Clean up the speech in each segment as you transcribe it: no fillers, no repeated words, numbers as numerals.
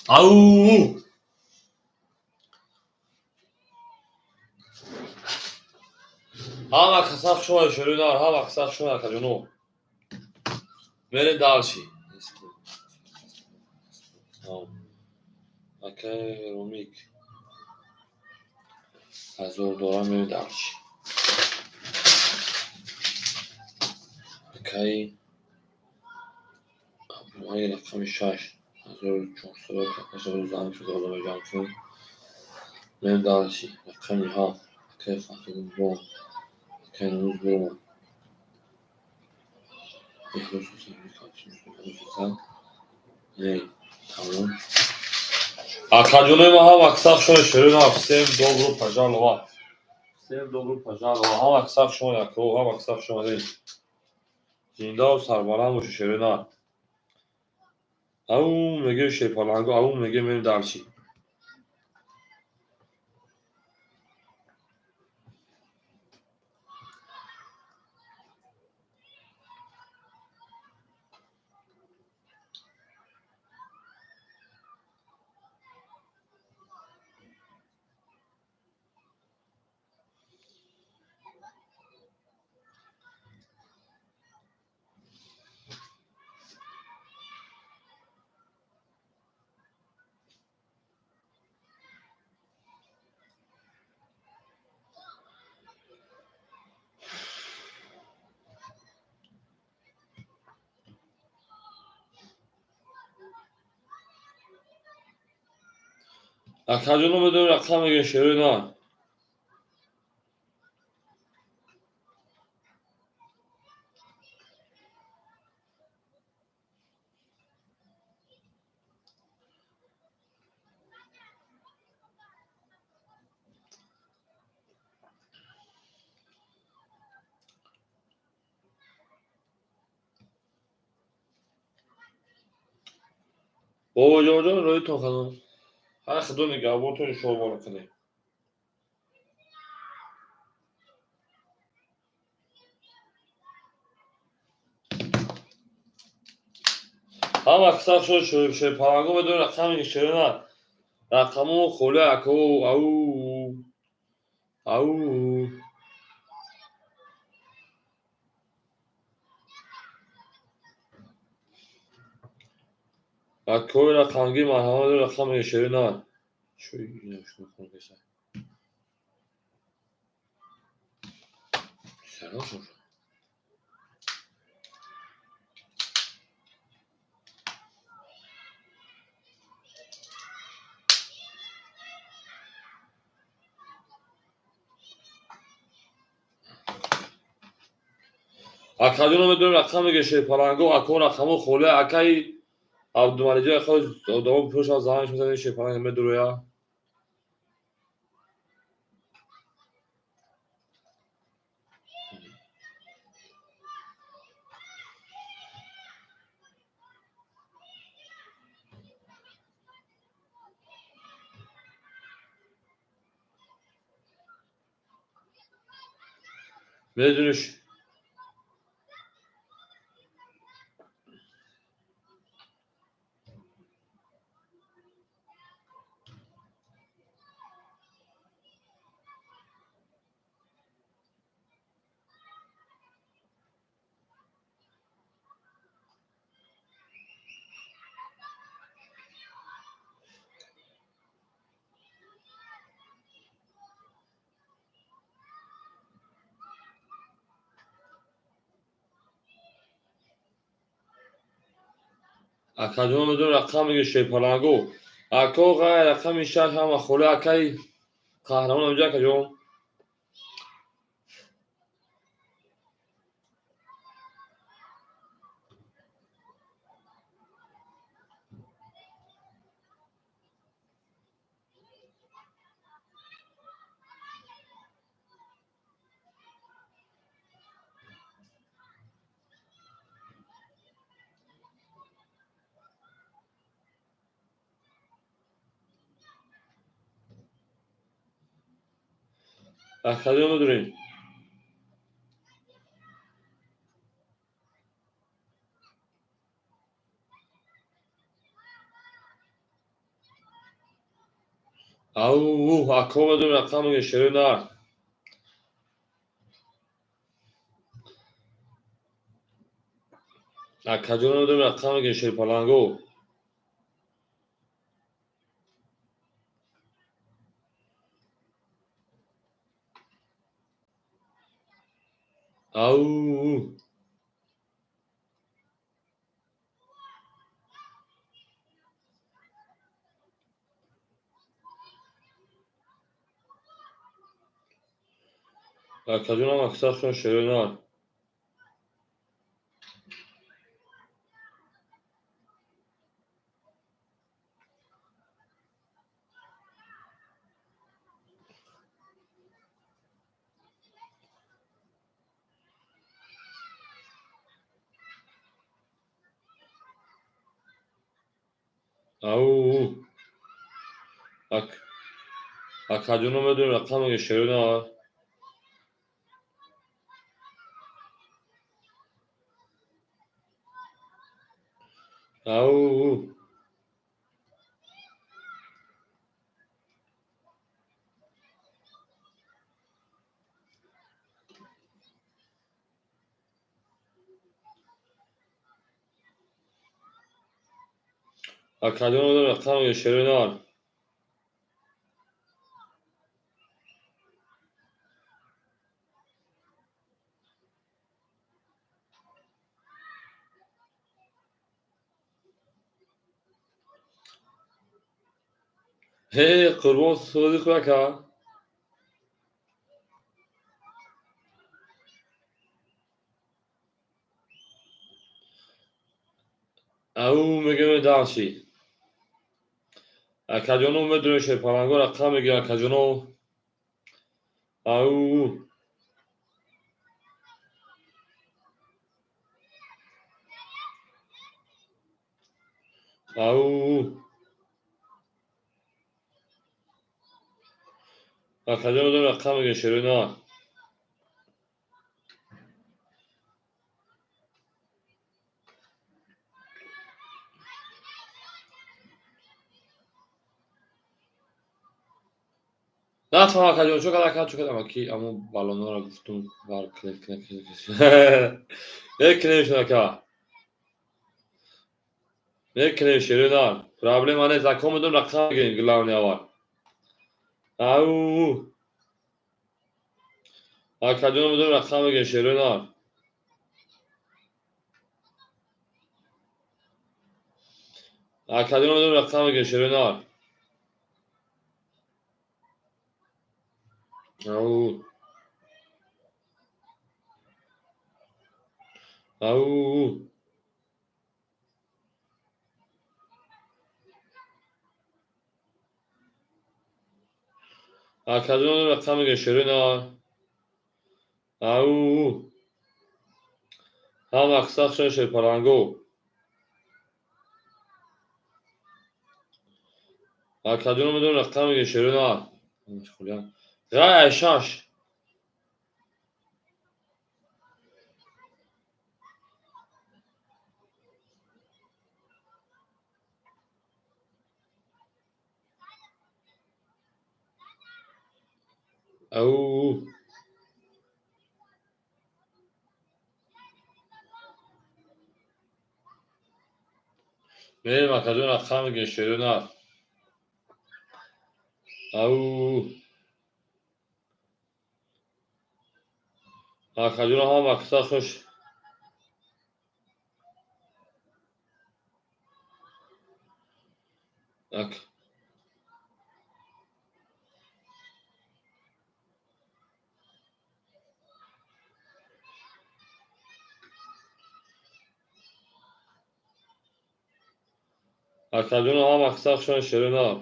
Ау! Ҳама каса шумо шерӯнар, ҳама каса шумо акаҷоно. Мерем дальше. Акай Ромик. Ҳазор дорам, мерем дальше. Акай Абдумалик рақами 6. 1400 занг шуда одаме ҷамъ кунем. Мерем дальше. Рақами 7. Акай Фахриддинҷон. Акай Нуруз Бурман. Тамом. Акаҷонои ма ҳама каса шумо шерӯнар. Всем добро пожаловать. Всем добро пожаловать. Ҳама каса шумо яко, ҳама каса шумо зиндаву сарбаланд бошед, шерӯнар. Ау мегӯем шерпаланго, ау мегӯем, мерем дальше. Акаҷоно медонем, рақам мегӯем, шерӯнар. Бобоҷонҷон, рӯитон ханум. Ҳар худо нигаҳбонтон, иншоалло кунем. Ҳама каса шуд шерпаланго медонем, рақами шерӯнар. Рақамо холи ако, ау. Ау. Акои рақамгӣ марҳамат, рақами шерӯнар. Чӯ ина шумо хондаса. Салом шумо. Акаҷоно медонем, рақам мегӯем, шерпаланго, ако рақамо холи акаи Абдумалиҷон хоҳ одамо пӯша занг мезанед, шерпаланг медуроя. Медониш акаҷон медонем, рақам мегӯем, шерпаланго. Ако ғайр рақами 6 ҳама холи акаи қаҳрамон инҷа акаҷон. Акаҷон медонем. Ау, ако медонем рақам мегӯем шерои нар. Акаҷоно медонем рақам мегӯем шерпаланго. Ау. Акаҷонам аксаршон шерои нар. Ау. Акаҷоно медонем рақам мегӯем шерои нар. Ау. Акаҷоно медонем рақам мегӯем шерои нар. Ҳе, қурбон содиқ ака. Ау мегӯем дарши. Акаҷоно медонем шерпаланго рақам мегӯем акаҷоно. Ау. Ау. Акаҷоно медонем рақам мегӯем шерои нар. Нафаҳмам акаҷон, чо кардам, чо кардам, ки аммо баллонҳоро гуфтум бар клек клек. Мекунем шуд ака. Мекунем шерои нар. Проблема нест, ако медонем рақам мегӯем главный аввал. Ау. Акаҷоно медонем рақам мегӯем шерои нар. Акаҷоно медонем рақам мегӯем шерои нар. Ау. Ау. Акаҷоно рақам мегӯем шерои нар. Ау. Ҳам аксаршон шерпаланго. Акаҷоно медонем рақам мегӯем шерои нар. Ғай шаш. Ау. Мерем акаҷон рақам мегӯем шерои нар. Ау. Акаҷоно ҳам аксаршон ак акаҷоно ҳам аксаршон шерои нар.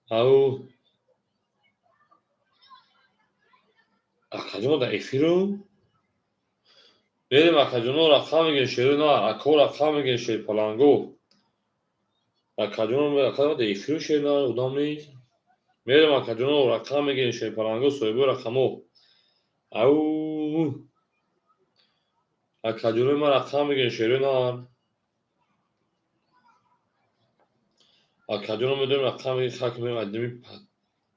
Ау. Акаҷоно дар эфиру? Мерем акаҷоно рақам мегирем шери нар, ако рақам мегирем шери паланго. Акаҷоно акаҷоно эфиру шери нар одам нест. Мерем акаҷоно рақам мегирем шери паланго соҳиби рақамо. Ау акаҷонои ман рақам мегирем шери нар. Акаҷоно медонем рақам мегирем хак мерем адими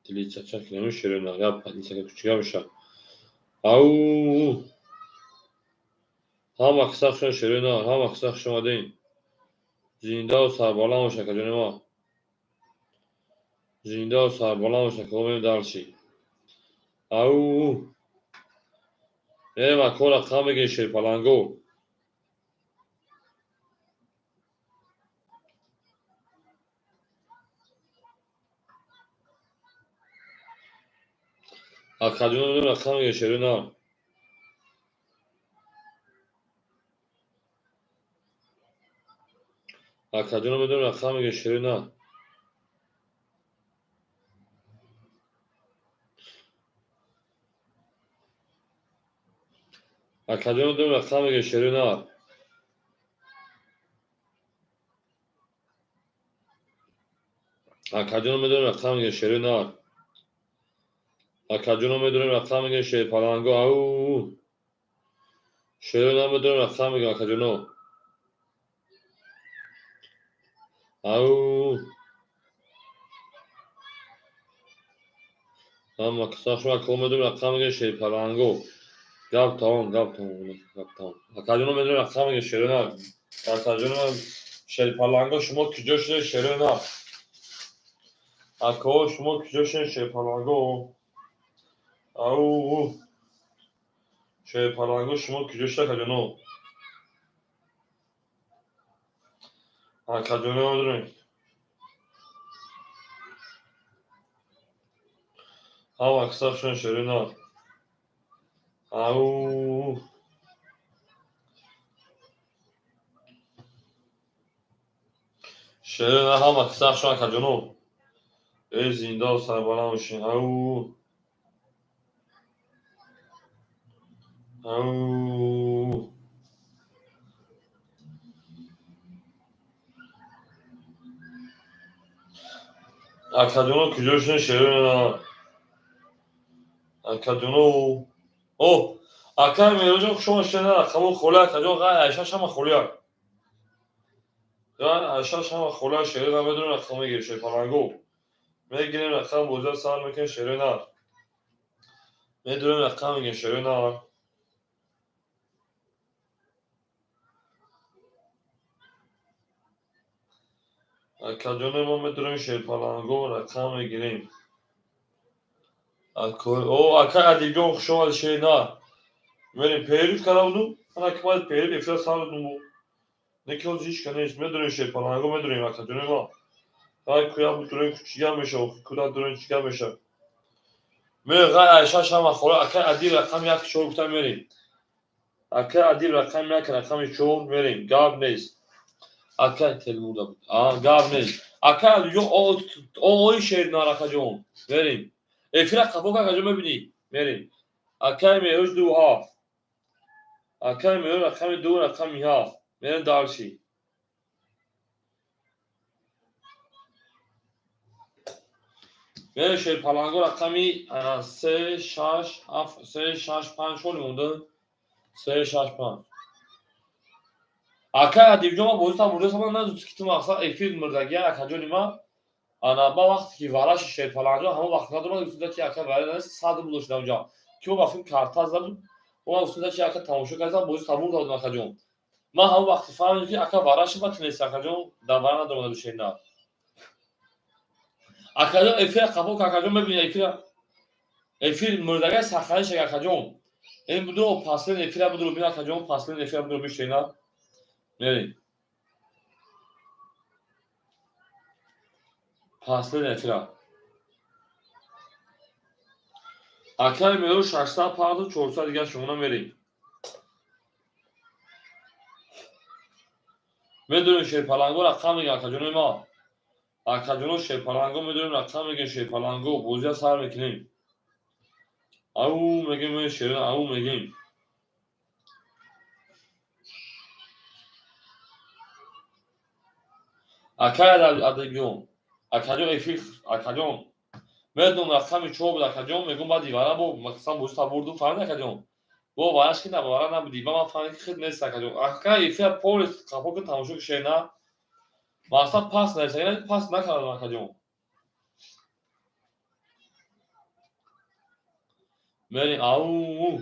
падличача кинем шери нар. Я падличака кучига меша. Ау ҳама кисахшон шери нар, ҳама кисахш омадем. Зиндаву сарбаланд бош акаҷони ма. Зиндаву сарбаланд бош ака, мерем дарши. Ау мерем ако рақам мегирем шерпаланго. Акаҷоно медонем рақам мегирем шери нар. Акаҷоно медонем рақам мегирем шери нар. Акаҷоно медонем рақам мегирем шери нар. Акаҷоно медонем рақам мегирем шери нар. Акаҷоно медонем рақам мегирем шери паланго. Ау шери нар медонем рақам мегирем акаҷоно. Ау ҳама кисахшо ако медонем рақам мегирем шери паланго. Гап тамом, гап тамом, гап тамом. Акаҷоно медонем рақам мегирем шери нар. Акаҷоно шери паланго шумо куҷо шудед шери нар? Ако шумо куҷо шудед шери паланго? Ау шери паланго шумо куҷо шудед акаҷоно? Акаҷоно медонем. Ҳама кисахшон шери нар. Ау шери нар ҳама кисахшон акаҷоно. Эй зиндаву сарбаланд бошед. Ау ау акаҷоно куҷо шудед шери нар? Акаҷоно о акай Меҳроҷон хуш омад шери нар. Рақамо холӣ акаҷон, ғайр айшаш ҳама холиак. Ғайр айшаш ҳама холиак. Шери нар медонем рақам мегирем шери паланго. Мегирем рақам бозиро сар мекунем шери нар. Медонем рақам мегирем шери нар. Акаҷоно мо медонем шери паланго рақам мегирем. О акай Адибҷон хуш омадед шери нар. Мерем перерыв карда будум. Ана ки бояд перерыв эфира сар додум. Не ки ҳозир ҳеч ка нест. Медонем шери паланго медонем акаҷоно ма. Ғай куя будурем чига меша, куда дурем чига меша. Ме ғай айшаш ҳама хола акай Адиб рақами 1 4 гуфта мерем. Акай Адиб рақами 1 рақами 4 мерем. Гап нест. Акай телмурда буд. Гап нест. Акай Адибҷон ои шери нар акаҷон. Мерем. Эфира қафо ка акаҷон мебинӣ? Мерем. Акай Меҳроҷ 2 7. Акай Меҳроҷ рақами 2 рақами 7. Мерем дарши. Мерем шери паланго рақами 3 6 7 3 6 5 холи монда. 3 6 5. Акай Адибҷон ман бозита бурда саман надуст ки ту мақсад эфир мурдагия акаҷони ман. Ана ба вақте ки вараши шери паланго ҳамон вақт надомад гуфта ки ака вара нест 100 рубл дошт онҷо. Ки мо ба филм карта зада буд. Мо гуфта ки ака тамошо кардам бози табур додам акаҷон. Ман ҳамон вақти фаҳмидам ки ака вараши ба тунест акаҷон дар вара надомада шери нар. Акаҷон эфира қафо ка акаҷон мебинӣ эфира эфир мурдагай сахариш акаҷон. Ин буду паслен эфира буду бин акаҷон паслен эфира буду бин шери нар. Мерем. Паслен эфира. Акай Меҳроҷ 650 400 дигар шумона мерем. Медонем шерпаланго рақам мегирем акаҷонои ма. Акаҷоно шерпаланго медонем рақам мегирем шерпаланго бозия сар мекунем. Ау мегем шер ау мегем. Акай Адибҷон, акаҷон эфир, акаҷон. Медонам рақами чор буд, акаҷон, мегӯм баъд ивара бо мақсад бозита бурду, фаҳмид, акаҷон? Бо вараш ки на вара набуди, ба ман фаҳмид ки хид нест, акаҷон. Ака эфир полис қапо ки тамошо кишед, на? Мақсад пас нест, пас накардам, акаҷон. Мерим, ау.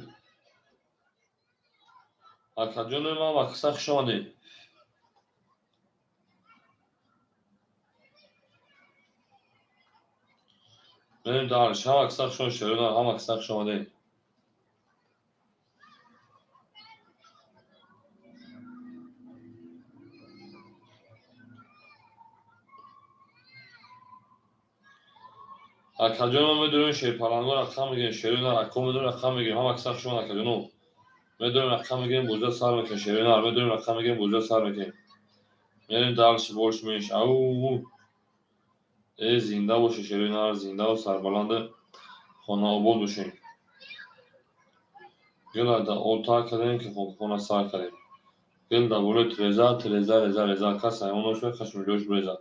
Акаҷони ман мақсад хуш омадед. Мерим дарш, ҳама каса хуш омадед, шерона, ҳама каса хуш омадед. Акаҷоно медонем шерпаланго рақам мегирем, шерона ако медонем рақам мегирем, ҳама каса хуш омадед, акаҷоно. Медонем рақам мегирем, бозида сар мекунем, шерона, медонем рақам мегирем, бозида сар мекунем. Мерим дарш, больш меш, ау. Э, зинда бошед, шерона, зиндаву сарбаланду хонаобод бошед. Гила да ота кардем ки хона сар кардем. Гил да болои тиреза, тиреза, реза, реза, кас ҳайвон бошад, хашми ҷош бурезад.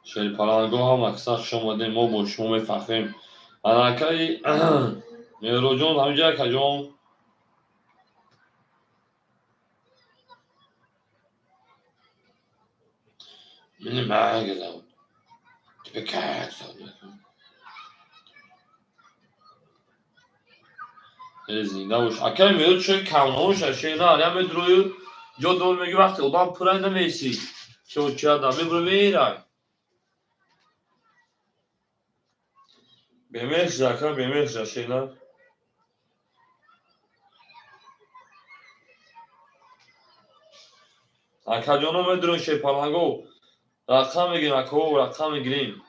Шерпаланго ҳама каса хуш омадем, мо бо шумо мефахрем. Анакаи Меҳроҷон ҳаминҷа, акаҷон. Меня Мага зовут. Тебя как зовут? Зинда бош. Акай меҳрод чой камнош шена, я медрою ҷо дор меги вақте одам пурай намеси. Чочада мебро мерай. Бемеҳр ака, бемеҳр шена. Акаҷоно медурем шерпаланго. Рақам мегирем, ако, рақам мегирем.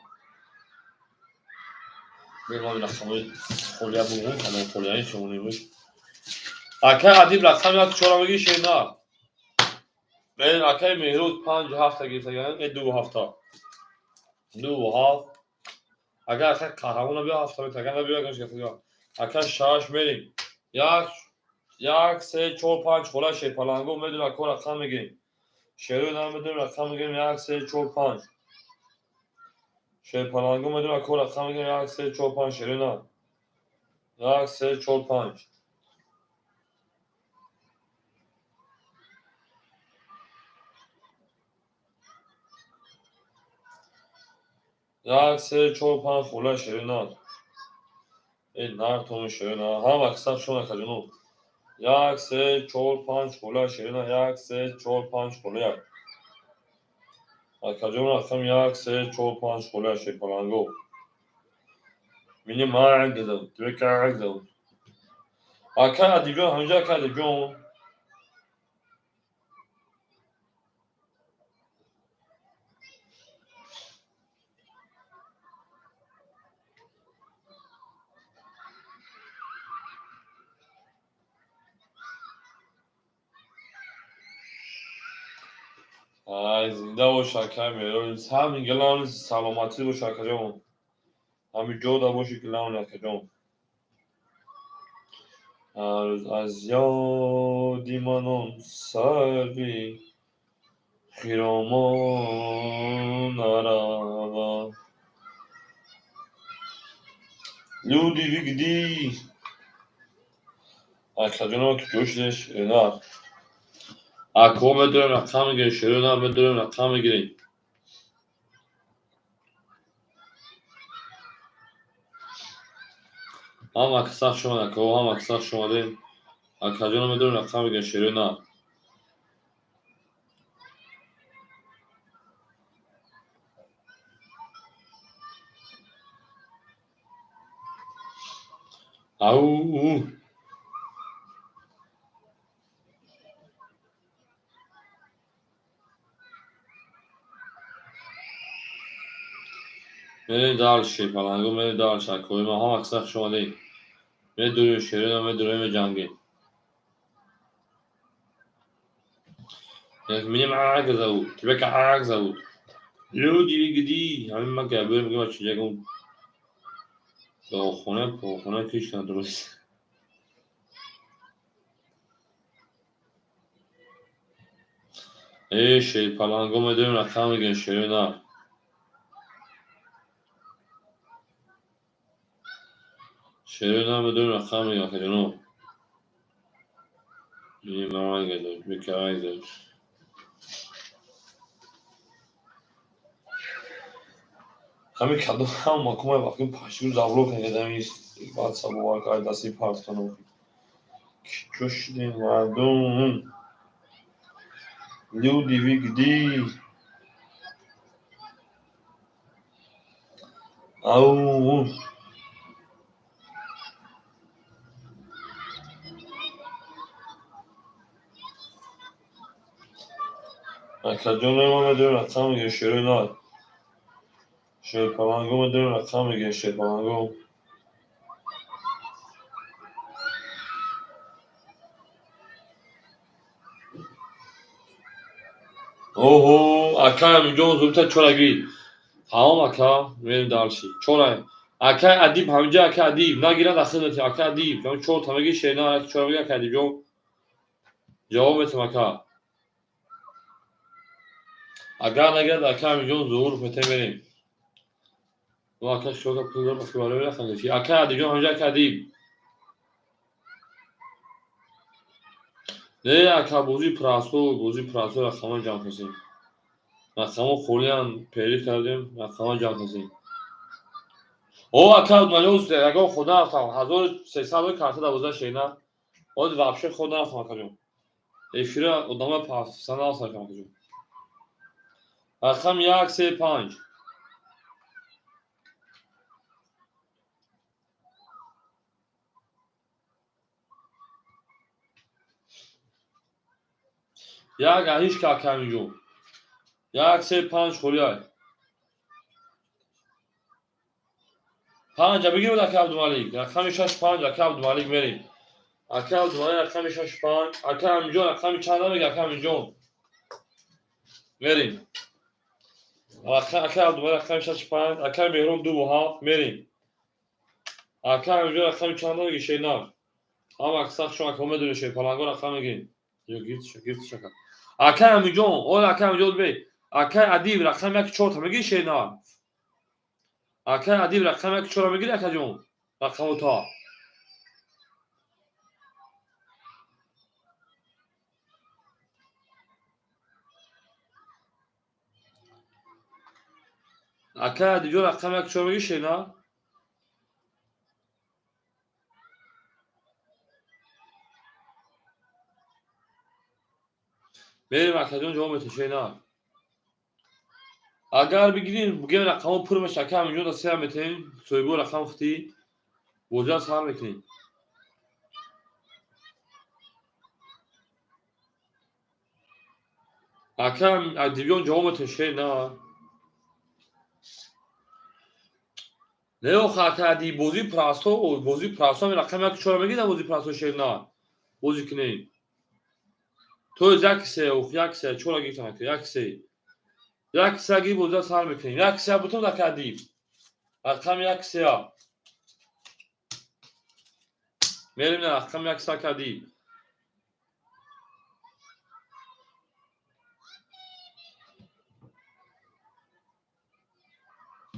Бемам рақамои холия бугум, ҳамон холияи шумонем. Акай Адиб рақам як чора мегири шена. Акай Меҳруз 5 ҳафта гирифта, 2 ҳафта. 2 ҳафт. Агар акай қаҳрамон набиё ҳафта мета, агар набиё агар гирифта. Ака 6 мерим. 1 1 3 4 5 хола шерпаланго медонем ако рақам мегирем. Шерои нам медонем рақам мегирем 1 3 4 5. Шерпаланго медонем ако рақам мегирем 1 3 4 5 шерои нам. 1 3 4 5. 1 3 4 5 хола шерои нам. Э нартоми шерои нам. Ҳама каса шумо акаҷоно. 1 3 4 5 хола шерина 1 3 4 5 хола 1. Акаҷон рақам 1 3 4 5 хола шерпаланго. Меня Мага зовут, тебя как зовут? Ака Адибҷон, ҳаминҷа ака Адибҷон. Ай, зинда бош, акай Меҳрод. Ҳамин гилан саломатӣ бош, акаҷон. Ҳамин ҷода боши гилан, акаҷон. Аз ёди манон сарви хиромон нарава. Люди, вы где? Акаҷоно ки ҷош деш, на. Ако медонем рақам мегирем, шерона медонем рақам мегирем. Ҳама каса хуш омадед, ако, ҳама каса хуш омадед. Акаҷоно медонем рақам мегирем, шерона. Ау. Мерем дальше, шерпаланго, мерем дальше, акои ман ҳама каса хуш омадед. Медурем шерона, медурем меҷангем. Меня Мага зовут, тебя как зовут? Люди, вы где? Ҳамин ман габер мегӯям, бача, ягон дохона, похона киш надуруст. Э, шерпаланго медорем, рақам мегирем, шерои нар. Шерои нар медорем, рақам мегирем, акаҷоно. Ҳамин кадом ҳама макомай вақти паширу завло кардами баъд сабовар кард дасти партоно. Чо шудем, мардум? Люди, вы где? Ау! Акаҷоно, ма медорем, рақам мегирем, шерои нар. Шерпаланго медорем, рақам мегирем, шерпаланго. Оҳо, ака Аминҷон зудта чорагӣ. Тамом, ака, мерем дальше. Чора. Ака Адиб ҳаминҷа, ака Адиб нагирад ахидати ака Адиб. Чор та меги шерна, чора меги, ака Адибҷон. Ҷавоб метам, ака. Агар нагирад ака Аминҷон, зуҳур метем, мерем. Ну ака шока пул дорам, ака барои рафтан. Ака Адибҷон ҳаминҷа, ака Адиб. Не, ака, бозии простой, бозии простой, рақамҳо ҷамъ кардем. Рақамҳо холиан перӣ кардем, рақамҳо ҷамъ кардем. О, ака Абдумалиёз, ягон худ нарафтам. 1300 карта 12 шена. Оз вообще худ нарафтам, акаҷон. Эфира одамои профессионал саркам, акаҷон. Рақам 1, 3, 5. Як ҳеҷ ка, ака Аминҷон. 1, 3, 5 холиай. Панҷа бигиред, ака Абдумалик. Рақами 6, 5, ака Абдумалик, мерем. Ака Абдумалик рақами 6, 5. Ака Аминҷон рақами чанд мега, ака Аминҷон? Мерем. Ака Абдумалик рақами 6, 5, ака Меҳрон 2 7, мерем. Ака Аминҷон рақами чанд мега, шернар? Ҳама аксар шумо ака медонед, шерпаланго рақам мегирем. Ё гиртиша, гиртиша. Ака Аминҷон, ой, ака Аминҷон бе. Ака Адиб рақами 1, 4 та мегири, шернар? Ака Адиб рақами 1, 4 мегири, акаҷон? Рақаму та. Ака Адибҷон рақами 1, 4 мегири, шернар? Мерем, акаҷон, ҷавоб метем, шернар. Агар бигирем, бигем, рақамҳо пур меша, ака Аминҷон да сея метем, соҳибо рақам хити бозиа сар мекунем. Ака Адибҷон ҷавоб метем, шернар. Не, охо, ака Адиб, бозии простой, бозии простой, рақами 1, 4 мегирӣ, бозии простой, шернар. Бозӣ кунем. То есть 1, 3, ох, 1, 3, чора гирифтам, ака, 1, 3. 1, 3 гир, бозиа сар мекунем. 1, 3 бутон, ака Адиб. Рақами 1, 3. Мерем на рақами 1, 3, ака Адиб.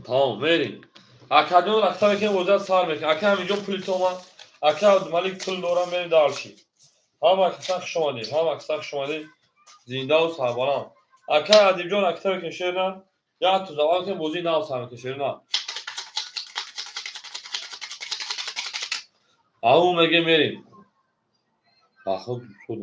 Тамом, мерем. Акаҷон рақам мекунем, бозиа сар мекунем. Ака Аминҷон пули то омад. Ака Абдумалик пул дорам, мерем дальше. Ҳама каса хуш омадед, ҳама каса хуш омадед. Зиндаву сарбаланд. Ака Адибҷон ракта мекунем, шерна. Як ту завал кунем, бозии нав сар мекунем, шерна. Ау меге, мерем. Баход шуд.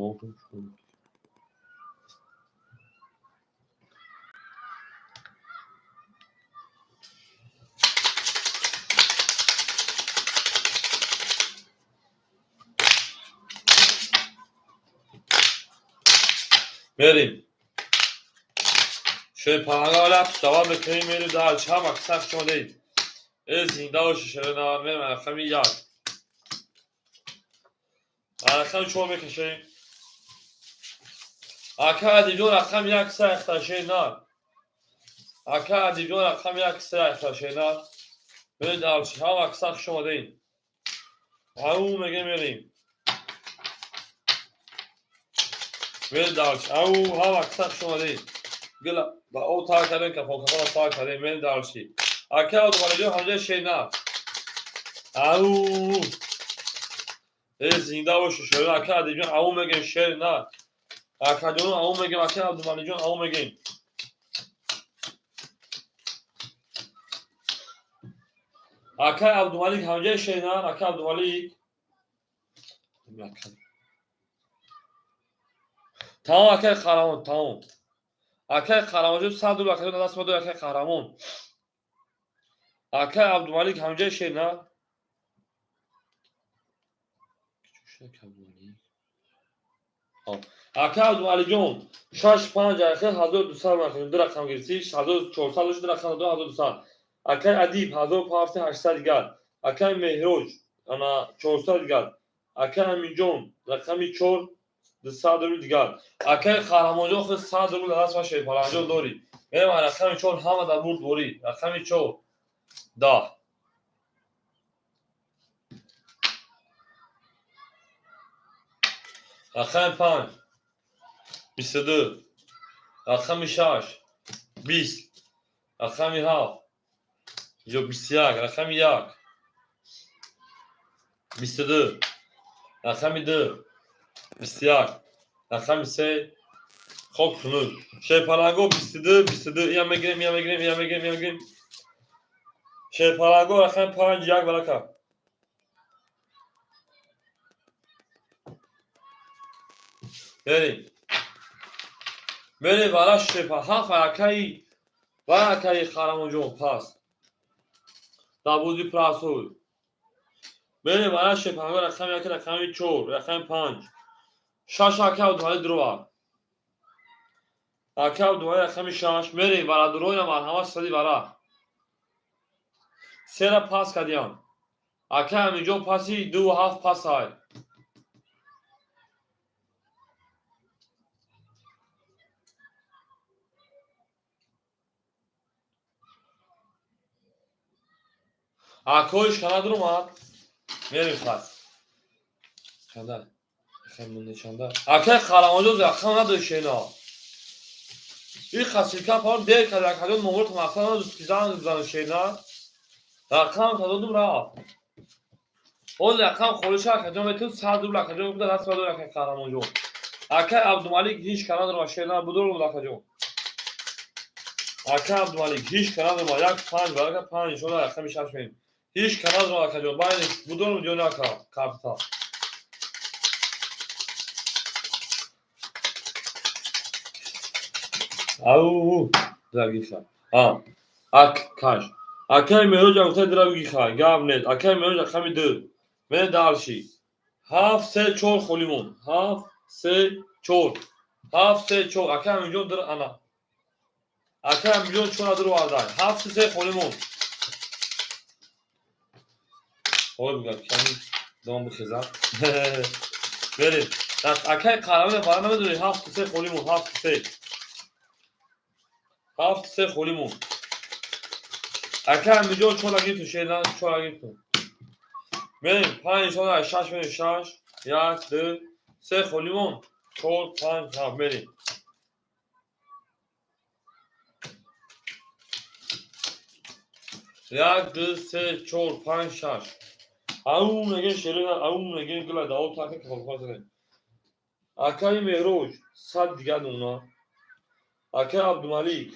Мерем. Шерпаланга давом мекунем, мерем дальше. Ҳама каса хуш омадед. Э, зинда бошед, шернар, мерем рақами 1. Рақами 4 мекашем. Ака Адибҷон рақами 1, 3 ахта, шернар. Ака Адибҷон рақами 1, 3 ахта, шернар. Мерем дальше. Ҳама каса хуш омадед. Ау меге, мерем. Мерем дальше. Ау, ҳама киса хуш омадед. Гила ба об тар кардем, кафон кафона тар кардем, мерем дальше. Ака Абдумаликҷон ҳамҷа шена. Ау! Э, зинда боши шер. Ака Адибҷон ау мегем шер на. Акаҷон ау мегем, ака Абдумаликҷон ау мегем. Акай Абдумалик ҳамҷа шер на, ака Абдумалик. Тамом акай Қаҳрамон, тамом. Акай Қаҳрамонҷон 100 рубл акаҷон даст мадор акай Қаҳрамон. Акай Абдумалик ҳамҷа шер на. Ака Абдумаликҷон 6 5 акай 1200 рақам ду рақам гирифтӣ, 1400 дошт, ду рақам 2200. Акай Адиб 1800 дигар. Акай Меҳроҷ ана 400 дигар. Акай Аминҷон рақами 4 200 рубл дигар. Акай Қаҳрамонҷон худ 100 рубл даст ма шерпаланҷон дорӣ. Мерем рақами 4 ҳама дар бурд борӣ. Рақами 4 10. Рақами 5 22. Рақами 6 20. Рақами 7 ё 21. Рақами 1 22. Рақами 2 21. Рақами 3 хок хунук. Шерпаланго 22 22. Ия мегирем, ия мегирем, ия мегирем, ия мегирем. Шерпаланго рақами 5 1 барака. Мерем. Мерем бара шерпа. Ҳафт акаи ва акаи Қаҳрамонҷон пас. Дар бозии прасой. Мерем бара шерпаланго рақами 1, рақами 4, рақами 5. 6 ака Абдумалик дурова. Ака Абдумалик рақами 6. Мерем бара дуроина марҳамат сади бара. Сера пас кардиям. Ака Аминҷон паси 2 7 пас ай. Акоиш кана дуромад. Мерем пас. Чанда? Чанда? Акай Қаҳрамонҷон рақам надошт шена. И қасилка пар дер кард акаҷон номро мақсад надошт ки занг бизанад шена. Рақам додум рафт. Ҳол рақам холиша акаҷон метун 100 рубл акаҷон буда даст бадор акай Қаҳрамонҷон. Акай Абдумалик ҳеҷ кана надорад шена будорум акаҷон. Акай Абдумалик ҳеҷ кана надорад 1 5 барака 5 иншоаллоҳ рақами 6 меем. Ҳеҷ кана надорад акаҷон. Байни будорум ё на ака карта. Ау, дорогиха. А, ак каш. Акай Меҳроҷ гуфта дорогиха, гап нест. Акай Меҳроҷ рақами 2. Мерем дальше. 7 3 4 холӣ монд. 7 3 4. 7 3 4. Акай Аминҷон дир ана. Акай Аминҷон 4 дур вардай. 7 3 холӣ монд. Ой бугад, ками дом бихезад. Мерем. Акай Қаҳрамон бара намедонӣ 7 3 холӣ монд. 7 3. 7 3 холӣ монд. Акай Аминҷон 4 гирифту шена 4 гирифту. Мерем 5 иншоаллоҳ 6 мерем 6 1 2 3 холӣ монд. 4 5 7 мерем. 1 2 3 4 5 6. Ау мегем шерина, ау мегем гила дао така кафа задем. Акай Меҳроҷ 100 дигар намуна. Акай Абдумалик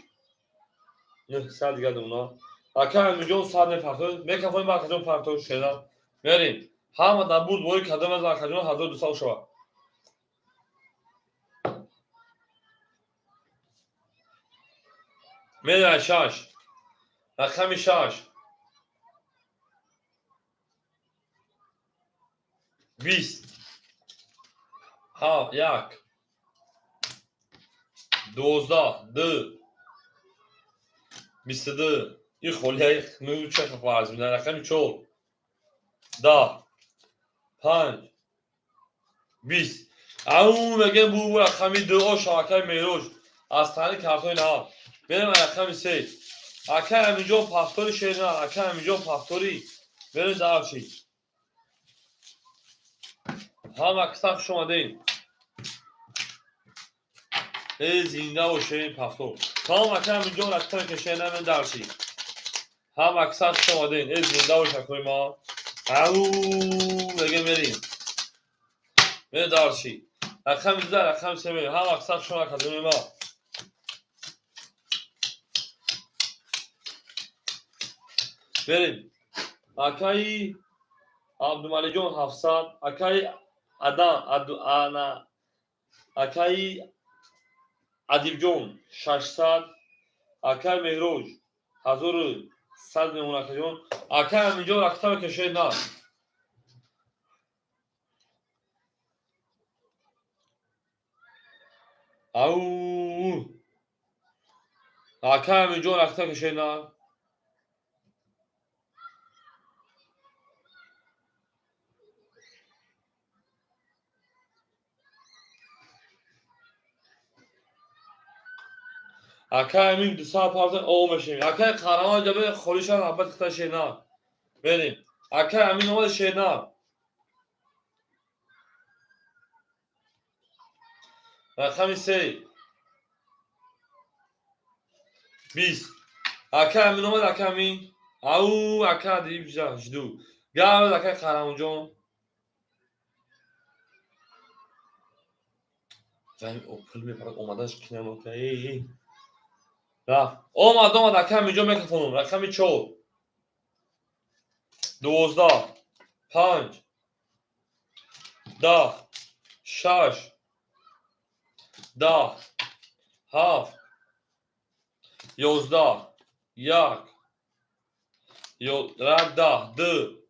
900 дигар намуна. Акай Аминҷон 100 мепартоед. Мекафоем ба акаҷон партоед шена. Мерем. Ҳама дар бурд бори кадом аз акаҷон 1200 шавад. Мерем 6. Рақами 6. 20. 1 12 2 22. И холияи ну ча фарз мина рақами 4 10 5 20. Ау мегем бу рақами 2 о шабакаи Меҳроҷ аз тани картои нав. Мерем рақами 3. Акай Аминҷон пафтори шерна, акай Аминҷон пафтори. Мерем дальше. Ҳама киса хуш омадед. Э, зинда бошед, пафтор. Тамом, ака Аминҷон, ракта мекашед, намен дарши. Ҳам аксар хуш омаден. Э, зинда бош, акои ма. Ау, меге мерим. Ме дарши. Рақами 2, рақами 3 мерим. Ҳам аксар хуш омад, акаҷони ма. Берем. Акаи Абдумалиҷон 700, акаи Адам, ана, акаи Адибҷон 600, акаи Меҳроҷ 1100 мемон, акаҷон. Акаи Аминҷон, ракта мекашед, на. Ау! Акаи Аминҷон, ракта кашед, на. Акай Амин 200 парта о мешем. Акай Қаҳрамон ҷабе холиша раҳбат хита шена. Берем. Акай Амин омада шена. Рақами 3. 20. Акай Амин омад, акай Амин. Ау, акай Адиб жду. Гав акай Қаҳрамонҷон. Вай, о пул мепарад, омадаш кинам акай. Рафт. Омад, омад, акай Аминҷон микрофонум. Рақами 4. 12, 5, 10, 6, 10, 7, 11, 1, 10, 2,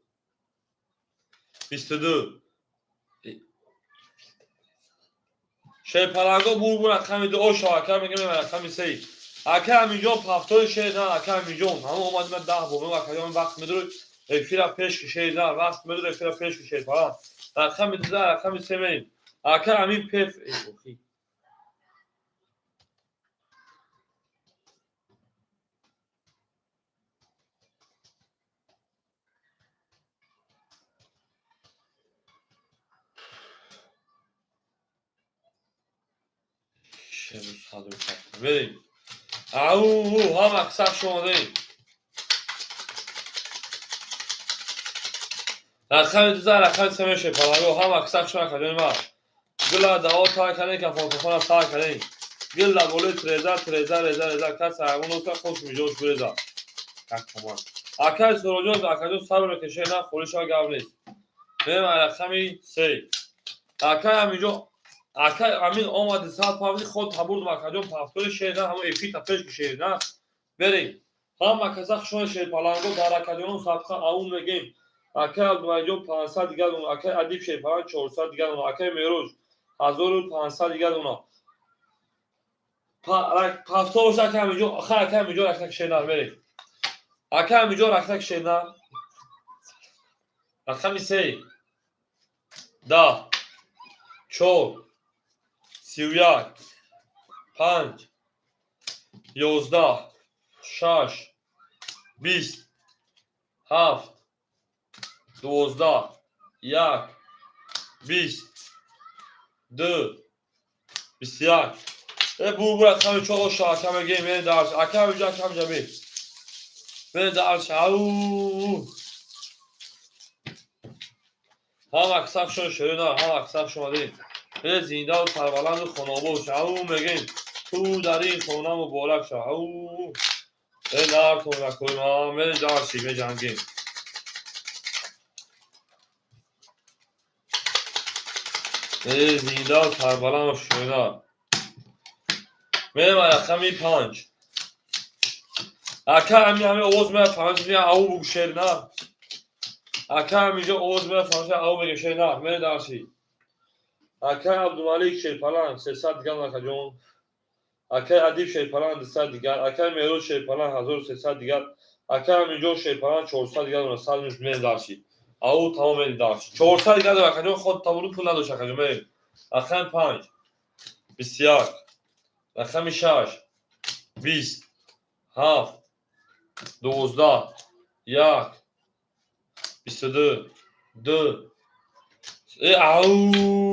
22. Шерпаланго бур рақами 2, оша, ака мегем рақами 3. Ака Аминҷон пафтои шер на, ака Аминҷон. Ҳамон омад ман 10 бор, ака ҷон вақт медур, эфира пеш кишед на, вақт медур, эфира пеш кишед, фалон. Рақами 2, рақами 3 мерим. Ака Амин пеф, охи. Берем. Ау, ҳам аксар шумодаем. Рақами 2, рақами 3 мешавад, паланго, ҳам аксар шумо акаҷони ман. Гула дао тар кардем, кафон кафона сар кардем. Гил дар болои треза, треза, реза, реза, кас ягон ота хош миҷош биреза. Як томан. Акаи Суроҷон, акаҷон сабр мекашед, на холиша гап нест. Мерем рақами 3. Акаи Аминҷон, акаи Амин омади саат павзи худ табурдум, акаҷон пафтори шер на, ҳамон эфир та пеш кишед на. Берем. Ҳам аказа хушон шер паланго дар акаҷонон садқа аун мегем. Акаи Абдумалиҷон 500 дигар дона, акаи Адиб шерпаланг 400 дигар дона, акаи Меҳроҷ 1500 дигар дона. Пафтор боша, акаи Аминҷон, ха, акаи Аминҷон ракта кишед на, берем. Акаи Аминҷон ракта кишед на. Рақами 3. 10, 4, 31, 5, 11, 6, 20, 7, 12, 1, 20, 2, 21. Э, бур рақами 4 оша, ака мегем, мерем дарс. Ака Аминҷон, ака Аминҷон, бе. Мерем дарс. Ау. Ҳам аксар шумо шерина, ҳам аксар шумо дидем. Э, зиндаву сарбаланду хонобод ша. Ау, мегем. Ту дар ин хона муборак ша. Ау. Э, нартон накӯй ма, мерем дарси, меҷангем. Э, зиндаву сарбаланду шерина. Мерем рақами 5. Ака Амин ҳами овоз меяд, фаҳмид, ау бугу шерина. Ака Аминҷон овоз меяд, фаҳмид, ау мега шерина. Мерем дарси. Акаи Абдумалик шерпаланг 300 дигар, акаҷон. Акаи Адиб шерпаланг 200 дигар, акаи Меҳроҷ шерпаланг 1300 дигар, акаи Аминҷон шерпаланг 400 дигар дона, 100 мис мерем дарси. Ау тамом мерем дарси. 400 дигар дора, акаҷон, худ табуру пул надошт, акаҷон, мерем. Рақами 5, 21, рақами 6, 20, 7, 12, 1, 22, 2, э, ау,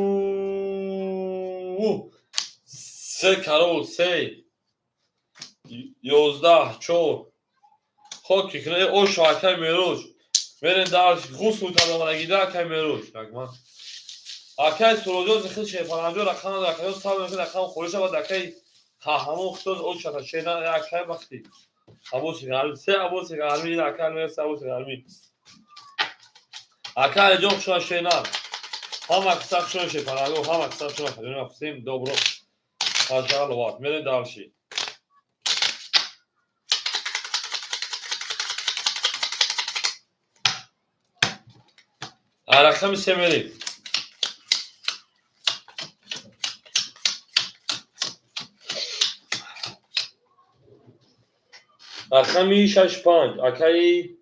Се король, се, 11, чор. Хоки кунед, ошо, акай Мероҷ. Мерем дар ғусл кардаманагида, акай Мероҷ. Акман. Акай Суроҷон хел шерпаланҷо рақам акай сабр мекунад, рақам холӣ шавад, акай қаҳрамон хитоз ош шата шена акай вақти. Абоси ғармӣ, се абоси ғармӣ, акай мега абоси ғармӣ. Акай Алиҷон хушона шена. Ҳама киса хушона шерпаланго, ҳама киса хушона хадима всем добро пожаловать. Мерем дальше. Рақами се мерем. Рақами шаш панҷ, акаи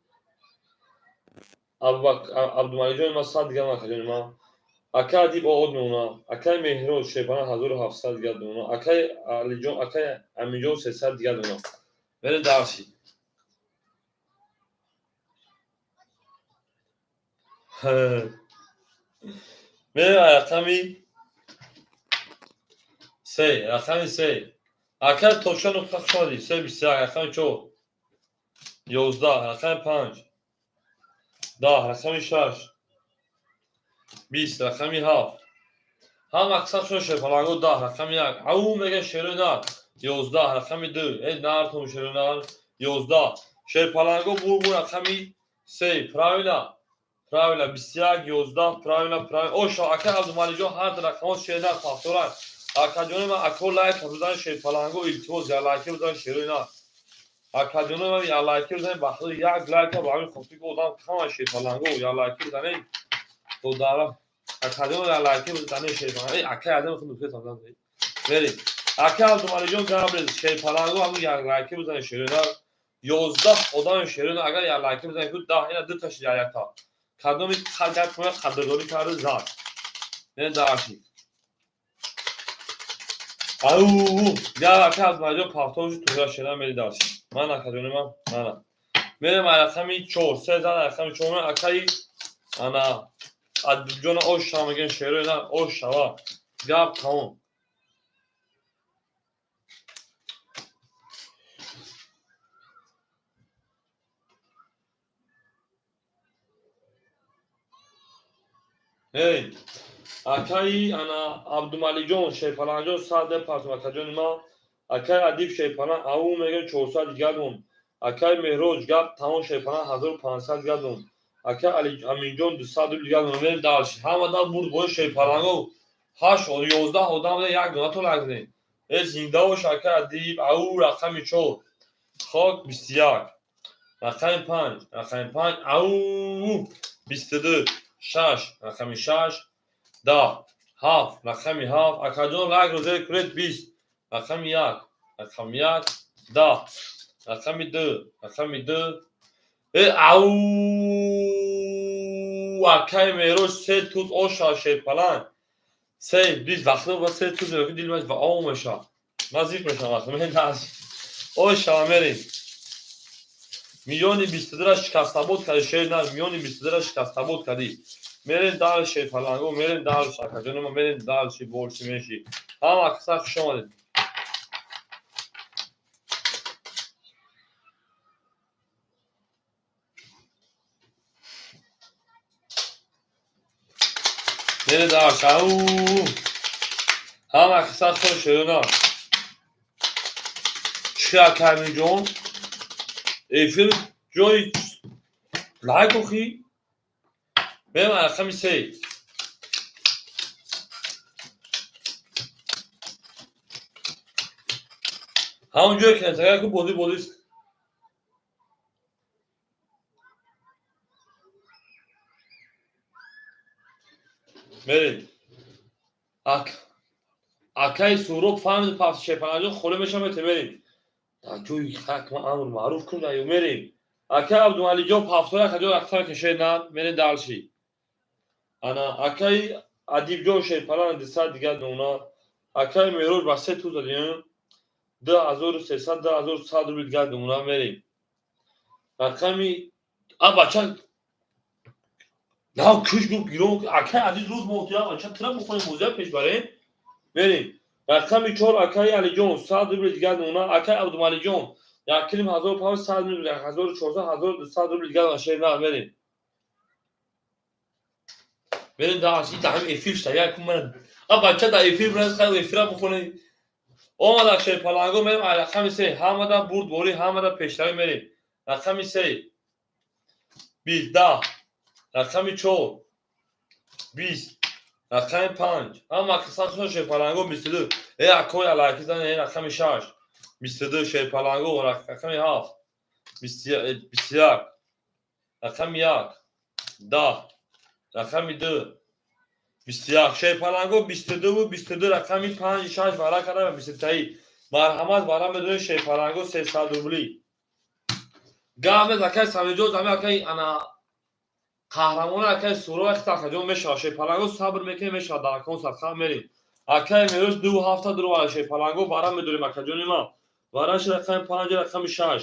Абдумалиҷони ма 100 дигар, акаҷони ма. Акай Адиб оғоз мемонад. Акаи Меҳроз шерпана 1700 дигар мемонад. Акаи Алиҷон, акаи Аминҷон 300 дигар мемонад. Мерем дальше. Мерем рақами се, рақами се. Акай Тошка нуқта хуш омадӣ. Се 21, рақами чор. 11, рақами панҷ. 10, рақами шаш. 20, рақами ҳафт. Ҳама аксар шуна шерпаланго 10, рақами як. Ау мега шерои нар. 11, рақами ду. Э нартон шерои нар. 11. Шерпаланго бурбур рақами се. Правильно? Правильно, 21, 11, правильно, правильно. Ошо, акай Абдумалиҷон ҳар рақамҳо шерои нар повторай. Акаҷони ман, ако лайк бизанед шерпаланго, илтимос, як лайки бизанед шерои нар. Акаҷони ман, як лайки бизанед, ба худи як лайка ба ҳамин хотир ки одам кама шерпаланго, як лайки бизанед. То дара акаҷон як лайки бизанед шерпаланго. Эй, акай Азим худ нукта бизанед. Мерем. Акай Абдумалиҷон Габрел шерпаланго ҳамин як лайки бизанед шерои нар. 11 одами шерои нар агар як лайки бизанед, ку 10 ина ду таши як якта. Кадоми қадр қадрдонӣ карда зад. Мерем дальше. Ау, я ака Абдумалиҷон повтор шуд, тура шена мери дальше. Ман акаҷони ман, мана. Мерем рақами чор, се зан рақами чор, акаи ана Адибҷона ош шава мегӯем шерои нар, ош шава. Гап тамом. Эй, акаи ана Абдумалиҷон шерпаланҷон 100 департам, акаҷони ман. Акаи Адиб шерпалан ау мегӯем 400 дигар дон. Акаи Меҳроҷ гап тамом шерпалан 1500 дигар дон. Акаи Аминҷон 200 рубл дигар дон. Мерем дальше. Ҳама дам бурд бои шерпаланго. 8 11 одам як дона то лайк занед. Э зинда бош акаи Адиб, ау рақами чор. Хок 21. Рақами панҷ, рақами панҷ, ау 22, шаш, рақами шаш, 10, ҳафт, рақами ҳафт. Акаҷон лайкро зер кунед 20, рақами як, рақами як, 10, рақами ду, рақами ду. Э ау акаи Меҳроҷ се туз оша шерпаланг. Се 20 вақт ва се туз мекунӣ дилмаш ва ов мешавад. Ман зиқ мешавам вақт мерем дальше. Оша мерем. Миёни 22-ра шикастабод кардӣ шер нар, миёни 22-ра шикастабод кардӣ. Мерем дальше шерпаланго, мерем дальше акаҷони ман, мерем дальше больше меньше. Ҳама каса хуш омадед. Мерем дальше. Ау! Ҳама каса хуш шерона. Чӣ акамиҷон? Эфир ҷои лайк охи? Мерем рақами се. Ҳамон ҷое ки агар ку бозӣ бозист. Мерем. Акаи Суҳроб фаҳмид пафт шерпаланҷон холӣ мешавад, мерем. Дар ҷои хак ма амр маъруф кун ё мерем. Акаи Абдумалиҷон повтор акаҷон рақам кашед на, мерем дальше. Ана акаи Адибҷон шерпалан 200 дигар дона. Акаи Меҳроҷ ба се туз дадем. 2300, 2100 рубл дигар дона мерем. Рақами а бача на куш гуфт гирон акаи Азиз рӯз мо тия бача тира бихонем бозия пеш барем. Мерем. Рақами чор, акаи Алиҷон, 100 рубли дигар мемона. Акаи Абдумалиҷон, якним ҳазор панҷ, 100 рубли, 1400, 1200 рубли дигар шер на мерем. Мерем да аши да ҳам эфир шта як ман. А бача да эфир браз хай эфира бухоне. Омада шерпаланго мерем ай рақами се, ҳамада бурдборӣ, ҳамада пешравӣ мерем. Рақами се, 20, 10, рақами чор, 20, рақами панҷ, ҳама қисматшон шерпаланго 22. Э акои алайки зан, э рақами шаш, 22 шерпаланго, рақами ҳафт, 21, рақами як, 10, рақами ду, 21 шерпаланго, 22-ву 22, рақами панҷ, шаш вара карда ва бистутаи. Марҳамат, вара медонед шерпаланго 300 рубли. Гап нест, акаи Самиҷон, ами акаи ана қаҳрамони акаи Суро хитакаҷон мешавад. Шерпаланго сабр мекунем, мешавад дар акон садқа мерем. Акаи Мероз ду ҳафта дуровара шерпаланго вара медорем, акаҷони ман. Вараши рақами панҷ, рақами шаш.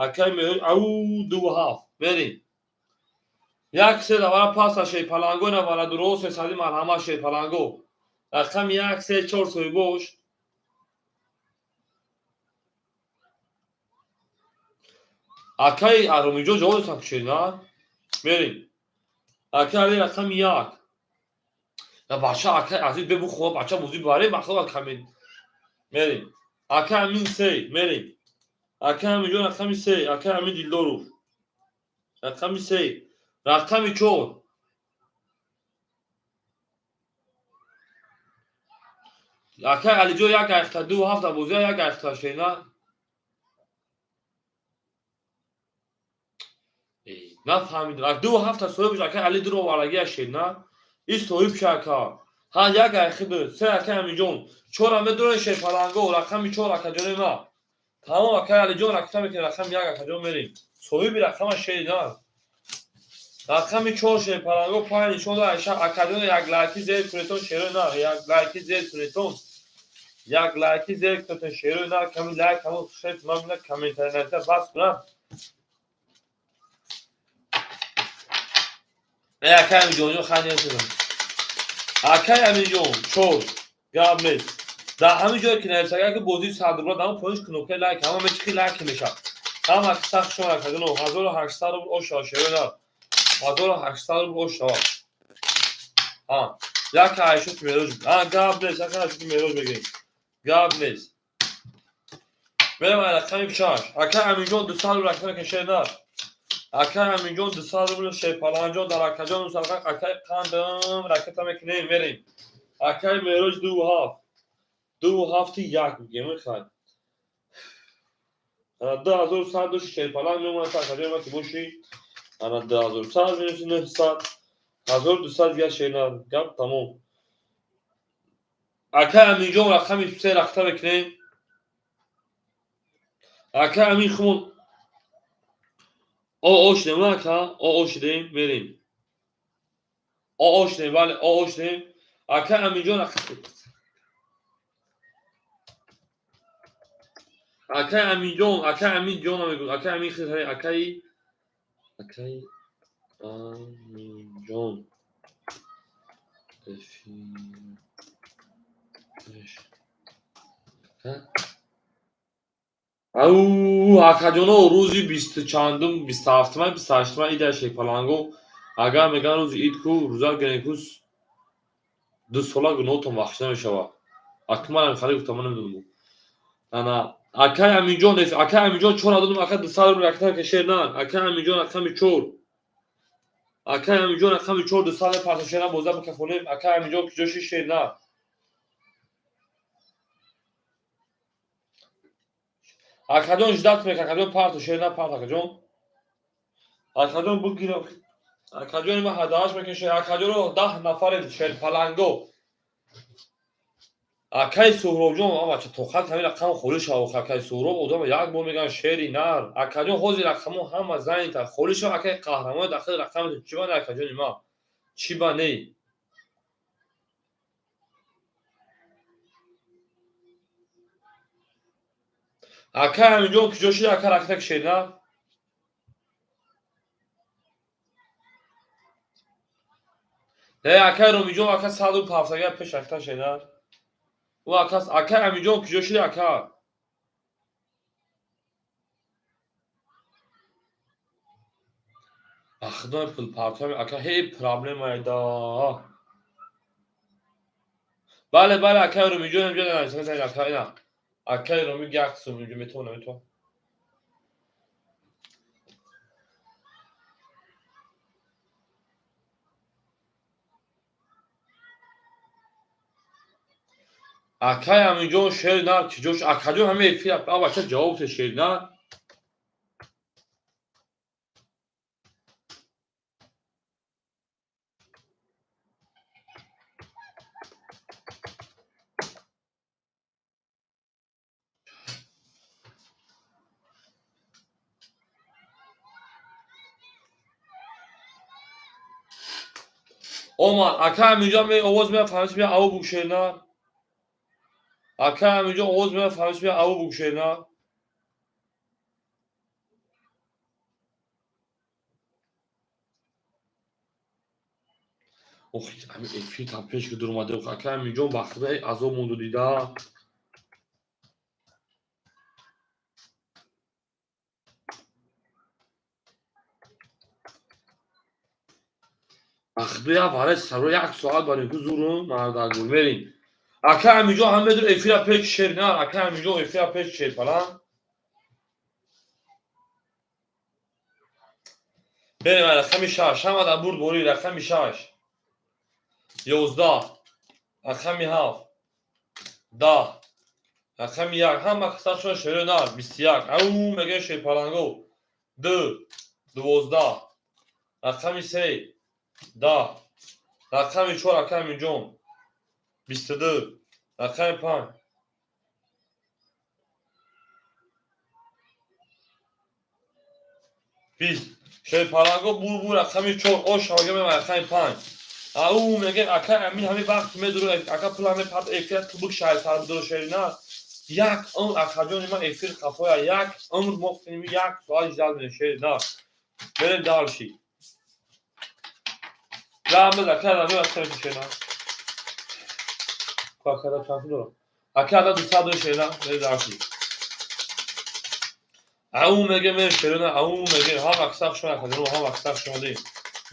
Акаи Мероз ау ду ҳафт мерем. Як се давара паса шерпаланго на вара дуро сесади марҳамат шерпаланго. Рақами як, се, чор соҳибош. Акаи Аромиҷон ҷавоб додам кушед, на? Мерем. Акаи Али рақами як. На бача акаи Азиз бебу хоб бача бозӣ барем махлуқ камен. Мерем. Акаи Амин се мерем. Акаи Аминҷон рақами се, акаи Амин Дилдоров. Рақами се, рақами чор. Акаи Алиҷон як айхта ду ҳафта бозӣ як айхта шена. Нафаҳмидам. Ду ҳафта соҳиб акаи Али дуро овардагия шена. И соҳиб ша ака. Ҳа як айхиду се акаи Аминҷон. Чора медорем шерпаланго, рақами чор акаҷони ма. Тамом акаи Алиҷон ракта мекунем рақами як акаҷон мерем. Соҳиби рақама шери на. Рақами чор шерпаланго панҷ нишон дод Айша акаҷон як лайки зер кунетон шерои на, як лайки зер кунетон. Як лайки зер кунетон шерои на, ками лайк ҳамон шер ман бина комментарий нависа бас кунам. Э акаи Аминҷон хай нестам. Акаи Аминҷон чор гап нест. Дар ҳамин ҷое ки нависага ки бозии 100 рубла дар поинш кнопкаи лайк ҳама мечихи лайк мешавад. Ҳама сахт шумо акаҷон 1800 рубл ошава шерои на. 1800 рубл ошава. Ҳа, як айшут мероҷ. Ҳа, гап нест, як айшут мероҷ мегирем. Гап нест. Мерем ай рақами шаш. Акаи Аминҷон 200 рубл ракта мекунем на. Акаи Аминҷон 200 рубл шерпаланҷон дар акаҷон мусабиқа акаи Қандам ракета мекунем мерем. Акаи Мероҷ ду ҳафт. Ду ҳафти як мегем хай. Ана 2100 дошти шерпаланг мемонад акаҷони ман ки бошӣ. Ана 2100 минуси 900, 1200 дигар шерна гап тамом. Акаи Аминҷон рақами се ракта мекунем. Акаи Амин хумон о шудем ака, о шудем мерем. О шудем, бале, о шудем. Акаи Аминҷон акаи Аминҷон, акаи Аминҷон мегӯ, акаи Амин хизари, акаи Аминҷон. Эфир. Ау, акаҷоно рӯзи бисту чандум, 27-ма, 28-ма ида шерпаланго. Агар меган рӯзи ид ку, рӯза гирем ку, 2 сола гуноҳтон бахшида мешавад. Акмалам хали гуфтам, ман намедонам. Ана акаи Аминҷон, акаи Аминҷон чор додум, ака 200 рубл ракта кашер на. Акаи Аминҷон рақами чор. Акаи Аминҷон рақами чор 200 партошера шер на боза бикафонем. Акаи Аминҷон киҷоши шер на. Акаҷон ждать мек, акаҷон парту шер на парт акаҷон. Акаҷон бугир акаҷони ман ҳадааш мекунем акаҷонро 10 нафаре шерпаланго. Акаи Суҳробҷон бача тоқат ҳамин рақам холӣ шав. Акаи Суҳроб одам як бор мегӯян шери нар. Акаҷон ҳозир рақамҳо ҳама занята холӣ шав. Акаи қаҳрамони дахили рақами чӣ ба не акаҷони ман? Чӣ ба не? Акаи Аминҷон куҷо шуд? Ака ракта кишед на? Не, акаи Ромиҷон ака 100 рубл ҳафтага пеш ракта шед на? Ӯ акас, ака Аминҷон, куҷо шуди, ака? Ба худои пулпартои ака ҳеҷ проблемае да. Бале, бале, акаи Румиҷон, инҷо нависед, ака, ина. Акаи Руми як сум инҷо метавон, наметавон. Акай Аминҷон, шер нар киҷош? Акаҷон, ҳама эфир абача ҷавоб те, шер нар. Омад, ака Аминҷон, овоз меяд, фаҳмиш меяд, аву буг, шер нар. Ака Аминҷон, овоз меяд, фаҳмиш меяд, аву буг, шер нар. Ох, ами эфир там пеш ки дуромаде, ака Аминҷон, ба худо азоб монду дида. Ба худо як варе саро як соат барем ку зурум мардагул мерим. Ака Аминҷон, ҳам медур эфира пеш, шер нар, ака Аминҷон, эфира пеш, шер фалан. Берем, рақами 6, ҳамада бурд бори, рақами 6. 11, рақами 7, 10, рақами 1, ҳама қиссашон шеро нар, 21, ау мегӯяд шерпаланго, 2, 12, рақами 3, 10, рақами 4, ака Аминҷон, 22, рақами 5, 20. Шерпаланго бур бур, рақами 4, ош ҳавага мева, рақами 5. Ау мегӯяд, ака Амин, ҳамин вақт медур, ака пул ҳаме парт эфир тубук шаҳр сар бидор, шери нар. Як умр, акаҷони ман, эфир қафоя, як умр мо гуфтем, як соат ждать менем, шери нар. Берем дальше. Раҳмат, ака, раҳмат, шери нар. Ака, чанд дорам? Ака, ада 200 дор, шери нар, берем дальше. Ау мегӯяд, мерем, шери нар, ау мегӯяд, ҳама қисса шумо, акаҷон, ҳама қисса шумо дем.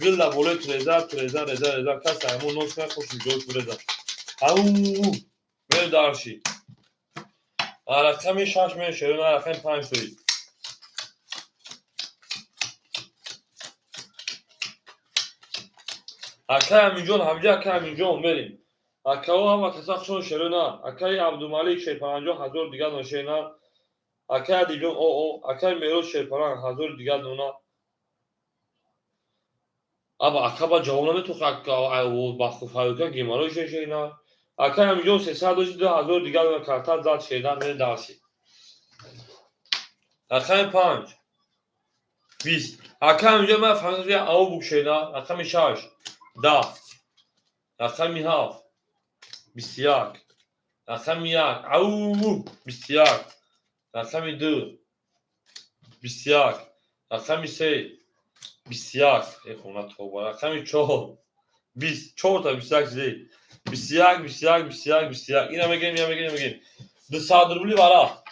Гилла болои треза, треза, реза, реза, кас аймон нос кунад, хуш ҷош буреза. Ау, мерем дальше. Рақами 6 мерем, шери нар, рақами 5 тои. Акаи Аминҷон, ҳамҷа, акаи Аминҷон, мерем. Акао ҳама каса хушон, шеро нар. Акаи Абдумалик шерпаланҷон, ҳазор дигар нон, шер нар. Акаи Адибҷон, о о, акаи Мероз шерпаланг, ҳазори дигар нона. Аба ака ба ҷавоб наметухт, ба фаюка геморрой шер нар. Акаи Аминҷон, 300 дошти, 2000 дигар нона карта зад, шер нар, мерем дальше. Рақами 5, 20. Акаи Аминҷон, ман фаҳмидам, ау буг, шер нар. Рақами 6, 10, рақами 7, 21, рақами 1, ау, 21, рақами 2, 21, рақами 3, 21, э хона тоба, рақами 4, 20, чорта 21 чизе. 21, 21, 21, 21. Ина мегирем, ина мегирем, мегирем. 200 рубли вара.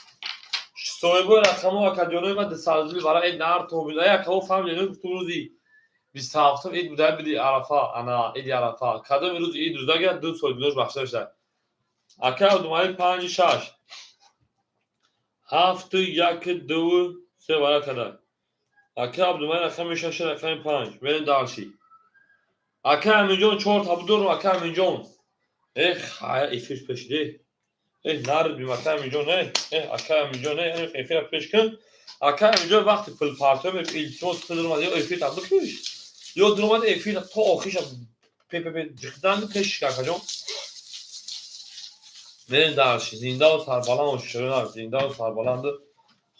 Соҳибои рақамҳо, акаҷонои ман, 200 рубли вара, э нар тобида, э акаҳо фаҳмидем, гуфтум рӯзи 27-ум ид буда, биди Арафа, ана иди Арафа. Кадоми рӯзи ид рӯза гирад, 2 сол гуноҳш бахшида шуда. Ака Абдумалик, 5, 6. 7, 1, 2, 3 вара када. Ака Абдумалик, рақами 6, рақами 5. Мерем дальше. Ака Аминҷон, чор та будорум, ака Аминҷон. Эх, ая эфир пешиде. Эх, нар бим, ака Аминҷон, э, э, ака Аминҷон, э, эфира пеш кун. Ака Аминҷон, вақти пул партоя илтимос кун, ё эфир та бикиш. Ё дуромад эфир то охиша ппп ҷиқдан пеш, акаҷон. Мерем дальше. Зиндаву сарбаланд бошед, ширина, зиндаву сарбаланду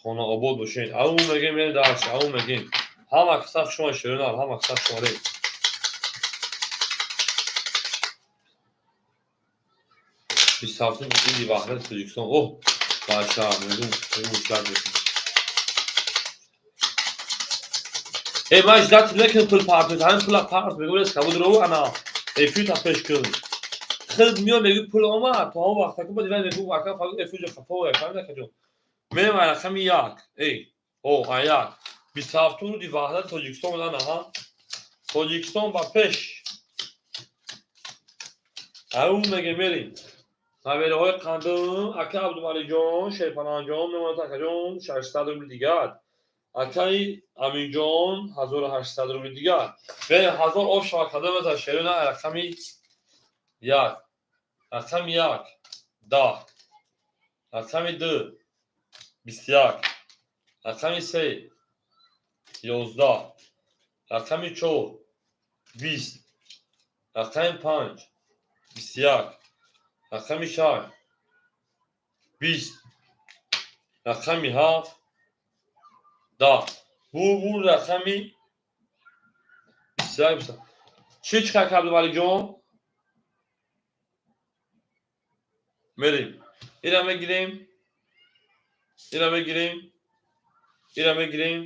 хонаобод бошед. Ау мегем, мерем дальше, ау мегем. Ҳама қисса шумо, ширина, ҳама қисса шумо. 27-уми иди Ваҳдати Тоҷикистон. Оҳ, бача, мегум, мегум, мекунам. Э, ман ждать мекунам, пул партоед, ҳамин пула парт, мегум, рез кабуд ров, ана, эфир та пеш кун. Хид миё мегӯ пул омад, то он вақта ку баъд вай мегӯ ака фалон эфуҷа хафо фаҳмида акаҷон. Мерем ай рақами як. Эй, о, ай як. 27 рӯзи ваҳдати Тоҷикистон будан, аҳа. Тоҷикистон ба пеш. Ау меге мерем. Навераҳои қандум, ака Абдумаликҷон, Шерпаланҷон мемонад акаҷон 600 рубли дигар. Акаи Аминҷон 1800 рубли дигар. Мерем 1000 об шава кадом аз шерона рақами як. Рақами як 10. Рақами ду 21. Рақами се 11. Рақами чор 20. Рақами панҷ 21. Рақами шаш 20. Рақами ҳафт 10. Бу рақами 21. Чӣ чиқар Абдумаликҷон? Мерем. Ира мегирем. Ира мегирем. Ира мегирем.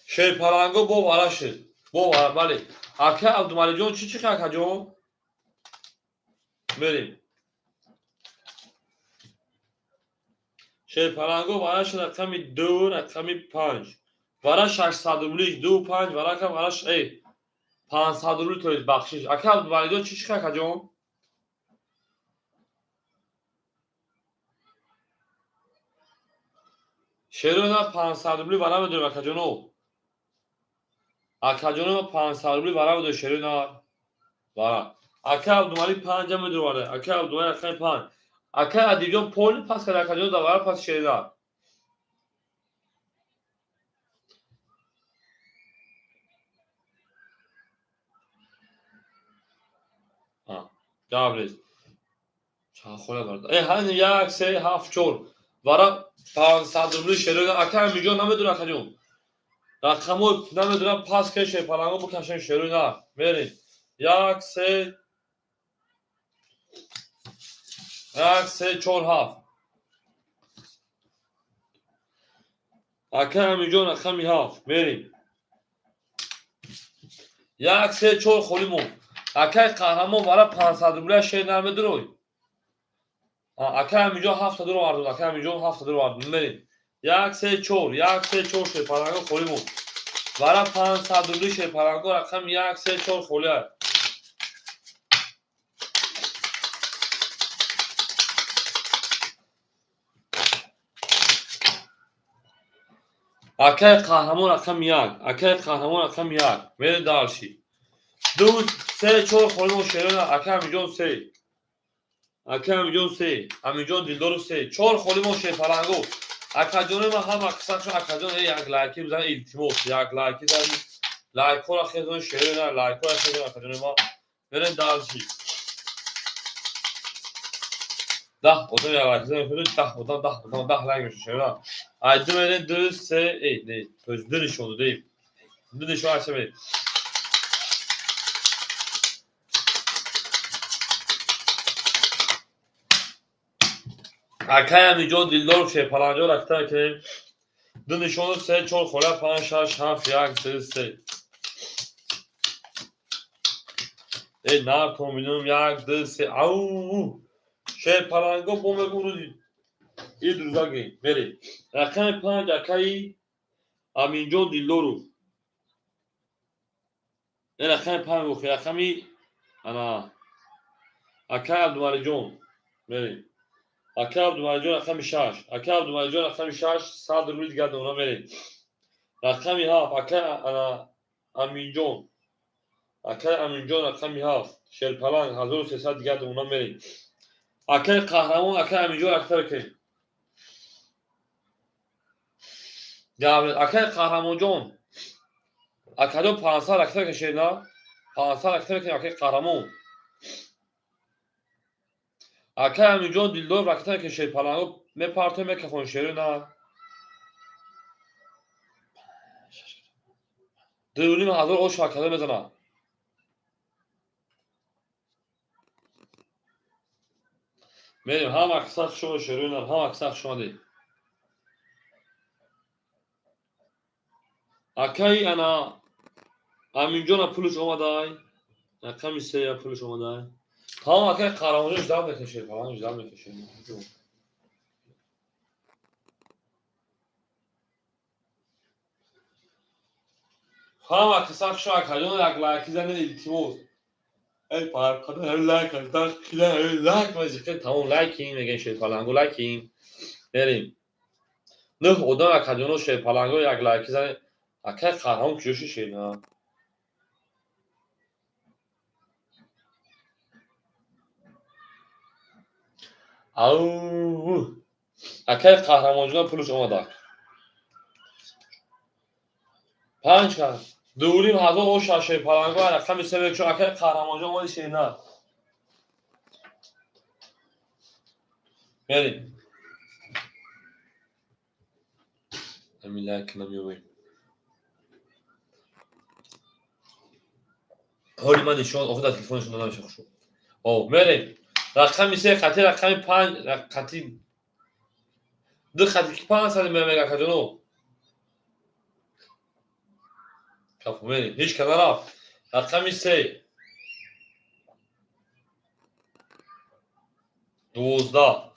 Шерпаланго бо вара шуд. Бо вара, бале. Ака Абдумаликҷон чӣ чиқар акаҷон? Мерем. Шерпаланго вара шуд рақами ду, рақами панҷ. Вара 600 рубли, ду панҷ, вара ка вара 500 рубли, то есть бахшиш. Ака Абдумаликҷон чӣ чиқар акаҷон? Шерона 500 рубли вара медорем акаҷоно. Акаҷоно 500 рубли вара медорем шерона. Вара. Ака Абдумалик панҷа медорад. Ака Абдумалик рақами панҷ. Ака Адибҷон поли пас кард акаҷон да вара пас шерона. Гап нест. Чанд хола бард. Ҳамин як, се, ҳафт, чор. Вара 500 рубли шерона. Ака Аминҷон намедонад акаҷон. Рақамҳо намедонам пас ке шерпаланго бикашем шерона. Мерем. Як, се, як, се, чор, ҳафт. Ака Аминҷон рақами ҳафт. Мерем. Як, се, чор холӣ монд. Акаи қаҳрамон вара 500 рубля шер намедурой. Акаи Аминҷон ҳафта дур овардум. Акаи Аминҷон ҳафта дур овардум. Мерем. Як, се, чор. Як, се, чор шерпаланго холӣ монд. Вара 500 рубли шерпаланго рақами як, се, чор холӣ аст. Акаи қаҳрамон рақами як. Акаи қаҳрамон рақами як. Мерем дальше. Ду, се, чор холӣ монд шерона. Акаи Аминҷон се. Акаи Аминҷон се. Аминҷон Дилдоров се. Чор холӣ монд шерпаланго. Акаҷони ман ҳама қисмашон акаҷон як лайки бизан илтимос. Як лайки зан. Лайкҳоро хезон шерона, лайкҳоро хезон акаҷони ман. Мерем дальше. 10 одам як лайк зан, 10 одам, 10 одам, 10 лайк мешавад шерона. Ай ду мерем ду, се, не, то есть ду нишон додем. Ду нишон айса мерем. Акай Аминҷон Дилдоров шерпаланҷо ракта мекунем. Ду нишону се, чор хола, панҷ, шаш, ҳафт, як, ду, се. Нар комбинум, як, ду, се. Ау! Шерпаланго бо мегӯ рӯзи ид рӯза гирем. Мерем. Рақами панҷ акаи Аминҷон Дилдоров. Рақами панҷ охи, рақами ана акаи Абдумаликҷон. Мерем. Ака Абдумаликҷон рақами шаш. Ака Абдумаликҷон рақами шаш, 100 рубли дигар дона мерем. Рақами ҳафт ака ана Аминҷон. Акаи Аминҷон рақами ҳафт. Шерпаланг 1300 дигар дона мерем. Акаи қаҳрамон акаи Аминҷон ракта бикунем. Акаи қаҳрамонҷон. Акаҷон 500 ракта бикунем на? 500 ракта бикунем акаи қаҳрамон. Акаи Аминҷон Дилдоров ракта бикунем шерпаланго мепартоем мекафонем шеро на? 2500 ош ракта мезанад. Мерем, ҳама қисса хуш омадед шерои нар, ҳама қисса хуш омадед. Акаи ана Аминҷона пулш омадай. Рақами се я пулш омада. Тамом, акай қаҳрамонҷон, ждать мекунем, шерпаланг ждать мекунем. Ҳама киса хуш, акаҷон, як лайки занед, илтимос. Эй парқада лайк лайк мазиқа, тамом, лайким мегӯем, шерпалангу лайким. Мерем. Нӯҳ одам, акаҷоно, шерпаланго як лайки занед. Акай қаҳрамон куҷо шишед? Ау, акай қаҳрамонҷон, пулш омада. Панҷ кас. 2,5 ҳазор оша шерпаланго рақами се мекушон. Акай қаҳрамонҷон, омади шерина. Мерем. Ҳамин лайк намеёбем. Ҳоли ман нишон охир дар телефон нишон намеша хушу. О, мерем. Рақами се қати рақами панҷ қати ду қати ки 500 мемега, акаҷоно. Кафу, мерем. Ҳеҷ ка нарафт. Рақами се. 12.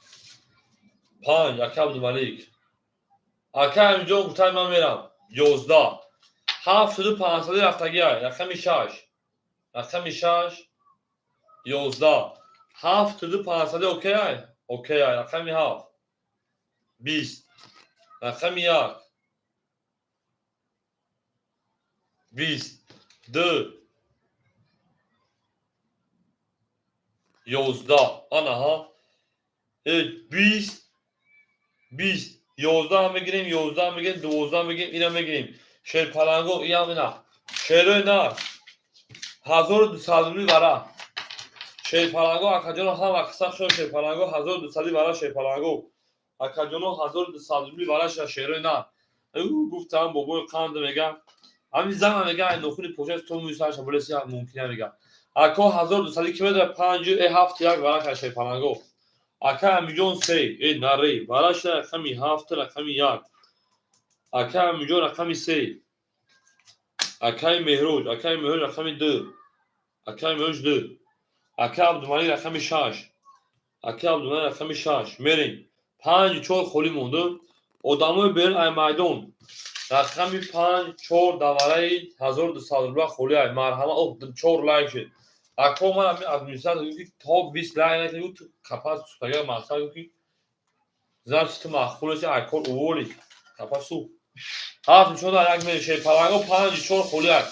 Панҷ, ака Абдумалик. Ака Амиҷон гуфтай, ман мерам. 11. Ҳафтуду 500 рафтагиай. Рақами шаш. Рақами шаш. 11. Ҳафтуду 500 окейай? Окейай. Рақами ҳафт. 20. Рақами як. 20. Ду. 11. Анаҳа. 20. 20. 11 мегирем, 11 мегирем, 12 мегирем, ина мегирем. Шерпаланго, иам ина. Шерои нар. 1200 рубли вара. Шерпаланго, акаҷоно, ҳама қисса шо шерпаланго, 1200 вара шерпаланго. Акаҷоно, 1200 рубли вара ша шерои нар. Ӯ гуфтам, бобои қанд мега. Ҳамин зана мега, ай нохуни пошаш то мӯи сарша булеси мумкина мега. Ако, 1200 ки медора, панҷ э ҳафт як вара ка шерпаланго. Ака Амиҷон, се э наре вараша рақами ҳафт, рақами як. Ака Амиҷон, рақами се. Акаи Меҳроҷ, акаи Меҳроҷ, рақами ду. Акаи Меҳроҷ ду. Ака Абдумалик, рақами шаш. Ака Абдумалик, рақами шаш. Мерем. Панҷ чор холӣ монду. Одамои берун ай майдон. Рақами панҷ чор давараи 1200 рубла холӣ ай. Марҳама, о, чор лайк шуд. Ако, ман ҳамин администратор гуфт, ки то 20 лайк накунӣ, ту капас сухтага мақсад гуфт, ки значит ту маъқул ҳасти, ай кор уволить. Капас су. Ҳафт нишон як мери шерпаланго, панҷ чор холӣ ай.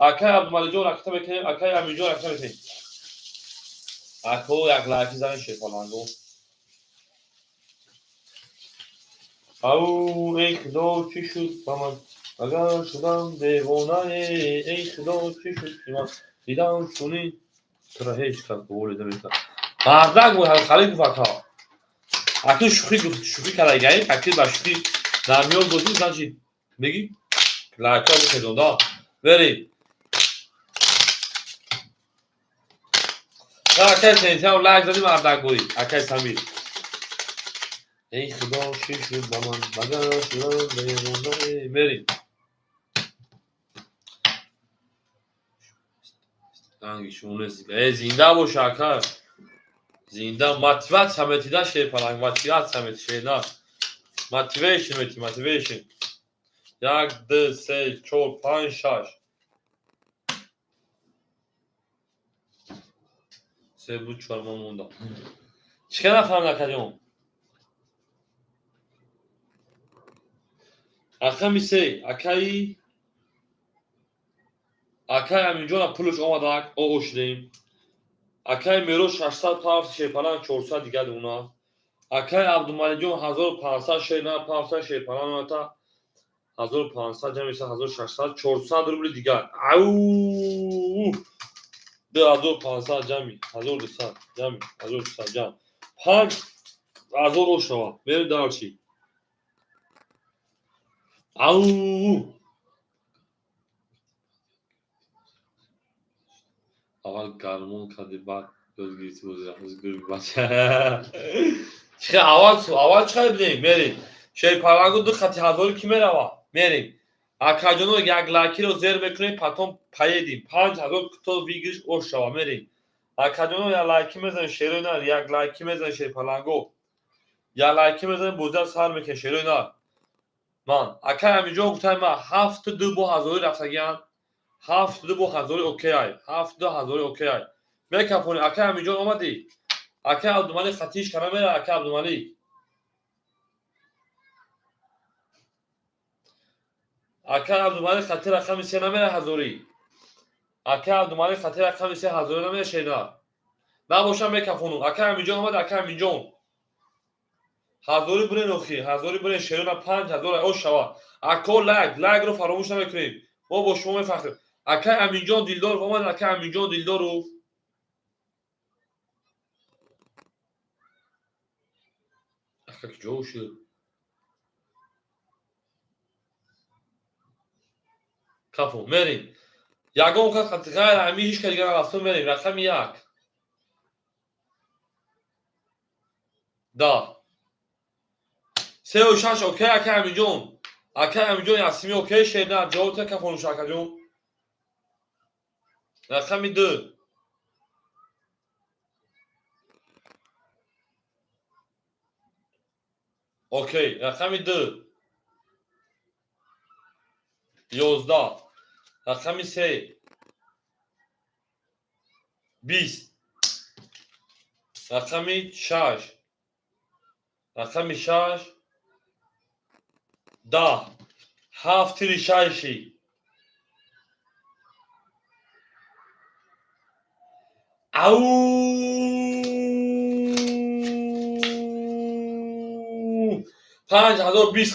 Акай Абдумаликҷон ракта мекунем, акай Амиҷон ракта мекунем. Ако, як лайки зани шерпаланго. Ау, эй худо, чӣ шуд ба ман? Агар шудам девонае, эй худо, чӣ шуд ки ман дидам чунин тура ҳеҷ кас уволить намекунад. Мардак буд, халӣ гуфт, ака. Аки шӯхӣ гуфт, шӯхӣ кардагаи, аки ба шӯхӣ дар миён бозӣ, значит меги лайка бихезон, да. Бери. Акай Сентям лайк задӣ, мардак будӣ, акай Самир. Эй худо, чӣ шуд ба ман? Агар шудам девонае. Мерем. Ранги шумо нест. Э, зинда бош, ака. Зинда мотивация метида шерпаланг, мотивация мети шерна. Motivation мети, motivation. Як, ду, се, чор, панҷ, шаш. Се буд, чор мо монда. Чӣ кар нафаҳмид, акаҷон? Рақами се, акаи Аминҷона пулаш омадак, оғо шудем. Акаи Мероз 600 пафт шерпаланг, 400 дигар уна. Акаи Абдумаликҷон 1500 шер на 500 шерпаланг омада, 1500 ҷамъ мешавад 1600, 400 рубли дигар. Ау! 2500 ҷамъи 1200 ҷамъи 1300 ҷамъ 5000 ошава. Мерем дальше. Ау! Аввал гармон кардӣ, баъд ёд гирифтӣ бозира. Бача. Чӣ аввал, аввал чӣ қадр бидем? Мерем. Шерпалангу ду хати ҳазори ки мерава? Мерем. Акаҷоно, як лайкиро зер мекунем, потом поедем. 5000 кто выигрыш ошава, мерем. Акаҷоно, як лайки мезанем, шерои нар, як лайки мезанем, шерпаланго. Як лайки мезанем, бозиа сар мекунем, шерои нар. Ман акай Амиҷон гуфтам, ман ҳафту ду бо ҳазорӣ рафтагиам. 7-2 бо ҳазорӣ окейай. 7-2 ҳазорӣ окейай. Мекафонӣ, акай Амиҷон омадӣ. Акай Абдумалик хатиш кара мера, акай Абдумалик. Акай Абдумалик хати рақами се намера ҳазорӣ. Акай Абдумалик хати рақами се ҳазорӣ намера, шена. Набошам, мекафонум. Акай Амиҷон омад, акай Амиҷон. Ҳазорӣ бурен охи, ҳазорӣ бурен, шерона, 5000 о шава. Ако, лайк, лайкро фаромӯш намекунем. Мо бо шумо мефахрем. Акай Аминҷон Дилдоров омад, акай Аминҷон Дилдоров. Ака куҷо шуд? Кафо, мерем. Ягон кас ғайр ҳамин ҳеҷ кас дигар нарафту, мерем. Рақами як. Да. Сеу шаш окей, акай Аминҷон. Акай Аминҷон Ясими окей, шерна, ҷавоб та кафонуш, акаҷон. Рақами ду. Окей, рақами ду. 11. Рақами се. 20. Рақами шаш. Рақами шаш. 10. Ҳафт тири шаши. Ау! 5020,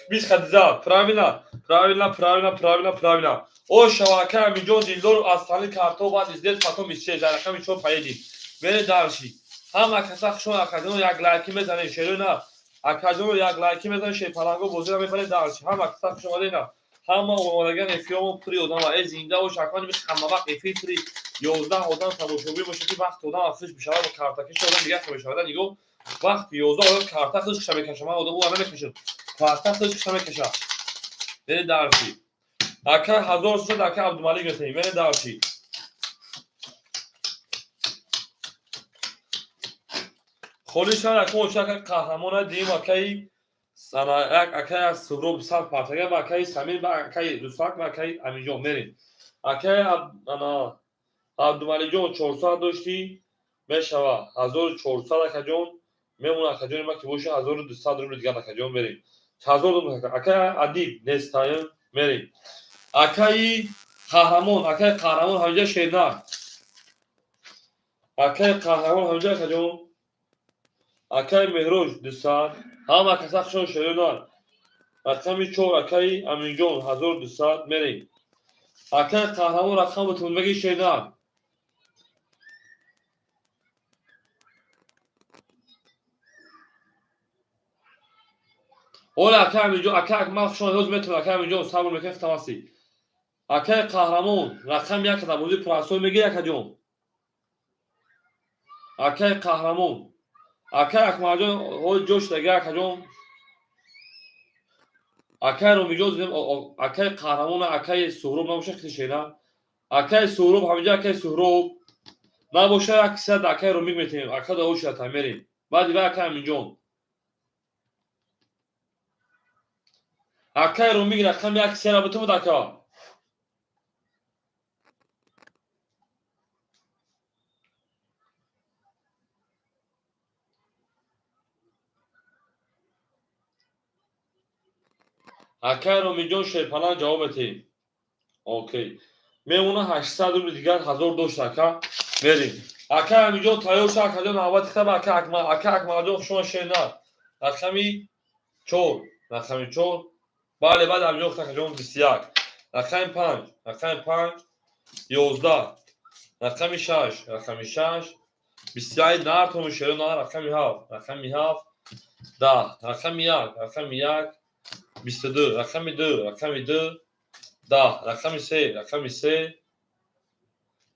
20 хадиза. Правильно, правильно, правильно, правильно, правильно. О шава, акай Аминҷон Дилдоров, остальные карто баъд издец, потом исчез. Дар рақами чор поедем. Мере дальше. Ҳама каса хушон, акаҷоно, як лайки мезанем, шерои на. Акаҷоно, як лайки мезанем, шерпаланго бозиро мебарем дальше. Ҳама каса хуш омадена. Ҳама омодаган, эфирмо пури одама. Э, зинда бош, акман ҳама вақт эфир пури 11 одам тамошобин бошад, ки вақт одам афсӯс бишавад ва картакиши одам дигар хел мешавад. Нигоҳ, вақти 11 одам карта худаш мекаша, ман одам ӯ намекашад. Карта худаш мекаша. Мере дальше. Ака ҳазор шуд, ака Абдумалик метаҳем. Мере дальше. Холӣ шавад, ака оша, ака қаҳрамона дим, акаи ана як акаи Суҳроб сар партага ва акаи Самир ва акаи Русак ва акаи Аминҷон, мерем. Акаи ана Абдумаликҷон, 400 доштӣ, мешава 1400, акаҷон. Мемона, акаҷони ма, ки боша 1200 рубли дигар, акаҷон, мерем. 1000 рубл, акаи Адиб нестаем, мерем. Акаи қаҳрамон, акаи қаҳрамон ҳамҷа, шернар. Акаи қаҳрамон ҳамҷа, акаҷон. Акаи Меҳроҷ 200. Ҳама каса хушон, шернар. Рақами чор, акаи Аминҷон, 1200, мерем. Акаи қаҳрамон, рақам бутун беги, шернар. Оля, акаи Аминҷон, ака Акмал хушон, ҳоз метавон, акаи Аминҷон, сабр мекунем, хитамаси. Акаи қаҳрамон, рақами як дар бозии прасой мегири, акаҷон. Акаи қаҳрамон. Акаи Акмалҷон, ҳоз ҷош дага, акаҷон. Акаи Ромиҷон, акаи қаҳрамон, акаи Суҳроб набоша, хити шена. Акаи Суҳроб ҳаминҷа, акаи Суҳроб набоша, як сад акаи Ромик метавем. Ака да ошата, мерем. Баъди вай акаи Аминҷон. Акаи Ромик, рақами як сера бутумуд, ака. Акаи Ромиҷон, шерпалан ҷавоб метиҳем. Окей. Мемона 800 рубли дигар, 1000 дошт, ака. Мерем. Акаи Аминҷон тайёр шуд, акаҷон, навбати хитаб, ака Акмал, ака Акмалҷон хушона, шернар. Рақами чор, рақами чор. Бале, баъд Аминҷон, акаҷон, 21. Рақами панҷ, рақами панҷ, 11. Рақами шаш, рақами шаш, 21 нартоми шерона, рақами ҳафт, рақами ҳафт, 10, рақами як, рақами як, 22, рақами ду, рақами ду, 10, рақами се, рақами се,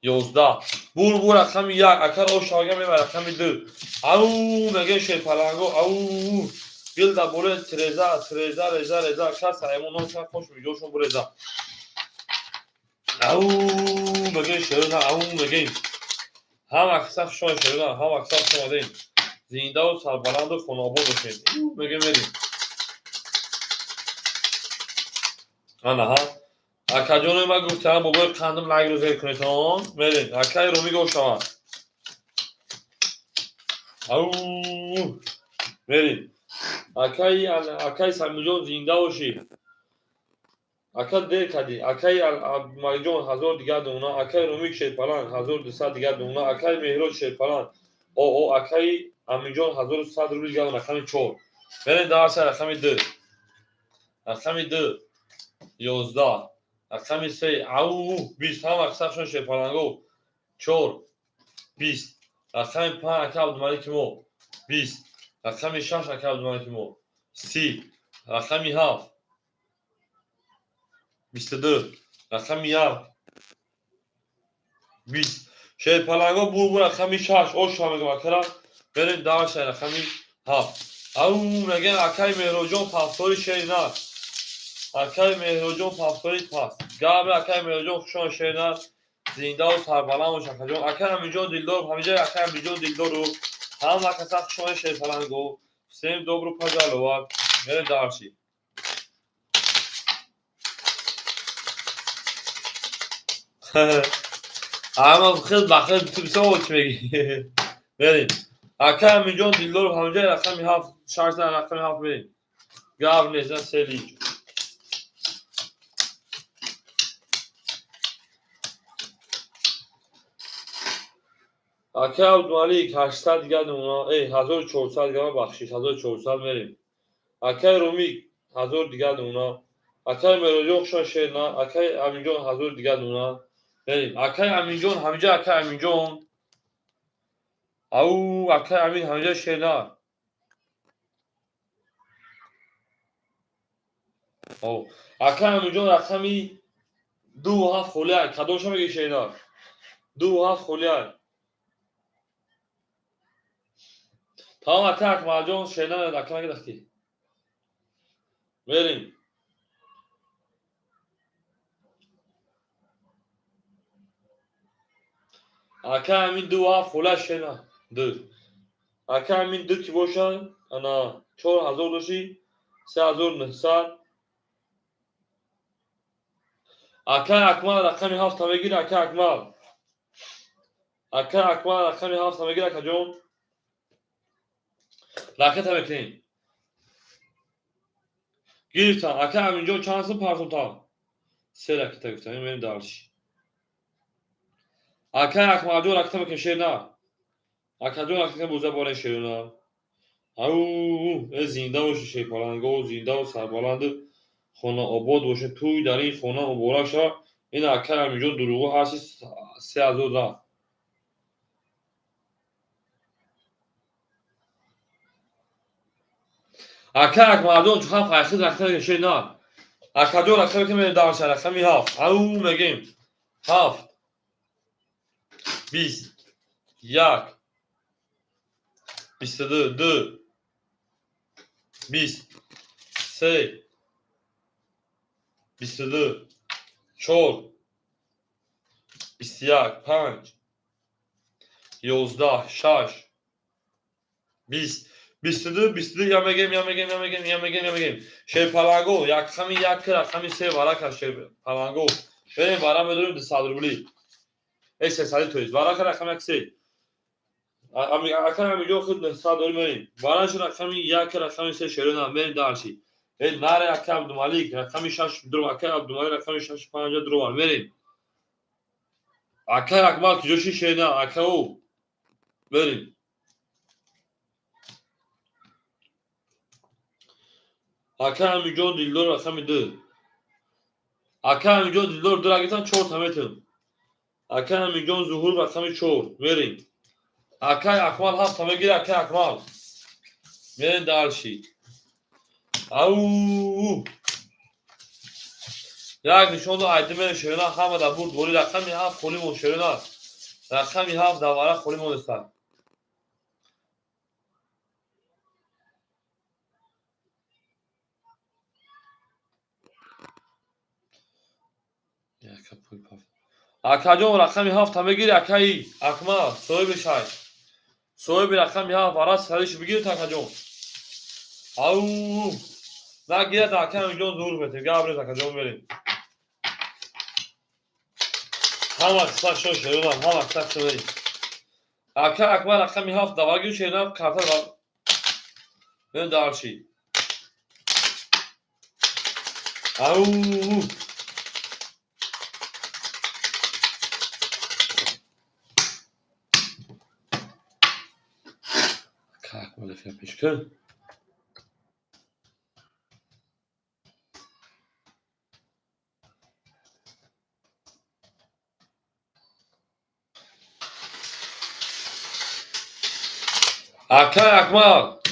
11. Бур, бур, рақами як, акар о шавага меба, рақами ду. Ау, меге шерпаланго, ау. Гил дар болои тиреза, тиреза, реза, реза, кас аймон нон хош миҷошон буреза. Ау, мегӯем шерона, ау, мегӯем. Ҳама каса хушон шерона, ҳама каса хуш омадем. Зиндаву сарбаланду хонаобод бошед. Мегӯем мерем. Ана ҳа. Акаҷонои ма гуфтам бобои қандам лайк зер кунедон. Мерем. Акаи Румӣ гошавад. Ау, мерем. Акаи Самиҷон зинда бошӣ. Ака дер кардӣ. Акаи Абдумаликҷон 1000 дигар дона. Акаи Румик Шерпаланг 1200 дигар дона. Акаи Меҳроҷ Шерпаланг. О, акаи Аминҷон 1100 рубл дигар рақами 4. Мерем дарса рақами 2. Рақами 2 11. Рақами 3 ау 20. Ҳама қисабшон Шерпаланго 4 20. Рақами 5 ака Абдумалики мо 20. Рақами 6 ака Абдумалики мо 30. Рақами 7 22. Рақами 1 20. Шерпаланго бур рақами 6. Оша мегам акара. Берем дарса рақами 7. Ау мегам акаи Меҳроҷон пафтори шерина. Акаи Меҳроҷон пафтори паст. Габр акаи Меҳроҷон хушон шерина. Зиндаву сарбаланд бош акаҷон. Акаи Аминҷон Дилдоров, ҳамиҷа акаи Аминҷон Дилдоров. Ҳама каса хушон шерпаланго. Всем добро пожаловать. Мерем дарси. Ама хел ба хел бисёр чӣ мегӣ. Мерем. Акаи Аминҷон Дилдоров ҳамиҷа рақами 7, 6 рақами 7 мерем. Гап нест, селиҷ. Акаи Абдумалик 800 дигар дона, 1400 дигар бахшиш, 1400 мерем. Акаи Румик 1000 дигар дона. Акаи Меҳроҷон хушон шерна, акаи Аминҷон 1000 дигар дона. Мерем. Акаи Аминҷон ҳамиҷа акаи Аминҷон. Ау, акаи Амин ҳамиҷа шерна. О, акаи Аминҷон рақами 2 7 холия. Кадомша мегӣ шерна? 2 7 холия. Тамом ака Акмалҷон шерна ака нагирахтӣ. Мерем. Ака Амин 2 7 холия шерна. 2. Ака Амин 2 ки бошад, ана 4000 доши, 3900. Ака Акмал рақами 7 мегир, ака Акмал. Ака Акмал рақами 7 мегир, акаҷон. Ракета мекунем. Гирифтам. Ака Аминҷон чанд сум партонтам? 3 ракета гуфтам. Мерем дарши. Ака Акмалҷон ракета мекунем шерна. Акаҷон ракета боза борем шерна. Ау, зинда боши шерпаланго, зиндаву сарбаланду хонаобод боше. Тӯй дар ин хона муборак шавад. Ин ака Аминҷон дурӯғо ҳасти 3000 рафт. Ака Акмалҷон чанд файхид ракета мекунем шерна. Акаҷон ракета мекунем дарша рақами 7. Ау мегем. 7 20 1 22 2 20 3 22 4 21 5 11 6 20 22 22 я мегем, я мегем, я мегем, я мегем, я мегем. Шерпаланго, рақами 1, рақами 3 варака шерпаланго. Берем вара медорем 200 рубли. 300 то есть. Варака рақами 1 3. Ака Аминҷон худ 900 дорим мерем. Вараша рақами 1, рақами 3 шерона мерем дарси. Наре ака Абдумалик рақами 6 дурум, ака Абдумалик рақами 6 5 дурум мерем. Ака Акмал киҷоши шерна, ака ӯ. Мерем. Ака Аминҷон Дилдор рақами 2. Ака Аминҷон Дилдор 2 рагитан 4 та метр. Ака Аминҷон Зуҳур рақами 4. Мерем. Акаи Акмал 7 та мегир, акаи Акмал. Мерем дарши. Ау! Як нишон до айди мерем шерона ҳама дар бурд бори рақами 7 холӣ мон шерона. Рақами 7 дар вара холӣ монеста. Акаҷон рақами 7 мегири акаи Акмал соҳиби шай. Соҳиби рақами 7 варас сариш бигиред акаҷон. Ау нагирад ака Аминҷон зур метем. Гап нест акаҷон мерем. Ҳама қисмат шо шерунам, ҳама қисмат шо мерем. Ака Акмал рақами 7 давагир шерунам карта мерем дарши. Ау пеш кун. Акай Акмал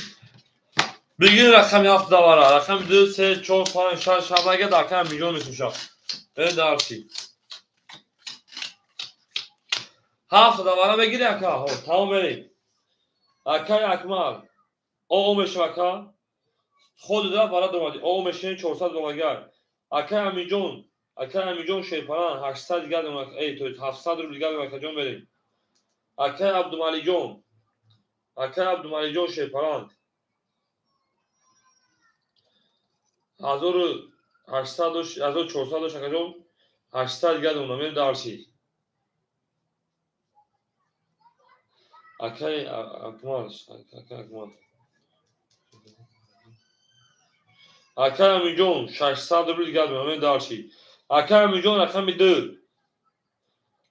бигир рақами 7 давара. Рақами 2, 3, 4, 5, 6, 7 агар акай миллион мефурӯшад. Бе дарси. 7 давара мегири ака. Ҳо, тамом мерем. Акай Акмал о мешава ака. Худ да вара домади. О мешин 400 домагар. Акай Аминҷон, акай Аминҷон Шерпаран 800 дигар домаг, эй, то 700 рубл дигар домаг акаҷон мерем. Акай Абдумалиҷон, акай Абдумалиҷон Шерпаран 1800 1400 дош акаҷон 800 дигар домаг мерем дарси. Акай Акмал, акай Акмал. Акай Аминҷон 600 рубл дигар домаг мерем дарси. Акай Аминҷон рақами 2.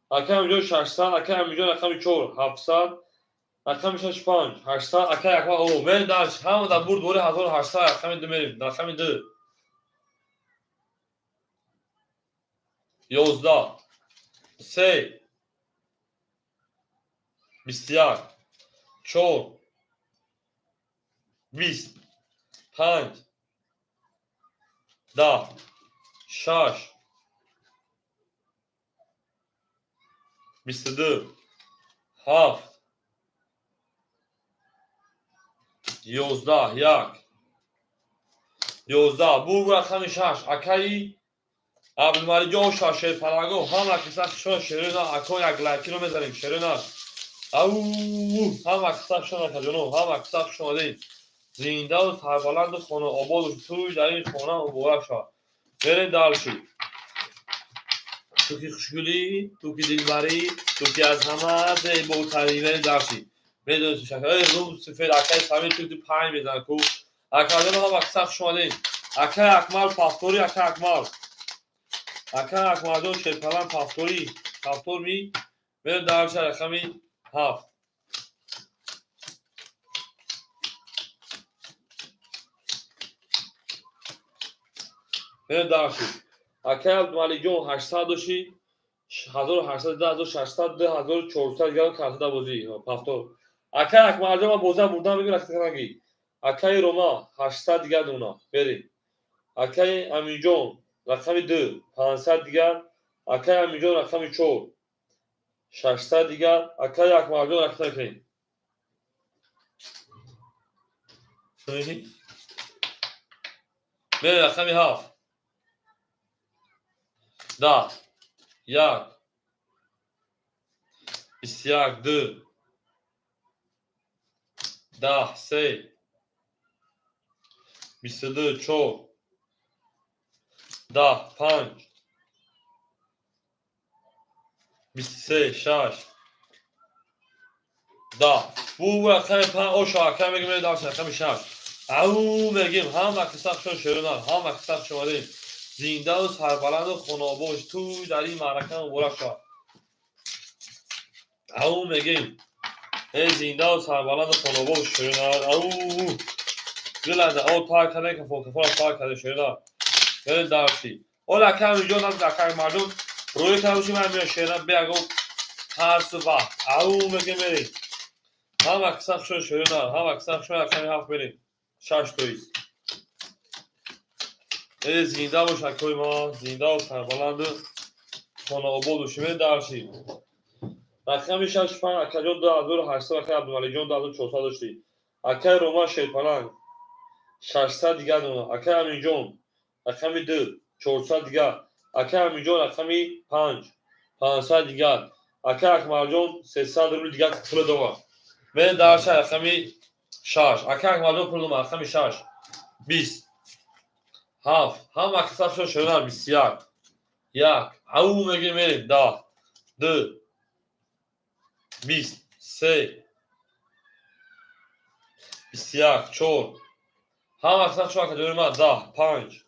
Акай Аминҷон 600, акай Аминҷон рақами 4, 700, рақами 6 5, 800, акай Акмал о, мерем дарси. Ҳама дар бурд бори 1800 рақами 2 мерем, рақами 2. 11 3 21 4 20 5 10 6 22 7 11 1 11 бу рақами 6 акаи Абдумалиҷон Шерпалаго ҳама қисса шон шерина ако як лайкиро мезанем шерина. Ау ҳама қисса шон акаҷоно ҳама қисса шон одем. Зиндаву сарбаланду хонаободу туй дар ин хона муборак шавад. Мерем дарши. Ту ки хушгулӣ, ту ки дилбарӣ, ту ки аз ҳама зеботарӣ. Мерем дарши. Медонистӣ шака эй рум сифед акаи Самир ту панҷ мезанад ку. Акаҷоно ҳама қисса хуш омадем. Акаи Акмал пафторӣ, акаи Акмал. Акаи Акмалҷон Шерпалан пафторӣ, пафтор ми мерем дарши рақами 7. Мерем дарши. Акаи Абдумалиҷон 800 доши, 1800, 2600, 2400 дигар карта бозӣ пафтор. Акаи Акмалҷон ман бозиам бурдам мегӯям рақами. Акаи Рома 800 дигар дона. Мерем. Акаи Аминҷон рақами 2 500 дигар. Акаи Аминҷон рақами 4 600 дигар. Акаи Акмалҷон рақами кунем. Мерем рақами 7. 10 1 21 2 10 3 22 4 10 5 23 6 10 бу рақами 5 оша ака мегим мерем дарси рақами 6. Ау мегим ҳама қисса шон шерунан ҳама қисса хуш омадем. Зиндаву сарбаланду хонаобод туй дар ин маърака муборак шавад. Ау мегим эй зиндаву сарбаланду хонаобод шерунан. Ау диланда о тар каде кафо кафора тар каде шерунан. Мерем дарси. Ола ака Аминҷон назд акаи мардум рӯи кардуши ман меояд шерунан беаго тарсу вақт. Ау мегим мерем. Ҳама қисса хушон шерунан ҳама қисса хушон рақами 7 мерем. 6 тоист. Эй зинда бош акои ман, зиндаву сарбаланду хонаобод бошӣ. Мерем дарси. Рақами 6 5 акаҷон 2800 акаи Абдумалиҷон 2400 доштӣ. Акаи Рома Шерпаланг 600 дигар дона. Акаи Аминҷон рақами 2 400 дигар. Акай Аминҷон рақами 5, 500 дигар. Акай Акмалҷон 300 рубли дигар пула дорад. Мерем дарша рақами 6. Акай Акмалҷон пул дорад, рақами 6. 20. 7. Ҳама касаб шуд шудан 21. 1. Ау мегирем мерем 10. 2. 20. 3. 21. 4. Ҳама касаб шуд акаҷони ман 10. 5.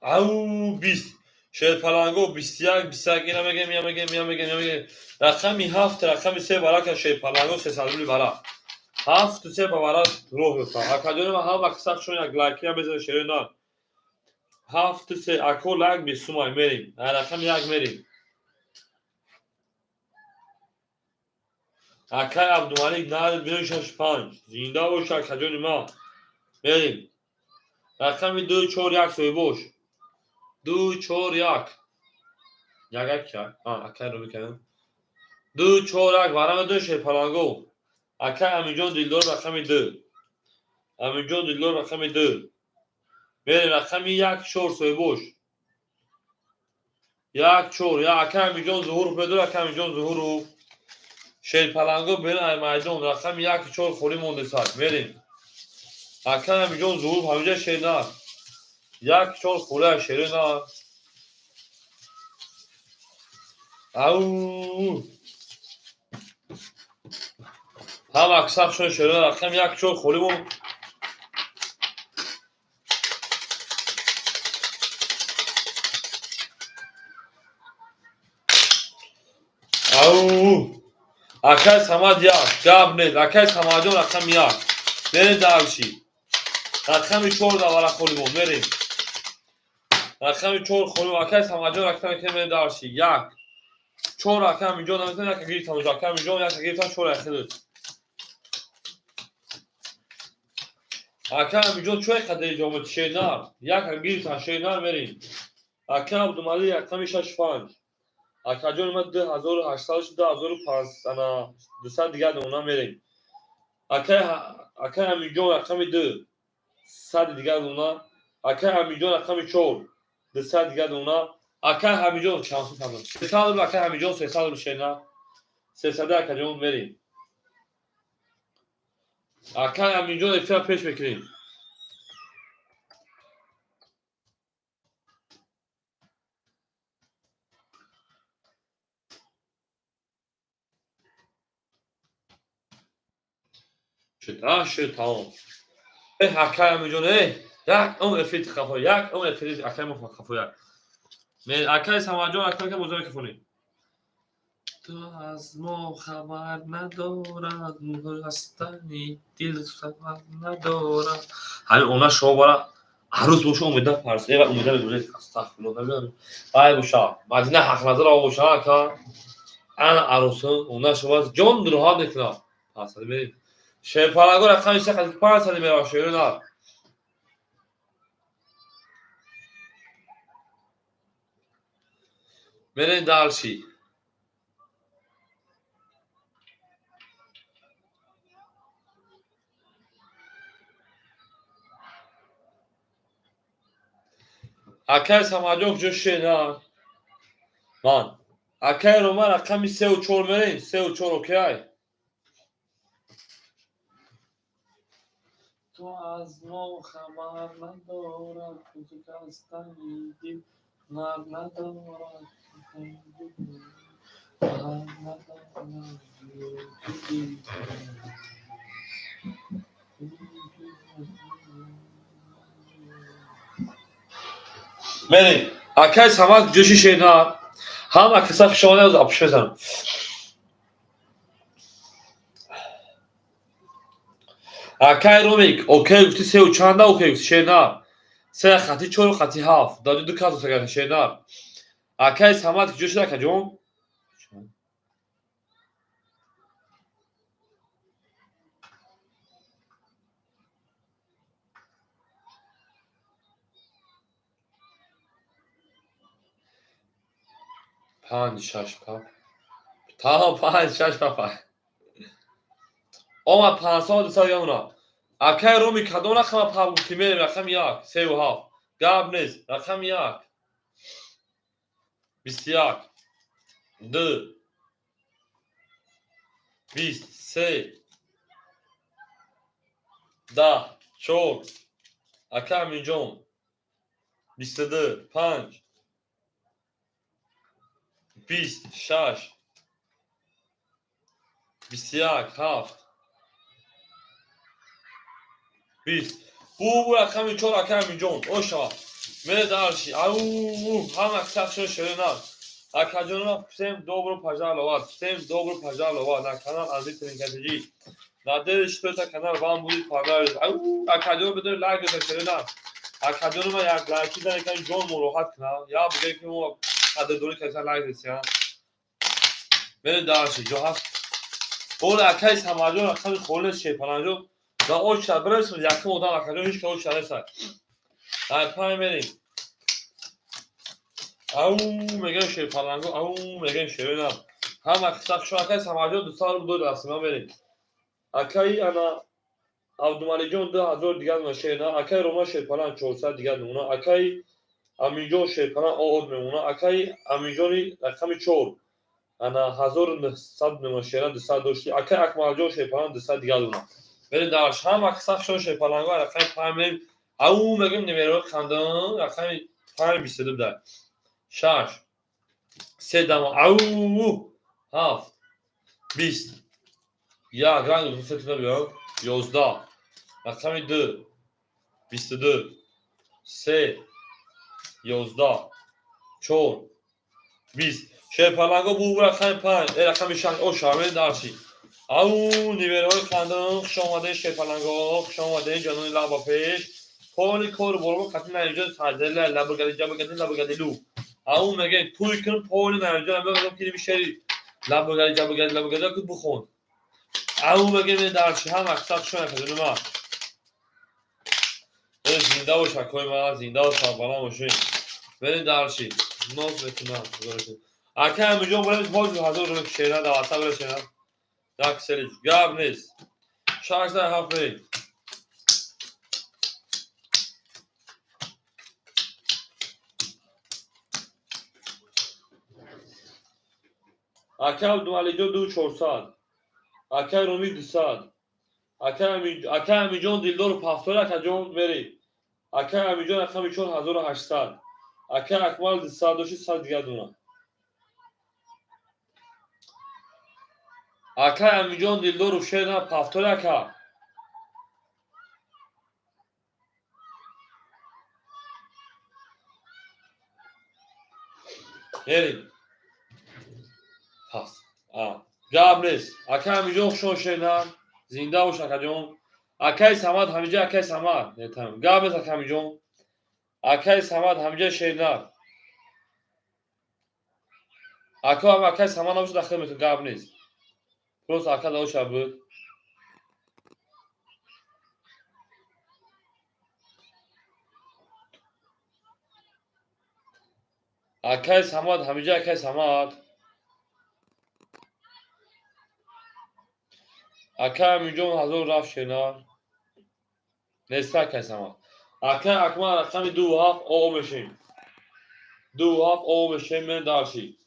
Ау 20. Шерпаланго 21, 21 ина мегем, я мегем, я мегем, я мегем. Рақами 7, рақами 3 барака шерпаланго 300 рубли бара. 7 3 ба бара роҳ ёфта. Акаҷони ман ҳама касаб шуд як лайкия мезанед шерои нар. 7 3 ако лайк бисумай мерем. Рақами 1 мерем. Акай Абдумалик нар 65. Зинда бош акаҷони ман. Мерем. Рақами 2 4 1 соҳибош. 2 4 1. Як як як. Акай рӯ мекунам. 2 4 1 варама 2 шерпаланго. Акай Аминҷон Дилдор рақами 2. Аминҷон Дилдор рақами 2. Мерем рақами 1 4 соҳибош. 1 4. Я акай Аминҷон Зуҳуров медор, акай Аминҷон Зуҳуров. Шерпаланго берин ай майдон рақами 1 4 холӣ мондесад. Мерем. Акай Аминҷон Зуҳуров ҳаминҷа шернар. 1 4 холӣ ай шернар. Ау. Ҳама аксар шуд шернар рақами 1 4 холӣ монд. Ау. Акай Самад 1, гап нест. Акай Самадҷон рақами 1. Мерем дарши. Рақами 4 давара холӣ монд. Мерем. Рақами 4 холӣ монд. Акай Самадҷон рақами 1 мерем дарши. 1. 4 акай Аминҷон наметавонад, як гирифтам. Акай Аминҷон як гирифтам, 4 яхилд. Акай Аминҷон чой қадари ҷомат шернар. Як гирифтам шернар мерем. Акай Абдумалик рақами 6 5. Акаҷони ман 2800 2500 200 дигар дона мерем. Акай Аминҷон рақами 2, 100 дигар дона. Акай Аминҷон рақами 4, 200 дигар дона. Акай Ҳамиҷон чанд сум пардохт? 300 рубл акай Ҳамиҷон 300 рубл шерна. 300 акаҷон мерем. Акай Аминҷон эфира пеш мекунем. Шуд, шуд, тамом. Акай Аминҷон, як умр эфир хафо, як умр эфир акай мо хафо як. Акай Самадҷон, акай ка бозор микрофони. Ту аз мо хабар надорад, ҳастани дил хабар надорад. Ҳамин она шоҳ бара арӯз боша умеда фарс. Ва умеда мегӯяд астағфируллоҳ намедонам. Вай боша, Мадина Ҳақназар боша ака. Ана арӯсун, она шоҳ ҷон роҳат мекунад. 500 мерем. Шерпалаго рақами 3 қад 500 мерава шерона. Мерем дарши. Акай Самадҷон куҷо шена? Ман. Акай Рома рақами 3 4 мерем. 3 4 окей. Ту аз мо хабар надорад, ҳастани дил нар надорад. Мерем. Акай Самад куҷо шишена? Ҳама каса хушомад апш мезанам. Акай Ромик, окей гуфти 3 чанда окей гуфти шернар. 3 хати 4 хати 7. Даду ду кас сагар шернар. Акай Самад куҷо шуда акаҷон? Панҷ шаш пап. Тамом 5 6 пап. Омад 500 200 ямуна. Акай Роми кадом рақама пап гуфти мерем рақами 1, 3 7. Гап нест, рақами 1. 21, 2, 20, 3, 10, 4, ака Аминҷон, 22, 5, 20, 6, 21, 7, 20. Бу рақами 4, ака Аминҷон, оша. Мере дальше. Ау, ҳама сахшо ширина. Акаҷонова, всем добро пожаловать. Всем добро пожаловать на канал Азиз Тринкатиҷи. Надеюсь, что это канал вам будет понравиться. Ау, акаҷон, бидор лайк бизан, ширина. Акаҷонова, як лайки зан, якам ҷон муроҳат кунам. Я бигӯй, ки мо қадрдонӣ кардем, лайк десия. Мере дальше. Ҷо ҳаст. Ола, акаи Самарҷон, рақами холе шепаланҷо. Да оча, бирасм, якум одам акаҷон, ҳеч ка оча нест. Ай пай мерем. Ау, мегӯем шерпаланго, ау, мегӯем шерина. Ҳама қисса шо, акаи Самарҷон, 200 рубл дод, расима мерем. Акаи ана Абдумалиҷон, 2000 дигар мемона, шерина. Акаи Рома шерпаланг, 400 дигар мемона. Акаи Аминҷон шерпаланг од мемона. Акаи Аминҷони рақами 4 ана 1900 мемона, шерина, 200 дошти. Акаи Акмалҷон шерпаланг, 200 дигар мемона. Мерем дальше. Ҳама қисса шо шерпаланго, рақами 5 мерем. Ау, мегӯем номерои хандан, рақами 5, 22 дай. 6, се дама, ау, 7, 20, як ранг сетона биём, 11, рақами 2, 22, 3, 11, 4, 20. Шерпаланго, бу рақами 5, э, рақами 6, о шармени дарши. Ау, ниверои хандан, хуш омадед, шерпаланго, хуш омадед, ҷанони лаба пеш. Поли кору борбо қати наимҷон саҷдала лабагади ҷабагади лабагади лу. Ау, мегӯем туй кун, поли наимҷон мегӯям, ки шери лабагади ҷабагади лабагади ку бихон. Ау, мегӯем дарши, ҳама қисса шо накардем. Э, зинда бош, акои ман, зинда бош, сарбаланд бошед. Берем дальше. Ноз мекунам. Ака Амиҷон, барем боз 1000 рубл, шера давата бира, шера. Як селич гап нест. 6 дар 7 мерем. Ака Абдумалиҷон, 2400. Акаи Румӣ, 200. Акаи Амиҷон Дилдору пафтор, акаҷон, мери. Акаи Амиҷон рақами 4800. Акаи Акмал, 200 дошти, 100 дигар дона. Акаи Амиҷон Дилдору шер на пафтор, ака. Мерим. Пас. Гап нест. Акаи Амиҷон, хушон, шер. Зинда бош, акаҷон. Акаи Самад ҳамиҷа, акаи Самад. Гап нест, ака Амиҷон. Акаи Самад ҳамиҷа, шернар. Ака, акаи Самад набошад, дахил мекун, гап нест. Просто ака даоша буд. Акаи Самад ҳамиҷа, акаи Самад. Акаи Амиҷон, 1000 рафт, шернар. Неста акаи Самад. Акаи Акмал рақами 2 7 о мешем. 2 7 о мешем, мен дарши.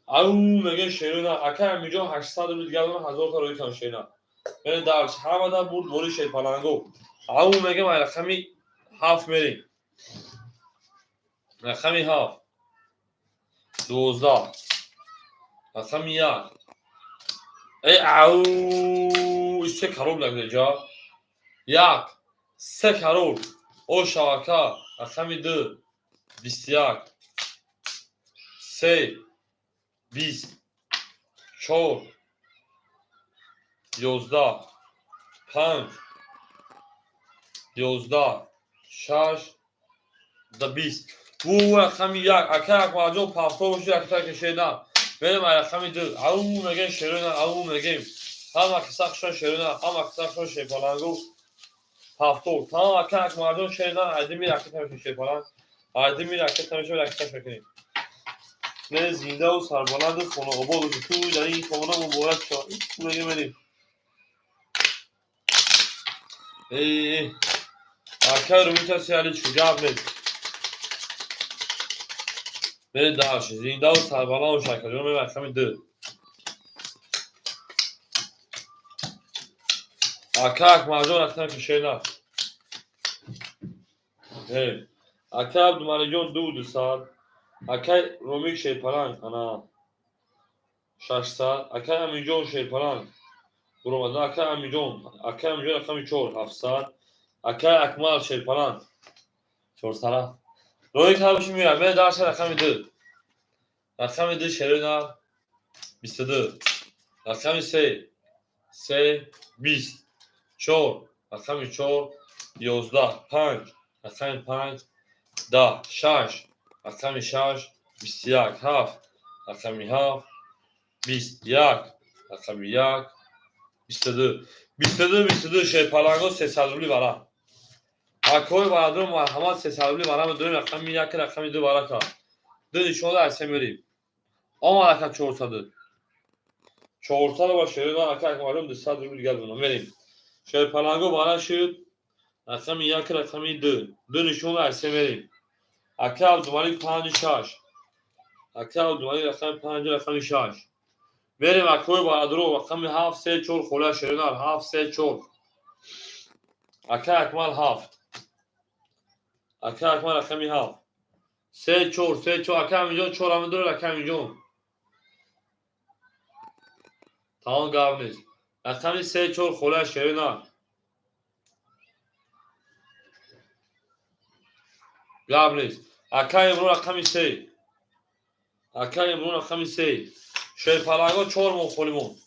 Ау, мегӯем шерина. Акаи Амиҷон, 800 рубл дигар дорам, 1000 та рои кам, шерина. Мен дарши. Ҳамада бурд бори шерпаланго. Ау, мегӯем ай рақами 7 мерем. Рақами 7. 12. Рақами 1. Э, ау, се корол нагӯ. 1, се корол. О шавака, рақами 2, 21, 3, 20, 4, 11, 5, 11, 6 да 20. Бу рақами 1, ака Акмалҷон, пафтор боши, акта кешена. Мерем ай рақами 2. Ау, мегӯем шерона, ау, мегӯем. Ҳама қисса хушон, шерона, ҳама қисса хушон, шерпалангу. Пафтор. Тамом, ака Акмалҷон, шерона, айдими ракета мешем, шерпаланг. Айдими ракета мешем, ракета мекунем. Не, зиндаву сарбаланду хонаобод бошед. Ту дар ин хона муборак шавад. Мегӯем мерем. Э, ака Румита, сиали чу гап нест. Мерем дальше. Зиндаву сарбаланду шакарҷон, мерем рақами ду. Ака Акмалҷон, рақами кишена. Мерем. Ака Абдумаликҷон, 2200. Акай Ромик Шерпаланг, ана 600. Акай Аминҷон Шерпаланг буромада. Акай Аминҷон, акай Аминҷон, рақами чор, 700. Акай Акмал Шерпаланг 400. Рои кабиши меояд. Мерем дальше, рақами ду. Рақами ду, шерина, 22. Рақами се, се, 20. Чор, рақами чор, 11. Панҷ, рақами панҷ, 10. Шаш, рақами шаш, 21. Ҳафт, рақами ҳафт, 21. Рақами як, 22. 22, 22. Шерпаланго, 300 рубли вара. Акои бародаро, марҳамат, 300 рубли вара медорем. Рақами як, рақами ду варака. Ду нишонда аз се мерем. Омад, ака, 400. 400 ба шерина, ака Акмалҷон, 200 рубли дигар дона. Мерем. Шерпаланго вара шуд. Рақами як, рақами ду. Ду нишонда аз се мерем. Ака Абдумалик, панҷу шаш. Ака Абдумалик, рақами панҷ, рақами шаш. Мерем, акои бародаро, рақами ҳафт, се, чор, хола шеринар, ҳафт, се, чор. Ака Акмал, ҳафт. Ака Акмал, рақами ҳафт. Се, чор, се, чор. Ака Аминҷон, чор ҳама дорад, ака Аминҷон. Тамом, гап нест. Рақами се, чор, хола шеринар. Гап нест. Ака Имрон, рақами се. Ака Имрон, рақами се. Шерпаланго, чор моҳ холӣ монд.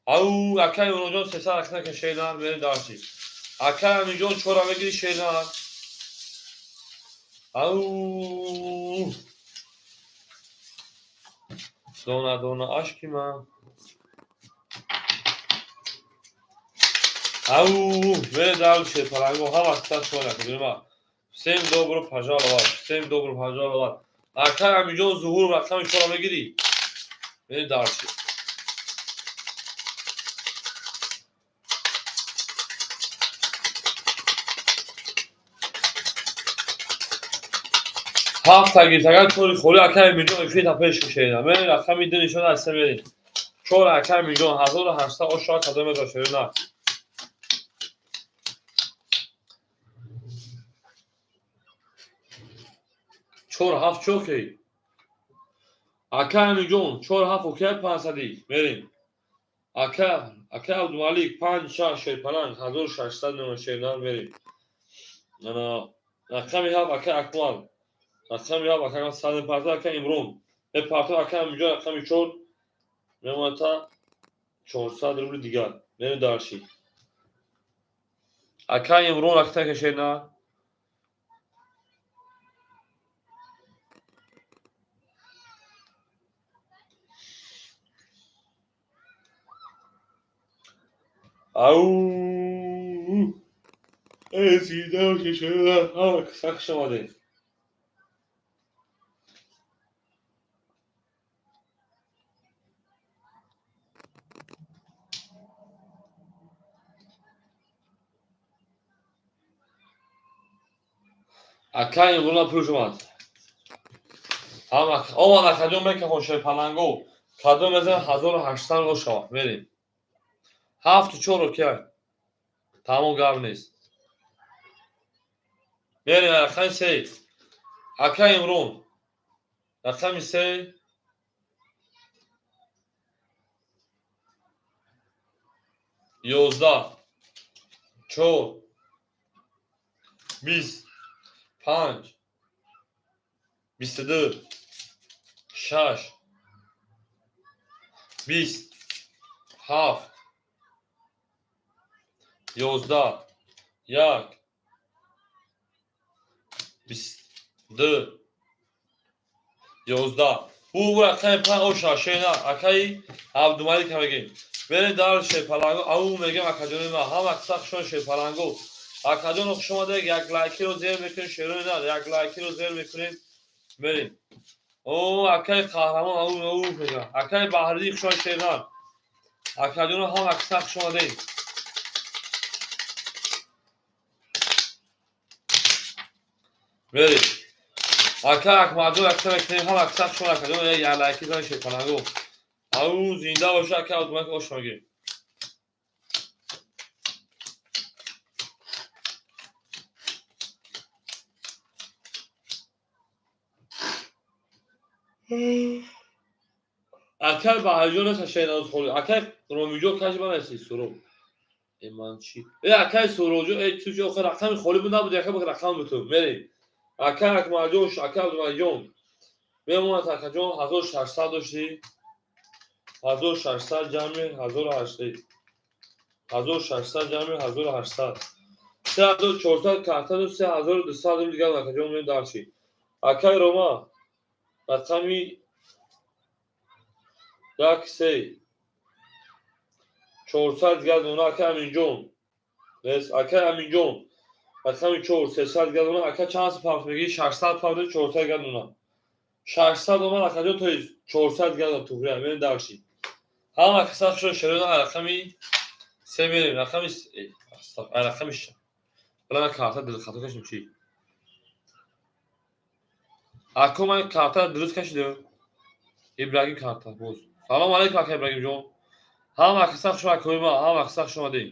Ау, ака Имронҷон, 300 рақам шеринар, мерем дальше. Ака Аминҷон, чора мегири, шеринар. Ау. Дона дона ашки ман. Ау, мерем дальше, шерпаланго, ҳама сад шумо накунем. Всем добро пожаловать. Всем добро пожаловать. Ака Аминҷон Зуҳур, рақами чора мегирӣ? Мерем дальше. Ҳафта гирифт, агар чори холӣ, ака Аминҷон, эфир пеш мешавед. Мерем, рақами ду нишон аз се мерем. Чор, ака Аминҷон, 1800 ошоа кадом медошт на. Чор ҳафт чоки. Ака Аминҷон, чор ҳафт окей, 500-ӣ. Мерем. Ака Абдумалик, панҷ шаш, шерпаланг, 1600 шернар, мерем. Ана рақами ҳафт, ака Акмал. Рақами ҳафт, ака сад мепартад, ака Имрон. Мепартад, ака Аминҷон, рақами чор мемонад та 400 рубли дигар. Мерем дальше. Ака Имрон, акта кашена. Ау! Эй, зинда кашена. Сахт шомадед. Ака Имрона пулш омад. Омад, акаҷон, мекахон, шерпаланго. Кадом мезанад, 1800 ошава. Мерем. Ҳафту чор окей. Тамом, гап нест. Мерем, рақами се. Ака Имрон. Рақами се. 11. Чор. 20. Панҷ. 22. Шаш. 20. Ҳафт. 11. Як. 22. 11. Ӯ рақами панҷ оша шена. Акаи Абдумалик мегем. Мерем дальше, шерпаланго. Ау мегем, акаҷони ман. Ҳама сахт шон, шерпаланго. Акаҷон, хуш омадед. Як лайкиро зер мекунем, шерони нар. Як лайкиро зер мекунем. Мерем. О, акаи қаҳрамон, ау, ау мегам. Акаи Баҳриддин, хуш омадед, шернар. Акаҷоно, ҳама сахт хуш омадед. Мерем. Ака Акмаҷон якта мекунем, ҳама аксар шумо акаҷон як лайки зани шерпаланго. Ау зинда боша ака Абдумалик ош мегирем. Акай Баҳарҷон нест шернавоз холи. Акай Ромиҷон каши ман нест Суроб. Э ман чӣ? Э акай Суробҷон, э ту чӣ охир рақами холи буд набуд, яка рақам буту. Мерем. Акай Акмалҷон, акай Абдумаликҷон. Мемонад акаҷон 1600 доштӣ. 1600 ҷамъи 1800. 1600 ҷамъи 1800. 3400 картаду 3200 рубл дигар акаҷон мем дарчи. Акай Рома рақами 1 3 400 дигар дона акай Аминҷон. Нест акай Аминҷон. Рақами 4 300 дигар дона ака чанд пафт мегирӣ? 600 пафт 400 дигар дона. 600 омад акаҷон то 400 дигар дона туғри мем дарчи. Ҳама каса шо шерона рақами 3 мерем, рақами рақами 6. Бала карта дил хато кашидем чӣ? Ако ман карта дуруст кашидем. Ибрагим карта боз. Салом алейкум ака Ибрагимҷон. Ҳама каса хуш акои ма, ҳама каса хуш омадед.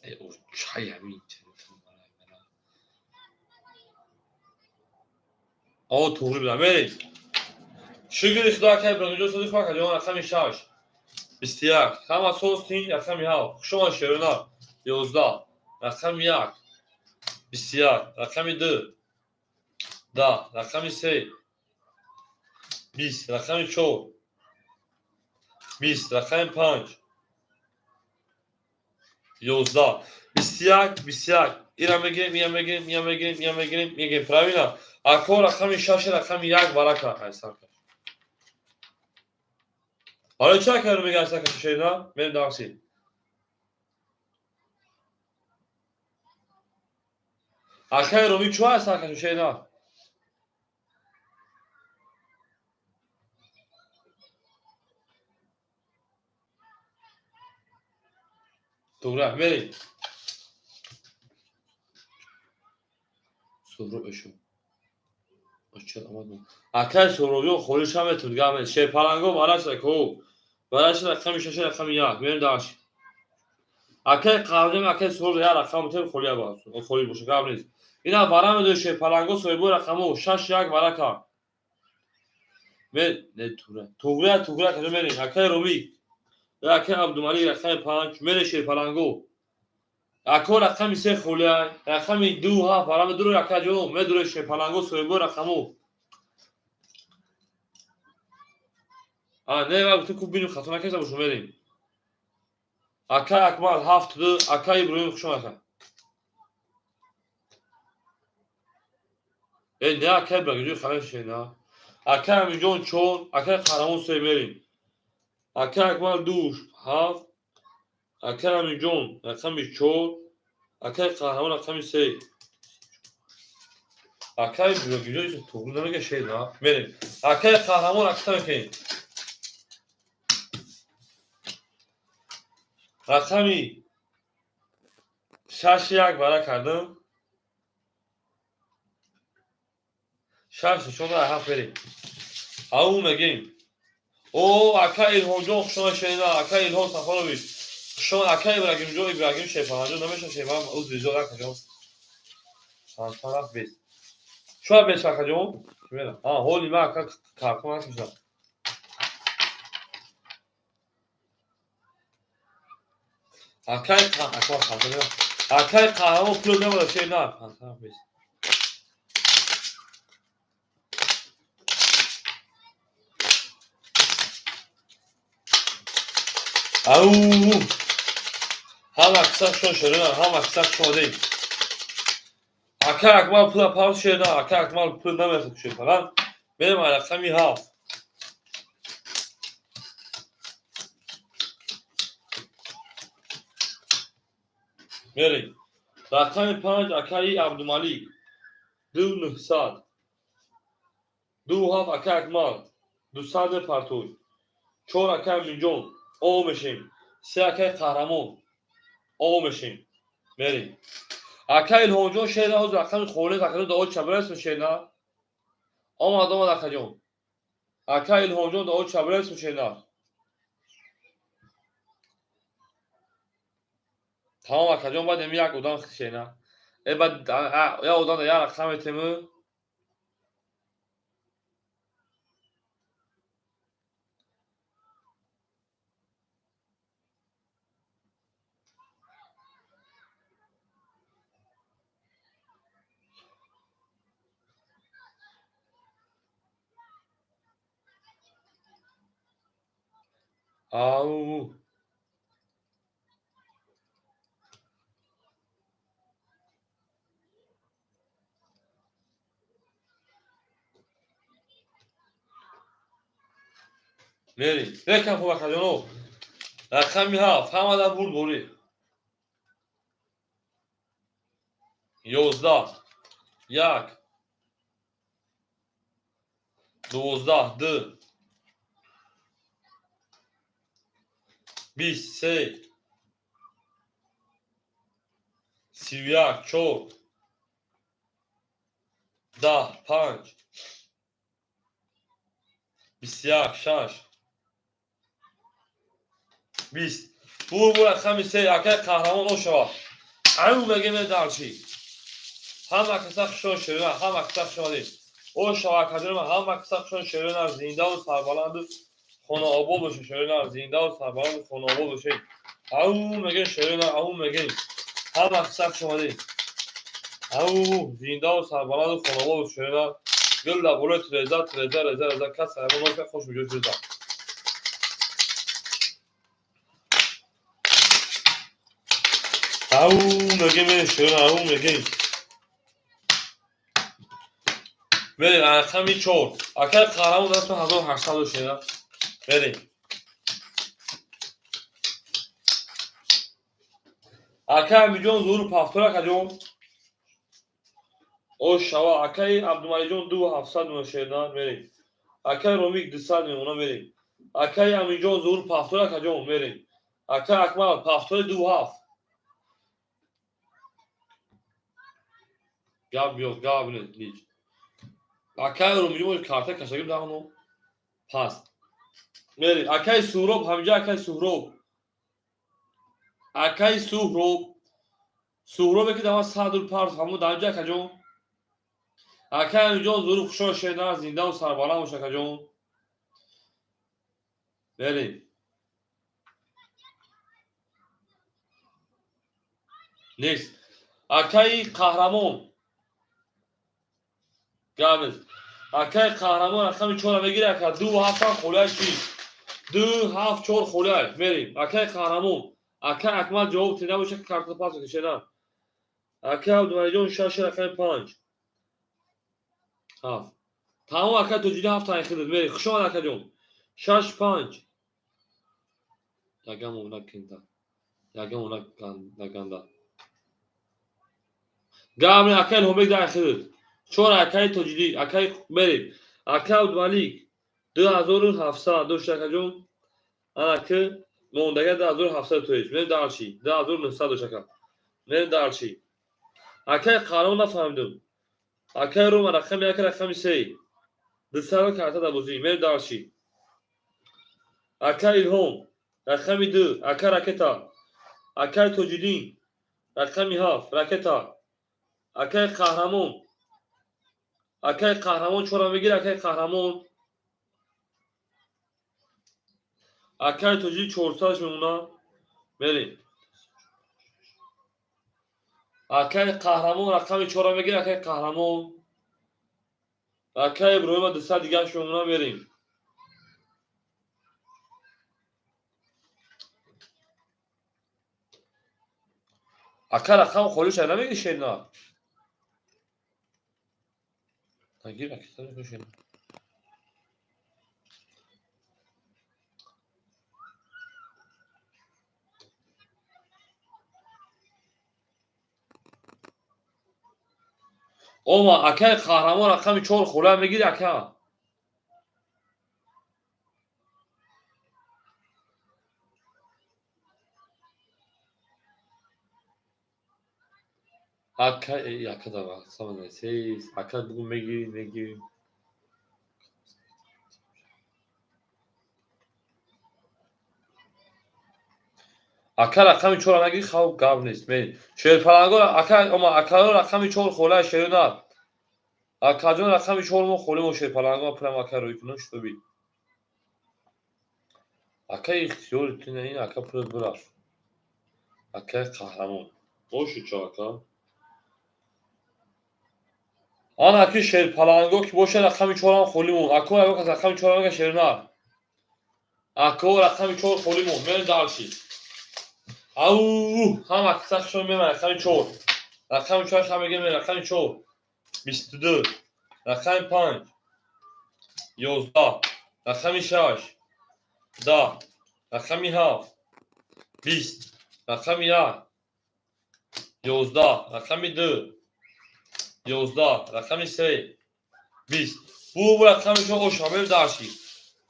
Э, о чай ҳамин О, туғри буда. Мерем. Шукри Худо ака Ибрагимҷон сози хуб акаҷон рақами 6. 21. Ҳама состин рақами 7. Хуш омад шерона. 11. Рақами 1. 21. Рақами 2. 10. Рақами 3. 20. Рақами 4. 20. Рақами 5. 11. 21, 21. Ира мегирем, ира мегирем, ира мегирем, ира мегирем, мегирем. Правильно? Ако рақами 6, рақами 1 барака. Айсарка. Барои чӣ акаро мегӯяд айсарка шерина? Мерем дарси. Акаи Ромӣ чӯ айсарка шерина? Туғра, мерем. Суҳроб эшо. Очад омад. Акай Суҳробҷон холиш ҳам метавонад гап мезанад. Шерпаланго бараш ако. Бараш рақами 6 рақами 1. Мерем дарш. Акай Қаҳрҷон, акай Суҳроб як рақам метавонад холия бошад. Холи бошад, гап нест. Ина вара медои шерпаланго соҳибои рақамо 6 1 варака. Мер не туғра. Туғра, туғра каҷо мерем? Акай Ромӣ. Акай Абдумалик рақами 5 мере шерпаланго. Ако рақами 3 холия, рақами 2 7 вара медуро акаҷон, медуро шерпаланго соҳибои рақамо. А, не, ва ту куб бинем хато накарда бошум мерем. Акай Акмал 7 2, акай Иброҳим хуш омад. Э, не акай Иброҳим халаш шена. Акай Аминҷон 4, акай Қаҳрамон 3 мерем. Акай Акмал 2 7, акай Аминҷон рақами 4, акай Қаҳрамон рақами 3. Акай Иброҳимҷон туғри намега шена. Мерем. Акай Қаҳрамон акта мекунем. Рақами 6 1 бара кардам. 6 нишон 7 мерем. Ау мегем. О, ака Илҳомҷон хуш омад шена, ака Илҳом Сафарович. Хуш омад ака Ибрагимҷон, Ибрагим Шерпаланҷон намеша шерпалан узри зиёд акаҷон. Панҷ бес. Чӯа бес акаҷон? А, ҳоли ман ака картон накашидам. Акай акай Қаҳрамон пул намада шер на. Панҷ бес. Ау! Ҳама киса шон шерина, ҳама киса шон Акай Акмал пула павз шерина, акай Акмал пул намехӯрд шерпалан. Мерем рақами 7. Мерем. Рақами 5 акаи Абдумалик. 2900. 27 акай Акмал. 200 партои. 4 акай Аминҷон. О мешем. 3 акай Қаҳрамон. О мешем. Мерем. Ака Илҳомҷон, шена, ҳозир рақами холис, акаҷон, дао чабрес шена. Омад, омад, акаҷон. Ака Илҳомҷон, дао чабрес шена. Тамом, акаҷон, баъд еми як одам шена. Э, баъд як одам як рақам метему. Ау. Мерем. Рекам хуб, акаҷоно. Рақами 7, ҳамада бурд борӣ. 11, 1, 12, 2, 20, 3, 31, 4, 10, 5, 21, 6, 20. Бур бур рақами 3, акай қаҳрамон ошава. Аю мегем дарчи. Ҳама каса хушон шерина, ҳама каса хушон ошава, акаҷонам, ҳама каса хушон шерина, зиндаву сарбаланду хонаобод бошед, шерина, зиндаву сарбаланду хонаобод бошед. Ау мегем шерина, ау мегем. Ҳама каса хуш омадед. Ау, зиндаву сарбаланду хонаобод бошед, шерина. Гул дар болои треза, треза, реза, реза, кас ҳайвон ноша хуш меҷӯд реза. Ау мегем, шерина, ау мегем. Мерем, рақами 4. Акай қаҳрамон дастма 1800 шера. Мерем. Акай Амиҷон, зуҳур пафтор, акаҷон. Ош шава, акай Абдумалиҷон 2700 мемона, шерна, мерем. Акай Ромик 200 мемона, мерем. Акай Амиҷон, зуҳур пафтор, акаҷон, мерем. Акай Акмал, пафтори 27. Гап биёд, гап нич. Акай Ромиҷон карта кашагим даҳоно. Паст. Мерем. Акай Суҳроб, ҳамҷа акай Суҳроб. Акай Суҳроб. Суҳробе ки дама садур парс ҳамун даҳамҷа, акаҷон. Акай Амиҷон, зурур хушон шена, зиндаву сарбаланд бош, акаҷон. Мерем. Нест. Акаи қаҳрамон. Гап нест. Акаи қаҳрамон рақами 4 мегири, ака, 2 7 холиай чи? 2 7 4 холиай. Мерем. Акаи қаҳрамон. Акаи Акмал ҷавоб теда боша, карта пас кашена. Акаи Абдумалиҷон 6, рақами 5. 7. Тамом, акаи Тоҷидин 7 тайхидид. Мерем. Хуш омад, акаҷон. 6 5. Ягам она кента. Ягам она наганда. Гап не, акаи Илҳомбек дайхидид. 4, акаи Тоҷидин, акаи мерем. Акаи Абдумалик 2700 дошт, акаҷон. Ана ки мондага 2700 тоест. Мерем дарчи. 2900 дошт, ака. Мерем дарчи. Акаи қаҳрамон нафаҳмидум. Акаи Рома рақами 1, рақами 3. 200 карта дар бозӣ. Мерем дарчи. Акаи Илҳом рақами 2, ака ракета. Акаи Тоҷидин рақами 7, ракета. Акаи қаҳрамон. Акаи қаҳрамон 4 мегири, акаи қаҳрамон. Акаи Тоҷидин 400 мемона. Мерем. Акаи қаҳрамон рақами 4 мегири, акаи қаҳрамон. Акаи Иброҳима 200 дигараш мемона, мерем. Ака рақам холиша намегири, шерна? Нагир, ака, шерна. Ома, акаи қаҳрамон рақами 4 хола мегири, ака. Ака ака да самона сей ака бугу меги меги. Ака рақами 4 нагири, хав гап нест. Ме шерпаланго ака ома ака рақами 4 хола шерна. Акаҷон рақами 4 мо холимо шерпаланго прям ака рӯй кунам шуби. Ака ихтиёри ту не ин ака пул бураш. Ака қаҳрамон. Бошу чо ака. Ана ки шерпаланго ки боша рақами 4 холимон. Ако ака рақами 4 ага шерна. Ако рақами 4 холимон. Мен дарши. Ау, ҳама сахшон меман рақами 4. Рақами 4 ҳама мегем рақами 4. 22. Рақами 5. 11. Рақами 6. 10. Рақами 7. 20. Рақами 1. 11. Рақами 2. 11. Рақами 3. 20. Бу рақами 4 ошамел дарши.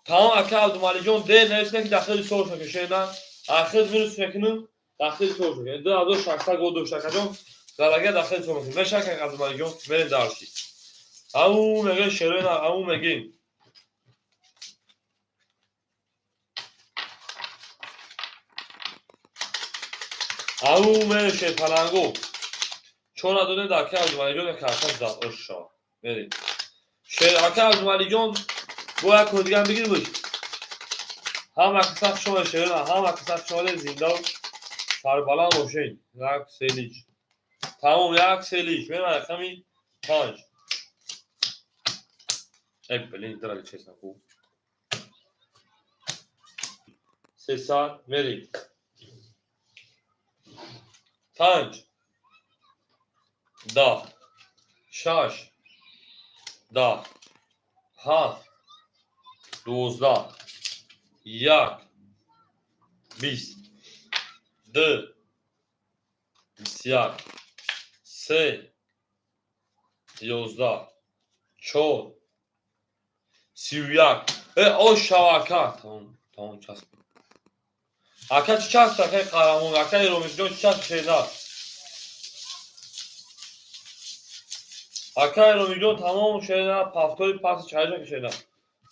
Тамом ака Абдумалиҷон дер нависна ки дахили сол шака шена. Ахир минус мекунам. Дахили сол шака. 2600 гол дошт акаҷон. Зарага дахили сол мекунам. Мешака Абдумалиҷон мерем дарши. Ау меге шерена, ау меге. Ау мере шерпаланго. Чора додем дар ака Абдумалиҷон карташ да оша. Мерем. Шер ака Абдумалиҷон бо як кор дигар бигир буш. Ҳама каса шумо шерена, ҳама каса шумо зинда сарбаланд бошед. Як селич. Тамом як селич. Мерем рақами 5. Эй, блин, драли честно, ку. 300 мерем. 5 10 6 10 7 12 1 20 2 21 3 11 4 31. Ош шава ака. Тамом, тамом часп. Ака чӣ часп ака қаҳрамон, ака Ромиҷон чӣ часп шеда? Ака Ромиҷон тамом шеда, пафтори паси чайжа шеда.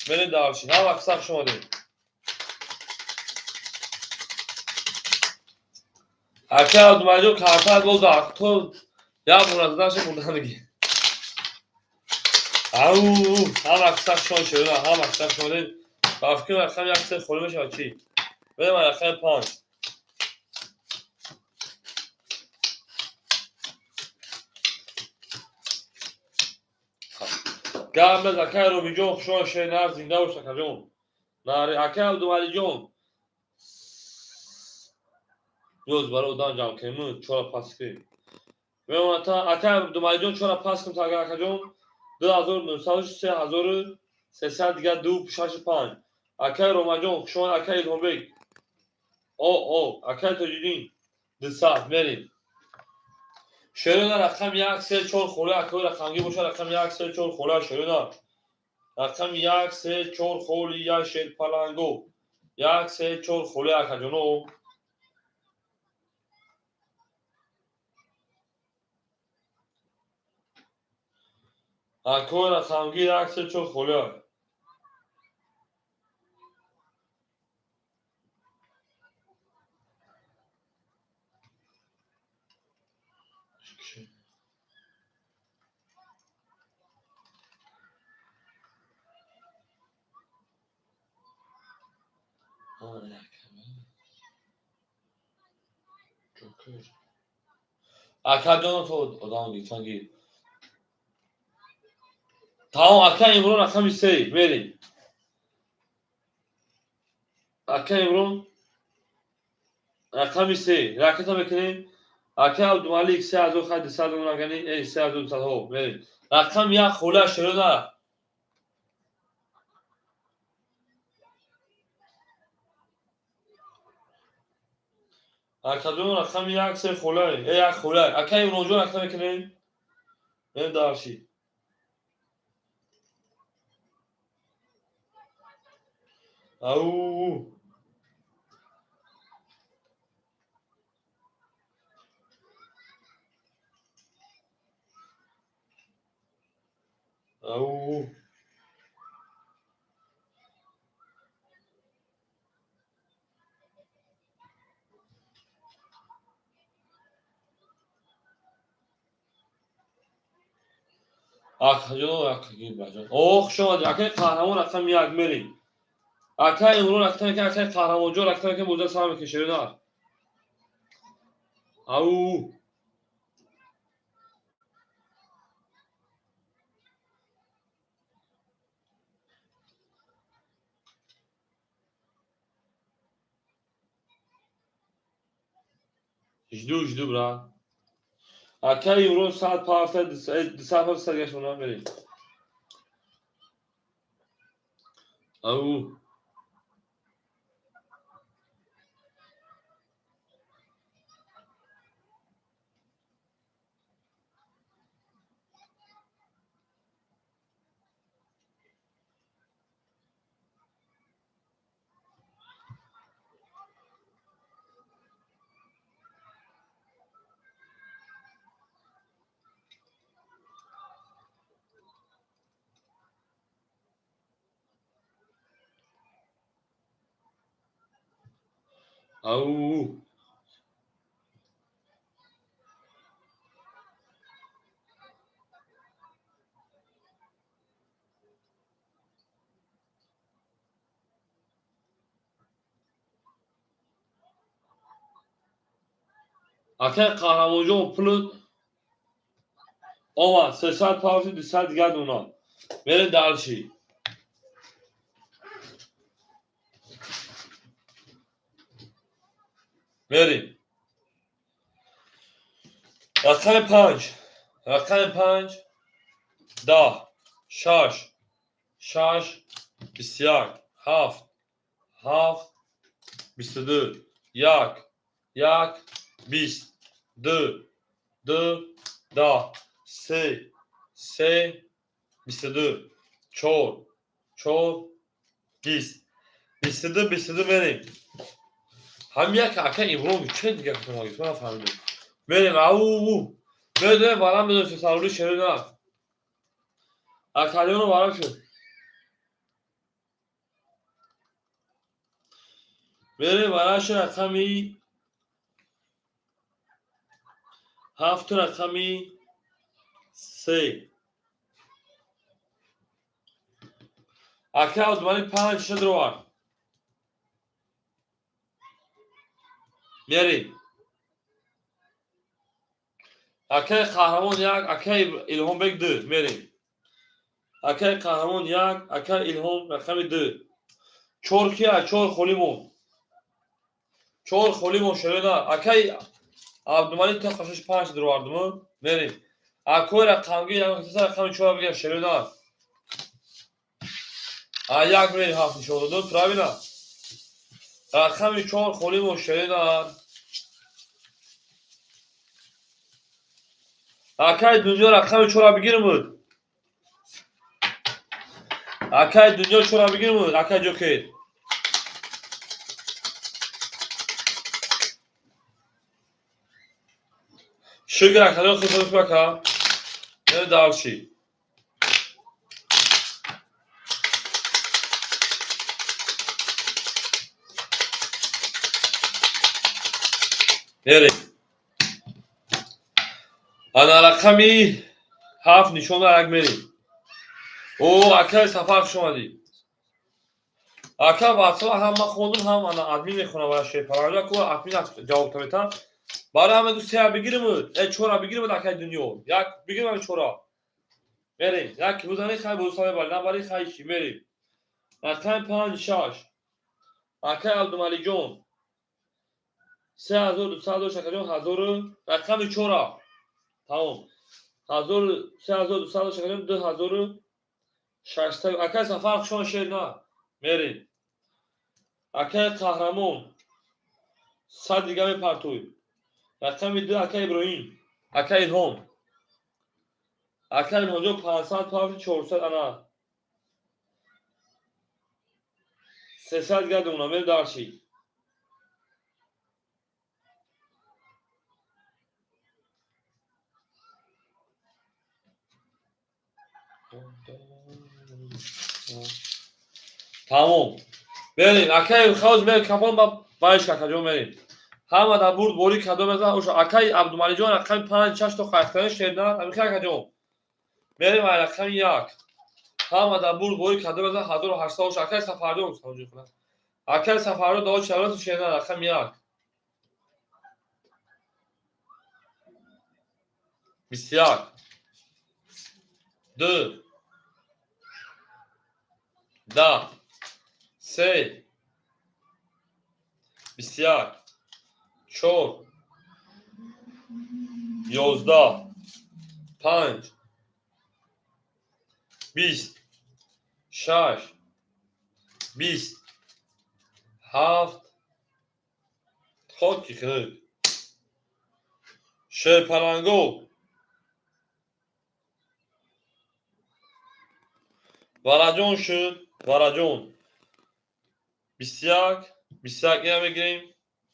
Мерем дарши. Ҳама каса хуш омадед. Ака Абдумалиҷон карта боз то як бор задаша бурданиги. Ау, ҳама каса хуш омадед шеда, ҳама каса хуш омадед. Ба фикр рақами як се холӣ мешавад чӣ? Мерем рақами 5. Гап без акай Ромиҷон, хуш омадед шена, зинда бош акаҷон. Нари акай Абдумалиҷон. Ёз барои одам ҷамъ кунем, чора пас кунем. Мемонад акай Абдумалиҷон чора пас кунем агар акаҷон 2900 3300 дигар 2 6 5. Акай Ромаҷон, хуш омадед акай Илҳомбек. О, о, акай Тоҷиддин 200 мерем. Шерона рақами 1 3 4 хола акай рақамгӣ бошад рақами 1 3 4 хола шерона. Рақами 1 3 4 холи я шерпаланго. 1 3 4 хола акаҷоно. Акой рақамгӣ 1 3 4 хола. Акаҷон то одам гирифтан гир. Тамом ака Имрон рақами 3 мерем. Ака Имрон рақами 3 ракета мекунем. Ака Абдумалик 3000 хай 200 рагани, эй 3200 ҳо мерем. Рақами 1 хола шерона. Акаҷон рақами 1 3 хола, эй 1 хола. Ака Имронҷон ракета мекунем. Мерем дарши. Ау. Ау. Акаҷон, акаҷон. О, хуш омадед. Акаи қаҳрамон рақами 1 мерем. Акаи Имрон рақами 1, акаи қаҳрамонҷон рақами 1 боза сар мекашед. Ау. Жду, жду, брат. Акаи Имрон саат парта, 200 парта саргашт мерем. Ау. Ау. Акаи қаҳрамонҷон пул омад 300 паунди 200 дигар дона. Мерем дальше. Мерем. Рақами 5. Рақами 5 10 6 6 21 7 7 22 1 1 20 2 2 10 3 3 22 4 4 20 22 22 мерем. Ҳам як ака Имрон чӣ дигар кунад? Ман фаҳмидам. Мерем, ау. Мерем, барам бидон сарули шери на. Акалионо барам шуд. Мерем бараш рақами 7 рақами 3. Ака Абдумалик 5 шуд ровард. Мерем. Акаи қаҳрамон 1, акаи Илҳомбек 2. Мерем. Акаи қаҳрамон 1, акаи Илҳом рақами 2. 4 ки 4 холӣ мон. 4 холӣ мон шуда. Акаи Абдумалик то 6 5 даровардем. Мерем. Акои рақамги рақами 4 бигир шуда. А 1 мерем 7 нишон дод, правильно? Рақами 4 холӣ мон шуда. Акаи дунё рақами 4 бигирмуд. Акаи дунё 4 бигирмуд, акаи Ҷокер. Шукр акаҷон, хуш ака. Мерем дальше. Мерем. Ана рақами 7 нишона як мерем. О, акаи Сафар хуш омадӣ. Ака ватсап ҳам ман хондум, ҳам ана админ мехонам ва шерпаранҷа ку админ ҷавоб метам. Барои ҳама ду 3 бигирем, 4 бигирем акаи дунё. Як бигирем ами 4. Мерем. Як бузани хай буза мебарем, набари хай чӣ мерем. Рақами 5 6. Акаи Абдумаликҷон 3200 дошт акаҷон 1000 рақами 4. Тамом. 3200 дошт акаҷон 2600. Акаи Сафар хуш омад шер на. Мерем. Акаи қаҳрамон 100 дига мепартуй. Рақами 2 акаи Иброҳим, акаи Илҳом. Акаи Илҳомҷон 500 паунди 400 ана. 300 дига дона мерем дальше. Тамом. Мерем, акай хоз мер капон ба байш какаҷон мерем. Ҳама дар бурд борӣ кадом мезан, оша акай Абдумалиҷон рақами 5 6 то қайқтани шерна, ҳамихи акаҷон. Мерем ай рақами 1. Ҳама дар бурд борӣ кадом мезан 1800 оша акай Сафарҷон савҷи худам. Акай Сафарҷон дао чарот шерна рақами 1. 21 2 10 3 21 4 11 5 20 6 20 7 хоки хинук шерпаланго Вараҷон шуд, Вараҷон. 21, 21 ина мегирем,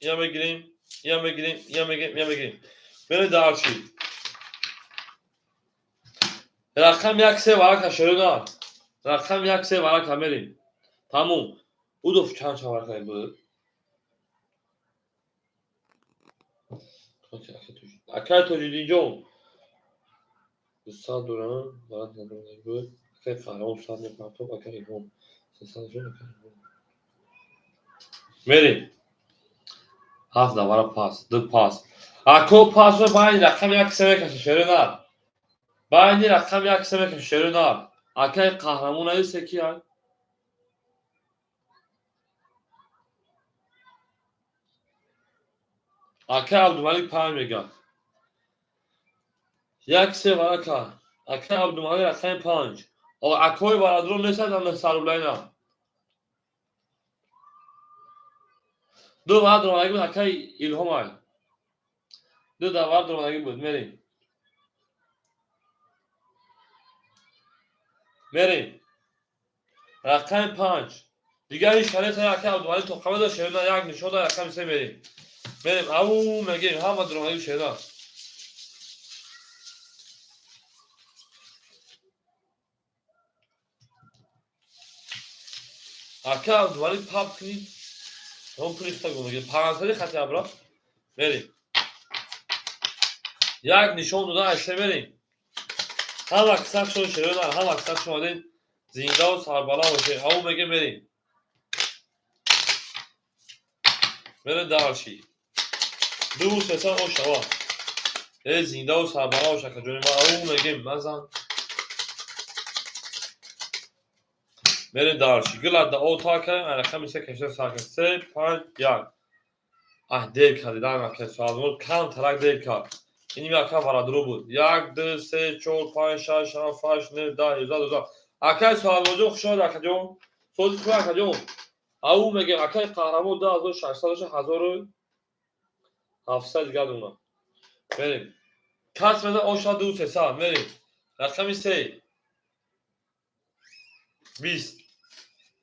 ина мегирем, ина мегирем, ина мегирем, ина мегирем. Мерем дарчи. Рақам 1 3 варака шерона. Рақам 1 3 варака мерем. Тамом. Удов чанд чанд варака буд? Акай Тоҷиддинҷон. 200 дорам, варака надорам буд. Акай Қаҳрамон 100 мепартоб, акай Илҳом 300 ҷон, акай Илҳом. Мерем. 7 давара пас, 2 пас. Ако пас байни рақами 1 3 мекаши шерона. Байни рақами 1 3 мекаши шерона. Акай Қаҳрамон ай ки ай? Акай Абдумалик 5 мегӯяд. 1 3 варака. Акай Абдумалик рақами 5. Акои барадрон нестад ам сарублайна. 2 вара дромадагӣ буд акай Илҳом ай. 2 давара дромадагӣ буд. Мерем. Мерем. Рақами 5. Дигар ҳеҷ кас нест акай Абдумалик тоқама дошт шерона як нишон дод рақами 3 мерем. Мерем ау мегем ҳама дромадагӣ шерона. Ака Абдумалик пап кунӣ. Он пули хита гум мегирад. Панҷсади хати абра. Мерем. Як нишон дода ай се мерем. Ҳама кисак шуд шерона, ҳама кисак шуд зиндаву сарбаланд бошед. Ау мегем мерем. Мерем дарши. 2 300 ошава. Э зиндаву сарбаланд бош акаҷони ман. Ау мегем мазан. Мерем дарши. Гила да о та кардем, ай рақами 3 кашида сар кард. 3 5 1. Аҳ дер кардед, ай ака Суалмур кам тарак дер кард. Ин ака варадро буд. 1 2 3 4 5 6 7 8 9 10 11 12. Акай Суалмурҷон хуш омадед акаҷон. Сози хуб акаҷон. Ау мегем акай Қаҳрамон 2600 1700 дигар дона. Мерем. Кас мезан оша 2 300 мерем. Рақами 3 20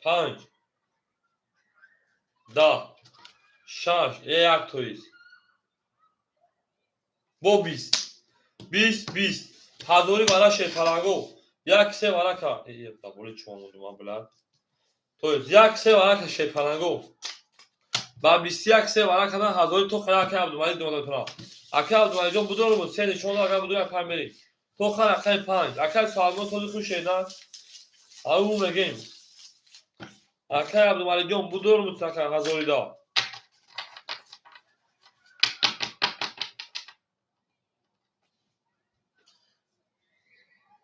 5 10 6 1 тоист. Бо 20 20 20 ҳазори вара шерпаланго 1 3 варака. Даболи чӣ мондум ман билад. То есть 1 3 варака шерпаланго. Ба 21 3 варака дан ҳазори то хая акай Абдумалик дода метавонад. Акай Абдумаликҷон будор буд, 3 нишон дод, акай будор 5 мерем. То хая рақами 5. Акай Салмон сози хуш шедан. Ау мегем. Акай Абдумаликҷон будор буд акай ҳазори да.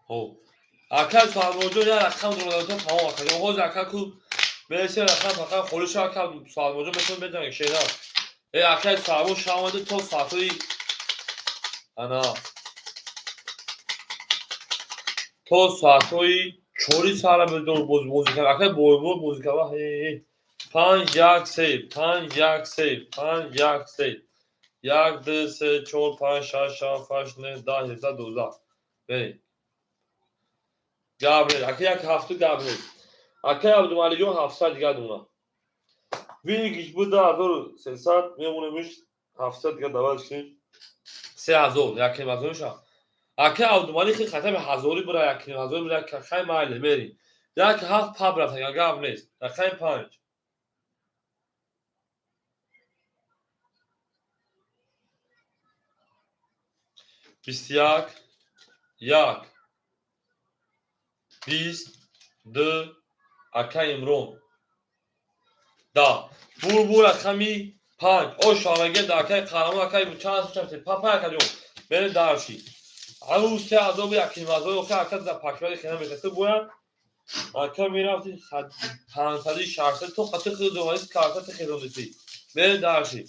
Хоб. Акай Салмонҷон як рақам дода метавонад тамом акаҷон. Ҳозир ака ку мересем рақам фақат холӣ шава ака Салмонҷон метавонад беҷанг шедан. Э акай Салмон шаванде то соатҳои ана то соатҳои 4 саҳара медор бозӣ кард. Акай бойбор бозӣ кард. 5 1 3 5 1 3 5 1 3 1 2 3 4 5 6 7 8 9 10 11 12. Мерем. Габриэл, ака як ҳафту Габриэл. Акай Абдумалиҷон 700 дигар дона. Вигиш буд 2300 мемонемиш 700 дигар дават кунем. 3000 яким ҳазор мешавад. Акай Абдумалик хел хатаби ҳазорӣ бура яким ҳазорӣ бура хай майли мерем. Як ҳафт паб рафт, гап нест. Рақами 5. 21, 1, 20, 2, ака Имрон. 10. Бур рақами 5. О шалаге да акай қаҳрамон акай чанд чанд папа акаҷон. Бере дарши. Ау се азоби акимазои охи ака да паквари хена мешаст бояд. Ака мерафти 500 600 то қати хизомадис карта хизомдиси. Бере дарши.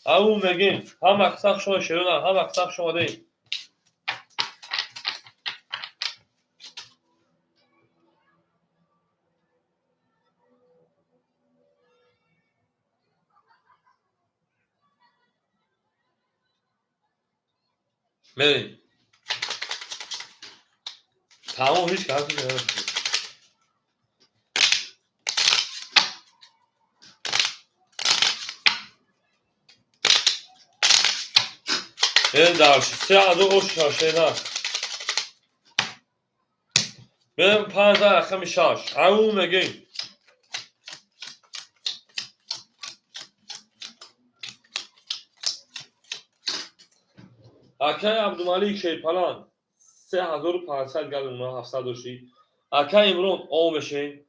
Ау мегин ҳама касах шумо шерона ҳама касах шумо дин. Мерим. Тамом ҳеҷ кас намешавад. Дальше. Се азо ош шашена. Берем 5 рақами 6. Ау мегин. Акай Абдумалик Шерпалан 3500 гал 700 дошти. Акай Имрон о мешин.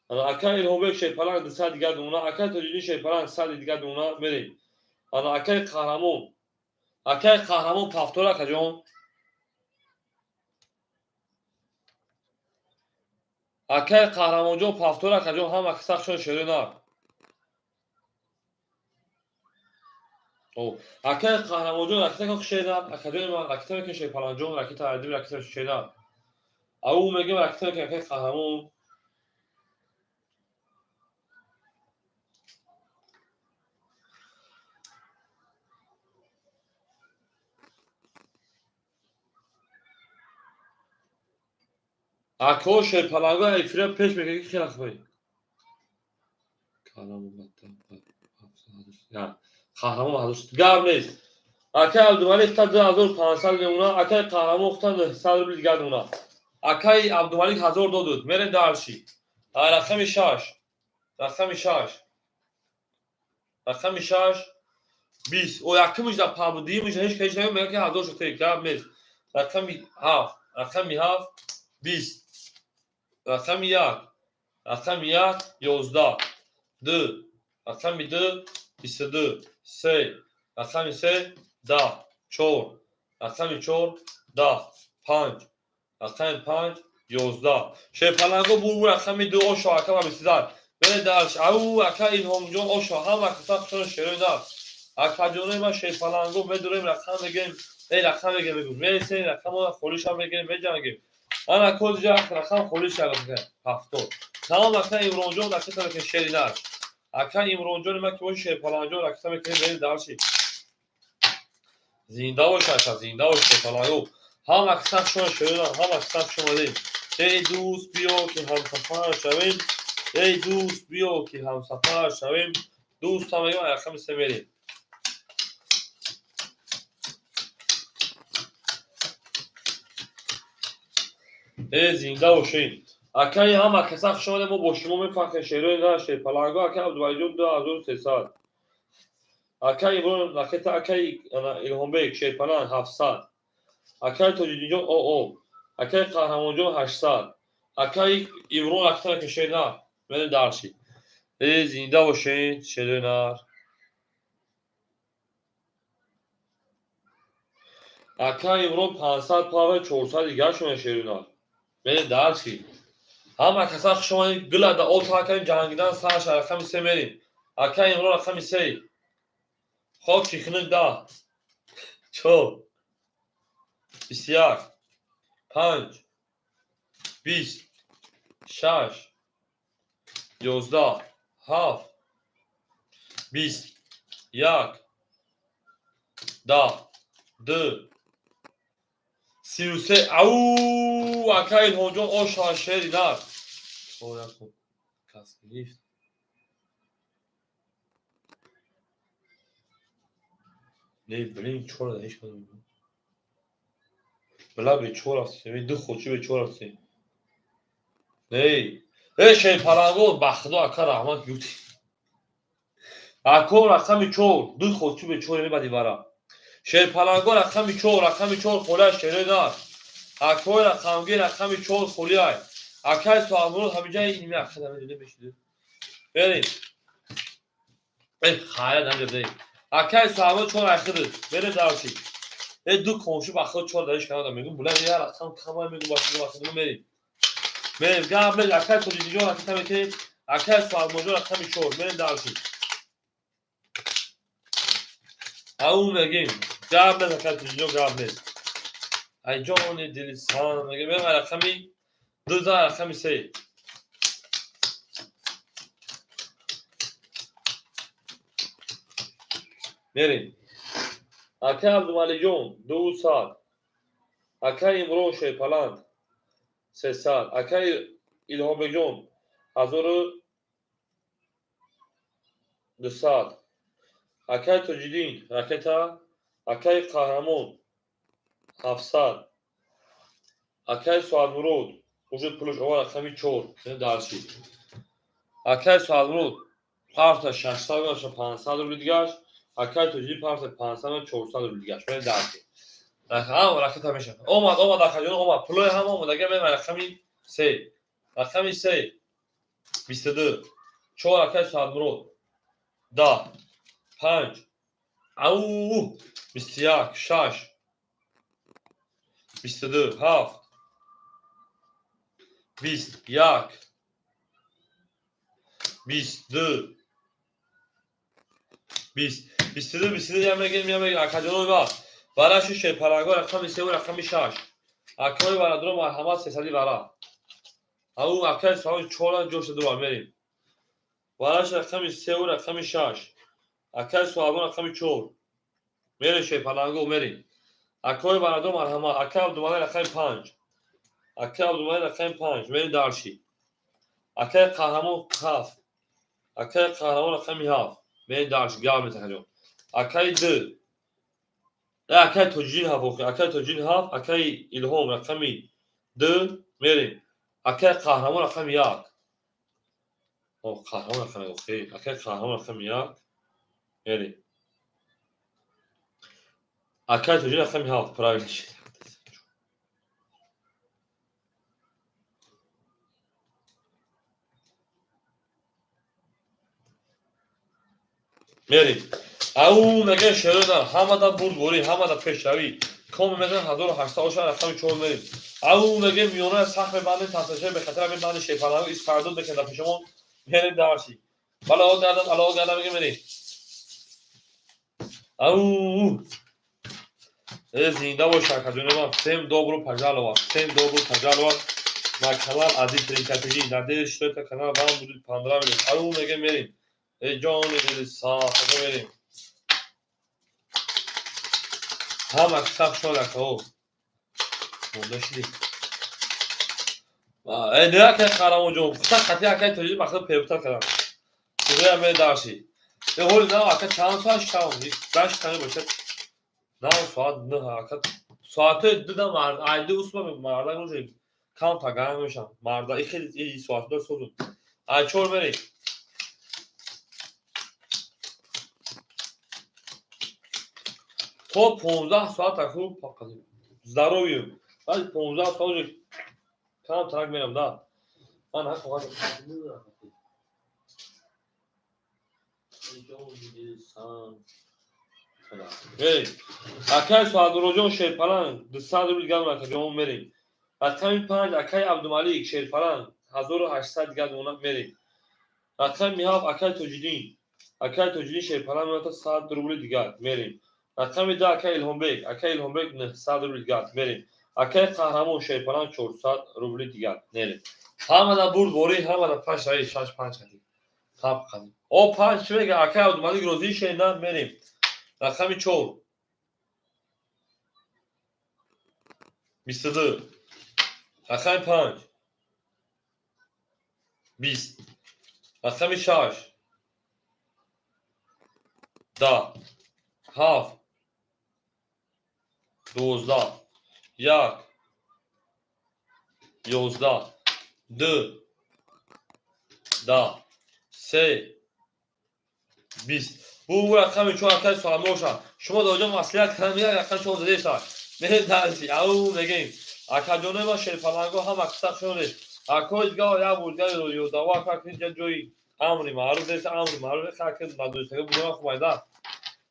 Акай Илҳомбек Шерпалан 200 дигар думона. Акай Тоҷиддин Шерпалан 100 дигар думона мерем. Акай Қаҳрамон. Акай Қаҳрамон пафтор акаҷон. Акай Қаҳрамонҷон пафтор акаҷон ҳама касахшон шерина. Акай Қаҳрамонҷон ракета ка шерина, акаҷони ман ракета мекунем Шерпаланҷон ракета айдим ракета шерина. Ау мегем ракета мекунем акай Қаҳрамон. Ако Шерпаланго эфира пеш мекунем ки хеле хуб. Қаҳрамон гап нест. Акай Абдумалик та 2500 мемона, акай Қаҳрамон та 900 рубл дигар мемона. Акай Абдумалик 1000 додуд. Мерем дарши. Рақами 6. Рақами 6. Рақами 6 20. О якумиш да паб дуюмиш ҳеҷ кас намегӯяд, мегӯяд ки 1000 шуд, гап нест. Рақами 7. Рақами 7 20. Рақами 1. Рақами 1 11. 2. Рақами 2 22. 3. Рақами 3 10. 4. Рақами 4 10. 5. Рақами 5 11. Шерпаланго бур рақами 2 ошо ака ва 28. Бере дарш. Ау ака Илҳомҷон ошо ҳама касахшон шерои нар. Акаҷонои ман Шерпаланго медорем рақам мегем. Эй рақам мегем мегӯм. Мересем рақамро холиша мегем меҷангем. Ана козиҷа рақам холиша 70. Тамом ака Имронҷон ракета мекунем шери нар. Ака Имронҷон ма ки боши Шерпаланҷон ракета мекунем берем дарши. Зинда бош ака, зинда бош Шерпаланго. Ҳама касах шумо шерина, ҳама касах шумо дем. Эй дӯст биё ки ҳамсафар шавем. Эй дӯст биё ки ҳамсафар шавем. Дӯст ҳам мегӯям рақами 3 мерем. Эй зинда бошед. Акай ҳама касах шумо мо бо шумо мефахрем шерои на Шерпаланго акай Абдувалиҷон 2300. Акай Иброҳим ракета акай Илҳомбек Шерпаланг 700. Акай Тоҷиддинҷон ОО. Акай Қаҳрамонҷон 800. Акай Иброҳим ракета ки шер нар. Мерем дарши. Эй зинда бошед шерои нар. Акай Иброҳим 500 пава 400 дигар шумо шерои нар. Мерем дарши. Ҳама касах шумо гила да от акай ҷангидан сар рақами 3 мерем. Акай Имрон рақами 3. Хок шихнук 10. 4. 21. 5. 20. 6. 11. 7. 20. 1. 10. 2. 33. Ау акай Илҳомҷон оша шери нар. Кас гирифт. Не, блин, чор да ҳеҷ кадом. Била бечор ҳастем, ду хочи бечор ҳастем. Не. Э шерпаланго ба худо ака раҳмат гуфти. Ако рақами 4, ду хотю бе 4 мебади вара. Шерпаланго рақами 4, рақами 4 холия шерои нар. Акои рақамги рақами 4 холия. Акай Суалмурод ҳамиҷа инми ака намедоне мешиду. Берем. Э хайра намедоне. Акай Суалмурод 4 айхиду. Берем дарши. Э ду комшу ба худ 4 дариш канада мегум буланд я рақам камай мегум ба худ ба худ мерем. Мерем гап мерем акай Тоҷикиҷон рақам метем. Акай Суалмурод рақами 4 мерем дарши. Ау мегим. Гап нест акай Тоҷикиҷон гап нест. Ай ҷони дили сан мегим мерем рақами 2 за рақами 3. Мерем. Акай Абдумалиҷон 200. Акай Имрон Шерпаланд 300. Акай Илҳомбекҷон 1200. Акай Тоҷиддин ракета. Акай Қаҳрамон 700. Акай Суалмурод уже пулш ова рақами 4 дарши. Акай Суалмурод парта 600 500 рубли дигаш. Акай Тоҷиддин парта 500 400 рубли дигаш. Мерем дарши. Рақам ракета мешавад. Омад, омад акаҷон, омад. Пулои ҳама омад. Агар мерем рақами 3. Рақами 3 22. 4 акай Суалмурод 10 5 ау 21 6 22 7 21 22 20 22 22 я мегирем, я мегирем. Акаҷонои ва вараши шерпаланго рақами 3 ва рақами 6. Акои варадро марҳамат 300 вара. Ау акаи Суалмурод 4 ҷоша дуба мерем. Вараш рақами 3 ва рақами 6. Акаи Суалмурод рақами 4. Мерем шерпаланго мерем. Акои варадро марҳамат. Акаи Абдумалик рақами 5. Акаи Абдумалик рақами 5. Мерем дарши. Акаи Қаҳрамон 7. Акаи Қаҳрамон рақами 7. Мерем дарши. Гап метакаҷон. Акаи 2. Акаи Тоҷиддин 7 охир. Акаи Тоҷиддин 7. Акаи Илҳом рақами 2. Мерем. Акаи Қаҳрамон рақами 1. О, Қаҳрамон рақами охир. Акаи Қаҳрамон рақами 1. Мерем. Акаи Тоҷиддин рақами 7. Правильно. Мерем. Ау мега шерода ҳамада бурдборӣ, ҳамада пешравӣ. Ком мезан 1800 оша рақами 4 мерем. Ау мега миёна сахт мебандем, тасашаи бехатар мебандем, шерпаланго испардод мекунем дар пешамон. Мерем дарши. Бало гардам, ало гардам мега мерем. Ау зинда бош акаҷони ман. Всем добро пожаловать. Всем добро пожаловать на канал Азиз Трикотажи. Надеюсь, что это канал вам будет понравиться. Ау мега мерем. Эй ҷони дили сахт мерем. Ҳама сахт шод акао. Монда шудӣ. Э не акай Қаҳрамонҷон, хута хати акай Тоҷиддин ба худ перепутал кардам. Куҷоя мере дарши. Э ҳоли нав ака чанд соат шавам? Дашт каме бошад. Нав соат 9 ака. Соатҳои 2 да мард, ай 2 усма мардак уже кам таганг мешам. Марда и хеле и соатҳо созум. Ай 4 мерем. То 15 соат аку здоровье. Баъд 15 соат уже кам тарак мерам да. Ман ҳақ хоҳам. Мерем. Акай Суалмуродҷон Шерпаланг 200 рубл дигар акаҷон мерем. Рақами 5 акай Абдумалик Шерпаланг 1800 дигар мерем. Рақами 7 акай Тоҷиддин. Акай Тоҷиддин Шерпаланг меота 100 рубли дигар мерем. Рақами 2 акай Илҳомбек. Акай Илҳомбек 900 рубли дигар мерем. Акай Қаҳрамон Шерпаланг 400 рубли дигар мерем. Ҳамада бурдборӣ, ҳамада пашравӣ 6 5 хати. Хаб хати. О 5 чӣ мега? Акай Абдумалик розӣ шена мерем. Рақами 4 22. Рақами 5 20. Рақами 6 10 7 12 1 11 2 10, 3, 20. Бу рақами чор, акай Соатмурод. Шумо дар ҷо маслиҳат кардам, як рақам чор задеса. Мерем дальше. Ау мегем. Акаҷонои ма, шерпаланго, ҳама қисса шунед. Акои дигар як бурдига ёдава ака, ки ҷои амри маъруф нест, амри маъруф хаки надонистага будам хубайда.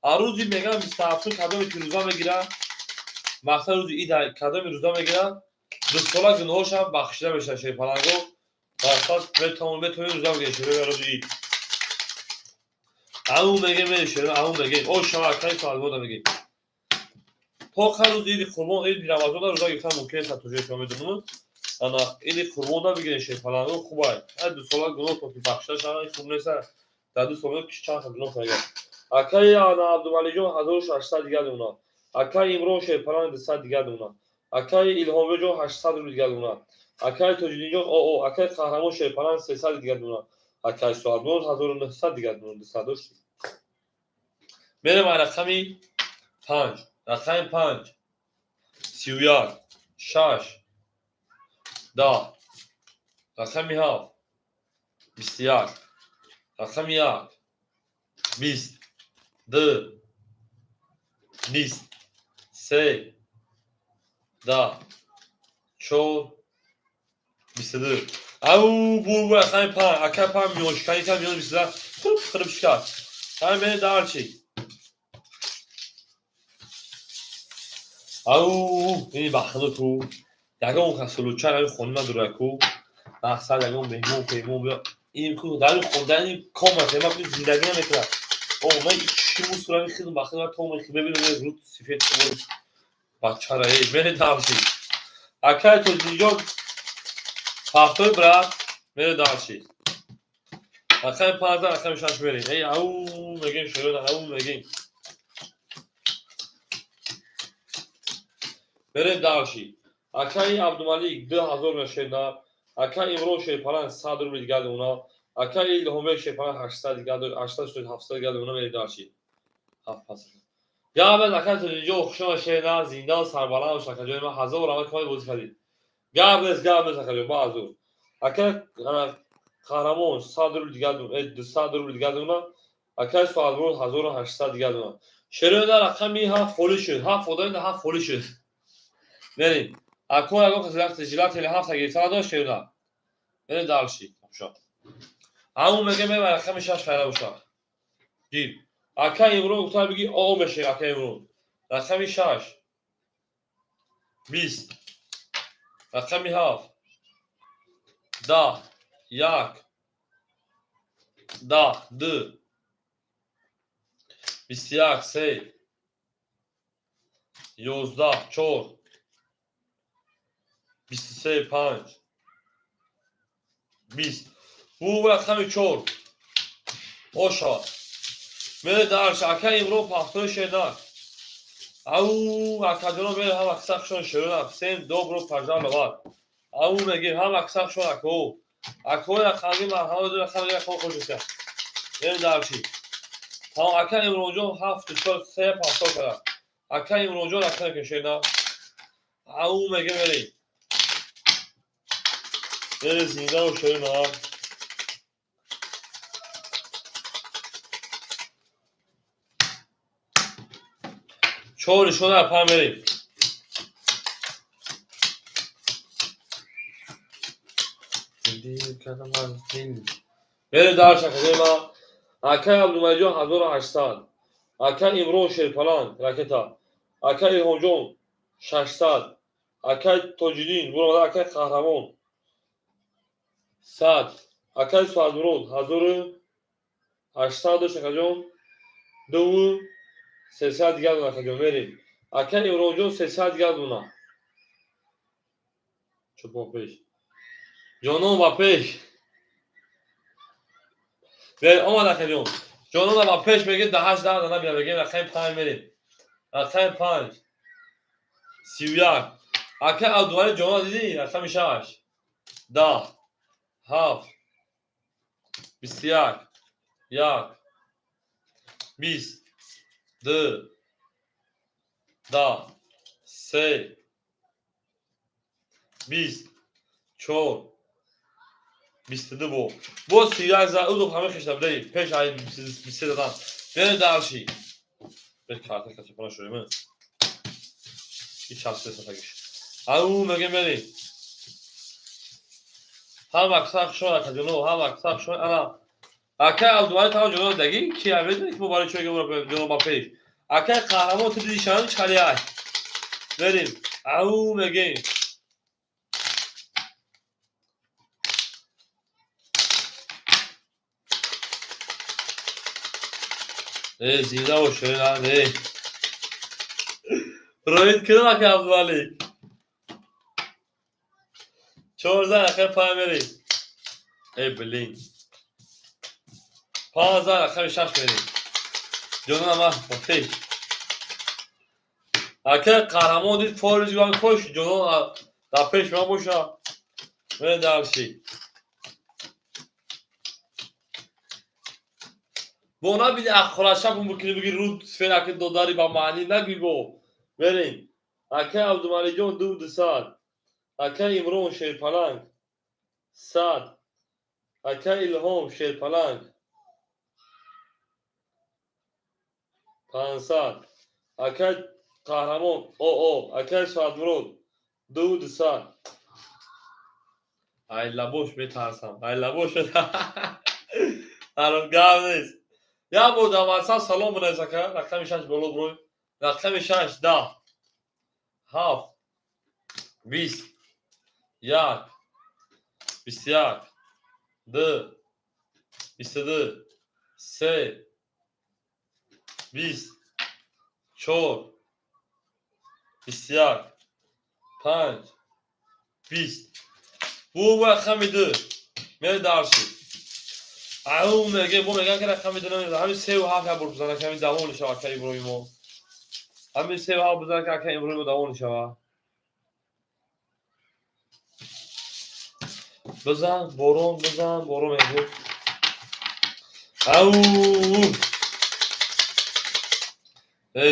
Арӯзи мегам 27 кадоме ки рӯза мегира, мақсад рӯзи ид кадоме рӯза мегира, 2 сола гуноҳошам бахшида мешавад. Шерпаланго, мақсад метавонӣ рӯза бигирӣ, шерои рӯзи ид. Ау мегем, шеро, ау мегем. О шава, акаи Соатмурод мегем. То ха рӯзи иди Қурбон, иди Рамазона рӯза гирифтан мумкин нест, то ҷое шумо медонед. Ана иди Қурбонда бигиред, шерпаланго, хубай. Ҳар 2 сола гуноҳ то ки бахшида шавад, хуб нест. Дар 2 сола ки чанд гуноҳ карда. Акаи ана Абдумалиҷон 1600 дигар дуна. Акаи Имрон шерпаланг 200 дигар дуна. Акаи Илҳомиҷон 800 рубл дигар дуна. Акаи Тоҷиддинҷон оо, акаи Қаҳрамон шерпаланг 300 дигар дуна. Акаи Соатмурод 1900 дигар дуна, 200 дошти. Мерем ай рақами 5. Рақами 5, 31, 6, 10, рақами 7, 21, рақами 1, 20, 2, 20, 3, 10, 4, 22. Ау, бу рақами 5, акай 5 миёншикани кам миён 22 хурб хурб шикаст. Ҳами мерем дальше. Ау, ини бахно ку. Ягон кас сулуча ами хона надора ку. Мақсад ягон меҳмон пеймон биё. Ин ку дар ин дар ин комната ма зиндагӣ намекунад. О, ман чӣ мусурами хидм бахно то мехи мебинам, руд сифет бачара, эй, мере дальше. Акай Тоҷиддинҷон пахтой, брат, мере дальше. Рақами 5, рақами 6 мерем. Эй, ау мегем, шӯрона, ау мегем. Мерем дальше. Акаи Абдумалик 2000 мешена. Акаи Имрон шерпаланг 100 рубл дигар дуна. Акаи Илҳомбек шерпаланг 800 дигар, 800, 700 дигар дуна. Мерем дальше. Ҳафт пас. Гап акаи Тоҷиддинҷон, хушома, шерна, зинда сарбаланд бош, акаҷони ман, ҳазор раҳмат, ки бозӣ кардед. Гап нест, гап нест, акаҷон, ба ҳазор. Акаи Қаҳрамон 100 рубл дигар дуна, 200 рубл дигар дуна. Акаи Соатмурод 1800 дигар дуна. Шерои рақами 7 холӣ шуд. Ҳафт одами ҳафт холӣ шуд. Мерем. Ако ягон кас жилатели ҳафта гирифта надошт, шерона. Мерем дальше. Ҳамун мегем, меба рақами 6 хайра бошад. Гир. Ака Имрон гуфта биги о меше, ака Имрон. Рақами 6, 20, рақами 7, 10, 1, 10, 2, 21, 3, 11, 4, 23, 5, 20. Бу рақами 4. Оша. Мере дальше. Ака Имрон пахтои шернак. Ау, акаҷоно, мере ҳама қисса хушон, шерона. Всем добро пожаловать. Ау мегем ҳама қисса хушон, ако. Акои рақамги марҳамат, рақами рақам хуш аст. Мерем дальше. Тамом, ака Имронҷон ҳафту чор се пахто кард. Ака Имронҷон рақам кашена. Ау мегем, мерем. Мере зинда шерона. Чор нишона пан мерем. Мерем дальше, акаҷои ман. Акаи Абдумалиҷон 1800. Ака Имрон шерпаланг ракета. Ака Илҳомҷон 600. Акаи Тоҷиддин буромада, акаи Қаҳрамон 100. Акаи Соатмурод 1800 дошт, акаҷон. Дуву 300 дигар дуна, акаҷон, мерем. Акаи Имронҷон 300 дигар дуна. Чупон пеш. Ҷонон ба пеш. Омад, акаҷон. Ҷонон ба пеш мегӯед, да ҳашт даҳ дана бия мегӯем, рақами 5 мерем. Рақами 5. 31. Ака Абдували ҷонон дидӣ? Рақами 6. 10. 7. 21. 1. 20. 2. 10. 3. 20. 4. 22 бо. Бо 31 за удо ҳама хешта бидай пеш ай 23 задан. Бери дальше. Бер карта качапана шуриме. И 43 сатагиш. Ау мегем бери. Ҳама аксар шон акаҷоно, ҳама аксар шон ана. Акай Абдумалик там ҷоно даги ки медони ки мо барои чой ҷоно ба пеш. Акай қаҳрамон ту диди шан чали ай. Берим. Ау мегем. Зинда бош, э. Роид кидам акай Абдумалик. 14 акай пай мерим. Блин. 15 рақами 6 мерим. Ҷонона ма ба пеш. Акай қаҳрамон дид фориз ган кош ҷонон дар пеш ман боша. Мерем дальше. Бо набини аххорашаб мумкин биги руд сфера ки додари ба маънӣ нагӯй бо. Мерем. Акай Абдумаликҷон 200. Акай Имрон Шерпаланг 100. Акай Илҳом Шерпаланг 500. Акай Қаҳрамон ОО. Акай Соатмурод 200. Ай лабош метарсам. Ай лабош. Ҳаром гап нест. Як бор дар WhatsApp салом бинавис ака. Рақами 6 боло бурой. Рақами 6 10 7 20 1 21 2 22 3 20 4 21 5 20. Бу рақами 2. Мери дальше. Ау меге бо меган ки рақами 2 намезан. Ҳамин 3 ва 7 як бор бизан ака ҳамин давом мешава ака Иброҳимо. Ҳамин 3 ва 7 бизан ки ака Иброҳимо давом мешава. Бизан, борон, бизан, борон мегӯ. Ау!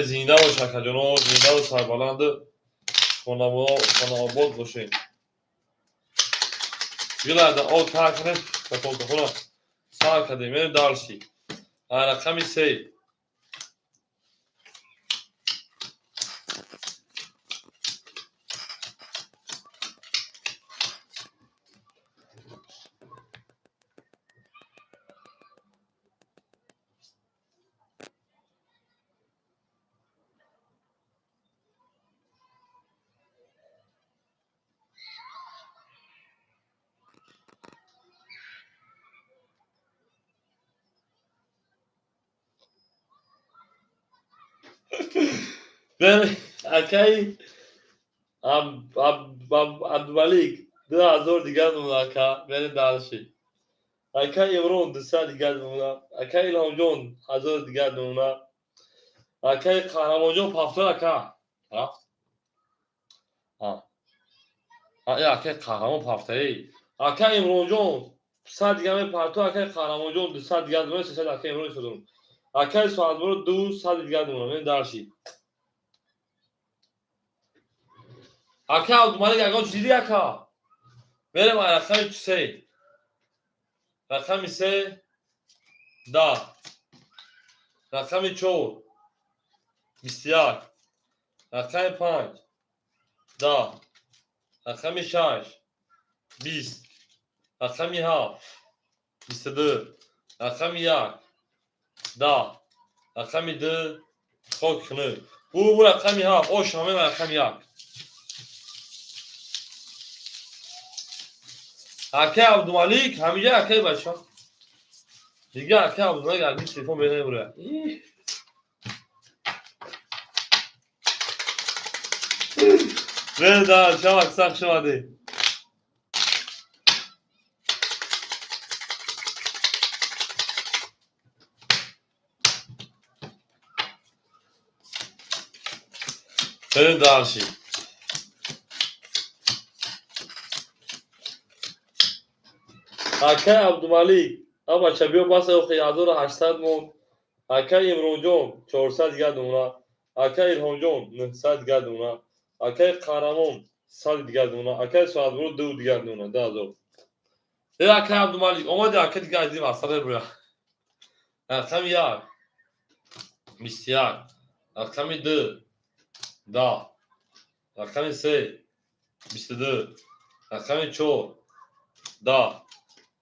Зинда бош акаҷоно, зинда ва сарбаланд, хонаобод бошед. Гилада о тар кунед, катонтахона сар кардем, мерем дальше. Рақами 3. Акай Абдумалик 2000 дигар мемона ака, мерем дальше. Акай Имрон 200 дигар мемона. Акай Илҳомҷон 1000 дигар мемона. Акай Қаҳрамонҷон пафтор ака. Рафт. Акай Қаҳрамон пафтаи. Акай Имронҷон 100 дигар мепарту, акай Қаҳрамонҷон 200 дигар мемона, 300 акай Имрон истодум. Акай Соатмурод 200 дигар мемона, мерем дальше. Ака Абдумалик ягон чиз диди ака? Мерем рақами 3. Рақами 3 10. Рақами 4 21. Рақами 5 10. Рақами 6 20. Рақами 7 22. Рақами 1 10. Рақами 2 хок хунук. Бу рақами 7 ош ҳамин рақами 1. Акай Абдумалик ҳамиҷа акай бача. Дига акай Абдумалик аз телефон менамебурад. Беда, шавак сах шаваде. Берем дальше. Акай Абдумалик, абача биё баса охи 1800 мон. Акай Имронҷон 400 дигар дона. Акай Илҳомҷон 900 дигар дона. Акай Қаҳрамон 100 дигар дона. Акай Соатмурод 2 дигар дона. 2000. Акай Абдумалик омади, ака, дига айди масъала буя. Рақами 1 21, рақами 2 10, рақами 3 22, рақами 4 10,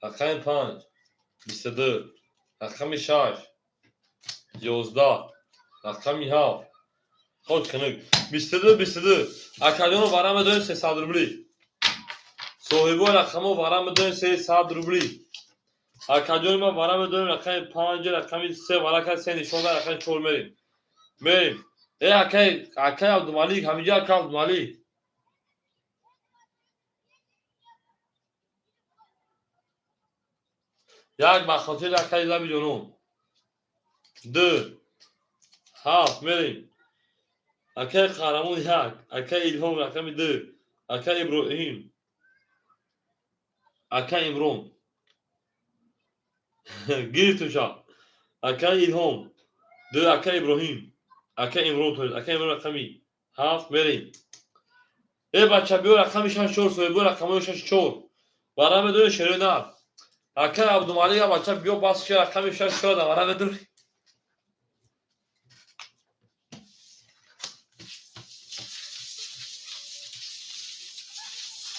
рақами 5 22, рақами 6 11, рақами 7 ход хунук 22 22. Акаҷоно, вара медоем 300 рубли. Соҳибои рақамҳо, вара медоем 300 рубли. Акаҷони ман, вара медоем рақами 5, рақами 3 вара ка се нишон да, рақами 4 мерем, мерем. Э, акай, акай Абдумалик ҳамиҷа, ака Абдумалик. Як ба хотири акаи лаби ҷонон. 2 7 мерем. Акаи Қаҳрамон 1, акаи Илҳом рақами 2, акаи Иброҳим, акаи Имрон гирифтуша, акаи Илҳом 2, акаи Иброҳим, акаи Имрон, акаи Имрон рақами 7 мерем. Э, бача, биё, рақами 6 4, соҳибои рақамҳои 6 4 вара медонӣ, шерои нар. Акаи Абдумалик, бача, биё, бас ки рақами 6 4 вара медонӣ.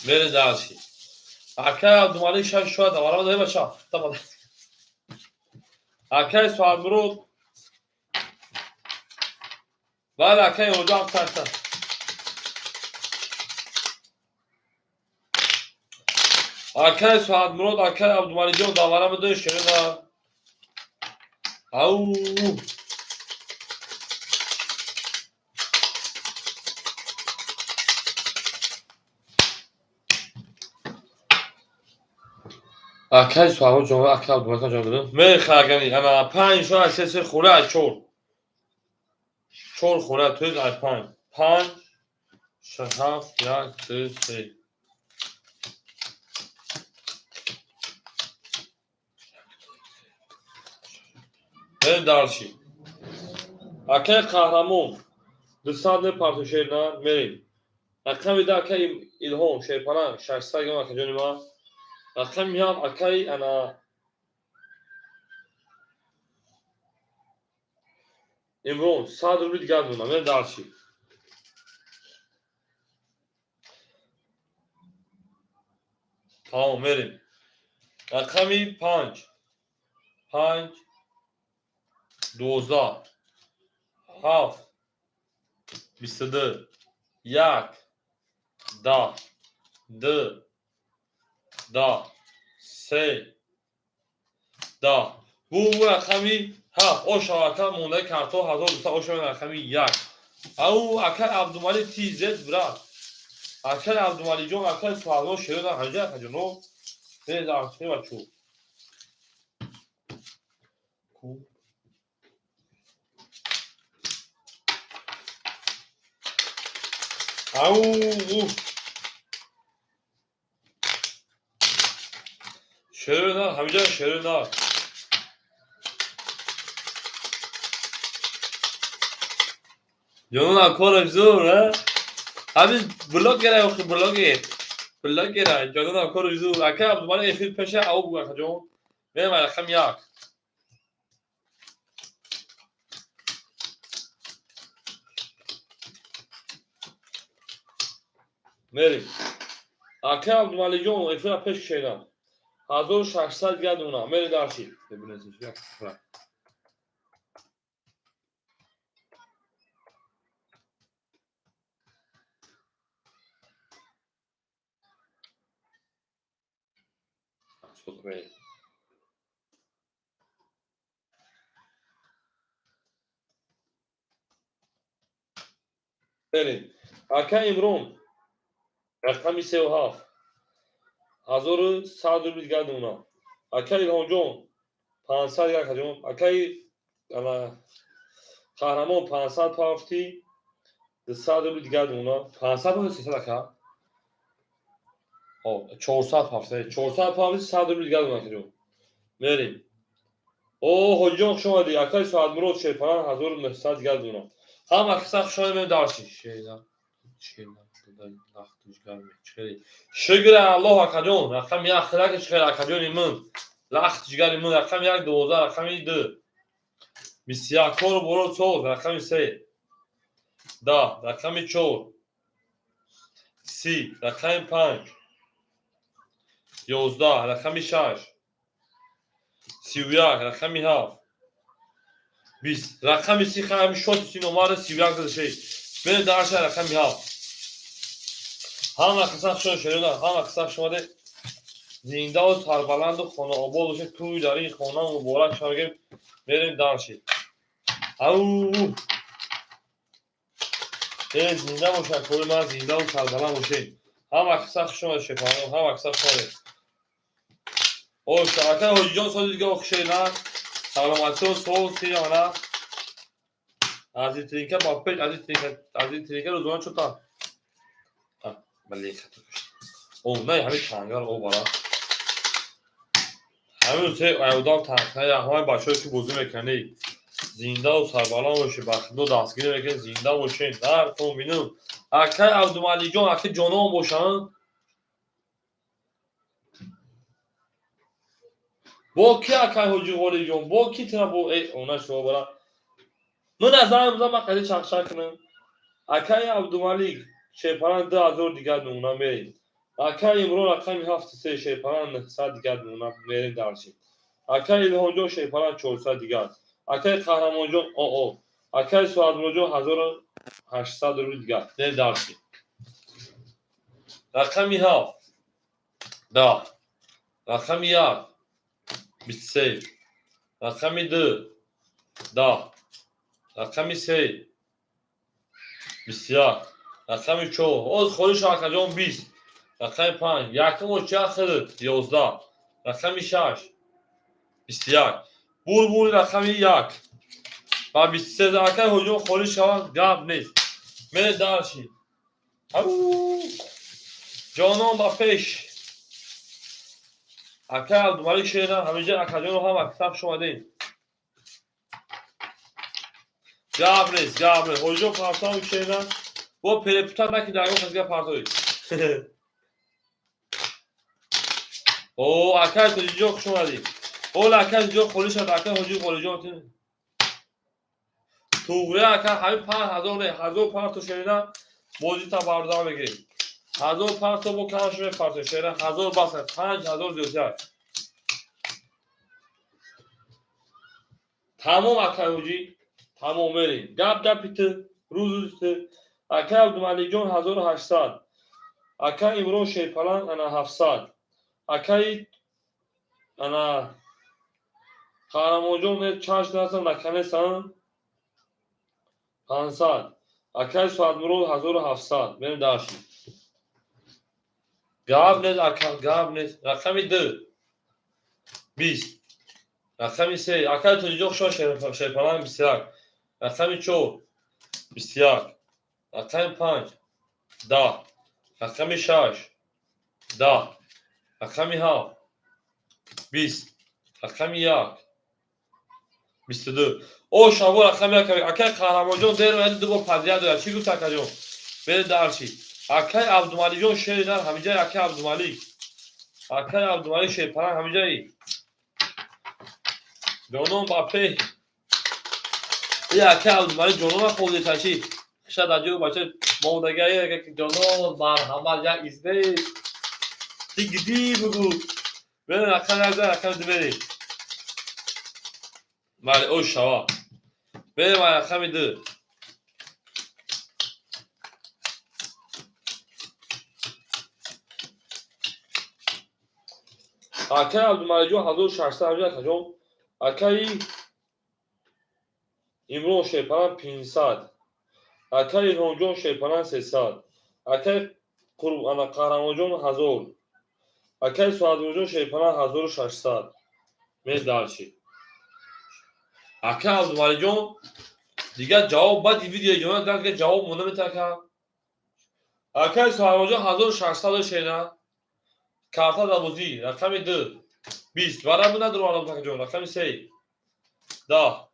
Мерем дальше. Акаи Абдумалик 6 4 вара медонӣ, бача. Акаи Соатмурод, бале, акаи Оҷо 7 8. Акаи Соатмурод, акаи Абдумаликҷон, давара медонӣ, шерина. Ау, акаи Соатмурод, акаи Абдумаликҷон ҷон додам. Мехагани ана 5 шояд 3 3 хӯра, 4 4 хӯра, тӯз ай 5 5 6 7 1 2 3. Мерем дальше. Акаи Қаҳрамон 200 мепарту, шерна мерем. Рақами 2 акаи Илҳом шерпаланг 600 грамм, акаҷони ман. Рақами 7 акаи ана Имрон 100 рубли дигар мемонам. Мерем дальше. Тамом, мерем. Рақами 5 5 12, 7 22, 1 10, 2 10, 3 10. Бу рақами 7 ошава, ака, мондаи картҳо 1200 ошава. Рақами 1. Ау, акаи Абдумалик, тизет, брат. Акаи Абдумаликҷон, акаи Суҳайло, шерона ҳанҷа, акаҷоно. Бачо, ку. Ау, шерона ҳамиҷа, шерона. Ҷонон, кораш зур, а? Ҳамин блогера, охи блогер. Блогера, ҷонон, кораш зур. Акаи Абдумалик, эфир пеша, ау буг, акаҷон. Мерем рақами 1. Мерем. Акаи Абдумаликҷон, эфира пеш кушедам. 1600 дигар дона. Мерем дальше. Мерем. Акаи Имрон рақами 37 1100 рубли дигар дона. Акаи Илҳомҷон 500 дигар, акаҷон. Акаи ана Қаҳрамон 500 пафти, 200 рубли дигар дона. 500 пафти, 300, ака? 400 пафти, 400 пафти, 100 рубли дигар дона, акаҷон. Мерем. О, ҳоҷиҷон, хуш омадӣ. Акаи Соатмурод шерпалан 1900 дигар дона. Ҳама киса хуш омадӣ, мерем дальше. Шерна. Шукри Аллоҳ, акаҷон. Рақами як хираки чихел, акаҷони ман. Лахт ҷигари ман. Рақами як 12, рақами ду 21. Кору боро соз. Рақами се 10, рақами чор 30, рақами панҷ 11, рақами шаш 31, рақами ҳафт 20, рақами 30. Ҳами шоти синомара 31 зашед. Бере дарша. Рақами ҳафт. Ҳама қисса шумо шерина, ҳама қисса шумоде зиндаву сарбаланду хонаобод бошед. Тӯй дар ин хона муборак шава. Мерем дальше. Ау, э, зинда бошад кори ман, зиндаву сарбаланд бошед. Ҳама қисса хуш омадед, шефаҳо, ҳама қисса хуш омадед. Ош, ака Ҳоҷиҷон, соли дига охшена, саломатиҳо сол сиёна. Азизтринка ба пеш, азизтринка, азизтринка рӯзона чута. Бале, хато. О, най, ҳамин тангар о бара. Ҳамин се одам танхаи ҳамаи бачаҳое ки бозӣ мекунед, зиндаву сарбаланд бошед, ба худо дастгирӣ мекунед, зинда бошед, дартон бинам. Акай Абдумаликҷон, аки ҷонон бошанд. Бо ки, акай Ҳоҷи Ғолибҷон, бо ки тира бо э она шумо бара. Ман аз занг бизан, ман қади чақчақ кунам. Акай Абдумалик шерпалан 2000 дигар намуна, мерем. Акай Имрон, рақами ҳафти се, шерпалан 900 дигар намуна, мерем дальше. Акай Илҳомҷон шерпалан 400 дигар. Акай Қаҳрамонҷон оо. Акай Суатмуроҷон 1800 рубл дигар. Мерем дальше. Рақами ҳафт 10, рақами як 23, рақами ду 10, рақами се 21, рақами чор оз холиш, акаҷон, 20, рақами панҷ якум оча хирд 11, рақами шаш 21. Бурбури рақами як ва 23. Акай Ҳоҷиҷон холӣ шаванд, гап нест. Мере дальше. Ҷонон ба пеш. Акай Абдумалик шерам ҳамиҷа, акаҷоно, ҳам аксар хуш омадем. Гап нест, гап нест. Ҳоҷиҷон партов шерам бо перепутать наки, дар ягон касга партои. О, акай Тоҷиҷон, хуш омадӣ. Ола, акай Тоҷиҷон холӣ шуд, акай Ҳоҷи Ғолиҷон. Туғри ака, ҳамин 5000 не, 1000 парто шерина бозита бародар мегирем. 1000 парто бо камаш мепарто шерина, 1000 бас, 5000 зиёдтар. Тамом, акай Ҳоҷӣ, тамом, мерем. Гап гапи ту, рӯз рӯзи ту. Акай Абдумаликҷон 1800. Акай Имрон Шерпалан ана 700. Акай ана Қаҳрамонҷон чашм насам наканесан 500. Акай Суатмурод 1700. Мерем дальше. Гап нест, ака, гап нест. Рақами ду 20, рақами се, акай Тоҷиҷон хуш, Шерпалан 21, рақами чор 21, рақами панҷ 10, рақами шаш 10, рақами ҳафт 20, рақами як 22. О, шабо рақами як, акай Қаҳрамонҷон дер ду бор подряд дорад. Чӣ гуфт, акаҷон? Бере дальше. Акай Абдумаликҷон шери нар ҳамиҷаи, акай Абдумалик. Акай Абдумалик Шерпалан ҳамиҷаи. Ҷонон ба пеш. И акай Абдумалик ҷонона қобилият чӣ? Шад аҷо бача мондагай ҷонон марҳамат як изде. Тигди бугу. Бере рақам як, рақами ду берем. Бале, о шава. Берем рақами ду. Акай Абдумаликҷон 1600 ҳамҷа, акаҷон. Акаи Имрон Шерпалан 500. Акаи Илҳомҷон Шерпалан 300. Акаи Қаҳрамонҷон 1000. Акаи Суатмуродҷон Шерпалан 1600. Мерем дальше. Акаи Абдумаликҷон дигар ҷавоб баъди видео ҷонат дигар ҷавоб монда метака. Акаи Суатмуродҷон 1600 шена. Карта дар бозӣ. Рақами ду 20. Варабу надорам, акаҷон. Рақами се 10,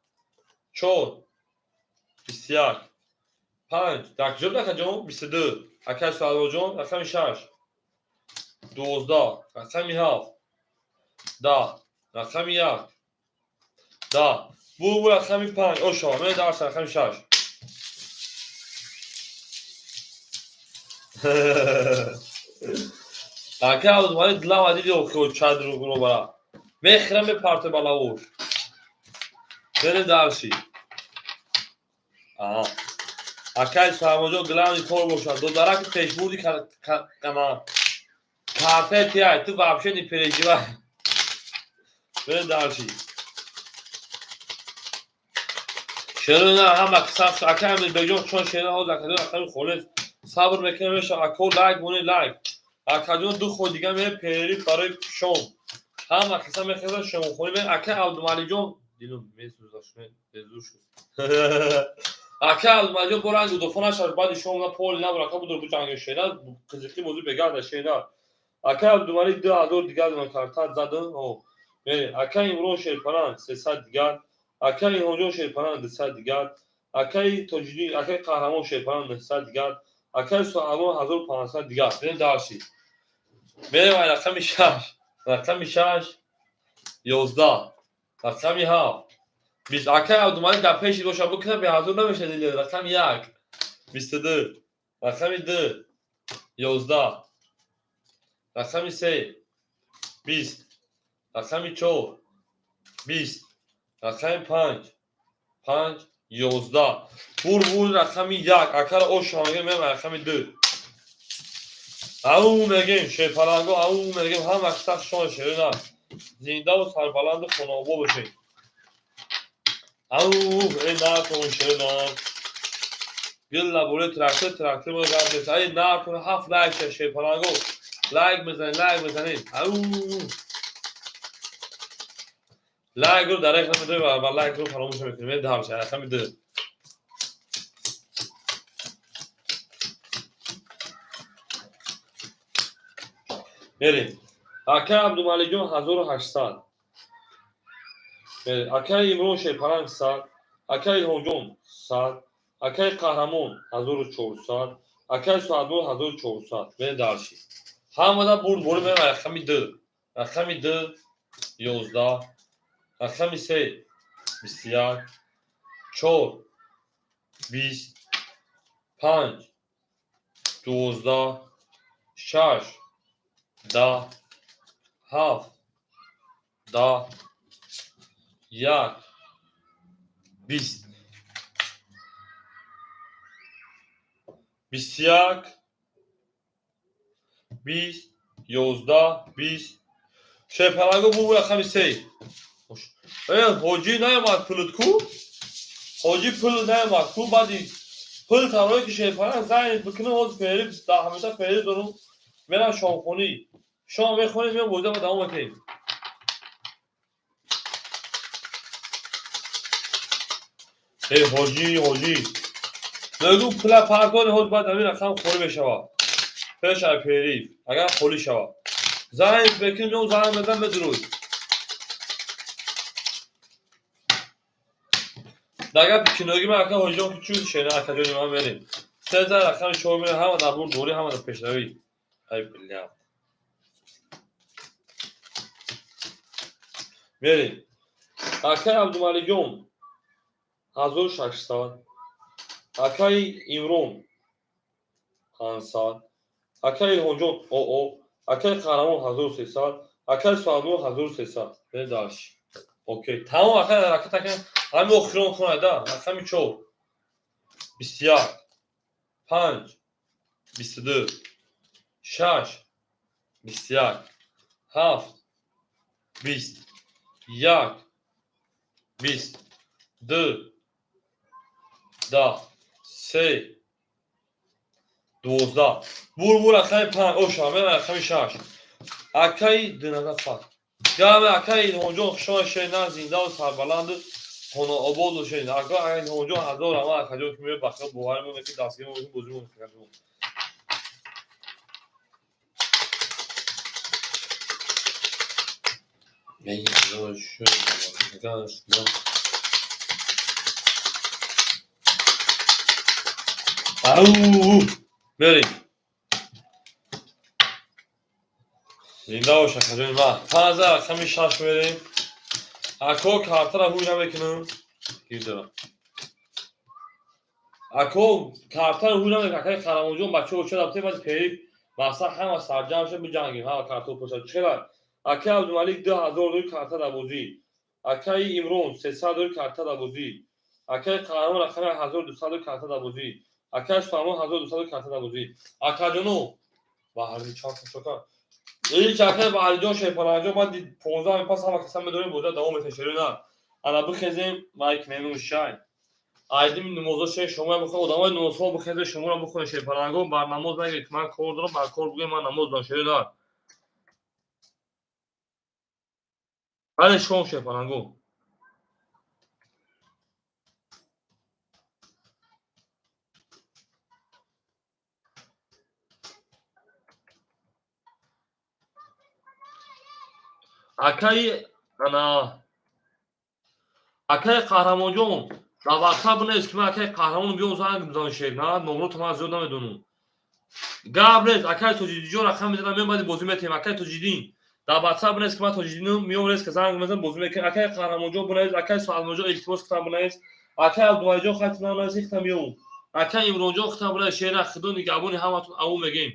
чор 21. Панҷ. Дар куҷо буд, акаҷон? 22. Акаи Суҳрабоҷон, рақами шаш. 12. Рақами ҳафт. 10. Рақами як. 10. Бу рақами панҷ. Ошо, мен дарс рақами шаш. Ака Абдумалик дилам адиди охио чадру гуно бара. Мехӯрам, мепарте балавуш. Берем дарси. Аҳа. Акаи Суҳрабоҷон главный кор бошад. Додараки пешбурди кана карте тиай, ту вообще не переживай. Берем дарси. Шерина ҳама саб акаи Амирбекҷон чон шерина ҳозир акаҷон рақами холес сабр мекунем меша. Ако, лайк монед, лайк. Акаҷон ду ход дига мере перерыв барои шом. Ҳама киса мехезад шомхонӣ ме акаи Абдумаликҷон дилум месӯзад, безур шуд. Акаи Абдумаликҷон бо ранги удофо нашавад баъди шом на поли набур ака будур буҷанги шена қизиқи бозӣ бегарда шена. Акаи Абдумалик 2000 дигар дона карта задам. Мере акаи Имрон Шерпаланг 300 дигар. Акаи Илҳомҷон Шерпаланг 200 дигар. Акаи Тоҷиддин, акаи Қаҳрамон Шерпаланг 900 дигар. Акаи Суҳрабон 1500 дигар. Берем дарси. Мерем ай рақами шаш. Рақами шаш 11. Рақами ҳафт. 20. Акаи Абдумалик дар пеши боша бикунад беҳазур намешад дилер. Рақами як. 22. Рақами ду. 11. Рақами се. 20. Рақами чор. 20. Рақами панҷ. Панҷ. 11. Бур бур рақами як. Акара оша мегем мем рақами ду. Ау мегем шерпаланго, ау мегем ҳама сахт шон шерина. Зиндаву сарбаланду хонаобод бошед. Ау, эй накун шерина. Гил набуре трактор, трактор мо гап нест. Ай накун ҳафт лайк ша шерпаланго. Лайк мезанед, лайк мезанед. Ау. Лайк ро дареғ намедорем ва лайк ро фаромӯш намекунем. Мен даҳам ша рақами ду. Мерем. Акаи Абдумаликҷон 1800. Мерем. Акаи Имрон Шерпаланг 100. Акаи Илҳомҷон 100. Акаи Қаҳрамон 1400. Акаи Суҳрабон 1400. Мерем дарси. Ҳамада бурд борӣ мерем рақами ду. Рақами ду 11. Рақами се 21. Чор 20. Панҷ 12. Шаш 10. Ҳафт 10. Як 20. 21 20 11 20. Шерпаланго бу рақами се. Э, ҳоҷӣ наёмад пулут ку? Ҳоҷӣ пул наёмад ку? Баъди пул таврое ки шерпаланг занг бикунам ҳозир перерыв 10 минута перерыв дорум мерам шомхонӣ. Шом мехонем меом бозиама давом мекунем. Эй ҳоҷӣ, ҳоҷӣ. Мегӯ пула партони ҳозир баъд ҳамин рақам холӣ мешавад. Пеш аз перерыв агар холӣ шавад. Занг мекунем меом занг мезанам медуруд. Дар гапи киногӣ ман ака ҳоҷиҷон ки чӯ шена акаҷони ман мерем. Се рақами чор мерем ҳама дар бурд борӣ ҳама дар пешравӣ. Ай бля. Мерем. Акаи Абдумаликҷон 1600. Акаи Имрон 500. Акаи Илҳомҷон оо. Акаи Қаҳрамон 1300. Акаи Суҳрабон 1300. Берем дальше. Окей. Тамом акаи ҳаракат ака ҳамин охирон кунад да. Рақами чор. 21. Панҷ. 22. Шаш. 21. Ҳафт. 20. Як. 20. Ду. 10. Се. 12. Бур бур рақами панҷ. Оша, мен рақами шаш. Акаи дунафар фат. Гаме акаи Илҳомҷон хушон шена зиндаву сарбаланду хонаобод бошед. Ака Илҳомҷон ҳазор ама акаҷон ки меояд бахел боварӣ монад ки дастгирӣ мо бозӣ мо акаҷон. Ау, мерем. Зинда бош, акаҷони ман. 15 рақами 6 мерем. Ако картара ҳуй намекунам. Гирдара. Ако картара ҳуй намекунам. Акаи Қаҳрамонҷон бачаҳо ча рафтем баъди периф мақсад ҳама сарҷамъ шуд биҷангем. Ҳама карто пошад. Чера? Акаи Абдумалик 2000 дори карта дар бозӣ. Акаи Имрон 300 дори карта дар бозӣ. Акаи Қаҳрамон рақами 1200 дори карта дар бозӣ. Акаи Сулаймон 1200 дори карта дар бозӣ. Акаҷоно баҳри чанд шока. Ҳеҷ акаи Баҳриҷон Шерпаланҷон баъди 15 пас ҳама каса медорем бозиа давом метем шерина. Ана бихезем майк мемун шай. Айдими намозо шер шумо бихо одамои намозхон бихезе шуморо бихонед шерпалангон бар намоз нагиред. Ман кор дорам бар кор бигӯем ман намоз дорам шерина. Бале шом шерпалангон. Акаи ана акаи Қаҳрамонҷон дар ватсап бинавис ки ман акаи Қаҳрамон биём занг бизанам шер. На номрото ман зиёд намедонам. Гап нест акаи Тоҷиддинҷон рақам мезанам меом баъди бозӣ метаҳем. Акаи Тоҷиддин дар ватсап бинавис ки ман Тоҷиддинам меом резка занг мезанам бозӣ мекунем. Акаи Қаҳрамонҷон бинавис, акаи Салмонҷон илтимос кунам бинавис, акаи Абдумалиҷон хати нанавис хитам меом. Акаи Имронҷон хитам бинавис шера худо нигаҳбони ҳаматон аву мегем.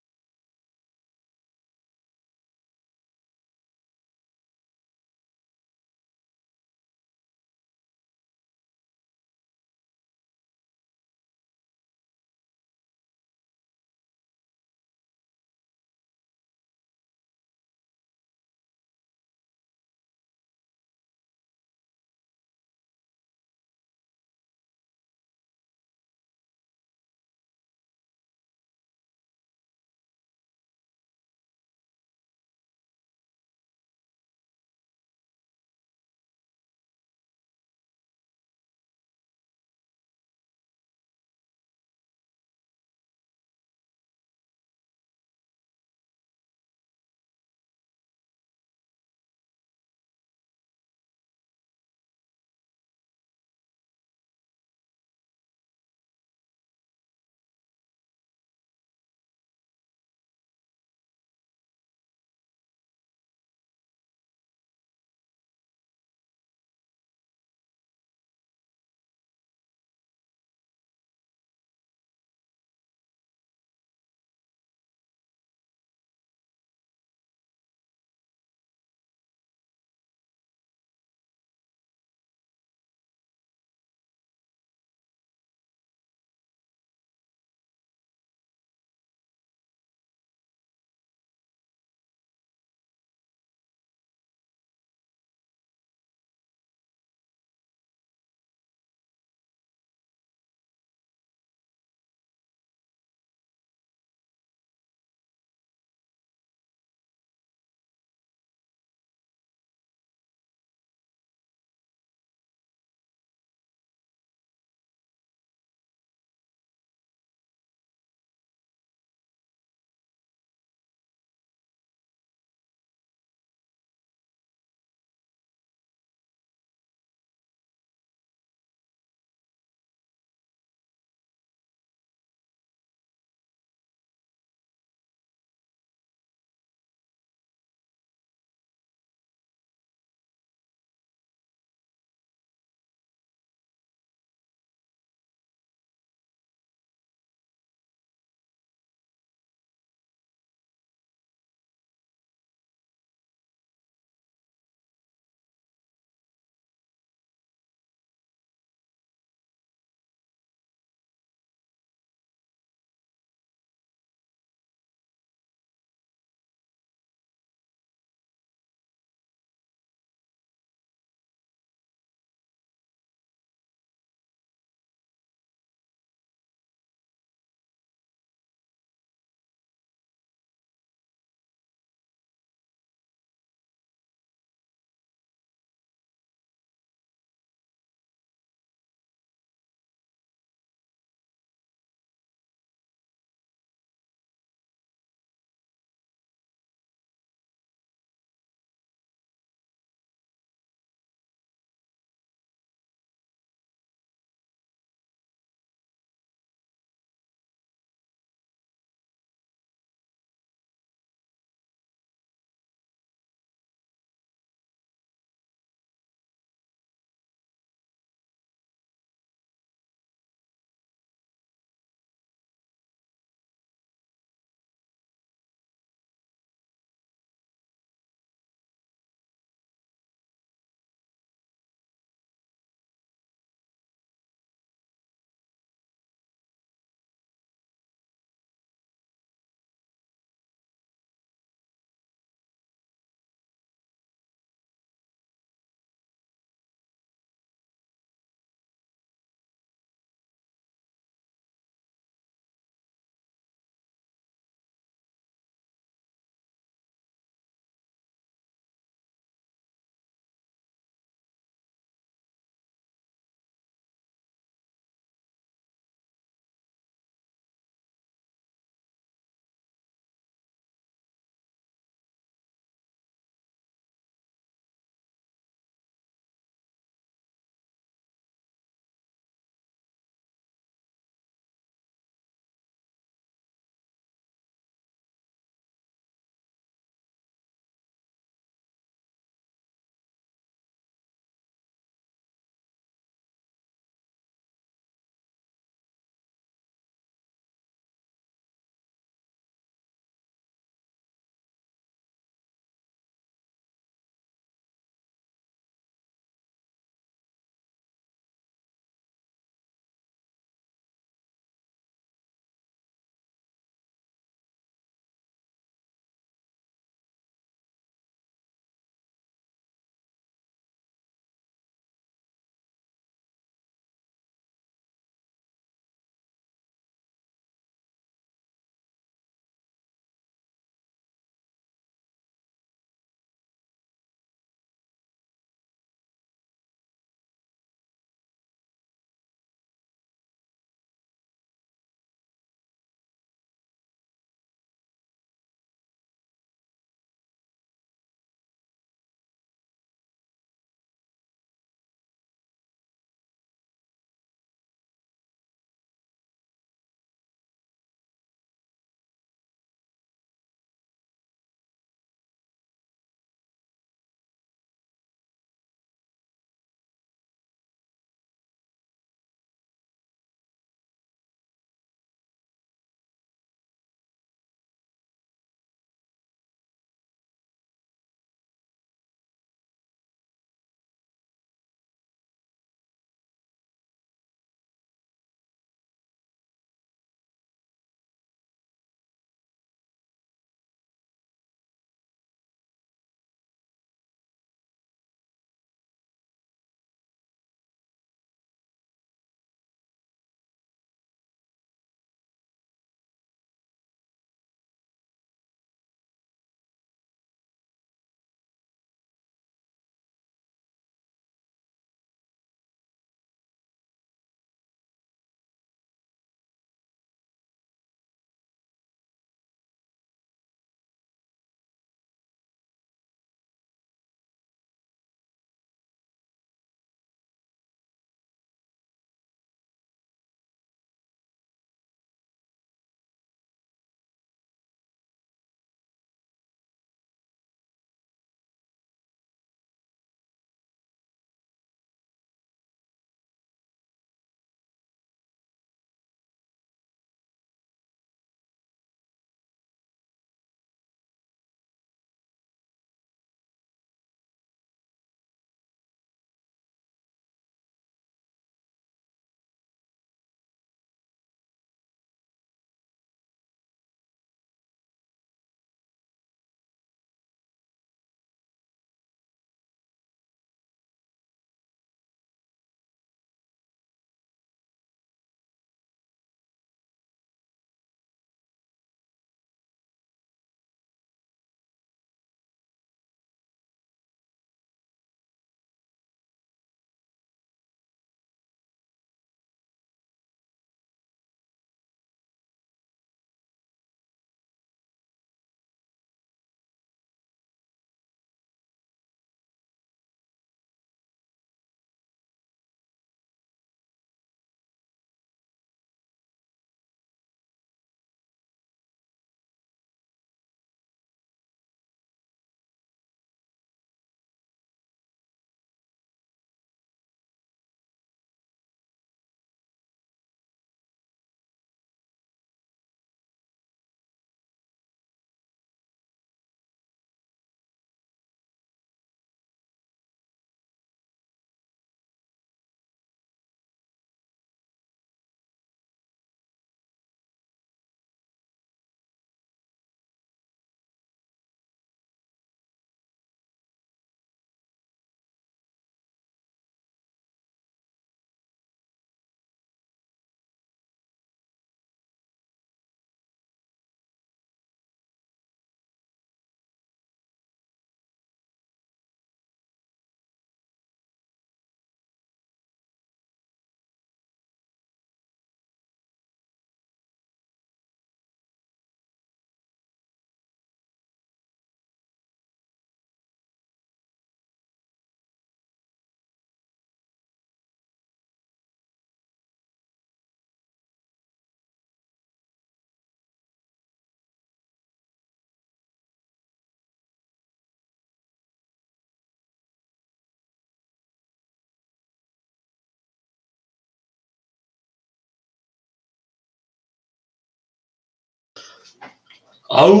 Ау,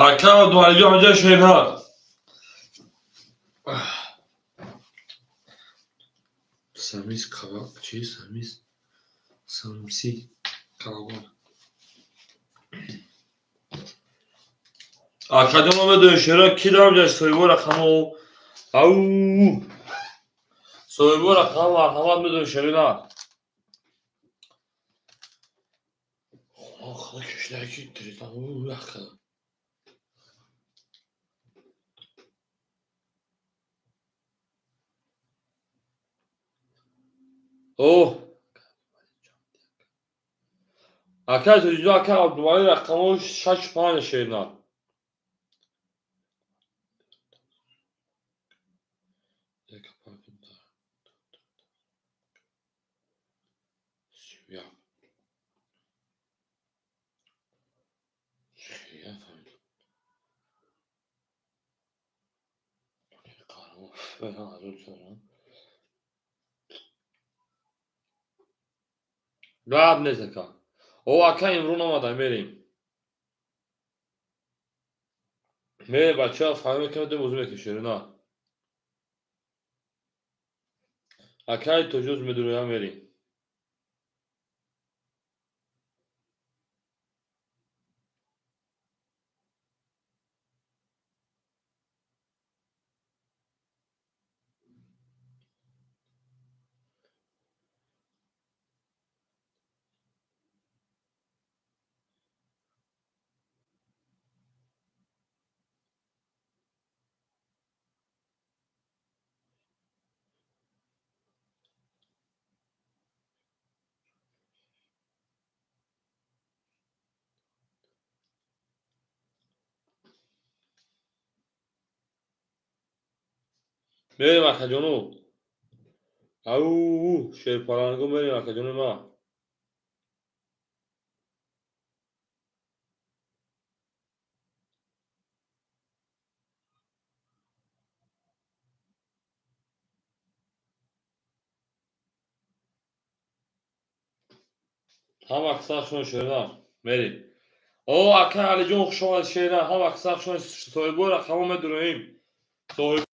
ака Абдумаликҷон, ҳамҷа шернар. Самис кава чи самис самси калабон. Акаҷон, мо медонем шеро ки дорам ҷа соҳибо рақамо. Ау, соҳибо рақамо, марҳамат, медонем шеро на. Худо кишидаки телефон яхка. О, ака тоҷиҷон, ака Абдумалик, рақамо 6 5 шернар. Гап нест, ака. О, ака Имрон омада, мерем. Мерем, бачаҳо, фаҳм мекунем, ду бозӣ мекушем, на. Акаи тоҷоз медуроям, мерем. Мерем, акаҷону. Ау, шерпалангу, мерем, акаҷони ман. Ҳама аксаршон шернар. Мерем. О, ака Алиҷон, хуш омадед, шернар. Ҳама аксаршон соҳибои рақамо медуроем. Соҳиб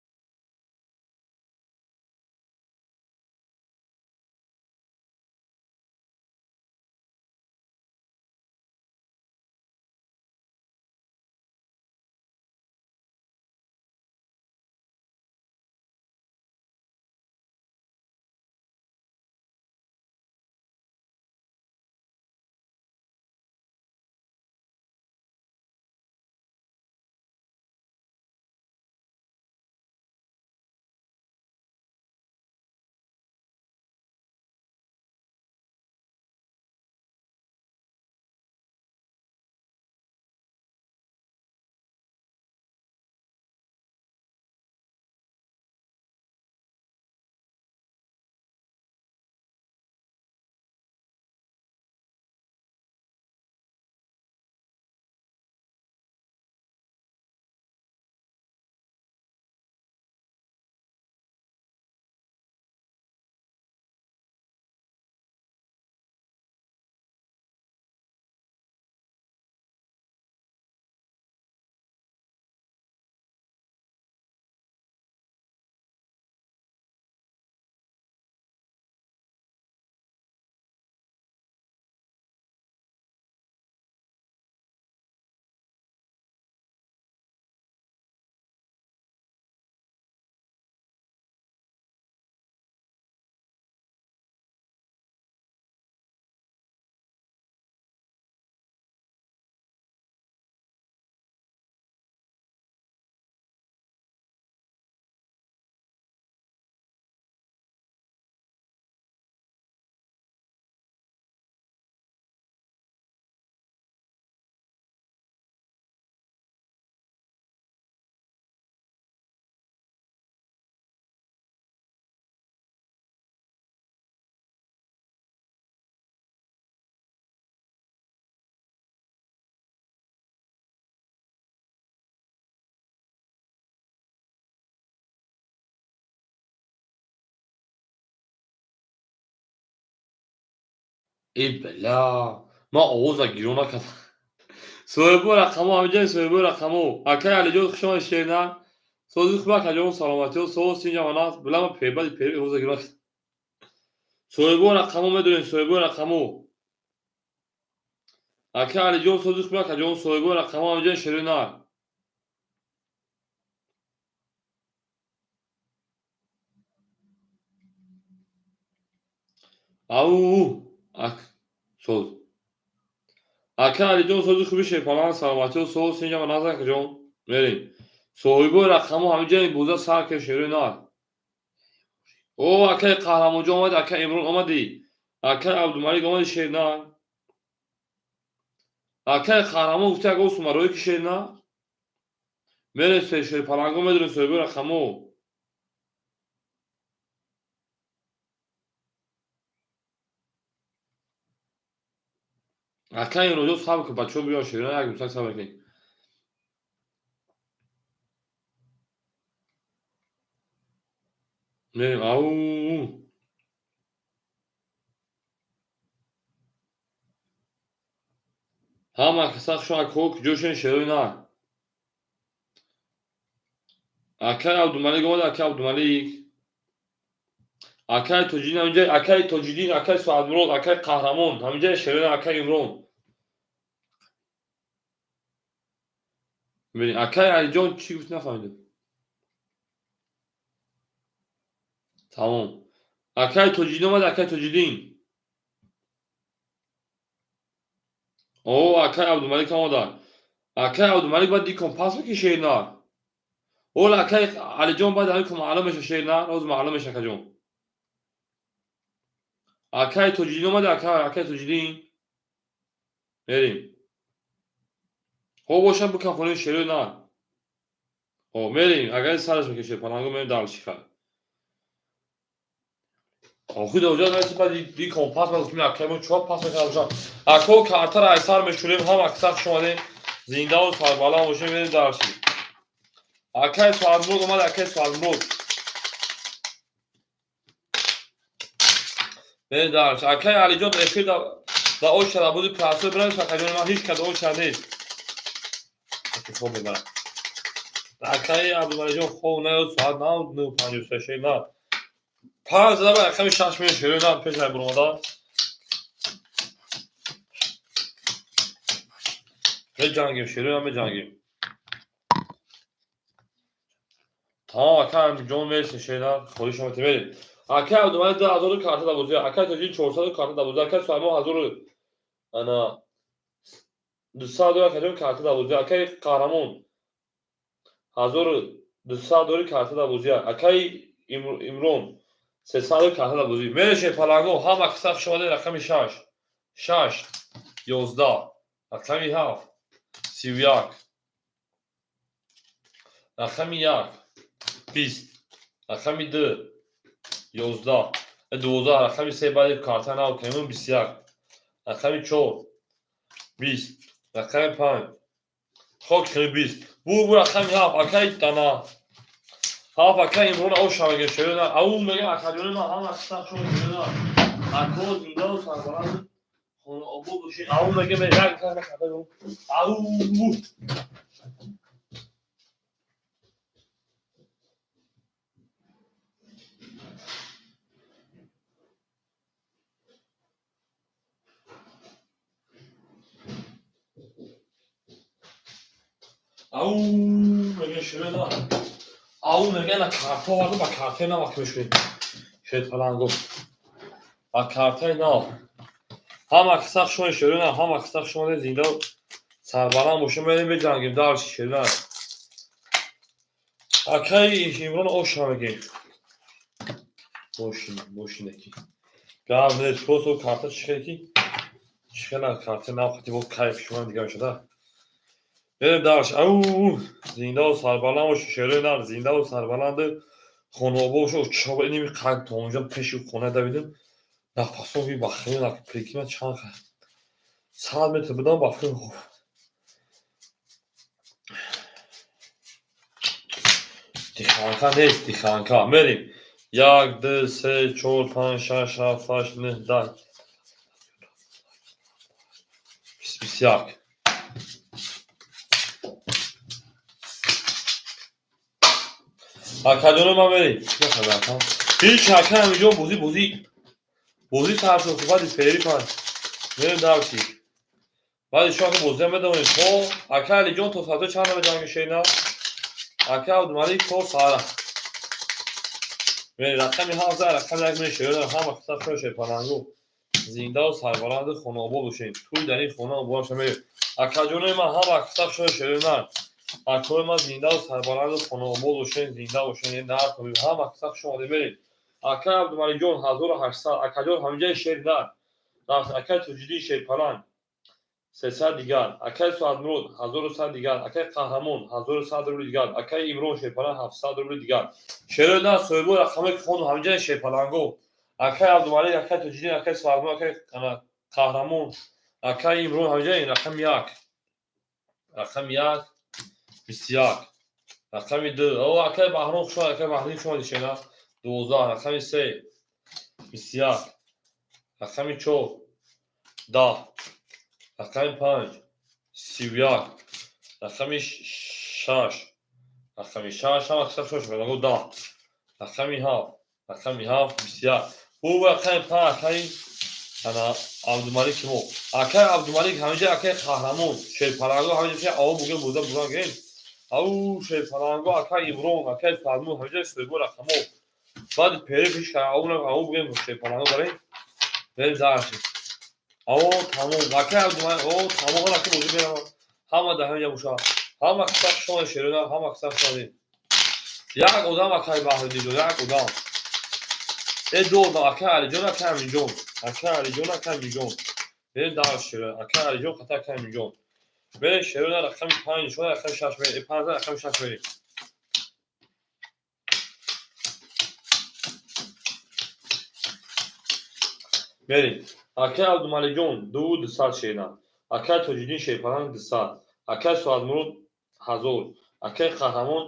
Э, бля, ман овоза гирон накардам. Соҳибо рақамо ҳамиҷа, соҳибо рақамо. Акай Алиҷон, хуш омадед, шерна. Сози хуба, акаҷон, саломатиё, соз синҷа манас, билама пебади пеби ҳоза гирак. Соҳибо рақамо медонем, соҳибо рақамо. Акай Алиҷон, сози хуба, акаҷон, соҳибо рақамо ҳамиҷа, шерна. Ау, ак, соз. Ака Алиҷон, сози хуби, шерпалан, саломатиё, соз синҷа манас, акаҷон. Мерем. Соҳибои рақамо ҳамиҷа боза сар ки шерои нар. О, акаи Қаҳрамонҷон омади, акаи Имрон омадӣ. Акаи Абдумалик омади, шер нар. Акаи Қаҳрамон гуфти аго сумарои ки шер нар. Мерем шерпаланго медонем соҳибои рақамо. Акаи Имронҷон, сабр кун, бачаҳо биён, шерона як мусак сабр кунед. Мерем, ау. Ҳама каса хуш омад, ко куҷо шудем, шерои нар. Акаи Абдумалик омад, акаи Абдумалик. Акаи Тоҷиддин ҳаминҷа, акаи Тоҷиддин, акаи Суадмурод, акаи Қаҳрамон, ҳаминҷа шерои нар, акаи Имрон. Бибин, акаи Алиҷон чӣ гуфт, нафаҳмидам. Тамом. Акаи Тоҷиддин омад, акаи Тоҷиддин. О, акаи Абдумалик омада. Акаи Абдумалик баъд дикон пас мекунӣ, шер нар. Ола акаи Алиҷон баъд ҳамин кун маълум меша, шер нар, ҳозир маълум меша, акаҷон. Акаи Тоҷиддин омада, акаи Тоҷиддин. Мерем. Хоб бошам бикан хонаи шерои нар. Хоб, мерем. Агар сараш мекашед, паланго мерем дальше хай. Охи доҷа наси баъд дикон пас ма гуфтем, акаи мо чор пас мекардам бошам. Ако картара ай сар мешӯрем, ҳам аксар хуш омадем. Зиндаву сарбаланд бошем, мерем дальше. Акаи Суадмурод омад, акаи Суадмурод. Мерем дальше. Акаи Алиҷон эфир да ош шада буди прасо бирам, акаҷони ман ҳеҷ кас ош шада нест. Хоб мебарам. Акаи Абдумалиҷон хоб наёд, соат 9:53 шер на. 5 зада рақами 6 меёд, шерои нар пеш ай буромада. Меҷангем, шерои нар меҷангем. Тамом, ака ҷон мерсин, шер нар, хоҳиш шумо мерем. Акаи Абдумалик 2000 карта дабозӣ, акаи Тоҷиддин 400 карта дабозӣ, акаи Сулаймон 1000 ана 200 акаҷон карта дабозӣ, акаи Қаҳрамон 1200 дори карта дабозӣ, акаи Имрон 300 карта дабозӣ. Мерешем паланго, ҳама каса хуш омадед, рақами 6, 6, 11, рақами 7, 31, рақами 1, 20, рақами 2, 11, 12, рақами 3, баъди карта нав кунем, 21, рақами 4, 20, рақами 5, хок хеле 20. Бу рақами 7, акаи дана. 7 акаи Имрон оша мега шерона. Ау мега акаҷони ман ҳама каса хуш омадед, шерона. Ако зиндаву сарбаланд хона обод бошед. Ау мега ме як карта Ау. Ау мега шерона. Ау мега на карта оварда, ба картаи нав вақт мешавем. Шер паланго. Ба картаи нав. Ҳама каса хуш омадед, шерона, ҳама каса хуш омадед, зинда сарбаланд бошем, мерем меҷангем дальше, шерона. Акаи Имрон оша мегем. Бошин, бошин ки. Гап нест, просто карта чӣ хеле ки чӣ хела карта нав хати бо кайф шумо дига мешада. Мерем дальше. Ау, зиндаву сарбаланд бошед, шерои нар, зиндаву сарбаланд хонаобод бошед. Чоба иними қайд то онҷо пеши хона давидем. Нафасом би бахили на прикина чанд 100 метр будам ба фикр хоб. Диханка нест, диханка. Мерем. 1, 2, 3, 4, 5, 6, 7, 8, 9, 10. 21. Акаҷоно, ман мерем. Ҳеч ака ҳаминҷо бозӣ сар шуд, баъди фери пан. Мерем дарси. Баъди шумо ака бозиам медонед. То ака Алиҷон то соатҳои чанд намеҷанги шена? Ака Абдумалик то саҳара. Мерем рақами ҳафт, рақами як мешавад. Ҳама қисса шоша палангу. Зиндаву сарбаланду хонаобод бошед. Тӯй дар ин хона обод шавед. Акаҷонои ман, ҳама қисса шоша ман. Акои ман, зиндаву сарбаланду хонаобод бошед, зинда бошед. Нар ҳама қисса хуш омадед, мерем. Ака Абдумаликҷон 1800, акаҷон ҳаминҷаи шер нар. Акаи Тоҷиддин шерпаланг 300 дигар, акаи Суадмурод 1100 дигар, акаи Қаҳрамон 1100 рубли дигар, акаи Имрон шерпаланг 700 рубли дигар. Шерои нар соҳибои рақамое ки хондум ҳаминҷаи шерпаланго. Акаи Абдумалик, акаи Тоҷиддин, акаи Суадмурод, акаи Қаҳрамон, акаи Имрон ҳаминҷаи рақами як. Рақами як 21. Рақами ду. О, акаи Баҳром хуш омадед, акаи Баҳрин хуш омадед, шена. 12, рақами се 21, рақами чор 10, рақами панҷ 31, рақами шаш, ҳама қисса шош 10, рақами ҳафт, 21. Бу рақами панҷ акаи ана Абдумалики мо. Акаи Абдумалик ҳаминҷа, акаи Қаҳрамон шерпаланго ҳаминҷа аво буген буда буран гирем. Ау шерпаланго, акаи Имрон, акаи Фармуд ҳаминҷа соҳибо рақамо. Баъди пери пеш ау буген шерпаланго барем. Берем дарши. Ао тамом. Акаи Абдумалик, о тамом, ҳала ки бозӣ меравам. Ҳама дар ҳаминҷа бошад. Ҳама қисса шумо шерона, ҳама қисса шумо. Як одам, акаи Баҳриддин, як одам. Э, ду одам, акаи Алиҷон, акаи Аминҷон. Акаи Алиҷон, акаи Аминҷон. Берем дарс шера. Акаи Алиҷон қата акаи Аминҷон. Берем шерона рақами панҷ, шумо рақами шаш мерем. Э, панҷ, рақами шаш мерем. Мерем. Акаи Абдумаликҷон 2200 шена. Акаи Тоҷиддин шерпаланг 200. Акаи Суадмурод 1000. Акаи Қаҳрамон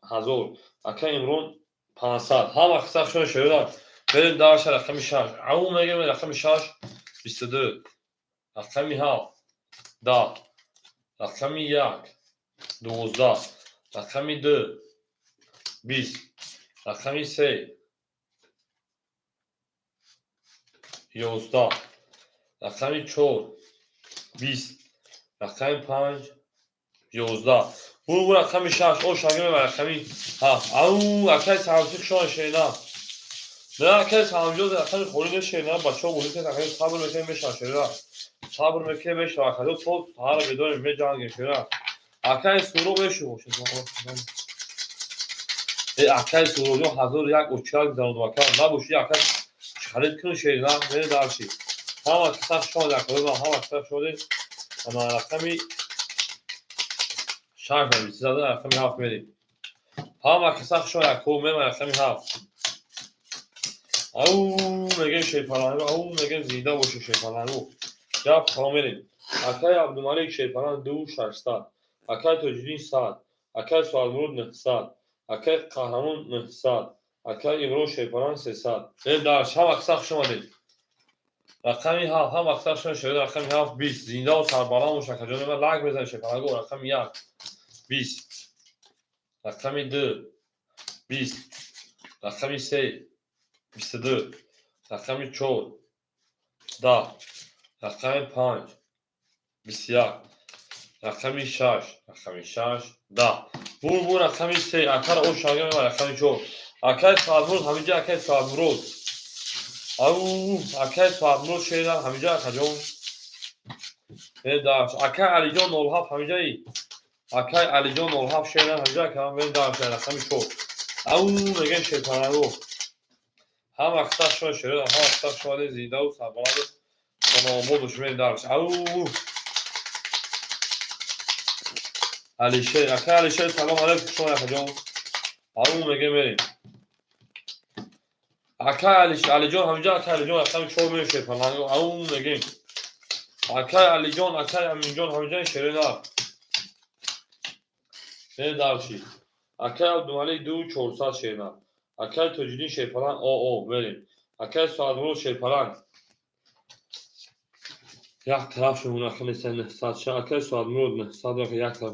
1000. Акаи Имрон 500. Ҳама қисса шумо шерона. Берем дарша рақами шаш. Ау мегем рақами шаш 22. Рақами ҳафт 10. Рақами як 12. Рақами ду 20. Рақами се 11. Рақами чор 20. Рақами панҷ 11. Бу рақами шаш о шагиме ва рақами ҳафт. Ау акаи Саҳамсӣ шумо шена. Не, акаи Саҳамҷон, рақами холӣ нешена, бачаҳо бозӣ кунед, акаи сабр мекунем, мешавад шера. Сабр мекунем, мешавад. Акаҷон то саҳара медонем, меҷангем шера. Акаи Суро мешу. Э, акаи Суроҷон 1001 очак зануд ака. Набоши ака харид кун шера, мере дарши. Ҳама қисса шумо акаи ман, ҳама қисса шумо. Ана рақами шаш бисту рақами ҳафт мерем. Ҳама қисса шумо яко мема рақами ҳафт. Ау мегем шерпаланго, ау мегем зинда боши шерпаланго. Гап тамом, мерем. Акаи Абдумалик шерпаланг 2600. Акаи Тоҷиддин 100. Акаи Суадмурод 900. Акаи Қаҳрамон 900. Акаи Имрон шерпаланг 300. Берем дарш, ҳама қисса хуш омадед. Рақами ҳафт, ҳама қисса шумо шера, рақами ҳафт 20. Зиндаву сарбаланд бош акаҷони ман, лайк мезанед шерпаланго, рақами як 20. Рақами ду 20. Рақами се 22. Рақами чор 10. Рақами панҷ 21. Рақами шаш, 10. Бу рақами се акара о шага ва рақами чор. Акаи Суадмурод ҳаминҷа, акаи Суадмурод. Ау акаи Суадмурод шера ҳаминҷа, акаҷон. Берем дарш. Акаи Алиҷон 07 ҳаминҷаи. Акаи Алиҷон 07 шера ҳаминҷа, ака берем дарш рақами чор. Ау мегем шерпаланго. Ҳама қисса шумо шера, ҳама қисса шумо зиндаву сарбаланду хонаобод бош, мерем дарш. Ау Алишер, акаи Алишер, салом алейкум шумо акаҷон. Ау мегем мерем. Акаи Алиҷон ҳаминҷа, акаи Алиҷон рақами чор мерем шерпаланго. Ау мегем. Акаи Алиҷон, акаи Аминҷон ҳаминҷа шерена. Берем дарши. Акаи Абдумалик 2400 шерена. Акаи Тоҷиддин шерпаланг о мерем. Акаи Суадмурод шерпаланг як тараф шумон ака неста 900 ша. Акаи Суадмурод 900 як тараф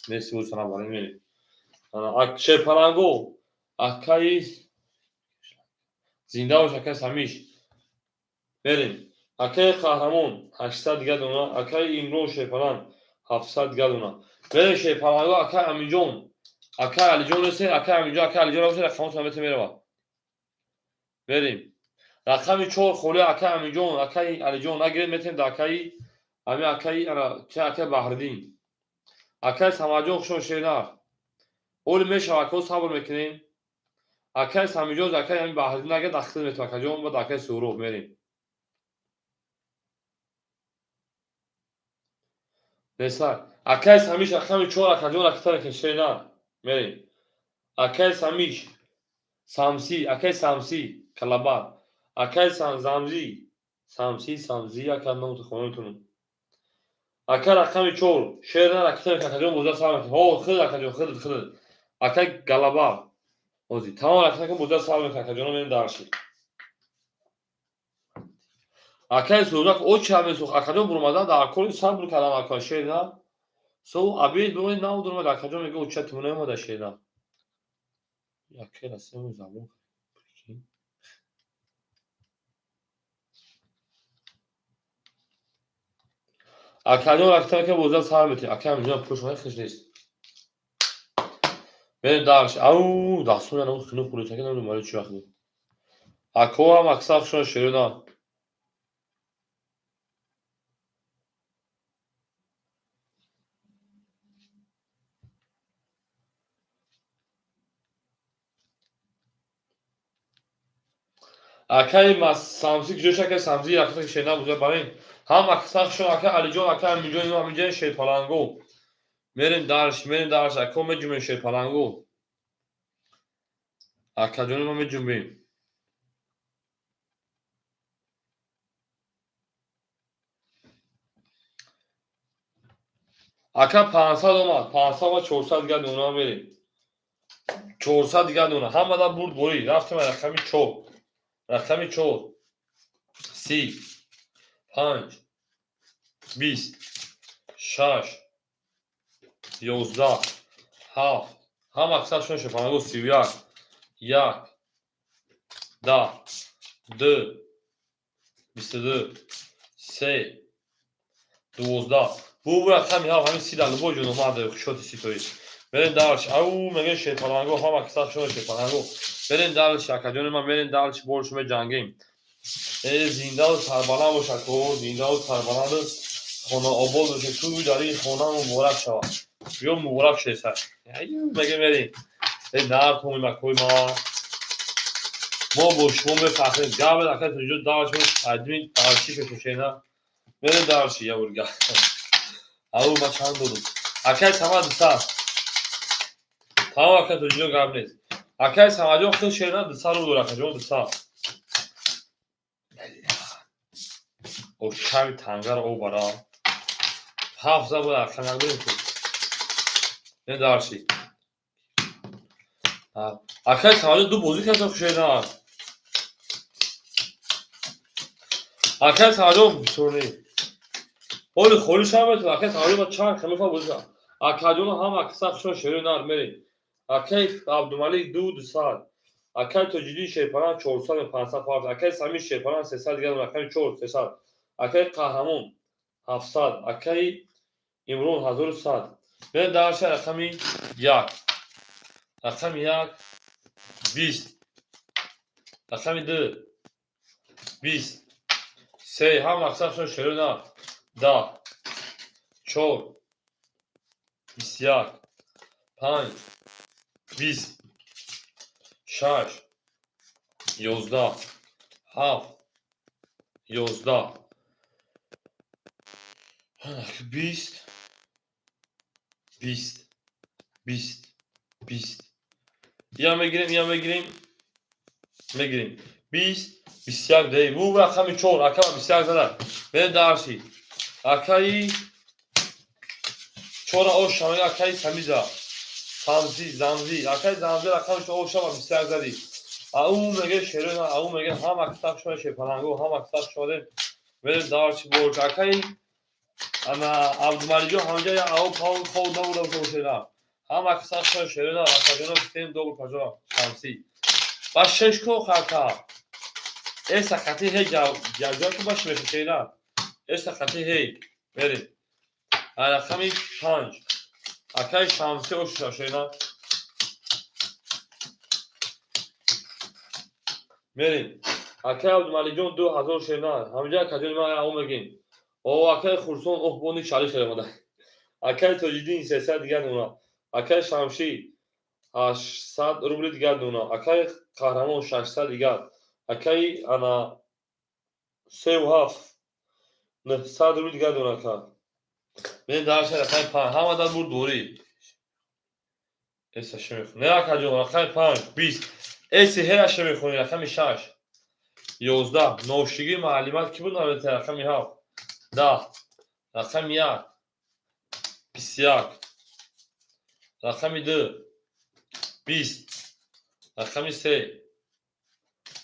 нест, салом алейкум мерем. Шерпаланго. Акаи зинда бош, акаи Самиш. Мерем. Акаи Қаҳрамон 800 дига дона, акаи Имрон Шерпаланг 700 дига дона. Мерем Шерпаланго, акаи Аминҷон, акаи Алиҷон ресед, акаи Аминҷон, акаи Алиҷон ресед, рақамотон мета мерава. Мерем. Рақами 4 холи, акаи Аминҷон, акаи Алиҷон нагиред, метем да акаи ами, акаи ана чи, акаи Баҳриддин. Акаи Самаҷон, хушон шернар. Оли мешава, акао, сабр мекунем. Акаи Самиҷон, акаи ами Баҳриддин нагиред, ахтир метем, акаҷон, баъд акаи Суҳроб мерем. Неса. Акаи Самиш рақами 4, акаҷон, ракета мекунем, шернар. Мерем. Акаи Самиш, Самси, акаи Самси, Калабар. Акаи Замзи, Самси, Самзи, ака номто хона метонам. Ака рақами 4, шернар ракета мекунем, акаҷон, боза сар мекунем. Ҳо, хид, акаҷон, хид, хид. Акаи Галабар. Ози, тамом ракета кун, боза сар мекунем, акаҷон, мерем дарши. Акаи Суҳроб, оча месӯхт, акаҷон бурмадан дар кори сабр кардам, ака шернар. Со обед бимонед, навдурмад, акаҷон мега, оча ту наомада шернар. Акаи расему забон. Прикинь. Акаҷон ракета мекунем, боза сар метем. Акаи Аминҷон пулш хеш нест. Мерем дарш. Ау, дастон яна хину хӯритаки намедонам барои чӣ вақт буд. Акоам аксар хушон шерина. Акаи Самси куҷо шуд? Акаи Самси ракета шерина буза барем. Ҳам аксар хушон, акаи Алиҷон, акаи Аминҷон, ино ҳаминҷа шерпаланго. Мерем дарш, мерем дарш, ако меҷумем шерпаланго. Акаҷони ма меҷумбем. Ака 500 омад, 500 ва 400 дига дона мерем. 400 дига дона. Ҳамада бурд борӣ. Рафтем рақами 4. Рақами 4. 30, 5, 20, 6, 11, 7. Ҳама аксар шуна шерпаланго 31, 1, 10, 2, 22, 3, 12. Бу рақами ҳафт, ҳамин 30 дар любой ҷо номада хушоти ситои. Мерем дарш. Ау, мегӯем шерпаланго, ҳама аксар шуна шерпаланго. Мерем дарш, акаҷони ман, мерем дарш, боршу меҷангем. Э, зиндаву сарбаланд бош, ако, зиндаву сарбаланду хонаобод бошед. Ту дар ин хона муборак шавад. Биё муборак шеса. Меге мерем. Э, нар томим, акои ман. Мо бо шумо мефахрем. Гавел, ака туҷо дарш адми дарши шошена. Мерем дарши, я бурга. Ау, ма чанд додум? Акаи Самад 200. Тамом, ака туҷо гап нест. Акаи Самадҷон хел шерина 200 рубл дор, акаҷон, 200. Ошави тангаро обара. Ҳафт буд, ака нагӯем ку. Не дарши. Акаи Самадҷон ду бозӣ кард шерина. Акаи Самадҷон бисёр не. Оли холи шава метавон, акаи Самадҷон ба чанд хамифа бозӣ кард. Акаҷон ҳама аксар хушон шерина мерем. Акаи Абдумалик ду 200. Акаи Тоҷиддин Шерпаланг 400 ё 500 фарқ. Акаи Самир Шерпаланг 300 дигар, рақами 4 300. Акаи Қаҳрамон 700. Акаи Имрон 1100. Мерем дарша рақами 1. Рақами 1 20. Рақами 2 20. 3 ҳама аксар шуна шерина 10, 4, 21, 5, 20, 6, 11, 7, 11, 20, 20, 20, 20. Я мегирем, я мегирем, мегирем. 20, 21 дей. Бу рақами 4, ака 21 зада. Мерем дарши. Акаи чора ош шамега, акаи Самиза. Самзи, Замзи, акаи Замзи рақами 4 ош шама 21 зади. Ау меге шерона, ау меге ҳама аксар шума шерпаланго, ҳама аксар шума мерем дарши бор. Акаи ана Абдумалиҷон ҳамҷа я ау пау хов набуда бошена. Ҳама касашон шерина, акаҷоно, всем добро пожаловать. Шамсӣ. Ба шеш ко хака. Эса қати ҳей ҷаҷа ку баш меша шерина. Эса қати ҳей. Мерим. Рақами 5. Акаи Шамсӣ ошуша шерина. Мерим. Акаи Абдумаликҷон 2000 шерина. Ҳамҷа акаҷони ман ао мегим. О, акаи Хурсон оҳ бони чали шеремада. Акаи Тоҷиддин 300 дигар дона. Акаи Шамшӣ 800 рубли дигар дона. Акаи Қаҳрамон 600 дигар. Акаи ана 37 900 рубли дигар дона ака. Мен дарша рақами 5 ҳама дар бурд дорӣ. Эса ши мехонӣ. Не акаҷон, рақами 5 20. Эси ҳера ши мехонӣ, рақами 6 11. Ношигӣ маълимат ки буд навита, рақами 7 10. Рақами 1 21. Рақами 2 20. Рақами 3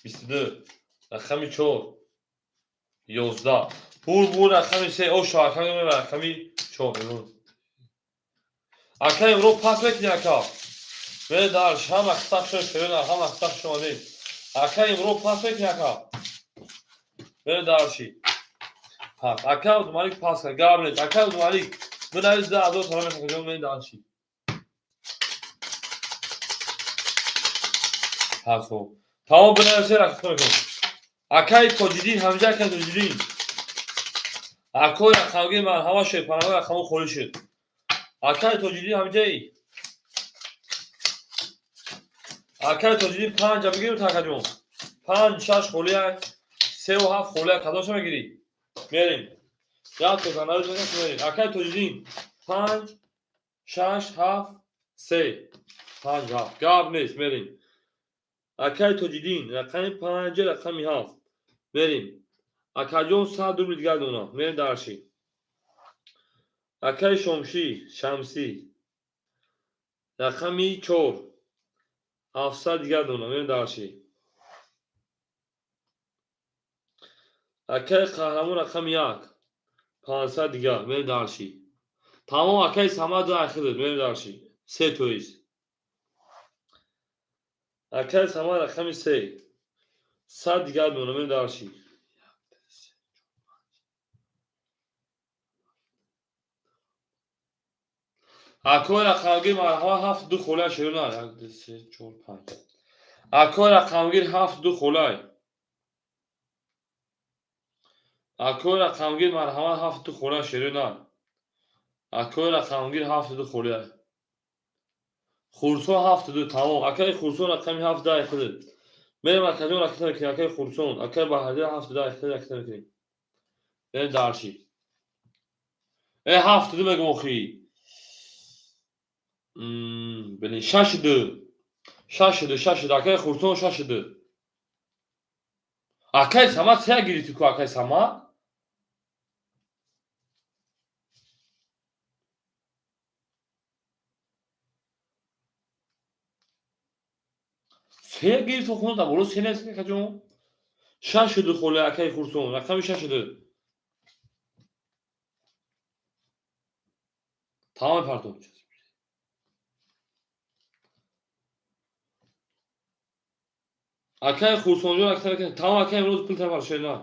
22. Рақами 4 11. Пур бур рақами 3 оша ака рақами 4. Ака имрӯз пас мекунӣ ака. Мере дарш ҳама қисақ шо шерина, ҳама қисақ шо не. Ака имрӯз пас мекунӣ ака. Мере дарши. Пас. Ака Абдумалик пас кард. Гап нест. Ака Абдумалик бинавис 2000 сомон мехоҳам, мере дарши. Пас хоб. Тамом бинавис рақам мекунам. Акаи Тоҷиддин ҳамҷа акаи Тоҷиддин. Акои рақамгир ман ҳама шерпанаҳои рақамҳо холӣ шуд. Акаи Тоҷиддин ҳамҷаи. Акаи Тоҷиддин 5 бигирем такаҷон. 5 6 холӣ 3 ва 7 холӣ кадомша мегирӣ? Мерим. Як то занавис мерим. Акаи Тоҷиддин 5 6 7 3 5 7. Гап нест, мерим. Акаи Тоҷиддин рақами 5 рақами 7. Мерим. Акаҷон 100 рубли дигар дона. Мерим дарши. Акаи Шомшӣ, Шамсӣ рақами 4 700 дигар дона. Мерим дарши. Акаи Қаҳрамон рақами 1 500 дигар. Мерим дарши. Тамом акаи Самад ахирд. Мерим дарши. 3 тоист. Акаи Самад рақами 3 100 дигар дона. Мерим дарши. Акои рақамгир марҳама 7 2 холай шерина. 1 2 3 4 5. Акои рақамгир 7 2 холай. Акои рақамгир марҳама 7 2 холай шерина. Акои рақамгир 7 2 холай. Хурсон 7 2 тамом. Акаи Хурсон рақами 7 10 худат. Мерем акаҷон ракета мекунем. Акаи Хурсон, акаи Баҳриддин 7 10 худат ракета мекунем. Мерем дарши. 7 2 мегум охи. Блин, 6 2. 6 2, 6 2. Акаи Хурсон 6 2. Акаи Самад се гирифти ку акаи Самад? Се гирифти хун да боло се нест акаҷон. 6 2 холе акаи Хурсон, рақами 6 2. Тамом партов. Акаи Хурсонҷон акаи тамом акаи имрӯз пул тафар шерина.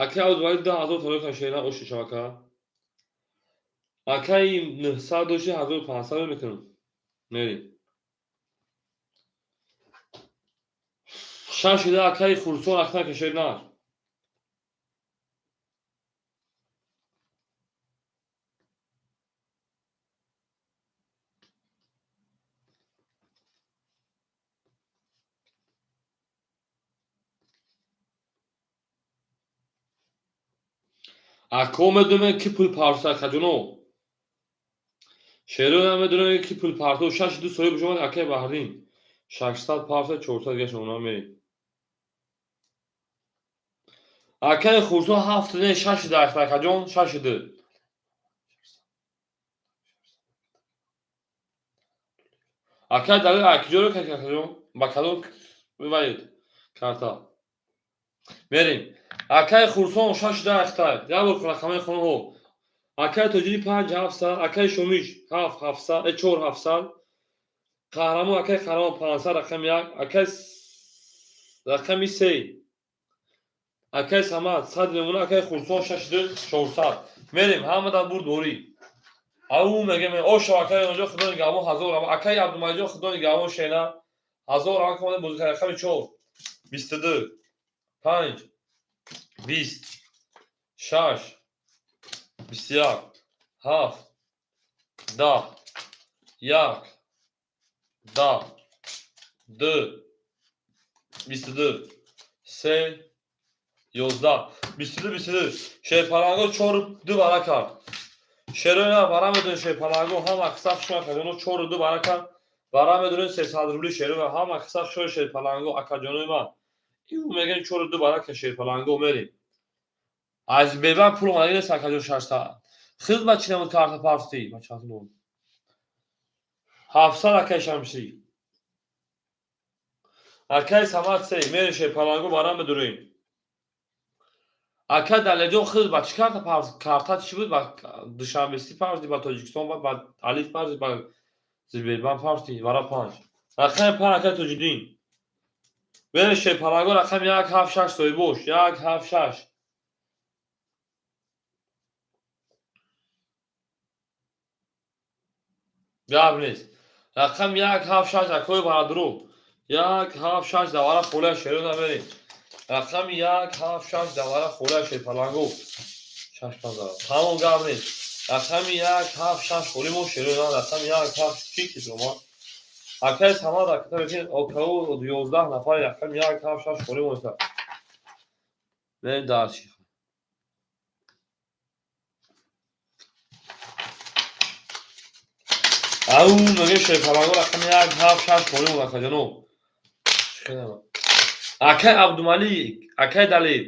Акаи Абдумалик 10000 толор кан шерина оши шабака. Акаи 900 дошти 1500 мекунам. Мерим. 6 да акаи Хурсон акаи шерина. Ако медонем ки пул парса акаҷоно. Шеро медонем ки пул парто 6 2 соҳиб шумад акаи Баҳриддин. 600 парса 400 дигар шумо мерем. Акаи Хурсон 7 не 6 да акаҷон 6 2. Акаи Далил акиҷоро акаҷон ба кадом бибаред карта. Мерем. Акаи Хурсон 6 да ахтай. Як бор рақамаи хонҳо. Акай Тоҷиддин панҷ ҳафтсад, акай Шомиш ҳафт ҳафтсад, чор ҳафтсад. Қаҳрамон, акай Қаҳрамон 500, рақами як, акай рақами се. Акай Самад 100 мемона, акай Хурсон шашду 400. Мерем, ҳама дар бурдборӣ. Ау мегем, ошо акай онҷо худо нигаҳбон 1000, акай Абдумалиҷон худо нигаҳбон шена. 1000 раван команда бозӣ кард, рақами чор, 22, панҷ, 20, шаш, 21, ҳафт, 10, як, 10, ду, 22, се, 11, 22, 22. Шерпаланго чору ду бара кард. Шероина бара медонед, шерпаланго ҳама қисса шума кардоно чору ду бара кард. Бара медонед 300 рубли шероина ҳама қисса шои шерпаланго акаҷонои ман. Ию мегӯем чору ду бара кард шерпаланго мерем. Аз бебан пул омадаги нест акаҷон 600. Хизмат чӣ намуд карта партӣ? Ма чанд дод? 700 акай Шамсӣ. Акай Самад се мерем шерпаланго бара медурем. Ака Далерҷон хиз ба чӣ карта парз карта чӣ буд ба Душанбеси парзди ба Тоҷикистон ба Алиф парзди ба Зибербан парзди вара панҷ. Рақами панҷ акай Тоҷиддин. Мерем шерпаланго рақами як ҳафт шаш соҳибош як ҳафт шаш. Гап нест. Рақами як ҳафт шаш акои барадру. Як ҳафт шаш давара холия шеро намерем. Рақами як ҳафт шаш давара холия шерпаланго. Шаш панҷ. Тамом гап нест. Рақами як ҳафт шаш холи мо шеро на рақами як ҳафт чӣ кисома? Акай Самад аката бекин окау 11 нафар рақами як ҳафт шаш холи мо иста. Мерем дарчи. Ау мегӯем шерпаланго рақами як ҳафт шаш холи мо акаҷоно. Акай Абдумалик, акай Далер.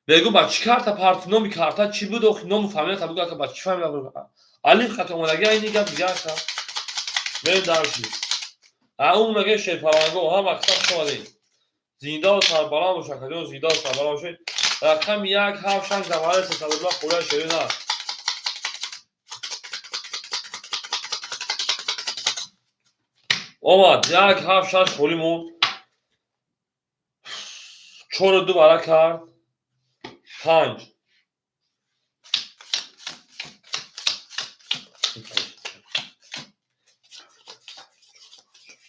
Мегӯ ба чӣ карта парти номи карта чӣ буд охи ному фамилия бугӯ ака ба чӣ фамилия Алиф хат омадаги айни гап дига ака. Мерем дарчи. Ау мегӯем шерпаланго ҳама қисса хуш омадед. Зиндаву сарбаланд бош акаҷон, зиндаву сарбаланд бошед. Рақами як ҳафт шаш давараи 300 рубла холия шерина. Омад як ҳафт шаш холи монд. Чору ду бара кард. Панҷ.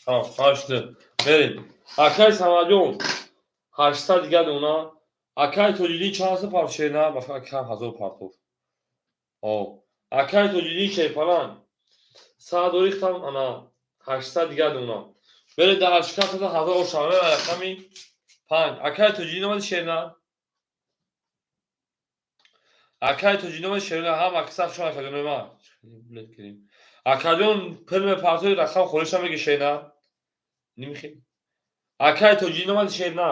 Ҳафт, ҳашт, ду. Мерем. Акай Самадҷон 800 дига дона. Акай Тоҷиддин чанд сум парт шерна? Ба фикр кам 1000 партов. О. Акай Тоҷиддин шерпаланг. Сад орихтам ана 800 дига дона. Мерем дар шикафта 1000 ошава рақами панҷ. Акай Тоҷиддин омади шерна? Акай Тоҷиддин омади шерна ҳама қисса шумо акаҷонои ман. Акаҷон пул мепартои рақам холиша меги шерна? Нимихи. Акай Тоҷиддин омади шерна?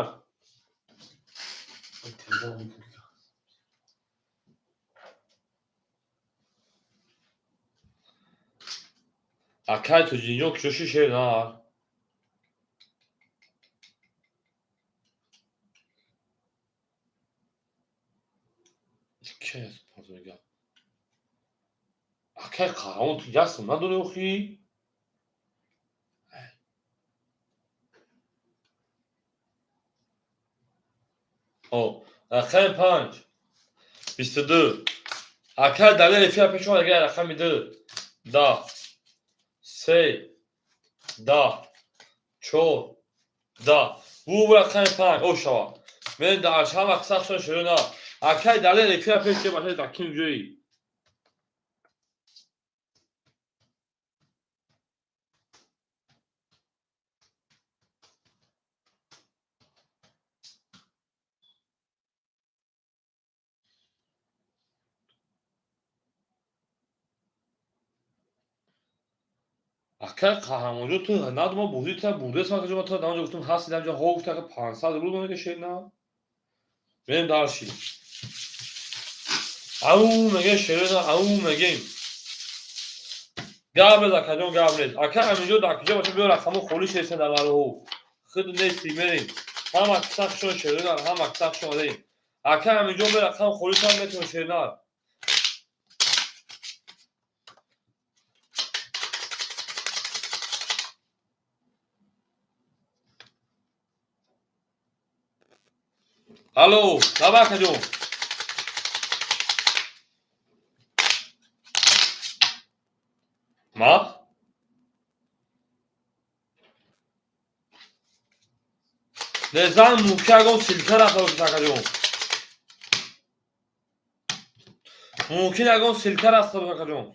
Акай Тоҷиддинҷон куҷоши шерна? Акай Қаҳрамон ту як сум надорӣ охи? О, рақами панҷ, 22. Акай Далер эфира пеш омад, агар рақами ду, 10, се, 10, чор, 10. Бу рақами панҷ, о шава. Мен дар ҳама қисса шуна шуруъ на. Акай Далер эфира пеш ке баша дар ким ҷои. Акай Қаҳрамонҷон ту надума бозӣ та бурдес ма каҷо та данҷо гуфтум ҳасти данҷо ҳо гуфта ака 500 рубл мекашед на. Мерем дарши. Ау мегем шерена ау мегем. Гап нез акаҷон гап нез. Ака Аминҷон дар куҷо баша биё рақамо холӣ шеста дар варҳо. Худ нести мерем. Ҳама қисса хушон шерена ҳама қисса хушон омадем. Ака Аминҷон бе рақам холӣ шав метавон шерена. Алло, давай, акаҷон. Ма? Не зан, мумкин ягон ссылка рафта бошад, акаҷон. Мумкин ягон ссылка рафта бошад, акаҷон.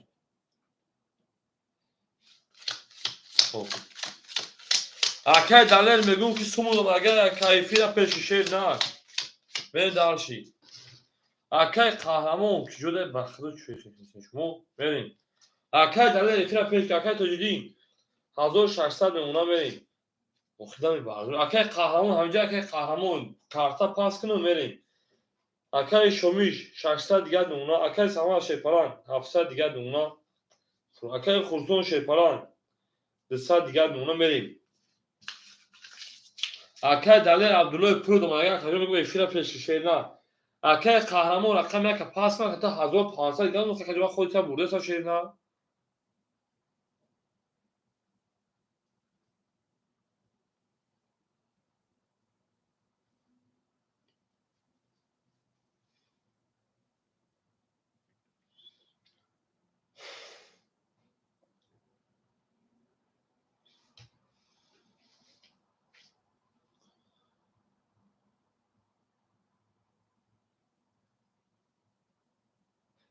Хоб. Акай Далер, мегӯм, ки сумудам, агар кайфира пеши шер на. Мерем дальше. Акай Қаҳрамон, ки ҷода ба худо чӯ шумо мерем. Акай Далер, эфира пеш, акай Тоҷиддин 1600 мемона, мерем. Охидами бардор. Акай Қаҳрамон, ҳаминҷа акай Қаҳрамон карта пас куну мерем. Акай Шомиш 600 дигар мемона, акай Самад Шерпаланг 700 дигар мемона. Акай Хурсон Шерпаланг 200 дигар мемона, мерем. Акай Далер Абдуллоев пул дом, агар акаҷон мегӯ эфира пеши шер на. Акай Қаҳрамон, рақами яка пас кун, та 1500 дигар мемона, акаҷон худта бурдеса, шер на.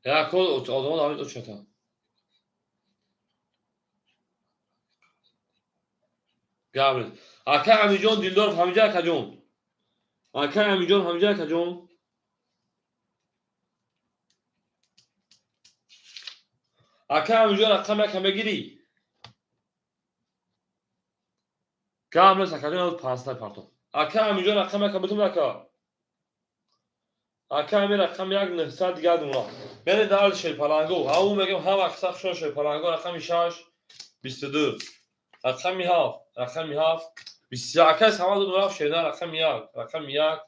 Як одамон ҳамин очата. Габрид. Акай Амиҷон Дилдоров ҳаминҷа, акаҷон. Акай Амиҷон ҳаминҷа, акаҷон. Акай Амиҷон, рақам яка мегирӣ? Гап нест, акаҷон, 500 партов. Акай Амиҷон, рақам яка битум, ака. Ака Амир, рақами як 900 дигар думона. Мере дал шерпаланго. Ҳаву мегем, ҳам акса хушон шерпаланго, рақами 6 22. Рақами 7, рақами 7 21. Акай Самад рафт шерна, рақами 1, рақами 1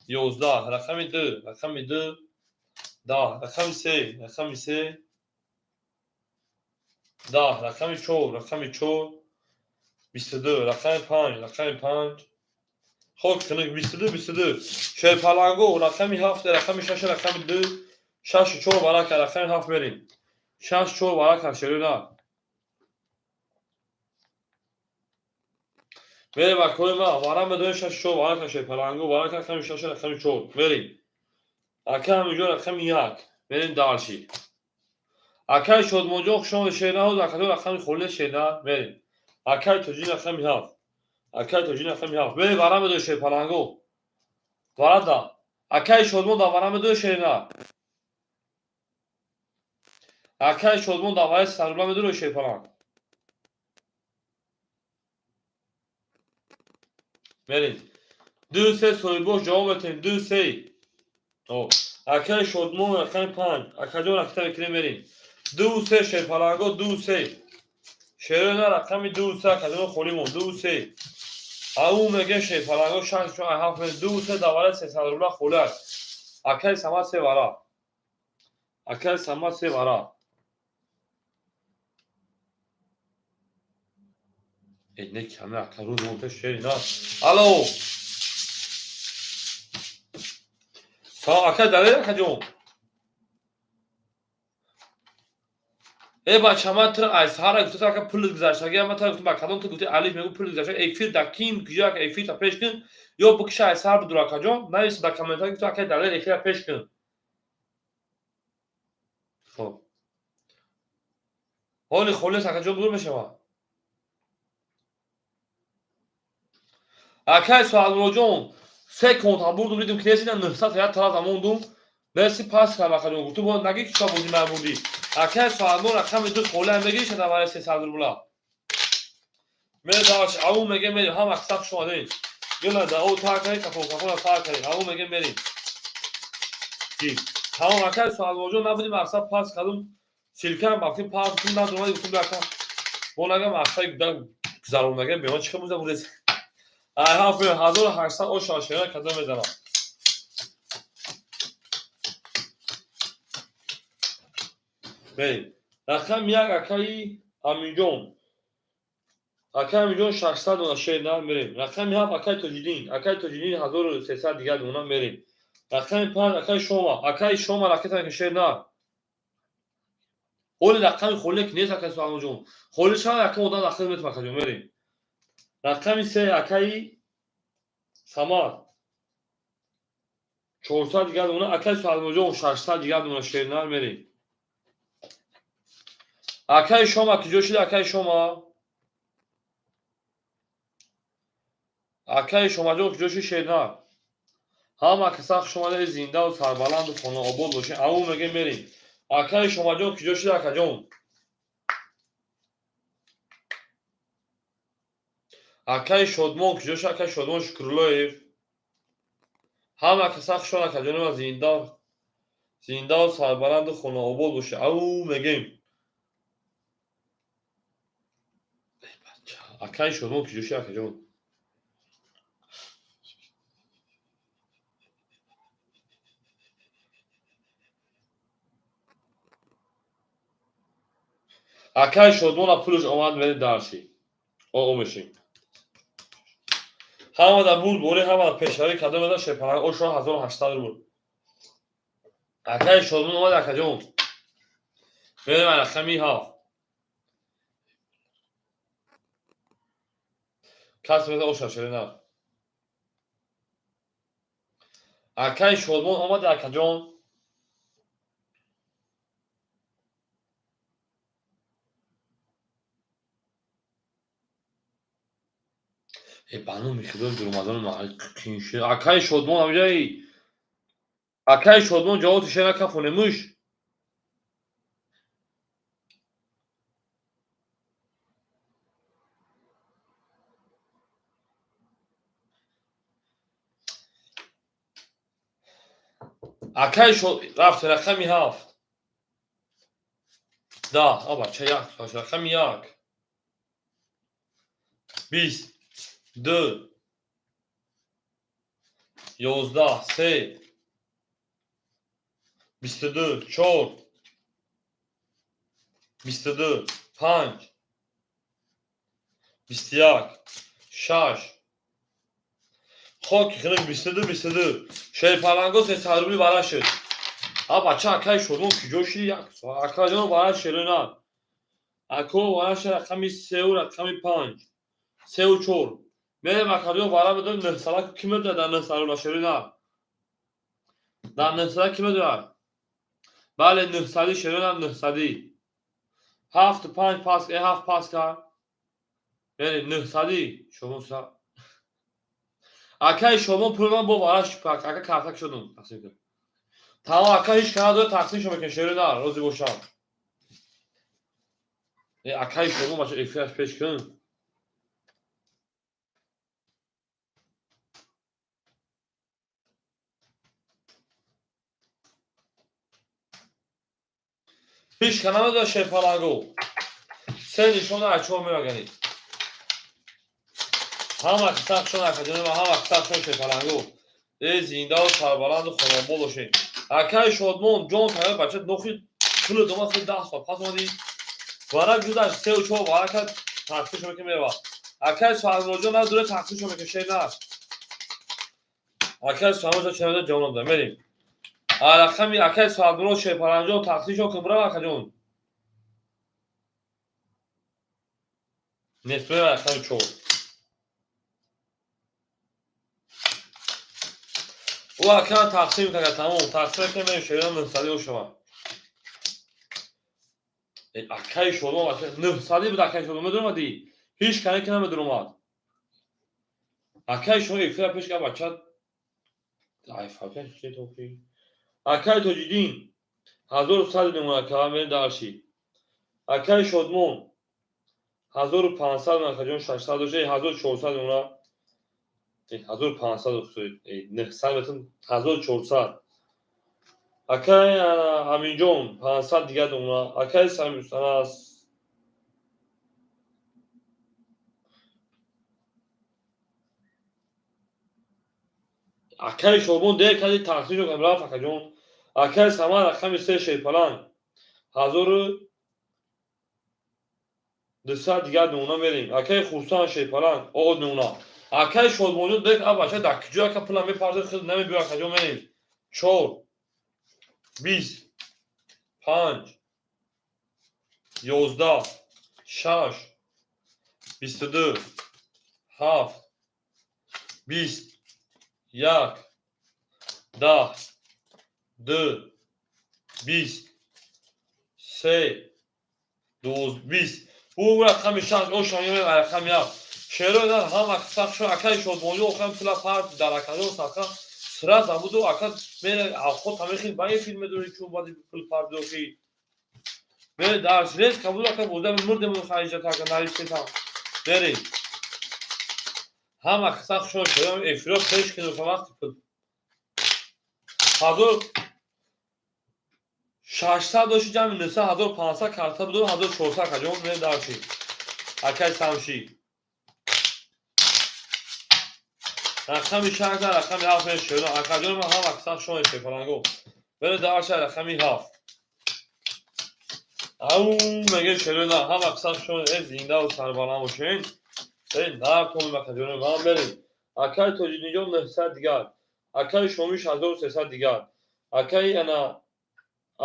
11, рақами 2, рақами 2 10, рақами 3, рақами 3 10, рақами 4, рақами 4 22, рақами 5, рақами 5. Хок хунук 22 22. Шерпаланго, рақами 7, рақами 6, рақами 2 6 4 варака, рақами 7 мерем. 6 4 варака, шерина. Мерем, акои ма, вара медонем, 6 4 варака, шерпаланго, варака, рақами 6, рақами 4. Мерем. Ака ҳаминҷо, рақами 1. Мерем дальше. Акай Шодмонҷон, хушомадед, шерна, акаҷон, рақами холӣ, шерна, мерем. Акай Тоҷин, рақами 7. Акай Тоҷин, рақами 7. Мерем, вара медонем, шерпаланго. Варада. Акай Шодмон да вара медонем, шерна. Акай Шодмон да вара сарбла медонем, шерпаланг. Мерем. Ду се соҳибош ҷавоб метем. Ду се. Акай Шодмон, рақами 5. Акаҷон, ракита мекунем, мерем. Ду се, шерпаланго, ду се. Шерона, рақами ду се, акаҷон, холӣ мон. Ду се. Ау мегем, шерпаланго, шаш чор ҳафт, ду се давара 300 рубла холӣ аст. Акай Самад се вара. Акай Самад се вара. Э, не каме ака рӯз монта, шери на. Алло. Салом, акай Далер, акаҷон. Э бача, ман тра ай саҳара гуфта, ака, пул гузаштаги, ман тра гуфтам, ба кадом ту гуфти, алиф мегу, пул гузашта, эфир да ким куҷо, ака, эфир та пеш кун ё бикша, ай саҳар бидур, акаҷон, навис ба комментар, гуфта, акай Далер, эфира пеш кун. Хоб. Ҳоли холис, акаҷон, бур мешавад. Акай Суалмуроҷон, се конта бурдум, дидум, ки несида 900 як тараф амондум. Мерси, пас кардам, акаҷон, гуфтум, бо наги ки чиқа бозӣ ман бурдӣ. Акай Суалмур, рақами 2 холиам мегирӣ, шада вари 300 рубла. Мерем, аву мегем, мерем, ҳам акса хуш омадед. Гила да о тар кардем, кафон кафона тар кардем. Аву мегем, мерем. Ки тамом, акай Суалмуроҷон, набудим, акса пас кардум. Ссылкаам вақти пас кардум, надомад, гуфтум, ака. Бо нагам акса гузарондагам, беман чӣ муза бурдед. Ай ҳафт 1800 оша шера када мезанам. Мерем. Рақами 1, акаи Аминҷон. Акай Аминҷон 600 дона шер мерем. Рақами 7 акай Тоҷиддин. Акай Тоҷиддин 1300 дигар дона мерем. Рақами 5 акай Шома. Акай Шома ракета ки шер на. Ҳоли рақами холе ки нест акай Суҳайлҷон. Холе шава якам одам дахил метавон акаҷон мерем. Рақами 3 акаи Самад. 400 дигар дона акай Суҳайлҷон 600 дигар дона шернар мерем. Акаи Шома куҷо шуд акаи Шома? Акаи Шомаҷон куҷо шуд шернар? Ҳама каса хуш омада, зиндаву сарбаланду хонаобод бошед. Аву мегем мерем. Акаи Шомаҷон куҷо шуд акаҷон? Акаи Шодмон куҷо шуд акаи Шодмон Шукруллоев? Ҳама каса хуш омада акаҷони ман, зиндаву сарбаланду хонаобод бошед. Аву мегем. Акаи Шодмон куҷо шуд акаҷон? Акаи Шодмона пулаш омад, мерем дарши. О мешем. Ҳамада бурд бори, ҳамада пешравӣ карда меда шерпаланг ошо 1800 рубл. Акаи Шодмон омад акаҷон. Мерем рақами 7. Кас меда оша шерина. Акаи Шодмон омад акаҷон. Ба номи Худо дуромадани қин шуд. Акаи Шодмон ҳамҷаи. Акаи Шодмон ҷавоби шера кафонемуш. Акаи Шод рафт рақами 7. Да, а бача як, рақами 1. 20 2 11 3 22 4 22 5 21 6 хоки хинак 22 22 шерпаланго 300 рубли бара шуд. А бача акаи Шодмон куҷо шуд? Як акаҷон бара шерина. Ако бара шуд рақами 3 ва рақами 5 3 ва 4. Мерем акаҷон бара медонем 900 ки медонад дар 900 рубла шерина. Дар 900 ки медонад? Бале 900 шерина 900. 7 5 пас 7 пас кард. Мерем 900 шумо са. Акаи Шодмон пули ман бо бараш ака карта шудум тақсим кард. Тамом ака ҳеҷ кана дора тақсим шумо мекунед шерина розӣ бошам. Акаи Шодмон бача эфираш пеш кун. Ҳеҷ кана надора шерпалангу. Се нишона аз чор меоганед. Ҳама каса хушон акаҷони ман, ҳама каса хушон шерпалангу. Зиндаву сарбаланду хонобод бошед. Акаи Шодмон ҷон тайёр бача нохи пули дома худ 10 сол пас омадӣ. Вара гузашт 3 ва 4 вара кард тақсим шумо ки меравад. Акаи Суҳайлҷон надора тақсим шумо ки шер на. Акаи Суҳайлҷон чӣ ҷавоб надод. Мерем. Рақами акаи Суҳайлҷон шерпаланҷон тақсим шумо кун бирав акаҷон. Нест мерем рақами 4. Ӯ ака тақсим кард тамом тақсим кард мерем шерина 900 ошава. Акаи Шодмон бача 900 буд акаи Шодмон медонамадӣ? Ҳеҷ кане ки намедонамад. Акаи Шодмон эфира пеш кард бача. Ай фарқи чӣ тофи? Акаи Тоҷиддин 1100 мемон ака мерем дарши. Акаи Шодмон 1500 акаҷон 600 дошт 1400 мемона. 1500 900 метон 1400. Акаи Аминҷон 500 дигар домона. Акаи Акаи Шодмон дер карди тақсим шуд рафт акаҷон. Акаи Самад рақами 3 шерпаланг 1200 200 дигар нуна мерем. Акаи Хурсанд Шерпаланг о нуна. Акаи Шодмонҷон дек а бача дар куҷо ака пула мепарзед, худ намебиё акаҷо мерем. Чор, 20, панҷ, 11, шаш, 22, ҳафт, 20, як, 10, ду, 20, се, 20. Бу рақами шаш ошаёи рақами ҳафт. Шерои дар ҳама сахшо акаи Шодмонҷон охам пула пард дар акаҷон сақа сразу буду ака мере авхот ҳамехи ба ин филм медори чун баъди пул пардохи мере дар рез кабуду ака бозда мурдем хариҷа така нависетам мере ҳама сахшо шерои эфиро пеш кину вақти пул 1600 дошти, ҷамъи 900, 1500 карта буду, 1400 акаҷон мере дарши акаи Самши. Рақами шаш, рақами ҳафт мере шеро акаҷон ман ҳама сахшо шепаланго мере дарша рақами ҳафт. Ау меге шеро на ҳама сахшо э зиндаву сарбаланд бошен. Э нартоми акаҷон ман мерем. Акаи Тоҷидинҷон 900 дигар, акаи Шомиш 1300 дигар, акаи ана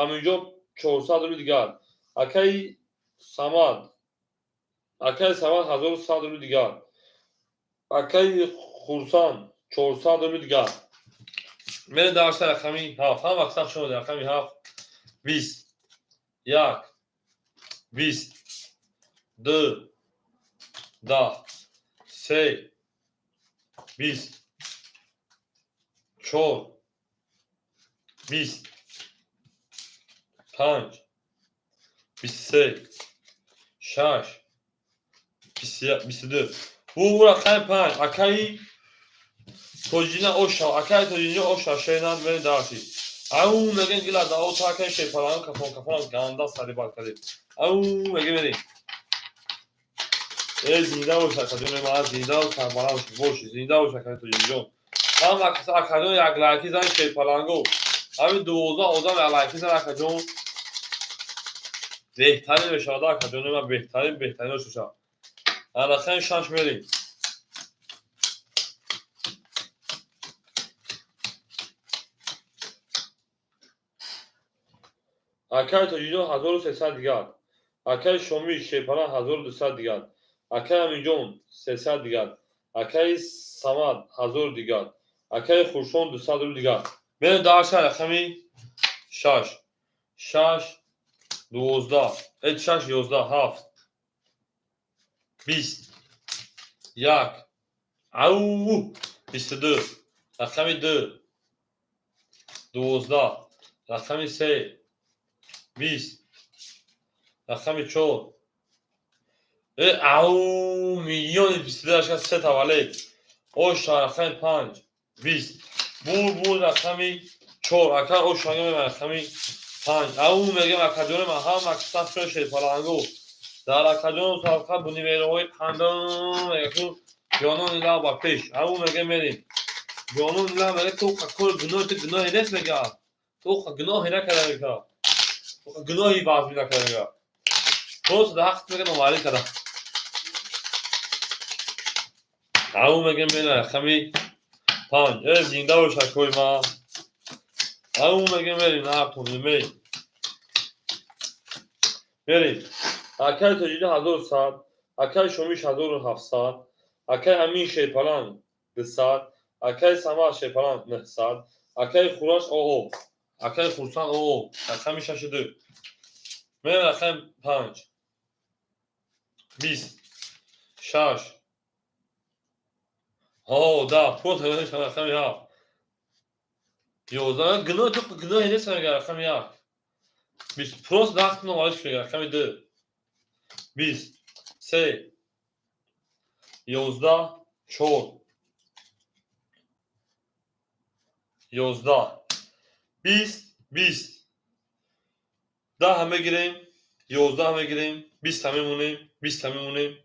Аминҷон 400 рубл дигар, акаи Самад 1100 рубл дигар, акаи Хурсанд 400 рубл дигар. Мере дарса рақами ҳафт. Ҳама сахшо рақами ҳафт. 20, як, 20, ду, 10, се, 20, чор, 20, панҷ, 23, шаш, 22. Бу рақами панҷ акаи Тоҷина оша, акаи Тоҷина оша шенан мере дарси. Ау меген гила даота акаи Шерпаланг кафон кафон ганда сари бад кардем. Ау меге мерем. Э зинда бош акаҷон ман, зиндаву сарбаланд боши, зинда бош акаи Тоҷинҷон. Ҳам акаҷон як лайки зан Шерпаланго. Ҳамин 12 одам як лайки зан акаҷон. Беҳтарин мешавад акаҷон ман, беҳтарин, беҳтарин мешавад. Рақами шаш мерем. Акаи Тоҷиҷон 1300 дигар, акаи Шомил Шерпаланг 1200 дигар, акаи Аминҷон 300 дигар, акаи Самад 1000 дигар, акаи Хуршон 200 рубл дигар. Мерем дарса рақами шаш. Шаш, 12, шаш, 11, ҳафт, 20, як, ау 22, рақами ду, 12, рақами се, 20, рақами чор. Э ау миллиони 22 ашка се таваллуд. Оша рақами панҷ, 20. Бур бур рақами чор. Ака оша рақами панҷ. Ау мегем акаҷони ман ҳама сахшо шерпаланго. Дар акаҷон сарқа бунимероҳои қандон мега ҷонони лаб ба пеш. Ау меге мерем. Ҷонони лаб мега ту кор гуноҳ, ту гуноҳе нест мега. Ту гуноҳе накарда мега. Ту гуноҳи вазмӣ накарда мега. Просто дар ҳаққат мега номаълум карда. Ау меге мерем рақами панҷ. Э зинда бош акои ман. Ау меге мерем наартон мерем. Мерем. Акаи Тоҷида 1100, акаи Шомиш 1700, акаи Амин Шерпаланг 200, акаи Самад Шерпаланг 900, акаи Хураш оо, акаи Хурсанд оо, рақами шашу ду. Мерем рақами панҷ. 20, шаш. Ҳо, да, просто рақами ҳафт. 11, гуноҳ ту гуноҳе нест мега рақами як. 20, просто дахт номалиш мега рақами ду. 20, се, 11, чор. 11, 20, 20. 10 мегирем, 11 мегирем, 20 мемонем, 20 мемонем.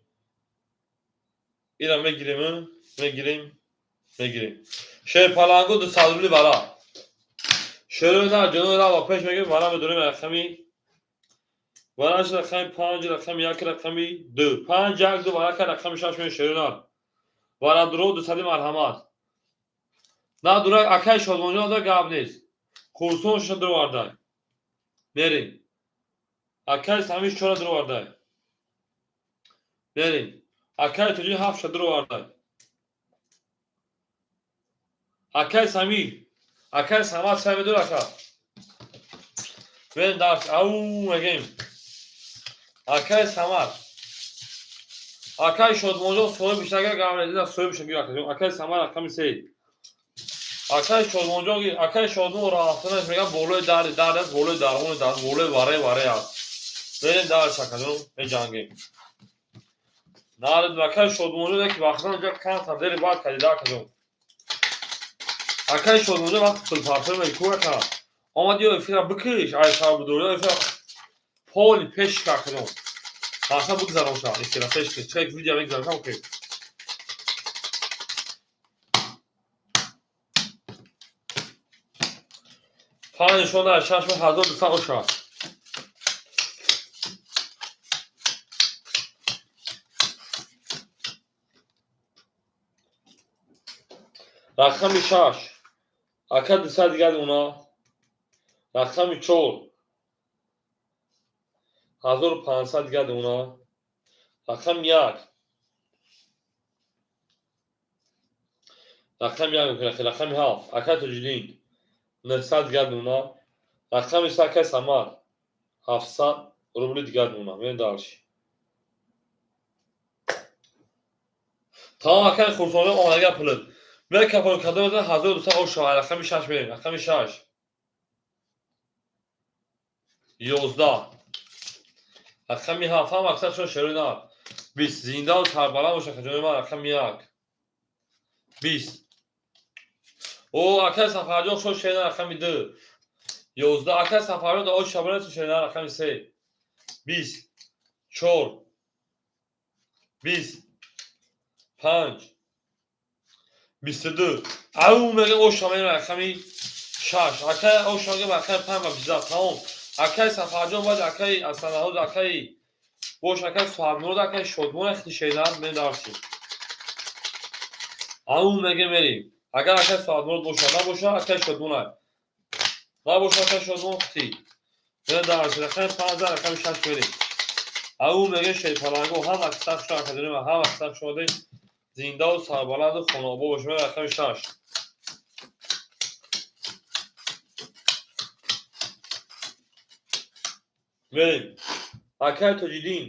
Ира мегирем, мегирем, мегирем. Шерпаланго 200 рубли бара. Шерои на ҷанои ра ба пеш мегирем, бара медорем рақами Вараш рақами 5, рақами 1, рақами 2. 5, 1, 2 варака рақами 6 мешавад. Варадро 200 марҳамат. На дурак акай Шодмонҷон да гап нест. Хурсон шуша дуровардай. Мерем. Акай Самиш 4 дуровардай. Мерем. Акай Тоҷи 7 дуровардай. Акай Самир, акай Самад сай медор ака. Мерем дарс. Ау мегем. Акай Самад. Акай Шодмонҷон соҳиби шага гап нест. Соҳиби шага акай. Акай Самад рақами 3. Акай Шодмонҷон, акай Шодмон рафтанаш мегам болои дари дар аст, болои дарвони дар, болои вараи вараи аст. Мерем дарш акаҷон, меҷангем. Наред акай Шодмонҷон яки вақтан ҷо камтар дери баъд кадида акаҷон. Акай Шодмонҷон вақти пулпартои меку ака. Омад ё эфира бикиш, ай сабудор, ё эфира поли пеш акаҷон. Хаша бигзарон ша, эфира пеш ки, чек видео мегзарон, окей. Панҷ шонда шаш 1200 оша. Рақами 6. Ака 200 дигар уна. Рақами 4. 1500 дигар уна. Рақами 1. Рақами 1, рақами 7. Ака Тоҷиддин. 900 дигар уна. Рақами 3 акай Самад. 700 рубли дигар уна. Мен дарши. Тамом акай Хурсонҷон омадага пулит. Мер кафон кадом 1200 оша. Рақами 6 мерем. Рақами 6. 11. Рақами 7 ҳам аксар шо шерои на. 20 зинда ва сарбаланд боша ҷони ман. Рақами 1. 20. О акай Сафарҷон шо шерои рақами 2. 11 акай Сафарҷон да ош шабона шерои рақами 3. 20. 4. 20. 5. 22. Ау мега ош шабона рақами 6. Акай ош шабона рақами 5 ва 20. Тамом. Акай Сафарҷон баъд акай Асанаҳуд акай бош акай Суҳабмурод акай Шодмон ахти шейнар мен дарси. Ау мега мерим. Агар акай Суҳабмурод боша, набоша акай Шодмон ай. Набоша акай Шодмон хти. Мен дарси рақами 5 рақами 6 мерим. Ау мега шерпаланго ҳам аксар шуд академия ҳам аксар шуд зинда ва сарбаланду хонаобод боша рақами 6. Мерим. Акай Тоҷиддин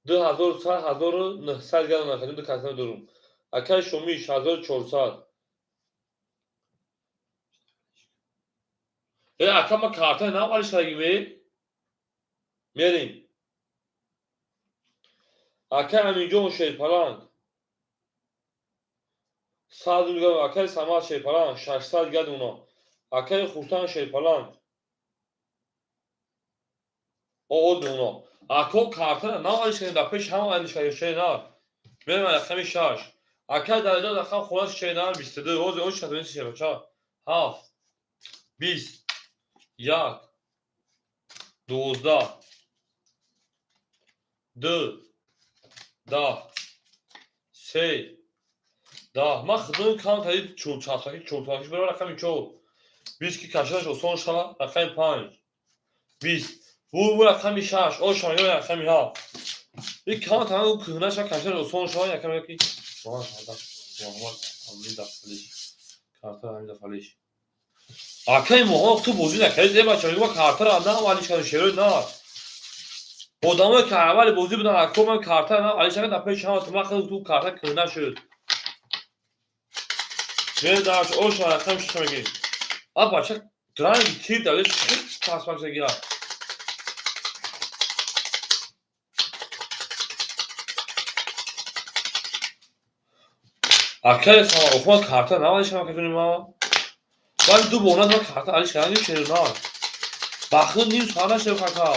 2100 1900 градус накардем, ду касна дорум. Акай Шомиш 1400. Ака ма карта нав алиш кардагим, Мерим. Акай Аминҷон Шерпаланг 100 градус, акай Самад Шерпаланг 600 градус. Акай Хуртан Шерпаланг О, уна. Ако картара нав алиш кардем, дар пеш ҳама алиш кардем, шернар. Мерем рақами 6. Акай дараҷа рақам хонаш шернар 22. Ҳозир ош шатонис шербача. 7. 20. 1. 12. 2. 10. 3. 10. Ман худам кам тади чорчархаки, чорчархаки берам рақами 4. 20 ки кашидаш осон шава, рақами 5. 20. Бу рақами 6, ош шава рақами 7. И кам тана у кӯҳнаша кашидаш осон шава, якам яки. Муҳаммад Амин дафалиш. Карта Амин дафалиш. Акай Муҳаммад ту бозӣ накардӣ, э бача, мегӯ картара на алиш кардем, шерои на. Одамое ки аввали бозӣ буданд, ако ман карта на алиш кардем, дар пеши ҳама ту ман хеле ту карта кӯҳна шуд. Мерем дарш, ош рақами 6 мегирем. А бача дранги тир далеш паспак загира. Акай Охмад карта на алиш кардем, акаҷони ман. Вали ду бор ман карта алиш кардем, шерои на. Бахти ним соат нашуд ака.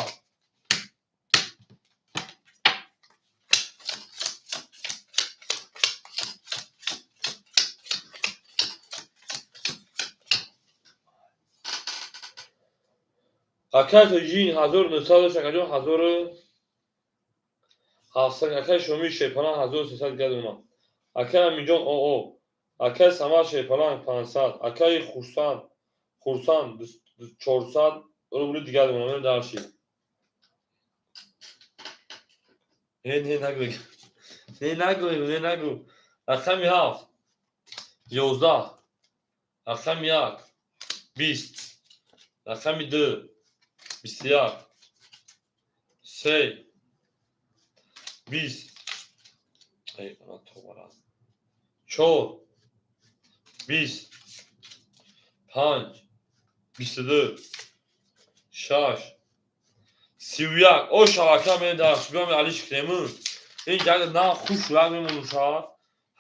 Акай Тоҷиддин 1900 дошт, акаҷон, 1700. Акай Шомил Шерпаланг 1300 дигар дона. Акай Аминҷон ОО. Акай Самад Шерпаланг 500. Акай Хурсанд 400 рубли дигар дона. Мерем дарши. Не, не нагӯ. Не нагӯ, не нагӯ. Рақами 7 11, рақами 1 20, рақами 2 21, 3 20, 4 20, 5 22, 6 31. О шабака мерем дарш. Биём алиш кунем. Ин ҷага на хуш як мемонум шавад.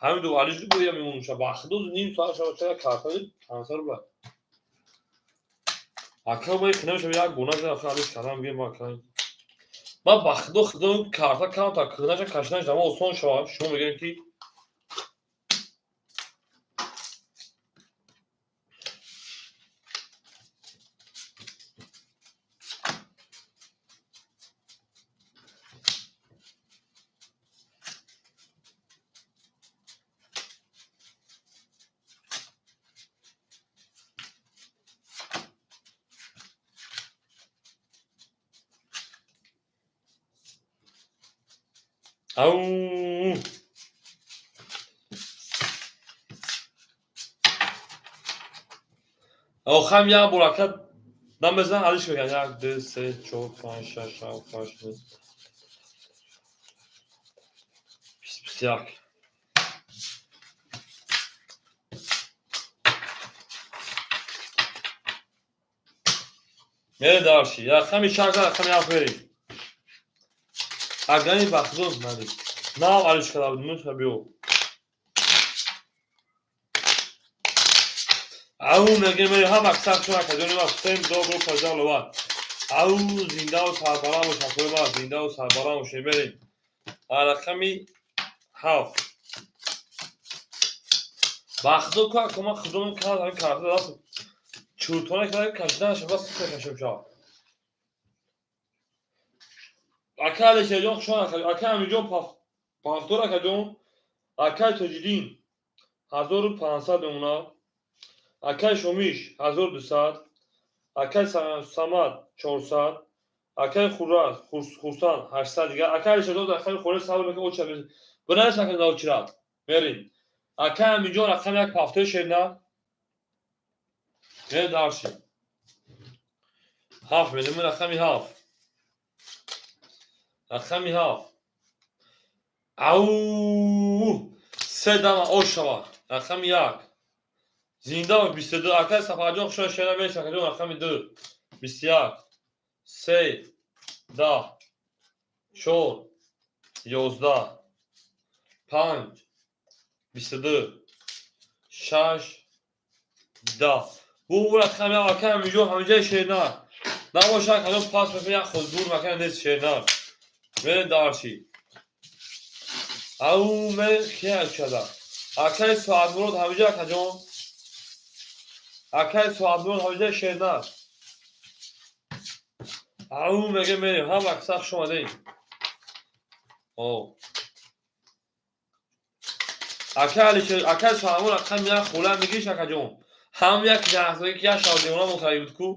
Ҳамин ду алиш ду боя мемонум шавад. Ба худо ним соат шавад, чара карта 500 рубл. Ака мо хинам шава як гуна зада алиш кардам бигем ака. Ман ба худо худо карта камтар кӯҳнаша кашиданаш дама осон шавад. Шумо мегӯед ки ау охам як бор ака намезан алиш мекунам. Як, ду, се, чор, панҷ, шаш, ҳафт, ҳашт, нӯ, 20, 21. Мерем дарши. Рақами 6, рақами 7 мерем. Агани ба худо надид. Нав алиш карда буд, муша биё. Ау мегем ҳам аксар чун акаҷони ма всем добро пожаловать. Ау зиндаву сарбаланд бош, акои ма, зиндаву сарбаланд бошед. Мерем. Рақами 7. Ба худо ку ака ман худо кардам ҳамин карта даст чуртона карда кашиданаш бас кашем шавад. Ака Алишерҷон хуш омад. Ака Амиҷон пафтор акаҷон. Акай Тоҷиддин 1500 мемонад. Акай Шомиш 1200. Акай Самад 400. Акай Хурсанд 800 дигар. Акай Алишерҷон акай Хурсанд сабр мекунад, оча бинавис ака наочирад. Мерем. Акай Амиҷон рақами 1 пафтои шерна. Мерем дарши. 7 мерем, рақами 7. Рақами 7. Ау! Се дама ош шавад. Рақами 1. Зинда 22. Акай Сафарҷон хушо шера меш акаҷон рақами 2. 21. 3 10 4 11 5 22 6 10. Бу рақами акай Амиҷон ҳамиҷаи шерна. Набошад акаҷон пас мекунад як худ дур макана нест шерна. Мерем дарши. Ау мерем кия чада. Акай Соатмурод ҳамиҷа акаҷон. Акай Соатмурод ҳамиҷа шерна. Ау меге мерем ҳам аксар хуш омадед. О. Акай Алишер, акай Соатмурод рақами 1 хула мегириш акаҷон. Ҳам як лаҳзае ки як шаб девона мон буд ку.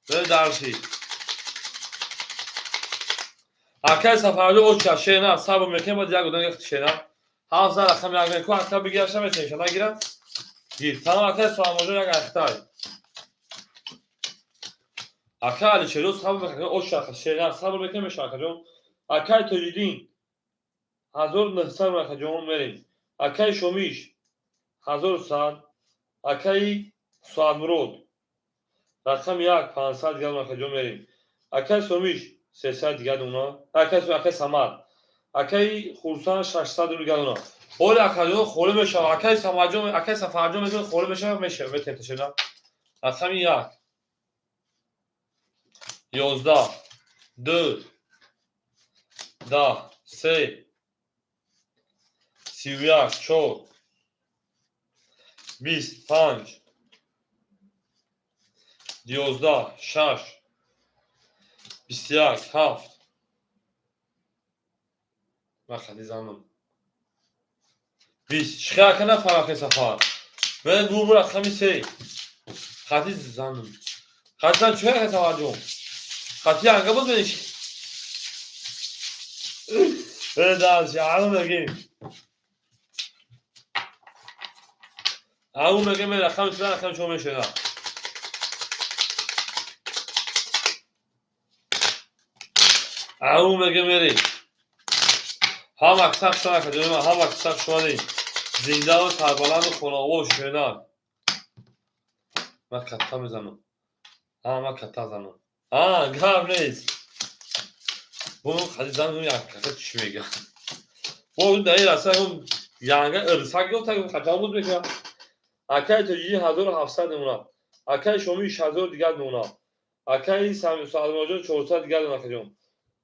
Мерем дарши. Акай Сафарҷон оча шерна сабр мекунем баъд як одам як шерна. Ҳафт зан рақами 1 ку ака бигираша метавониш нагирам. Гир. Тамом акай Соатмуродҷон як ахтай. Акай Алишерҷон сабр мекунем оча шерна сабр мекунем меша акаҷон. Акай Тоҷиддин 1900 акаҷон мерем. Акай Шомиш 1100. Акай Соатмурод рақами 1 500 дигар акаҷон мерем. Акай Сомиш 300 дигар дона. Акай Самад. Акай Хурсанд 600 дигар дона. Ҳоли акаҷон холӣ мешавад. Акай Самадҷон, акай Сафарҷон мегӯяд холӣ мешавад, мешавад, метавонем ташена. Рақами 1 11 2 10 3 31 4 20 5 12, 6, 21, 7. Ман хати занам. 20. Чӣ ака нафаҳмахе, Сафар? Мен бу рақами 3. Хати занам. Хати зан чӣ ака, Сафарҷон? Хати янга буд мен. Дальше, ау мегим. Ау мегим, рақами 3, рақами 4 мешава. Ау мегим, мери. Ҳама сақ шума, ҷони, ҳама сақ шумани. Зиндаву сарбаланду хонаобод шуна. Ман катта мезанам. А, ман катта занам. А, гап нест. Бу хади занам, як ката чӣ мега? Бо дар ин раса янга ирсак ёфта, хата буд мега. Акаи тоҷии 1700 мемонад. Акаи шомии 6000 дигар мемонад. Акаи Салмоҷон 400 дигар мемонад, акаҷон.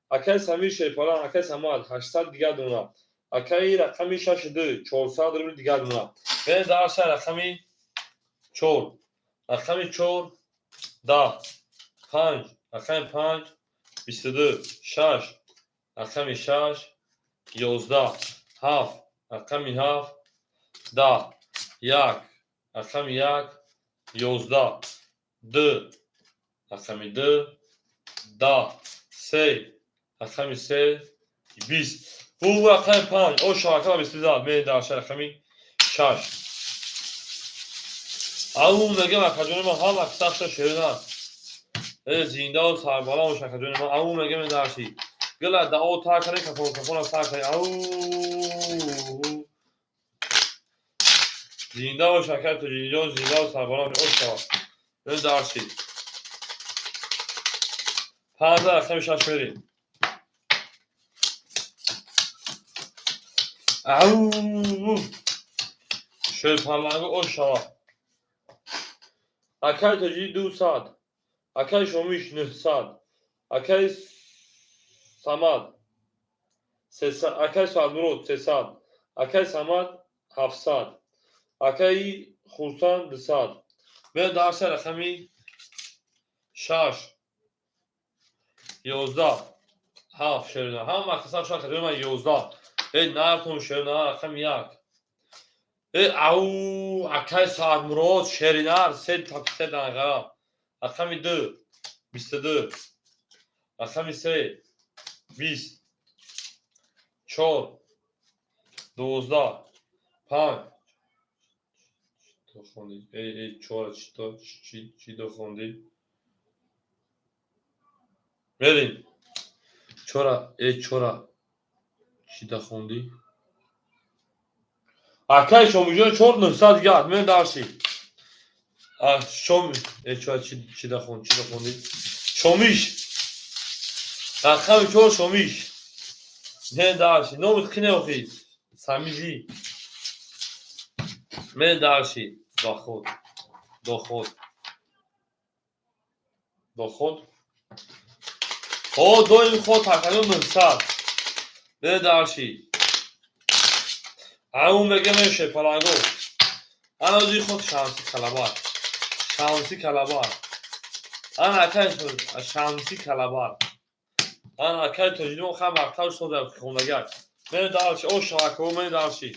Акаи Самир Шерпалан, акаи Самад 800 дигар мемонад. Акаи рақами 6 2 400 рубл дигар мемонад. Бе дарса рақами 4. Рақами 4, 10, 5, рақами 5, 22, 6, рақами 6, 11, 7, рақами 7, 10, 1, рақами 1, 11, 2, рақами 2, 10, 3, рақами 3, 20. Бу рақами 5, о шабака 22, мен дарша рақами 6. Ау мегам, акаҷони ман, ҳама сахта шерина. Э, зиндаву сарбаланд бош, акаҷони ман. Ау мегам, дарши. Гила дао та кare, кафон кафона та кare. Ау. Зинда бош, ака тоҷиҷон, зиндаву сарбаланд бош. Ош шава. Э, дарши. 15, рақами 6 мерем. Ау. Шерпаланго ош шава. Акаи тоҷӣ 200. Акаи шомиш 900. Акаи Самад 300. Акаи Саадмурод 300. Акаи Самад 700. Акаи Хурсанд 200. Бе дарса рақами 6, 11, 7, шерина. Ҳама қисм шак рақами 11. Э, нартон, шерина, рақами 1. Э, ау, акаи Саадмурод, шеринар, се таксе данғара. Рақами 2, 22. Рақами 3, 20. 4, 12, 5. Хонди? Эй, эй, чора чӣ чӣ до хонди? Мерим. Чора, эй, чора чӣ да хонди? Акаи Шомиҷон 4 900 дигар, мен дарши. А, шом, э, чора чӣ чӣ да хон, чӣ да хонди? Шомиш. Рақами 4, Шомиш. Мен дарши. Номи кине охи? Самизи. Мен дарши. Доход. Доход. Доход. О, доим ход такалю 900. Мен дарши. Ау мегем, шепаланго. Ана худ Шамси Калабар. Шамси Калабар. Ана акай Шамси Калабар. Ана акай тоҷидимон хан вақтар соза хондагар. Мен дарши, о шавако, мен дарши.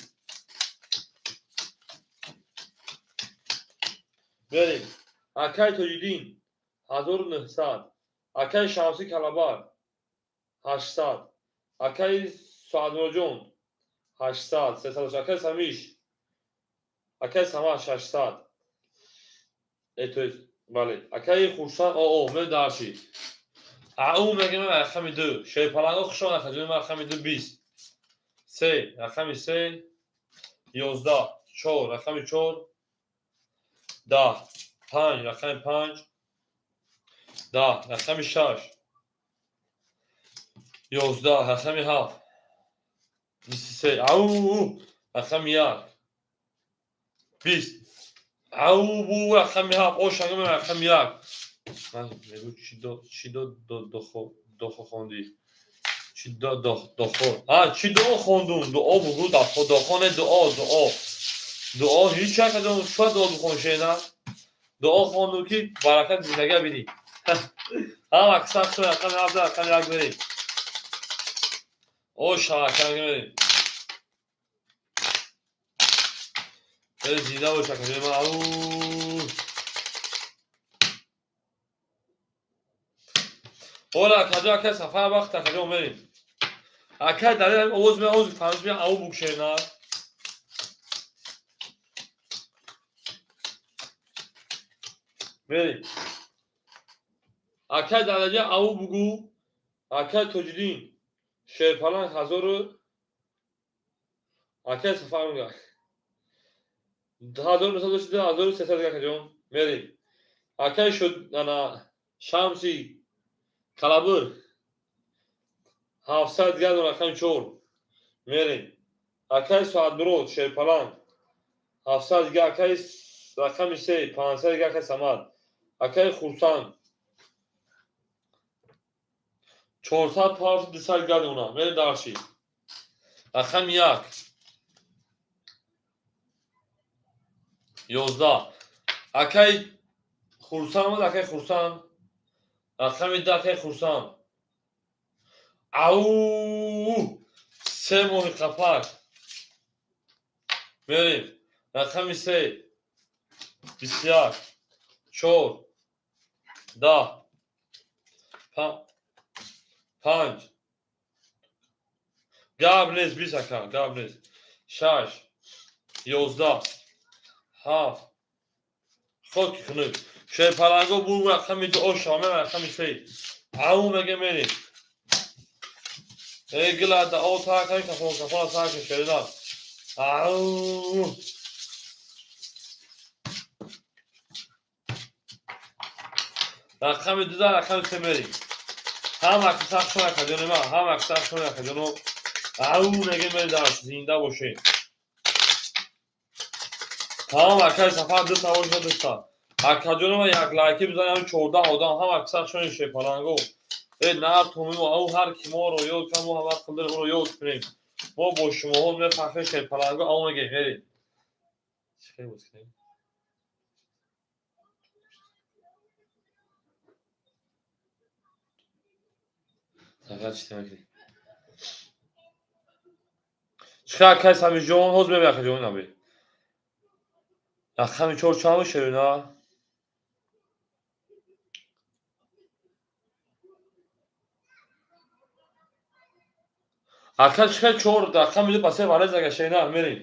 Берем. Акай Тоҷиддин 1900. Акай Шамси Калабар 800. Акай Саадмуроҷон 800, 300. Акай Самиш. Акай Самад 600. Э, то есть, бале. Акай Хурсанд, о, о, мен дарши. Ау мегем, рақами 2. Шерпаланго хуш омад, акаҷони ман, рақами 2, 20. 3, рақами 3, 11, 4, рақами 4, 10, 5, рақами 5, 10, рақами 6, 11, рақами 7, 23. Ау, рақами 1, 20. Ау, бу рақами 7, ошага рақами 1. Ман мегӯ чӣ до чӣ до дохо дохо хонди? Чӣ до дохо? А, чӣ дуо хондум? Дуо бугу дахо дохо не, дуо, дуо. Дуо ҳеҷ якадом шояд дуо бихон, шена. Дуо хонду ки баракат зиндагия бинӣ. Ҳам аксар шуд рақами ҳафт, рақами як мерем. О шака мерем. Зинда бош акаҷони ман. Ау. Ола акаҷо, акай Сафар вақт акаҷо мерем. Акай дар овоз ме овоз фаҳмиш ме ау букшена. Мерем. Акай дараҷа ау бугу. Акай Тоҷиддин Шерпаланг ҳазору акай Сафар мега. 1962 1300 акаҷон мерем. Акай шуд ана Шамси Калабир 700 дигар рақами 4 мерем. Акай Соатмурод Шерпаланг 700 дигар, акай рақами 3 500 дигар, акай Самад. Акай Хурсанд 400 парс 200 дигар дона. Мерем дарши. Рақами 1 11. Акай Хурсанд омад, акай Хурсанд. Рақами 10 акай Хурсанд. Ау! Се моҳи қапак. Мерем. Рақами 3 21 4 10 5. Гап нест, 20 ака, гап нест. 6 11 7 хоки хунук. Шерпаланго бур рақами 2 оша, рақами 3. Ау меге мерем. Эй гила да о та кай кафон кафон та ки шерина. Ау. Рақами 2 рақами 3 мерем. Ҳам аксар шуна акаҷони ман, ҳам аксар шуна акаҷоно. Ау меге мерем дар зинда бошед. Тамом акай Сафар ду савол шуд дуста. Акаҷони ман як лайки бизанем 14 одам ҳам аксар шуна шерпаланго. Э нар тумимо ау ҳар ки моро ёд кан мо ҳама қилдир ӯро ёд кунем. Мо бо шумоҳо мефахрем шерпаланго ау мегем мерем. Чӣ хел боз кунем? Сафар чӣ мекунӣ? Чӣ хел акай Самиҷон ҳоз мебӣ акаҷон наби. Рақами 4 чанд шерина? Акай чӣ хел 4 рақами 2 пасе варез ага шерина мерем.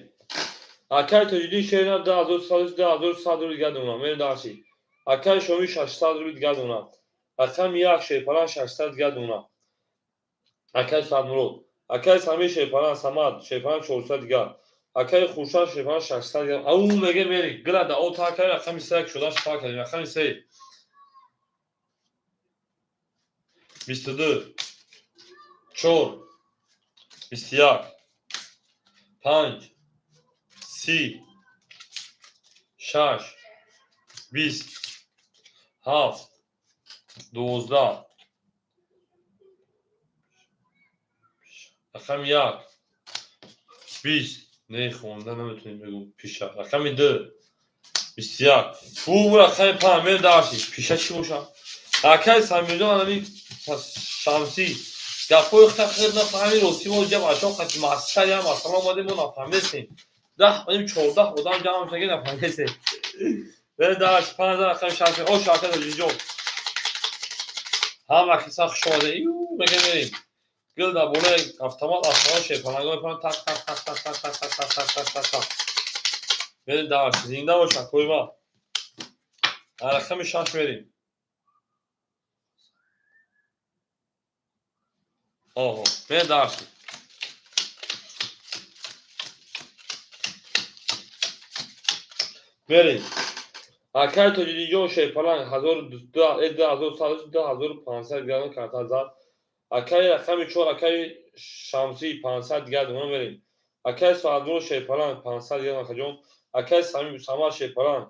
Акай Тоҷиддин шерина 2100 2100 рубл дигар дона. Мерем дарси. Акай Шомил 600 рубл дигар дона. Рақами 1 Шерпаланг 600 дигар дона. Акай Саидмурод. Акай Самир Шерпаланг Самад Шерпаланг 400 дигар. Акай Хуршанд Шерпаланг 600 дигар. Ау меге мерем. Гила да о та кай рақами 3 шуда та кай рақами 3. 22 4 21 5 30 6 20 7 12 рақами 1 20 не хонда наметонем бигӯ пиша рақами 2 21 фу рақами 5 мер дарси пиша чӣ боша акай Самирҷон анами Шамсӣ гапҳои хел нафаҳми рости мо ҷа бачаҳо қати масхара я масъала омадем мо нафаҳмидестем. 10 одам 14 одам ҷамъ шудаги нафаҳмидестем. Бер дарс 5 рақами 6 о шака Тоҷиҷон. Ҳама киса хуш омада. Ю меге мерем. Гил дар болои автомат автомат шерпаланго мепаранд так так так так так так так так так так так так. Мерем дарс зинда бош акои ман. Рақами 6 мерем. Оҳо, мерем дарс. Мерем. Акай Тоҷиддинҷон Шерпаланг 2100 2500 дигар карта зад. Акай рақами 4 акай Шамсӣ 500 дигар дона мерем. Акай Соатмурод Шерпаланг 500 дигар акаҷон. Акай Самад Шерпаланг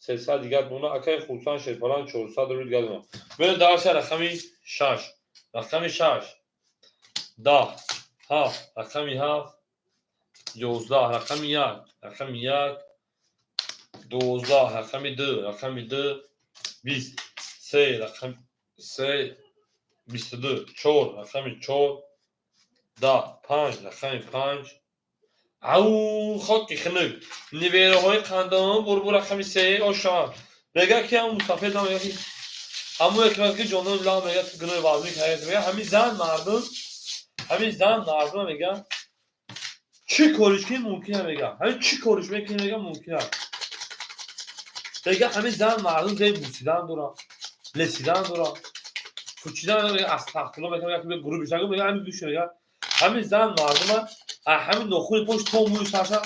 300 дигар дона. Акай Хурсанд Шерпаланг 400 рубл дигар дона. Мерем дарси рақами 6. Рақами 6 10 7 рақами 7 11 рақами 1 рақами 1 12, рақами 2, рақами 2, 20, 3, рақами 3, 22, 4, рақами 4, 10, 5, рақами 5. Ау, хоки хунук. Невераҳои қандон бурбу рақами 3 оша. Мега ки ҳам мусафед ҳам мега ки ҳамон яке ки ҷонон ла мега ки гуноҳи вазни кард. Мега ҳамин зан мардум, ҳамин зан мардум мега чӣ кориш ки мумкин аст мега. Ҳамин чӣ кориш мекунӣ мега мумкин аст. Мега ҳамин зан мардум зери бусидан дора, лесидан дора, кучидан мега астағфируллоҳ мега як гурӯҳ бишаг мега ҳамин гӯш мега ҳамин зан мардума ҳамин нохуни пош то мӯи сарша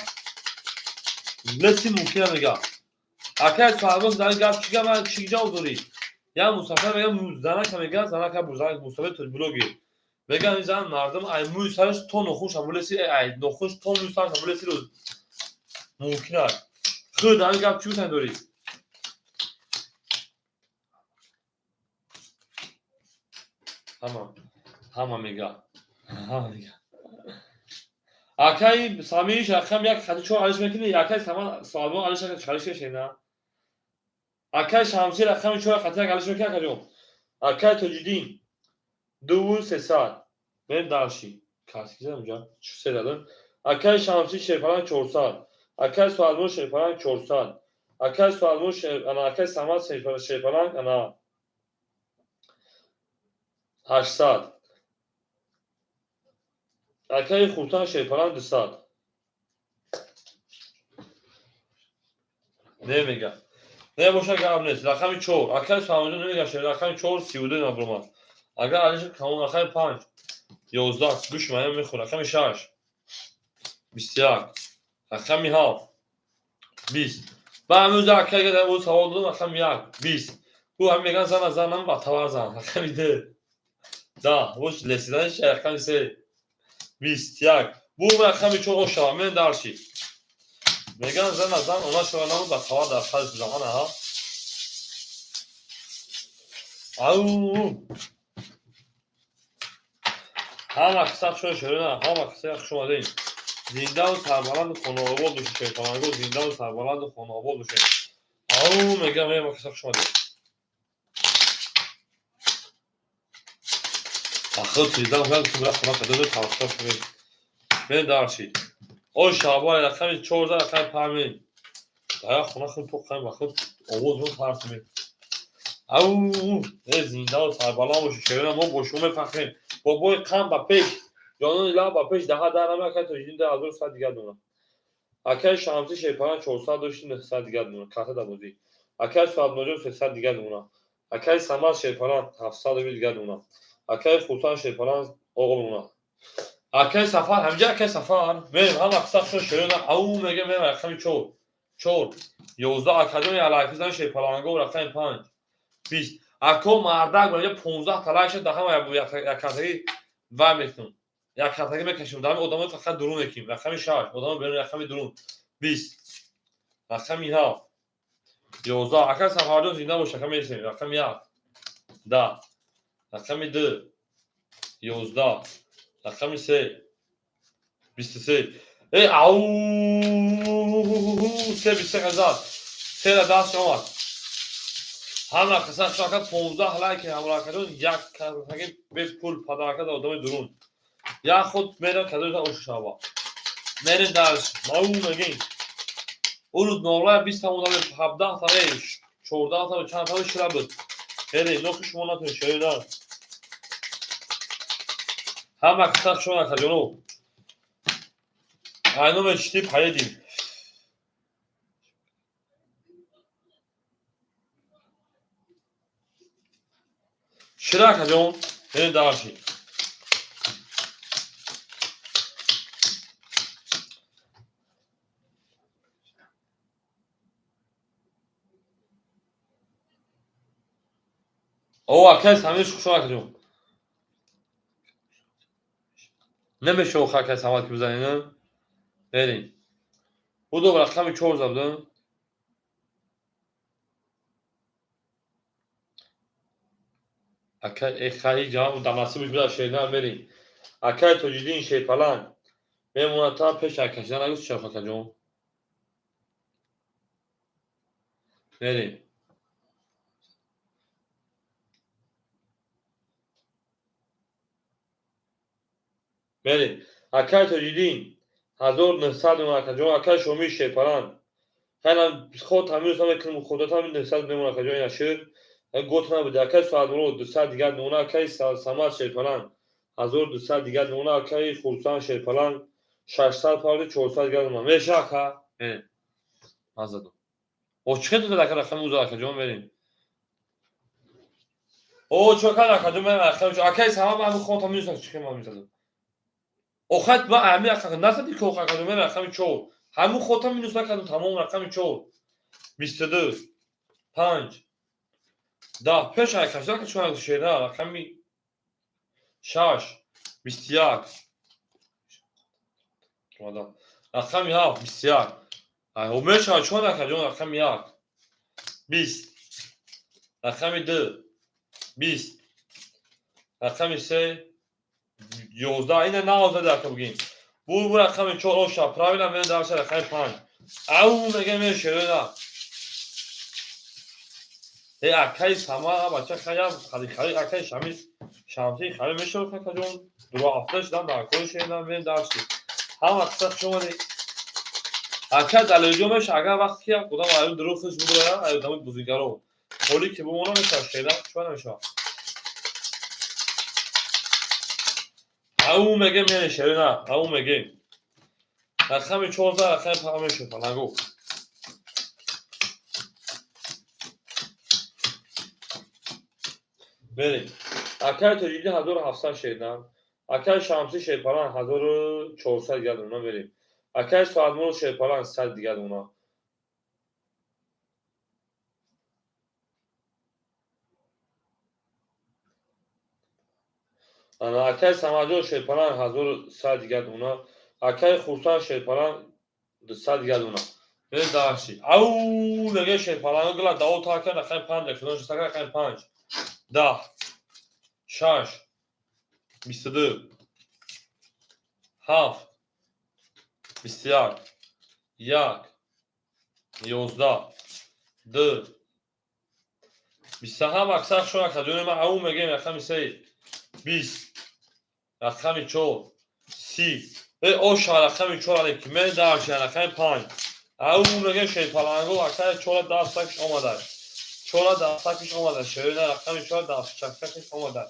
леси мумкин аст мега. Акай сарбоз дар гап чӣ гап чӣ ҷавоб дорӣ? Я мусафир мега занака мега занака мусафир блогер. Мега ҳамин зан мардум ай мӯи сараш то нохунша булеси ай нохунш то мӯи сарша булеси рӯз мумкин аст. Худ ҳамин гап чӣ гуфтан дорӣ? Ҳама ҳама мега. Ҳама мега. Акай Самиш рақам як хати чор алиш мекунӣ, акай Салмон алиш чалиш мешена. Акай Шамси рақами чор хати як алиш мекунӣ акаҷон. Акай Тоҷиддин 2300. Мен дарши. Каси зам ҷа. Чу се дадам. Акай Шамси Шерпаланг 400. Акай Салмон Шерпаланг 400. Акай Салмон ана акай Самад Шерпаланг ана 800. Акай Хуртан Шерпаланг 200. Не мега. Не боша гап нест. Рақами 4. Акай Салмонҷон намега шер. Рақами 4 32 набромад. Агар алиш камон рақами 5 11 гӯш маям мехӯр. Рақами 6 21. Рақами 7 20. Ба ҳамин акай га ӯ савол додам рақами 1 20. Ӯ ҳам меган зана занам ба тавар зан. Рақами 2 10. Бош лесидан рақами 3 21. Бу рақами 4 ошава. Мен дарши. Меган зана зан она шава намуд ба тавар дар хаз замана ҳа. Ау! Ҳама қисса шумо шерина, ҳама қисса хуш омадед. Зиндаву сарбаланду хонаобод бошед, шерпаланго, зиндаву сарбаланду хонаобод бошед. Ау, мегам, ҳама қисса хуш омадед. Ахир телеграм кардам, ки бира хона кадом тавассут шудем. Мен дарши. О шабои рақами 14 рақами 5. Дар хона худ то қайм вақт овоз мо тарс ме. Ау, э зиндаву сарбаланд бошед, шерина, мо бо шумо мефахрем. Бобои қанд ба пеш, ҷонони лаб ба пеш, даҳа дар нама акай Тоҷиддин 2100 дигар дона. Акай Шамси Шерпаланг 400 дошти 900 дигар дона. Карта дар бозӣ. Акай Суҳабноҷон 300 дигар дона. Акай Самад Шерпаланг 700 дигар дона. Акай Хуртан Шерпаланг оғо дона. Акай Сафар, ҳамҷа акай Сафар, мем ҳама қисса шумо шерина, ау мега мем рақами 4 4 11 академия алайфизан Шерпаланго рақами 5 20. Ако мардак мега 15 талак шуд, даҳама як картаги вай мекунам. Як картаги мекашем, даҳами одамои фақат дурун мекунем. Рақами 6, одамо берун рақами дурун 20. Рақами 7 11. Ака Сафарҷон зинда бош, ака мересем. Рақами 1 10. Рақами 2 11. Рақами 3 23. Эй, ау! 3 23 хазар. 3 ра даст омад. Ҳама қисса шака 15 лайк ҳамроҳакаҷон як картаги бепул падарака дар одамои дурун. Як худ мерам кадои ошу шава. Мерем дарш. Мау мегин. Ӯ рӯз нолая 20 та одам 17 та 14 та чанд та шира буд. Хеле нохи шумо натунед шерина. Ҳама қисса шумо акаҷоно. Айноме чити поедим. Шира акаҷон, мерем дарши. О, акай Самир хуш акаҷон. Намешава охир акай Самад ки бизанӣ, на? Мерем. Будо рақами 4 забдам. Акай эхаи ҷамъ дар насибиш буда шерина мерем. Акай Тоҷиддин Шерпаланг мемонад та пеш акашидан нагӯ чаро акаҷон. Мерем. Мерем. Акай Тоҷиддин 1900 мемон, акаҷон. Акай Шомил Шерпаланг. Хайна ход ҳамин мекунем, худат ҳамин 900 мемон, акаҷон, ина шир. Гот набуд. Акай Соатмурод 200 дигар мемона, акай Самад Шерпаланг 1200 дигар мемона, акай Хурсанд Шерпаланг 600 павли 400 дигар мемона. Меша ака? Ман задам. О, чӣ хел дод ака рақами уза, акаҷон, мерем. О, чӣ кар, акаҷон, мерем рақами. Акай Самад ман хон та мезанам, чӣ хел ман мезанам. Охат ма ами ака насади ки акаҷон, мерем рақами 4. Ҳамун хота минус накардам, тамом рақами 4. 22 5 10 пеш акаш ака чун шера рақами 6 21 рақами 7 21. Ай, мешава чон, акаҷон, рақами 1 20 рақами 2 20 рақами 3 11. Ина наозади, ака, бигин. Бу рақами 4 оша правильно мен дарша рақами 5. Ау мега мен шерена. Э, акай Сама бача хая хари хари, акай Шамис Шамси хари мешава, акаҷон. Ду ҳафта шудан дар кори шерена мен дарши. Ҳама қисса хуш омадед. Ака Далелҷон, меша, агар вақте ки як одам аю дурӯғ худш будоя, аю одамои бузигаро. Ҳолӣ ки бимона мешава шерена, чӣ намешава? Ау меге мене шерена, ау меге. Рақами 14 рақами 5 мешава, палангу. Мерем. Акай Тоҷиддин 1700 шердан. Акай Шамси Шерпаланг 1400 дигар дона, мерем. Акай Соатмурод Шерпаланг 100 дигар дона. Ана акай Самадҷон Шерпаланг 1100 дигар дона. Акай Хурсанд Шерпаланг 200 дигар дона. Мерем дарши. Ау меге Шерпаланг гла дао така рақами 5 якшудон шастака рақами 5. 10 6 22 7 21 1 11 2 27 аксар шон, акаҷони ман. Ау мегем рақами 3 20 рақами 4 30. Э, оша рақами 4 алек мен дарши рақами 5. Ау мегем шерпалангу, аксари 4 дастакш омада. 4 дастакш омада. Шерина рақами 4 дастчакакш омада.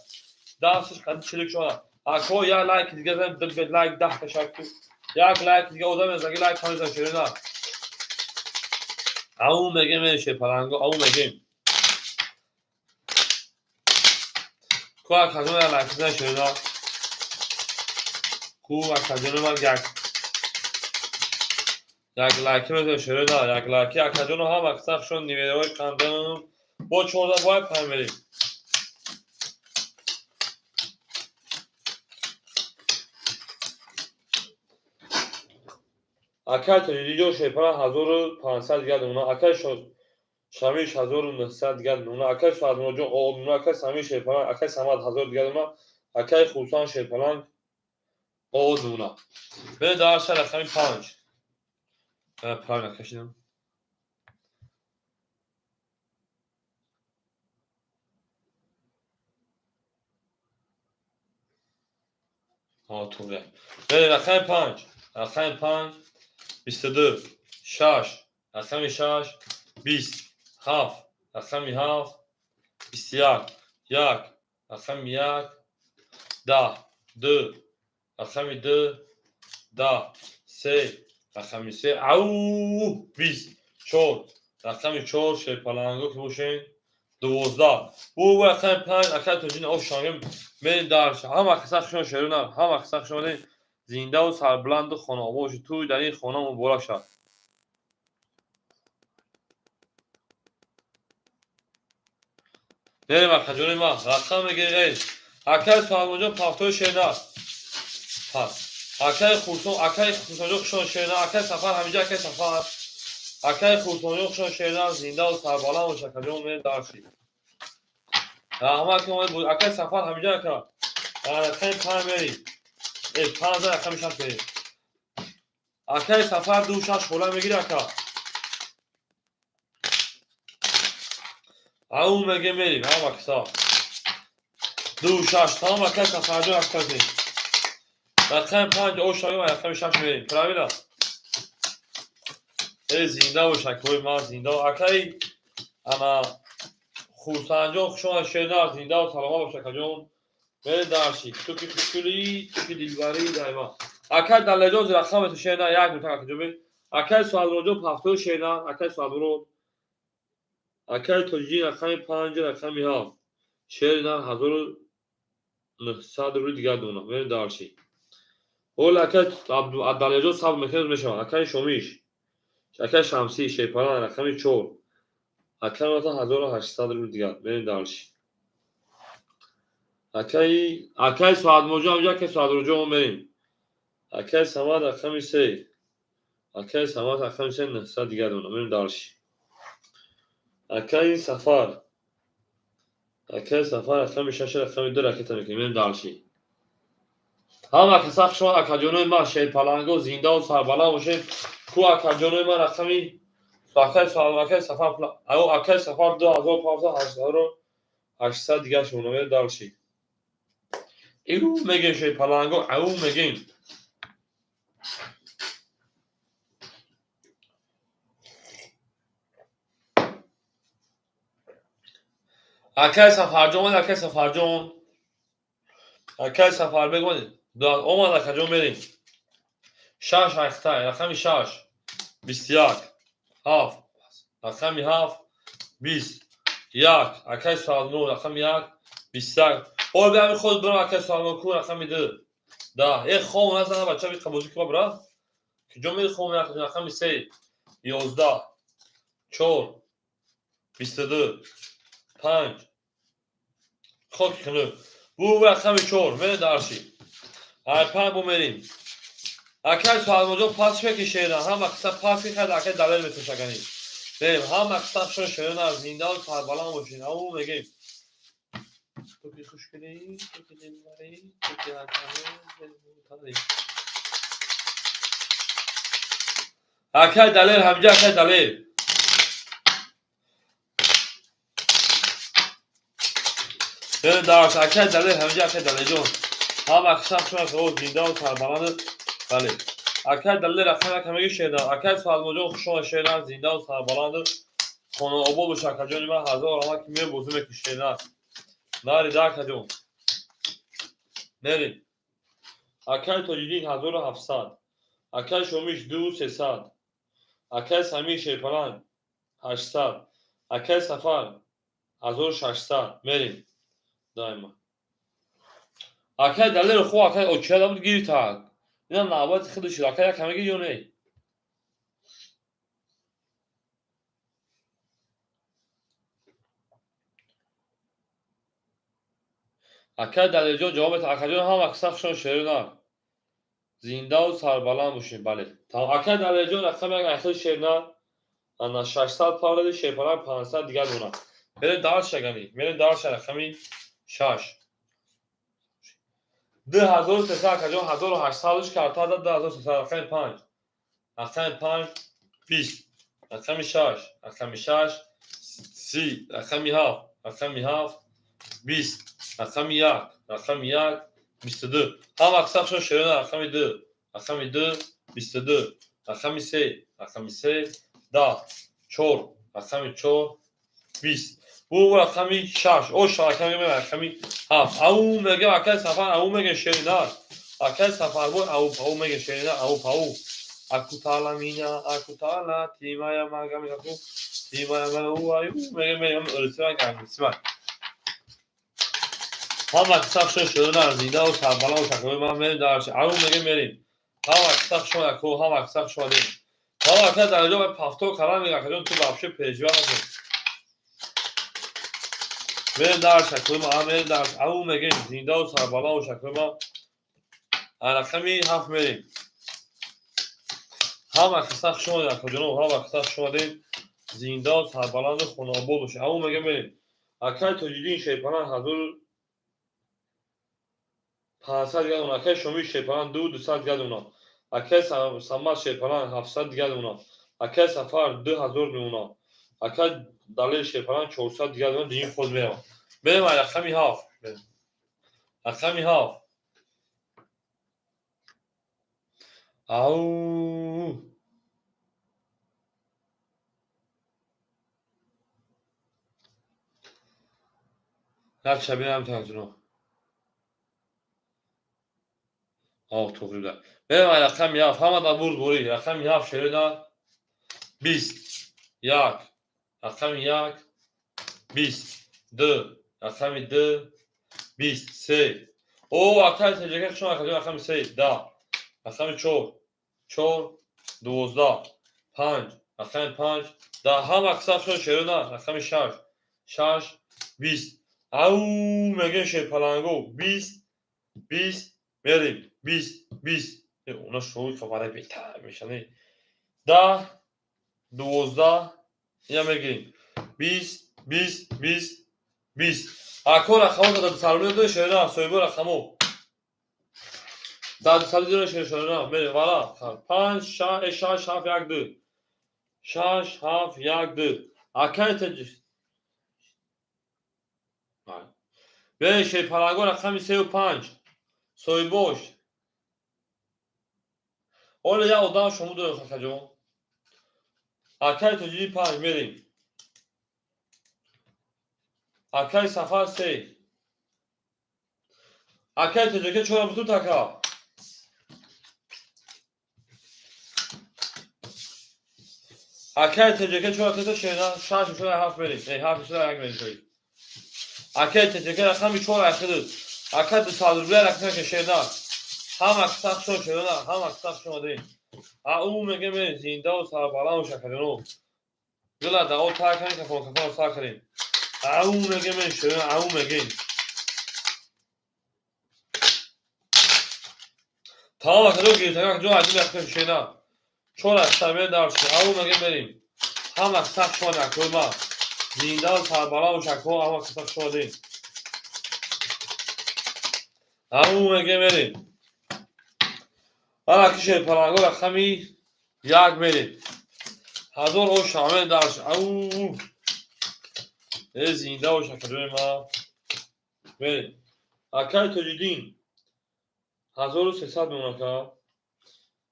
Дасташ қади чилик шода. Ако як лайк дига зан, диб лайк 10 ташаккур. Як лайк дига одам мезаги лайк ҳамезан шерина. Ау мегем шерпалангу, ау мегем. Ку акаҷон як лайк зан шерина. Ку акаҷони ман як лайки мезан шерина, як лайки акаҷону ҳама қисақшон ниверои қандам. Бо 14 бояд 5 мерем. Акай Тоҷиддинҷон Шерпаланг 1500 дигар дона. Акай Шамиш 1900 дигар дона. Акай Соатмуроджон о дона. Акай Самир Шерпаланг, акай Самад 1000 дигар дона. Акай Хурсанд Шерпаланг о дона. Берем дарша рақами 5. Правильно кашидам. Туғри. Берем рақами 5. Рақами 5 22 6 рақами 6 20 7 рақами 7 21 1 рақами 1 10 2 рақами 2 10 3 рақами 3. Ау 20 4 рақами 4 шерпалангу ки бошен 12 бу рақами 5 акай тоҷин ошангем мерем дарша. Ҳама қисса хушон шерона, ҳама қисса хушон. Зиндаву сарбуланду хонаобод бошед. Тӯй дар ин хона муборак шавад. Мерем, акаҷони ман, рақам мегирем. Акай Соҳибмуроджон пафтои шерна пас. Акай Хурсон, акай Хурсонҷон хушон шерна, акай Сафар ҳамиҷа, акай Сафар. Акай Хурсонҷон хушон шерна, зиндаву сарбаланд бош, акаҷон, мерем дарши. Раҳмат ки омадед. Акай Сафар ҳамиҷа, ака. Рақами 5 мерем. Э, 5 рақами 6 мерем. Акай Сафар 2 6 хола мегири, ака. Ау меге мерим, ҳама киса. 2 6 тамом акай Сафарҷон акказем. Рақами 5 ош ва рақами 6 мерим. Правильно? Э зинда бош акои ман зинда. Акай ана Хурсандҷон хуш омад шернар зинда ва саломат бош акаҷон. Мерем дарши. Ту ки хушкулӣ, ту ки дилбарӣ дайма. Акай Даллаҷон рақами ту шернар як минут акаҷон. Акай Суадмуроджон пафтои шернар, акай Суадмурод. Акай Тоҷиддин рақами 5 рақами 7. Шернар 1900 рубли дигар дона. Мерем дарши. Ҳоло акай Даллаҷон сабр мекунад мешавад. Акай Шомиш. Акай Шамсӣ Шерпалан рақами 4. Акай 1800 рубли дигар. Мерем дарши. Акай Суадмуроджон ҳамҷа акай Суадмуроджон мерем. Акай Самад рақами 3. Акай Самад рақами 3 900 дигар дона. Мерем дарши. Акай Сафар. Акай Сафар рақами 6 рақами 2 ракета мекунем. Мерем дарши. Ҳама каса хуш омад акаҷонои ман шерпаланго зиндаву сарбаланд бошед. Ку акаҷонои ман рақами акай акай Сафар акай Сафар 2500 8800 дигар шумо мерем дарши. Ию мегем шерпаланго, ау мегем. Акай Сафарҷон омад, акай Сафарҷон. Акай Сафарбек омад. Омад акаҷон мерем. 6 ҳақтай, рақами 6 21 7 рақами 7 20 1 акай Суадмурод рақами 1 21. Ҳол биами худ бирам акай Суадмурод ку рақами 2 10. Э хом назана бача би қабозӣ ки бра. Куҷо мери хом рақами 3 11 4 22 5 хоки хунук. Бу рақами 4 мерем дарши. Ай 5 бо мерим. Акай Суадмуроджон пас шуе ки шерна, ҳама қисса пас ки кард акай Далер метошагани. Мерем, ҳама қисса шумо шерна зиндаву сарбаланд бошед. Ау мегем. Ту ки хушкулӣ, ту ки дилбарӣ, ту ки ҳакамӣ. Акай Далер ҳамҷа акай Далер. Мерем дарш, акай Далер ҳамҷа акай Далерҷон. Ҳама қисса шумо зиндаву сарбаланд. Бале. Акай Далер рақами як ҳамаги шерна. Акай Суадмуроджон хуш омад шерна, зиндаву сарбаланд. Хонаобод бош акаҷони ман ҳазор раҳмат ки меои бозӣ мекунӣ шерна. Нари да акаҷон. Мерем. Акай Тоҷиддин 1700. Акай Шомиш 2300. Акай Самир Шерпаланд 800. Акай Сафар 1600. Мерем. Дайма. Акай Далер хуб акай очида буд гирифтак. Инам навбати худаш шуд. Акай як ҳамаги ё не? Акай Далерҷон ҷавоб медиҳад. Акаҷон ҳама қисса хушон шерна. Зиндаву сарбаланд бошед. Бале. Акай Далерҷон рақами як айхел шерна. Ана 600 паради шерпаланд 500 дигар дона. Мерем дарш агани. Мерем дарш рақами 6. 2300 акаҷон 1800 карта дад 2300 рақами 5. Рақами 5 20. Рақами 6. Рақами 6 30. Рақами 7. Рақами 7 20. Рақами 1. Рақами 1 22. Ҳама қисса хушон шерона рақами 2. Рақами 2 22. Рақами 3. Рақами 3 10 4. Рақами 4 20. Бу рақами 6. Ош рақами рақами 7. Ау мегем акай Сафар, ау мегем шерина. Акай Сафарбой ау пау мегем шерина, ау пау. Акутала мина, акутала, тимая магами аку, тимая мау аю мегем мегем урсима гангсима. Ҳама қисса хушон шерина, зиндаву сарбаланд шакои ман мерем дарш. Ау мегем мерем. Ҳама қисса хушон аку, ҳама қисса хушон дем. Ҳама акай дар ҷо пафто калам мега акаҷон ту вообще переживай накун. Мерем дарш акои ман, мерем дарш. Ау мегем зиндаву сарбаланд шакои ман. Рақами 7 мерем. Ҳама қисса хуш омадед акаҷоно, ҳама қисса хуш омадед. Зиндаву сарбаланду хонаобод бошед. Ау мегем мерем. Акай Тоҷиддин Шерпаланд 1500 дигар дона. Акай Шомил Шерпаланд 2200 дигар дона. Акай Самад Шерпаланд 700 дигар дона. Акай Сафар 2000 мемона. Ака Далер Шерпаланг 400 дигар дорам, дуюм ход меравам. Берем ай рақами 7. Рақами 7. Ау. Як шабинам танзуно. Ав туғри буда. Берем ай рақами 7. Ҳама дар бурд бурӣ. Рақами 7 шерида 20. 1. Рақами 1 20. 2. Рақами 2 20. 3. О, акай теҷака хушон акаҷон рақами 3 10. Рақами 4 4 12 5. Рақами 5 10. Ҳама аксар шуд шерина. Рақами 6 6 20. Ау мегӯем шерпаланго 20 20 мерем 20 20. Она шои хабара беҳтар мешавад. 10 12 ина мегирем 20 20 20 20. Ако рақамо дар дусалуни дори шерина соҳибо рақамо дар дусалуни дори шерина мерем вала 5 6 6 7 1 2 6 7 1 2. Акай теҷ Бе шерпаланго рақами 3 ва 5 соҳибош. Оле як одам шумо дорем хакаҷон. Акай Тоҷиди 5 мерем. Акай Сафар 3. Акай Тоҷика 4 бутун така. Акай Тоҷика 4 тета шена 6 4 7 мерем. 7 4 1 мерем. Акай Тоҷика рақами 4 ахир. Акай 200 рубля рақами шена. Ҳама сахт шон шена, ҳама сахт шон дем. Ау мегем зинда ва сарбаланд шакаҷоно. Гила дао та кани кафон кафон сар кардем. Ау мегем шена, ау мегем. Тамом акаҷон гирифтага акаҷон аҷиб якта шена. 4 астамер дарш. Ау мегем мерим. Ҳама сахт шон акои ма. Зинда ва сарбаланд шако ҳама сахт шон дем. Ау мегем мерим. Ана ки шерпаланго рақами 1 мерем. 1000 ош ҳаме дарш. Ау. Зинда бош акаҷони ма. Мерем. Акай Тоҷиддин 1300 мемона ака.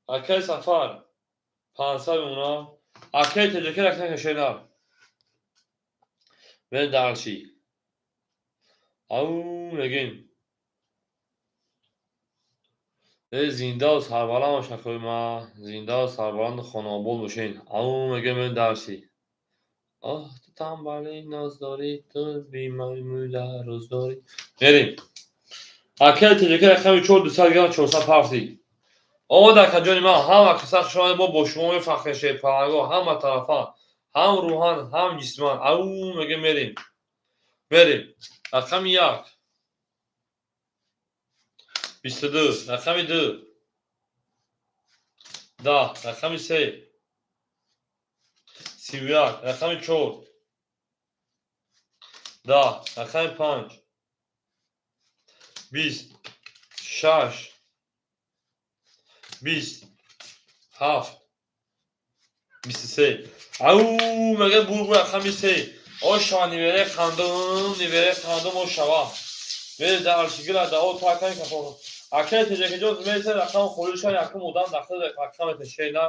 Акай Сафар 500 мемона. Акай Тоҷика рақами шена. Мерем дарши. Ау мегем. Зинда ва сарбаланд бош акои ма. Зинда ва сарбаланду хонаобод бошен. Ау мегем мерем дарши. Оҳ ту танбалӣ ноз дорӣ, ту бемаймула рӯз дорӣ. Мерем. Акай Тоҷика рақами 4 200 грамм 400 парти. Омад акаҷони ман ҳама каса шумо мо бо шумо мефахрем шерпаланго ҳама тарафа, ҳам рӯҳан, ҳам ҷисман. Ау мегем мерем. Мерем. Рақами 1 22, рақами 2 10, рақами 3 31, рақами 4 10, рақами 5 20 6 20 7 23. Ау мегем бургу рақами 3. Ошава нивере хандум, нивере хандум ошава. Мере даршигила дао такани кафон. Акай Тоҷикаҷон мерса рақам холиша якум одам дахил рақами тешена.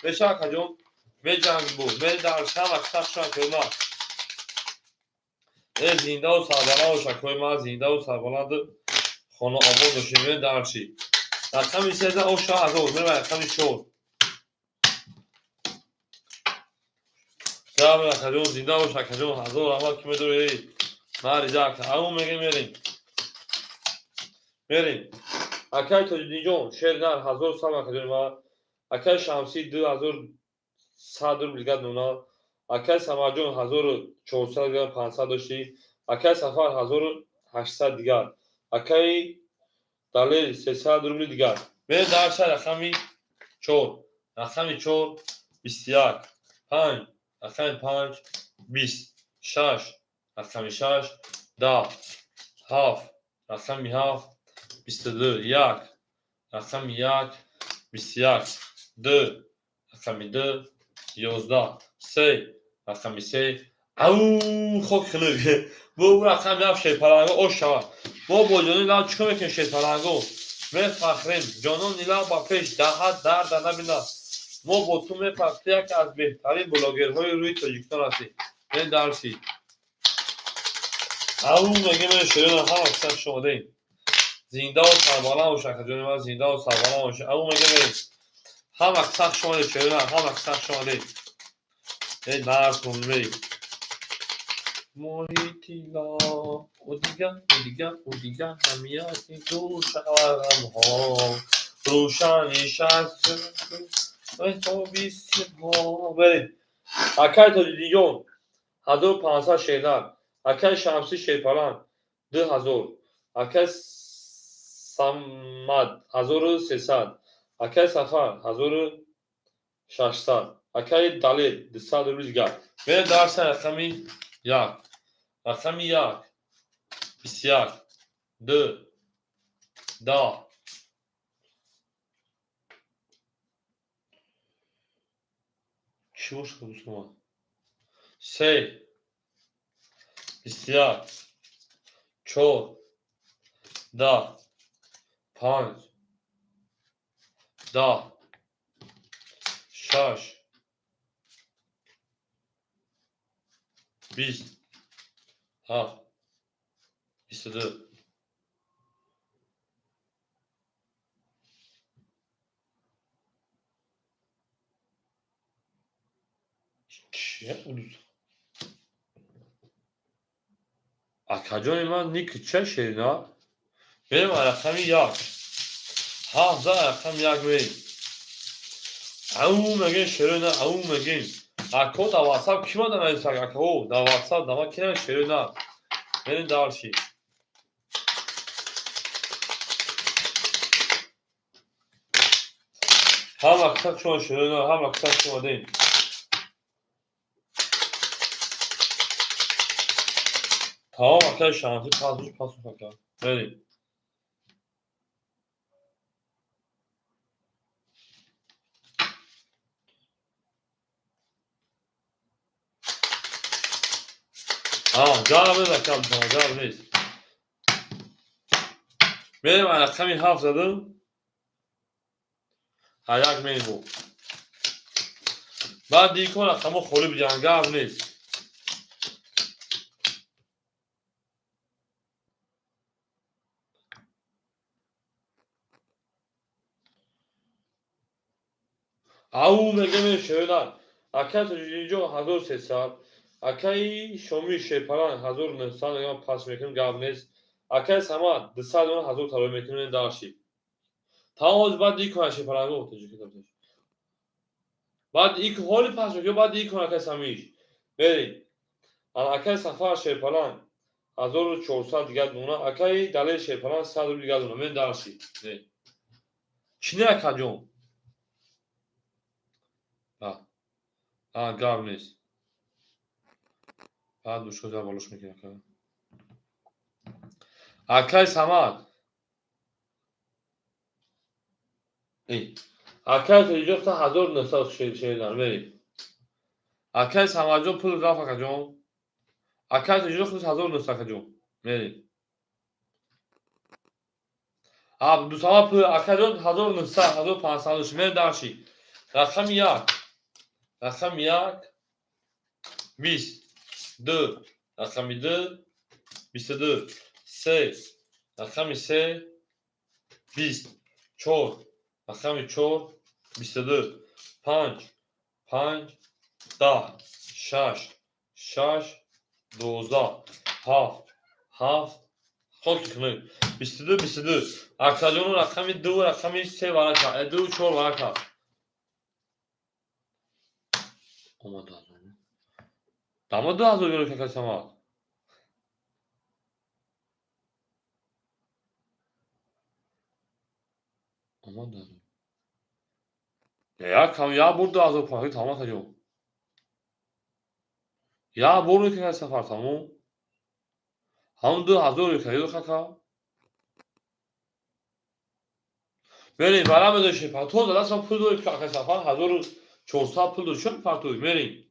Меша акаҷон меҷанг бу. Мере даршам аксар шан кӯма. Зинда ва сарбаланд бош акои ма, зинда ва сарбаланд хона обод бошем. Мере дарши. Рақами 3 оша 1000, мере рақами 4. Гап акаҷон зинда бош акаҷон 1000 раҳмат ки медорӣ. Мариза ака, ау мегем мерем. Мерем. Акай Тоҷиддинҷон шернар 1000 сам акаҷони ма. Акай Шамсӣ 2100 рубл дигар мемонад. Акай Самарҷон 1400 дигар 500 дошти. Акай Сафар 1800 дигар. Акай Далер 300 рубли дигар. Мерем дарша рақами 4. Рақами 4 21 5 рақами 5 20 6 рақами 6 10 7 рақами 7 22 1 рақами 1 21 2 рақами 2 11 3 Рақами се. Ау, хок хунук. Бу рақами ҳафт шерпаланго ош шавад. Мо бо ҷонони лаб чӣ кор мекунем шерпаланго? Мефахрем. Ҷонони лаб ба пеш, даҳат дарда набинад. Мо бо ту мефахрем, ту яке аз беҳтарин блогерҳои рӯи Тоҷикистон ҳастӣ. Мен дарси. Ау, мегем шерона ҳама киса хуш омадем. Зиндаву сарбаланд бош, акаҷони ман, зиндаву сарбаланд бош. Ау, мегем ҳама киса хуш омадед, шерона, ҳама киса хуш омадед. Эй, наркун, мей. Моҳи тилло, о дига, о дига, о дига, ҳамияти дур шавад ғамҳо. Рӯшан нишаст меҳтоби симҳо. Беред. Акай Тоҷиддинҷон, 1500 шернар. Акай Шамсӣ шерпаланг, 2000. Акай Самад, 1300. Акай Сафар, 1600. Акай Далер, 200 рубли дигар. Беред дарса рақами як. Рақами як. 21. Ду. 10. Чӣ бошад дӯстон? Се. 21. Чор. 10. Панҷ. 10. Шаш. 20. Ҳафт. 22. Чия? Акаҷони ман ники ча шерина? Берем рақами як. Ҳафт за рақами як мерем. Ау мегем шерина, ау мегем. Ако дар ватсап кӣ мада нависак? Ако дар ватсап дама ки навис шерина? Берем дарши. Ҳама киса шумо шерина, ҳама киса шумо дем. Тамом акай Шамсӣ пасуш пасуш ака. Берем. Гап нест ака, гап нест. Мерем рақами ҳафт задам. Ҳаяк мерем. Баъд дикон рақамҳо холӣ бидиҳанд, гап нест. Ау мегем шерина. Акай Тоҷиддинҷон 1300. Акай Шомил шерпаланг 1900 мегам пас мекунем, гап нест. Акай Самад 200 мегам 1000 талаб мекунем дарши. Тамом ҳозир баъд икон шерпаланго тоҷик. Баъд ик ҳоли пас мекунем, баъд икон акай Самиш. Берем. Ана акай Сафар шерпаланг 1400 дигар дона, акай Далер шерпаланг 100 рубл дигар дона. Мен дарши. Чӣ не акаҷон? Гап нест. Баъд душко за болош мекунем ака. Акай Самад. Акай Тоҷиҷон 1900 шеринар мерем. Акай Самадҷон пул рафт акаҷон. Акай Тоҷиҷон 1900 акаҷон. Мерем. Абдусамад пул акаҷон 1900, 1500 мерем дарши. Рақами як. Рақами як. 20. Ду. Рақами ду. 22. Се. Рақами се. 20. Чор. Рақами чор. 22. Панҷ. Панҷ. 10. Шаш. Шаш. 12. Ҳафт. Ҳафт. Хоки хунук. 22, 22. Акаҷону рақами ду, рақами се варака. Ду, чор варака. Омада. Дама 2000 гирифт акай Самад. Омада. Як кам як бор 2000 пахи тамом акаҷон. Як бор мекунад сафар тамом. Ҳамон 2000 гирифт ака. Мерем, бара медошем. То за дастам пул дорем акай Сафар 1400 пул дошт. Чон партои мерем.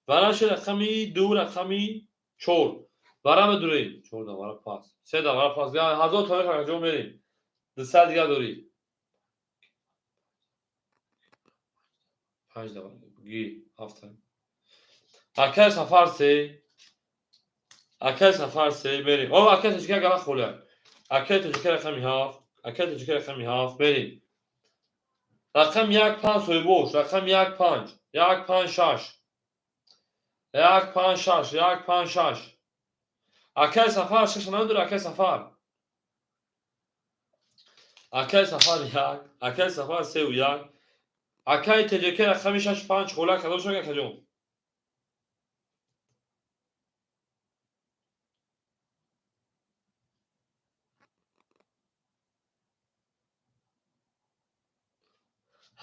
Вараши рақами 2, рақами 4. Вара медурем. 4 давара пас. 3 давара пас. 1000 томон акаҷон мерем. 200 дига дорӣ. 5 давара. Ги 7. Акай Сафар 3. Акай Сафар 3 мерем. О, акай Тоҷика гала холия. Акай Тоҷика рақами 7. Акай Тоҷика рақами 7 мерем. Рақам 1 5 соҳибош. Рақам 1 5. 1 5 6. 1 5 6. 1 5 6. Акай Сафар 6 надора. Акай Сафар. Акай Сафар 1. Акай Сафар 3 1. Акай Тоҷика рақами 6 5 холия кадом шуд акаҷон?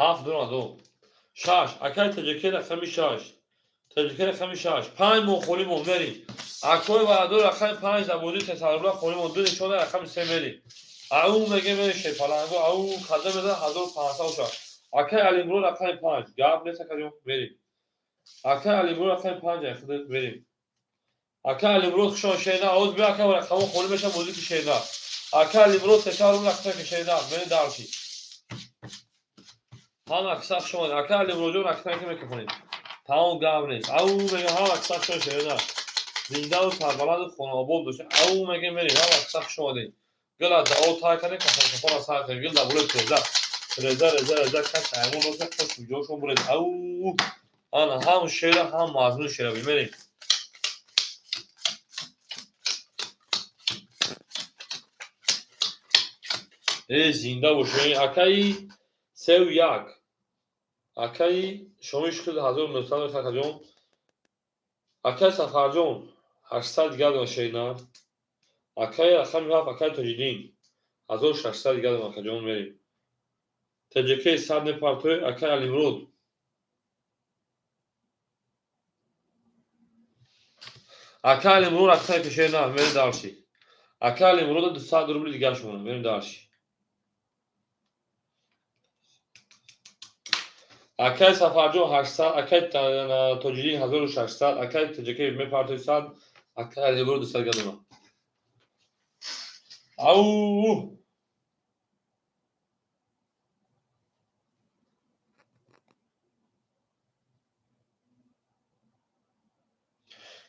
7 2 2. 6. Акай Тоҷика рақами 6. Тоҷика рақами 6. 5 мо холӣ мо мерем. Акой ваъдо рақами 5 дар бозии 300 рубла холӣ мо 2 нишона рақами 3 мерем. Ау меге мерем шерпаланго, ау када мезан 1500 шад. Акай Алимуро рақами 5. Гап нест акаҷон, мерем. Акай Алимуро рақами 5 ай мерем. Акай Алимуро хушон шерна, оз бия акай рақамо холӣ мешан бозӣ ки шерна. Акай Алимуро 300 рубла рақами шерна, мерем дарши. Ҳама аксар шумо, акай Алимуроҷон рақами ки мекунед. Тамом гап нест. Ау меге ҳама аксар шумо шерна. Зиндаву сарбаланду хонаобод бошед. Ау меге мерем, ҳама аксар шумо дем. Гила дао тай кардем, кафон сар кардем. Гил даболе реза. Реза, реза, реза, кас аймон роса хош ҷошон буред. Ау ана ҳам шера, ҳам мазмун шера бимерем. Э, зинда бошед. Акаи 3 1. Акаи шомиш шуд 1900 акаҷон. Акаи Сафарҷон 800 дигар дона шерина. Акаи рақами 7 акаи Тоҷиддин 1600 дигар дона акаҷон мерем. ТҶК 100 мепартои акаи Алимурод. Акаи Алимурод рақами пешерина мерем дарши. Акаи Алимурод 200 рубли дигар шумона мерем дарши. Акай Сафарҷон 800, акай Тоҷиддин 1600, акай ТҶК мепартои 100, акай Алимурод 200 дигар дона. Ау!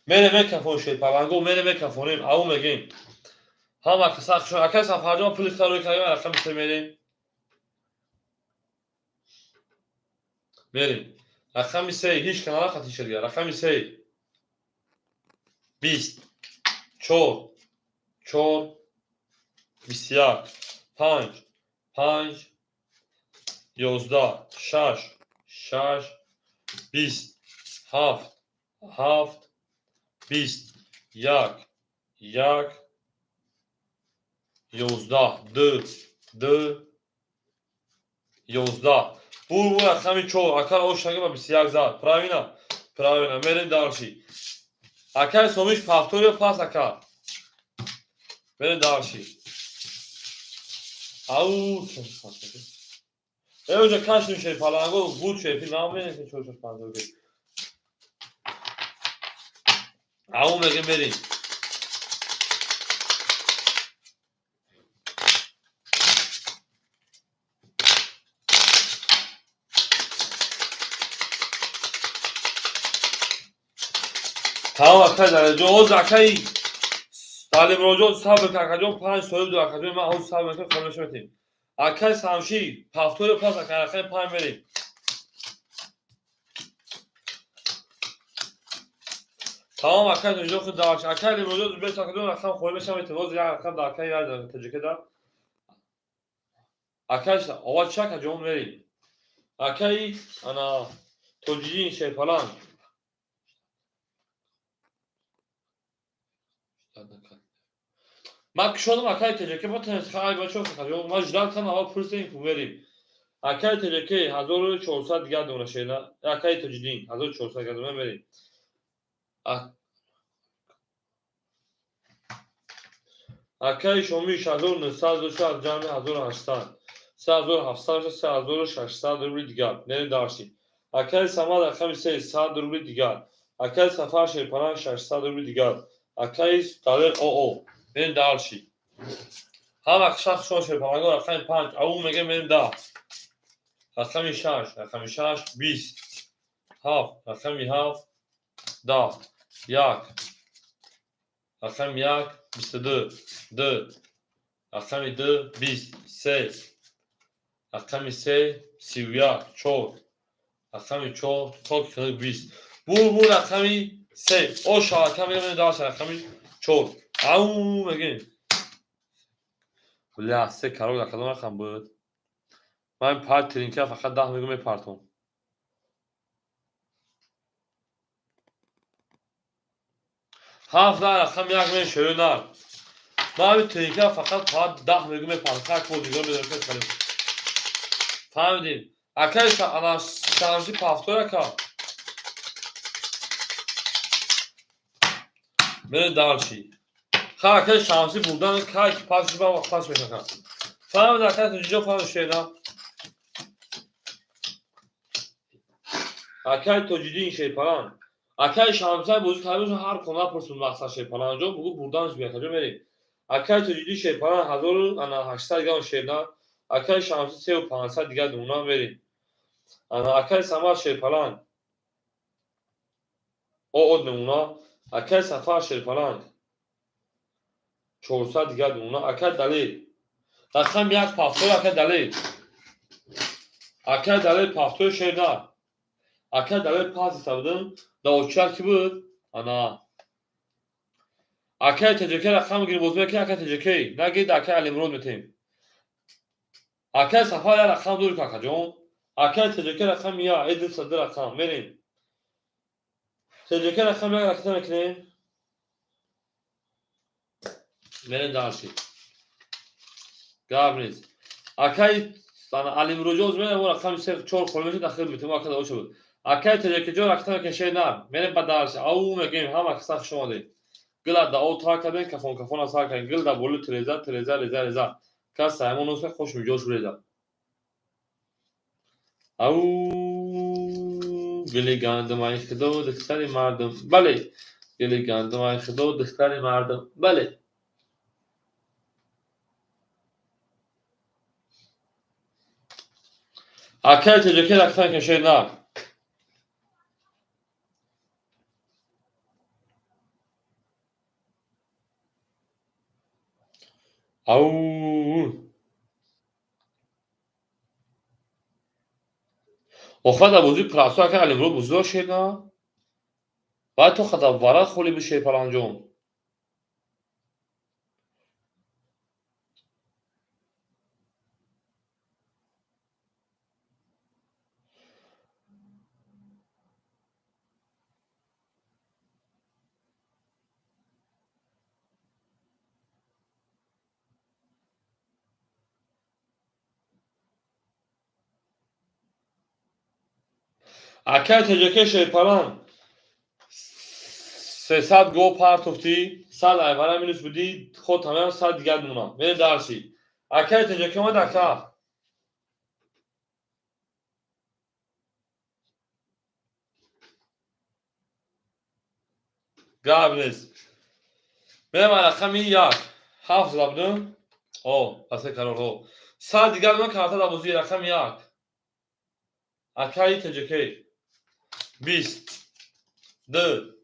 Мере мекафон шерпаланго, мере мекафонем, ау мегем. Ҳама каса хуш. Акай Сафарҷон пули харои кардем, рақами 3 мерем. Мерем. Рақами 3 ҳеч канала хати шуд. Рақами 3. 20 4 4 21 5 5 11 6 6 20 7 7 20 1 1 11 2 2 11. Бур бур рақами 4. Акай ошнаги ба 21 зад. Правильно? Правильно. Мерем дарши. Акай Сомиш повтория пас ака. Мерем дарши. Ау, э, уже кашним шерпаланго, буд шерпи, намерем 4 6 5. Ау мегем мерем. Тамом акай Далерҷон, оз акай Далимроҷон сабр кун акаҷон, 5 соҳиб ду акаҷон, ман оз сабр мекунам, хонаш метем. Акай Самши, повтория пас акай рақами 5 мерем. Тамом акай Тоҷиҷон худ даваш. Акай Алимроҷон бес акаҷон рақам хоҳӣ мешам метем. Оз як рақам дар акай як Тоҷика да. Акай овоз чи акаҷон мерем. Акай ана Тоҷиддин шерпаланг. Ман кушодам акай ТҶК, ма ай бачо акаҷон, ман ждал кардам аввал пурсем ку мерем. Акай ТҶК 1400 дигар дона шерна. Акай Тоҷиддин 1400 дигар дона мерем. Акай Шомиш 1900 дошт, ҷамъи 1800. 3700 3600 рубли дигар. Мерем дарши. Акай Самад рақами 3 100 рубли дигар. Акаи Сафар Шерпаланг 600 рубли дигар. Акаи Далер ОО. Мерем дальше. Ҳама шахс шумо шерпаланго рақами 5, ау мегем мерем 10. Рақами 6, рақами 6, 20. 7, рақами 7, 10. 1. Рақами 1, 22. 2. Рақами 2, 20. 3. Рақами 3, 31. 4. Рақами 4, то 20. Бу рақами 3. О шавака мегем дальше рақами 4. Ау мегем. Бля, се карок дар кадом рақам буд? Ман пар тринка фақат 10 мегӯм мепартом. Ҳафт дар рақам як мен шӯрӯ нар. Ман ҳамин тринка фақат 10 мегӯм мепартом. Как бо нигоҳ медорам ки харем. Фаҳмидем. Акай ана Шамси пафтор ака. Мерем дальше. Ха акай Шамси бурдан кай ки пасш ба вақт пас мешака. Фаҳмид акай тоҷиҷо фаҳмид шена. Акай Тоҷиддин Шерпаланг. Акай Шамсай бозӣ карда ҳар кона пурсун мақсад Шерпаланг ҷо бугу бурданш бия каҷо мерем. Акай Тоҷиддин Шерпаланг 1800 грамм шерна. Акай Шамси 3500 дигар нуна мерем. Ана акай Самад Шерпаланг. ОО нуна. Акай Сафар Шерпаланг. 400 дигар нуна. Акай Далер. Рақам 1 пафтор акай Далер. Акай Далер пафтор шерна. Акай Далер пас истабудам. Да очар ки буд? Ана. Акай ТЖК рақам гирим боз мекунем акай ТЖК. Нагид акай Алимурод метем. Акай Сафар я рақам дур какаҷон. Акай ТЖК рақам я, э 202 рақам. Мерем. ТЖК рақам як ракета мекунем. Мерем дальше. Гап нест. Акай Алимуродҷон мерем рақами 3 4 холӣ мешуд ахир метем акай да буд. Акай ТЖК ҷон ракета мекунем нар. Мерем ба дальше. Ау мегем ҳама каса хуш омадед. Гила да о та кардем кафон кафон сар кардем. Гил да болу треза треза реза реза. Кас саймон нус хуш миҷош реза. Ау гили гандум ай худо духтари мардум. Бале. Гили гандум ай худо духтари мардум. Бале. Акай ТЖК ракета мекунем нар. Ау. Охир дар бозии Прасо акай Алимурод бозӣ дошт шерна? Баъд то хада варақ холӣ буд Шерпаланҷон. Акай ТЖК Шерпаланг 300 гол партофтӣ, 100 айвара минус будӣ, ход тамам 100 дигар мемонам. Мерем дальше. Акай ТЖК омад ака. Гап нест. Мерем рақами 1. 7 зада будем. О, пасе карор ҳо. 100 дигар мемонам карта дар бозии рақами 1. Акай ТЖК 20 2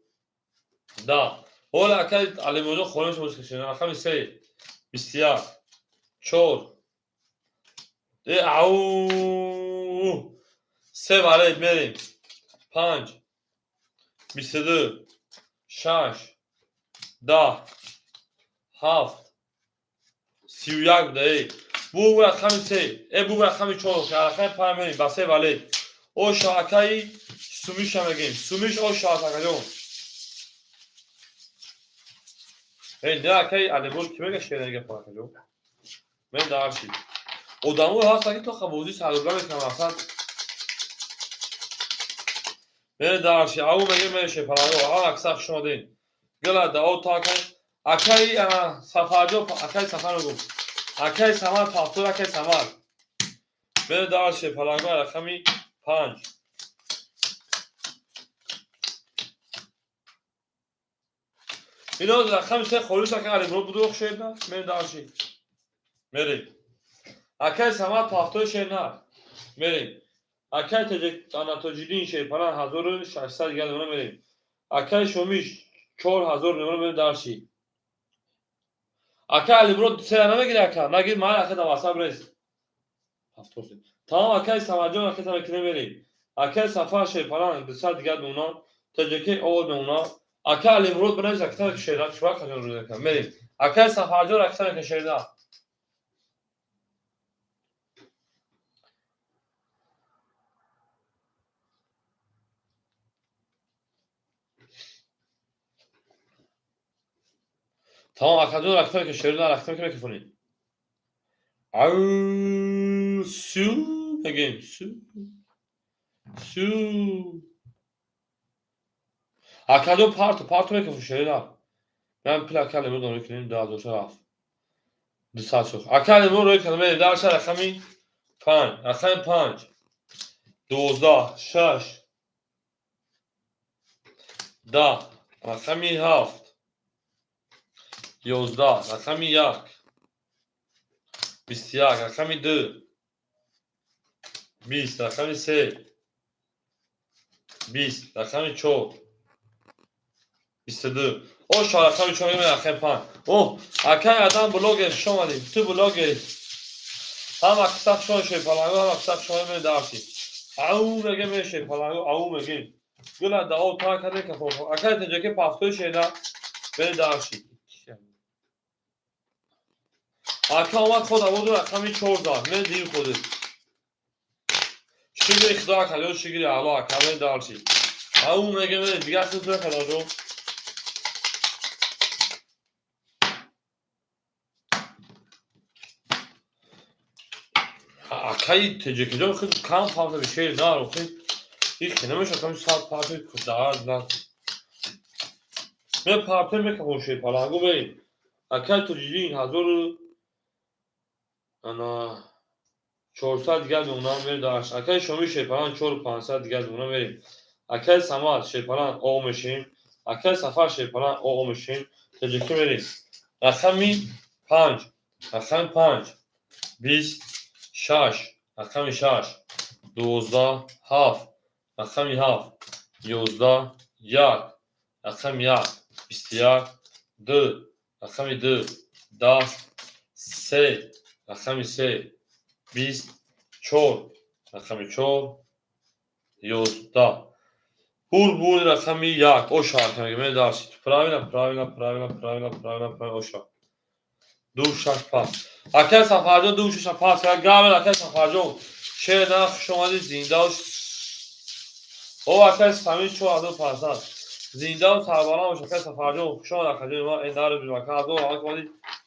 10. Ҳола акай Алимуродҷон холӣ мешавад бозӣ кашидан. Рақами 3 21 4 ау 3 валет мерем. 5 22 6 10 7 31 буда. Э бу рақами 3, э бу рақами 4, рақами 5 мерем ба 3 валет. О шавакаи Сумиша мегем. Сумиш о шавакаҷон. Э не акай Алимурод ки мега шеър гапа акаҷон? Мен дарши. Одамое ҳастанд ки то бозӣ саррубла мекунанд мақсад. Мерем дальше. Ау мегем мерем Шерпаланго. Ҳама каса хуш омадед. Гила да о та акай. Акай Сафарҷон, акай Сафар мегӯм. Акай Самар пафтор акай Самар. Мерем дальше Шерпаланго рақами 5. Ино рақами се холис ака Алимурод буду шерна, мерем дальше. Мерем. Акай Самад пафтои шерна. Мерем. Акай Тоҷиддин Шерпалан 1600 дигар мемона мерем. Акай Шомиш 4000 мемона мерем дальше. Акай Алимурод сера намегири ака, нагир ман ака даваса брез. Тамом акай Самадҷон ака тамакине мерем. Акай Сафар Шерпалан 200 дигар мемона, Тоҷикӣ овод мемона. Акай Алимурод бинавис ака тамаки шерна, чӣ каҷон рӯза ака. Мерем. Акай Сафарҷон ака тамаки шерна. Тамом акаҷон рахтаме ки шерна рахтаме ки микрофони. Ау су мегем су су. Акаҷон парту парту микрофон шерна. Ман пул ака Алимурод рӯй кунем 2000 рафт. 200 шуд. Ака Алимурод рӯй кунем мерем дарша рақами 5, рақами 5 12 6 10 рақами 7 11 рақами 1 21 рақами 2 20 рақами 3 20 рақами 4 22. О, рақами 4 мегӯем рақами 5. О, акай Адам блогер хуш омадӣ. Ту блогери. Ҳама қисса хуш омадӣ Шерпаланго, ҳама қисса хуш омадӣ мерем дарси. Ау мегем мерем Шерпаланго, ау мегем. Гула дао та каде кафо. Акай Тоҷикӣ пафтои шерна мерем дарси. Ака омад худ аводу рақами 4 зад. Мерем дим худит. Шукри Худо ака, ё шукри Алло ака, мерем дарси. Ау мегем мерем дигар чиз накарда. Акаи Тоҷикиҷон худ кам партови шер нар охи. Их намешавад ками сад партови дар на. Ме партови мекафон Шерпаланго мерем. Акаи Тоҷиддин 1000 ана 400 дигар мемона мерем дарш. Акаи Шомил Шерпалан 4500 дигар мемона мерем. Акаи Самад Шерпалан оғо мешем. Акаи Сафар Шерпалан оғо мешем. Тоҷикӣ мерем. Рақами 5, рақами 5 20 6 рақами 6 12 7 рақами 7 11 1 рақами 1 21 2 рақами 2 10 3 рақами 3 20 4 рақами 4 11. Ҳур буд рақами 1. Оша мегӯем дарси. Правильно, правильно, правильно, правильно, правильно, правильно, оша. 2 6 пас. Акай Сафарҷон 2 6 пас. Гавел акай Сафарҷон. Шер на хуш омадӣ зинда. О акай Самир 4500. Зинда ва сарбаланд бош акай Сафарҷон. Хуш омад акаҷон ма эн дар бим ака. Азо омад омадӣ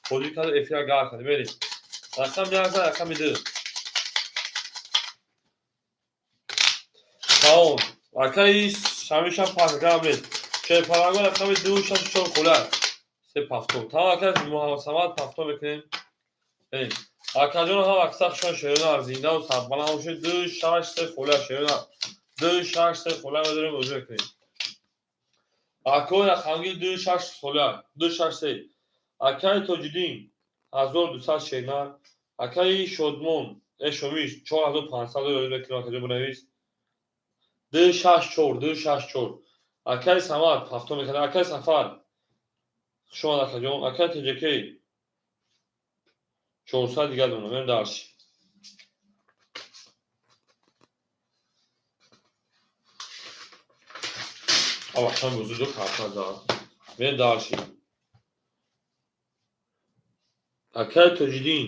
бозӣ кард эфира гар кард. Мерем. Рақами 1 рақами 2. Тамом. Акай Самиршам пас гавел. Шерпаланго рақами 2 6 4 хулай. Се пафто. Тамом акай Муҳаммад Самад пафто мекунем. Мерем. Акаҷон ҳам аксар хушон шерона зинда ва сарбаланд бошед. 2 6 3 хулай шерона. 2 6 3 хулай медорем бозӣ мекунем. Акои рақамгир 2 6 хулай. 2 6 3. Акаи Тоҷиддин 1200 шерна. Акаи Шодмон, Шомиш 4500 ёд мекунем акаҷон бинавис. 2 6 4 2 6 4. Акаи Самад пафто мекунад. Акаи Сафар хуш омад акаҷон. Акаи Тоҷикӣ 400 дигар мемонам. Мерем дарси. Авахшам бозӣ ду карта зад. Мерем дарси. Акаи Тоҷиддин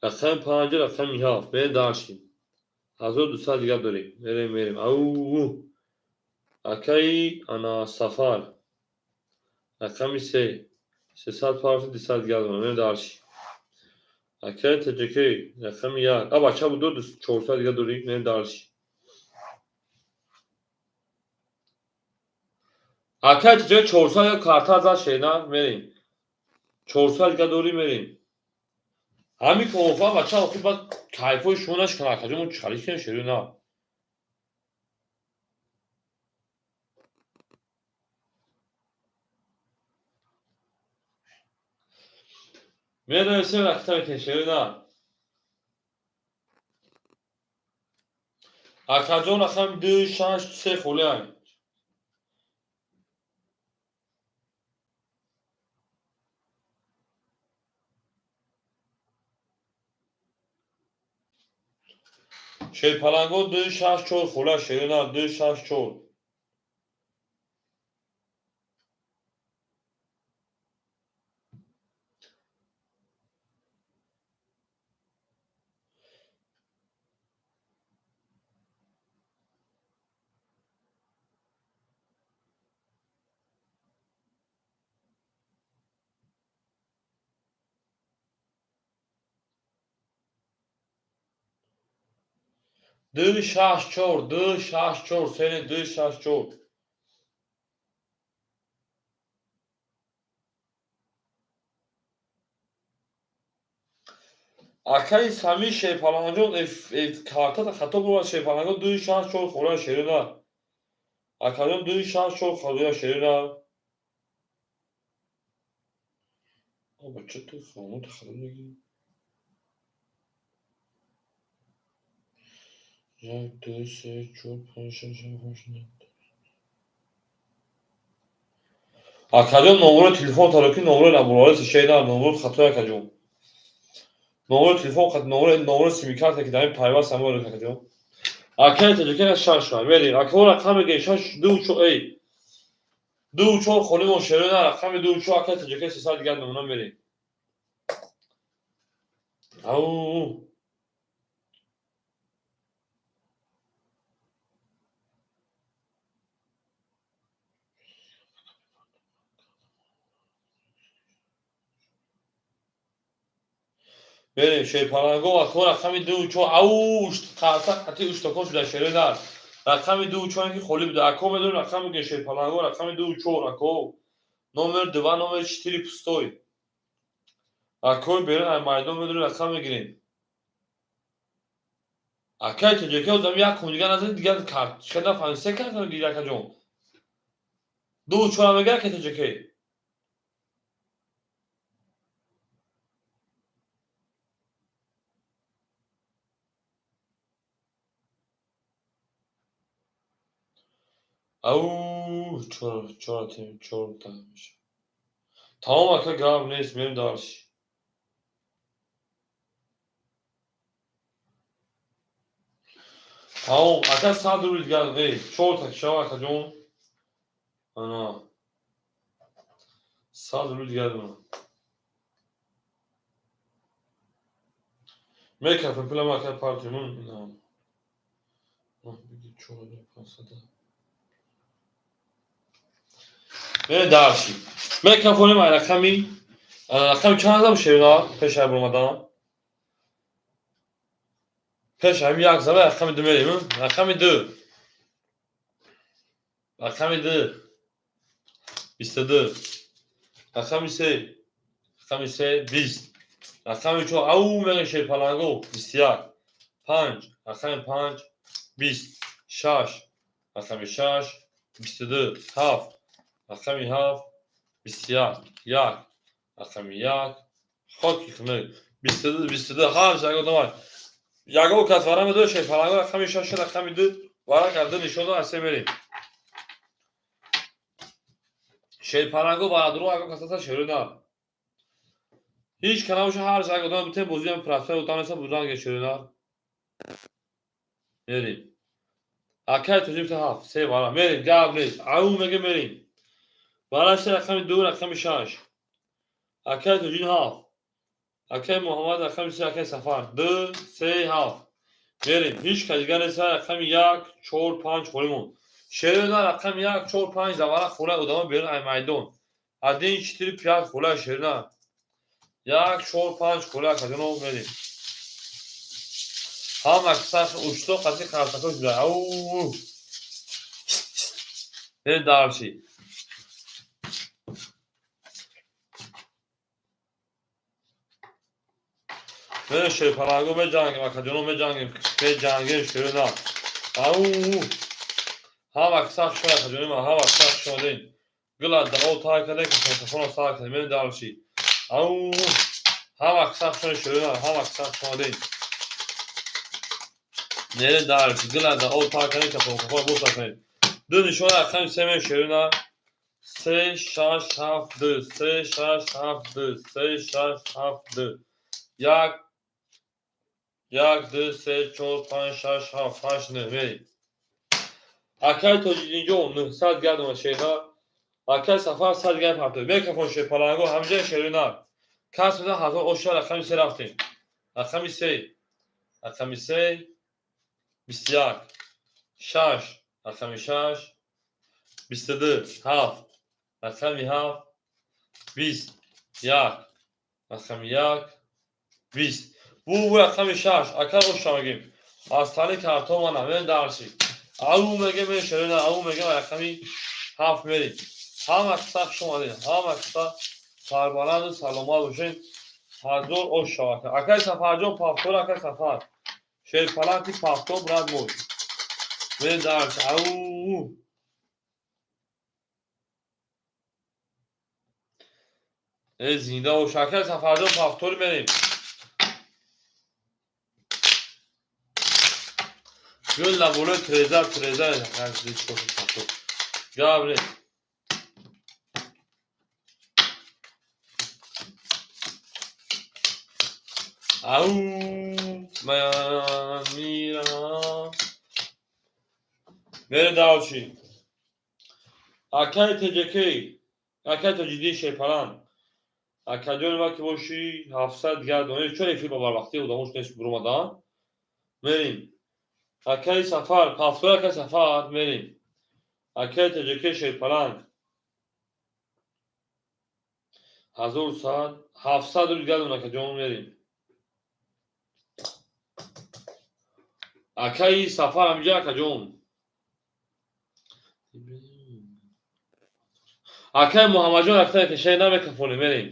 рақами 5 рақами 7. Мерем дарси. 1200 дигар дорем. Мерем мерем. Ау акаи ана Сафар рақами 3 300 парти 200 дигар дорем. Мерем дарси. Акаи Тоҷикӣ рақами 1. А бача буд 400 дигар дорем. Мерем дарси. Акаи Тоҷикӣ 400 карта зад шена. Мерем. 400 дигар дорем мерем. Ҳамин кофа бача охир баъд кайфҳои шумо нашканад акаҷон мо чалиш кунем шерӯ на. Медонистем, ракета метем, шерина. Акаҷон, рақами ду, шаш, се холиай. Шерпаланго ду, шаш, чор хола, шерина, ду, шаш, чор. Ду, шаш, чор, ду, шаш, чор, сени ду, шаш, чор. Акаи сами Шерпалангаҷон, картата хато бурад. Шерпаланго ду, шаш, чор хӯра, шерина. Акаҷон, ду, шаш, чор хӯра, шерина. Бача, ту хомут хато мегӣ. Як, ду, се, чор, панҷ, шаш, ҳафт, ҳашт, нӯҳ. Акаҷон, номерои телефон таро, ки номерои набуралеси, шерина, номерои хатой, акаҷон. Номерои телефон, номерои симикарта, ки дар ин пайваст ҳаморо, акаҷон. Акаи таҷикия, шаш шуд. Мерем. Акао, рақам мегӯем шаш, ду, чор, эй. Ду, чор холимон, шерина, рақами ду, чор, акаи таҷикия, 300 дигар намуна мерем. Ау. Берем, шерпаланго, ако рақами ду, чор, ау, қарса қати уштако шуда, шерина. Рақами ду, чор ки холӣ буда. Ако медонем, рақам мегӯем, шерпаланго, рақами ду, чор, ако. Номер два, номер четыре пустой. Акои берун ай майдон медонем, рақам мегирем. Акаи тоҷикия, одам як кун дигар назани, дигар карт. Чӣ нафаҳмем, се карта мегири, акаҷон. Ду, чора мегири, акаи тоҷикия. Ау, чор, чор, чорта меша. Тамом, ака, гап нест, мерем дальше. Тамом, ака, 100 рубл дигар, эй, чорта кишава, акаҷон. Ана. 100 рубл дигар донам. Мекафем пулам, ака, партимон. Бигир, 4500. Мерем дальше. Мекафонем ай рақами чанд зам, шерина, пеш ай баромадан. Пеш ҳами як зама рақами ду мерем. Рақами ду. Рақами ду. 22. Рақами се. Рақами се, 20. Рақами чор, ау, мегӯем, шерпаланго, 21. Панҷ. Рақами панҷ, 20. Шаш. Рақами шаш, 22. Ҳафт. Рақами ҳафт, 21. Як. Рақами як, хоки хунук. 22, 22, ҳамаш ягон давай. Ягон кас вара медода, шерпаланго, рақами шаш, рақами ду, вара карда нишон дод, се мерем. Шерпаланго варадуро ягон кас аса, шерина. Ҳеҷ ка набоша, ҳар як одам битем бозиам процент одам буданге, шерина. Мерем. Акай тоҷик, ҳафт, се вара. Мерем, гап нест. Ау меге, мерем. Вара се, рақами ду, рақами шаш. Акай тоҷик, ҳафт. Акай Муҳаммад, рақами се, акай Сафар. Ду, се, ҳафт. Мерем. Ҳеҷ ка дигар нест, рақами як, чор, панҷ холимон. Шерина, рақами як, чор, панҷ завара хола одамо берун ай майдон. Один, четыре, пять хола, шерина. Як, чор, панҷ хола, акаҷоно, мерем. Ҳама сах ушто қати қарсако шуда. Ау. Мерем дальше. Мерем, шерпаланго, меҷангем, акаҷоно, меҷангем, меҷангем, шерина. Ау. Ҳама сах шуд, акаҷони ман, ҳама сах шудем. Гила дао тай кардем, касоно сар кардем, мерем дальше. Ау. Ҳама қисса хушон шӯрина, ҳама қисса хушомадед. Нере дар гилада об тар кардем, кафон кафон боса кунед. Ду нишона рақами се ме шӯрина. 3 6 7 2 3 6 7 2 3 6 7 2 1 1 2 3 4 5 6 7 8 9 мерем. Акай Тоҷиддинҷон 900 гардона шерна. Акай Сафар 100 гар партои. Микрофон шер паланго ҳамҷа шерина. Кас мезан ҳазор оша рақами се рафтем. Рақами се. Рақами се 21 6 рақами 6 22 7 рақами 7 20 1 рақами 1 20 бу рақами 6 ака оша мегем. Аз тали карто мана мен дарси. Ау мегем мен шерина, ау мегем рақами 7 мерем. Ҳама қисса хуш омадед. Ҳама қисса сарбаланду саломат бошед. Ҳазор ош шавад. Акай Сафарҷон пафтор, акай Сафар. Шерпаланти пафтор брат мой. Мен дарс. Ау. Э зинда бош. Акай Сафарҷон пафтор мерем. Гул лаболои треза, треза. Гап нест. Ау, мира. Мере давчи. Акай ТJK, акай Тоҷиддин Шерпалан. Акаҷони ма ки бошӣ 700 гардон. Чо эфир ба барвақтӣ одамош нест буромадан? Мерем. Акай Сафар, пафтор акай Сафар мерем. Акай ТJK Шерпалан. 1100, 700 рӯз гардон акаҷон мерем. Акаи Сафар ҳамҷа акаҷон. Акаи Муҳаммадҷон ракета кашай намекафонем мерем.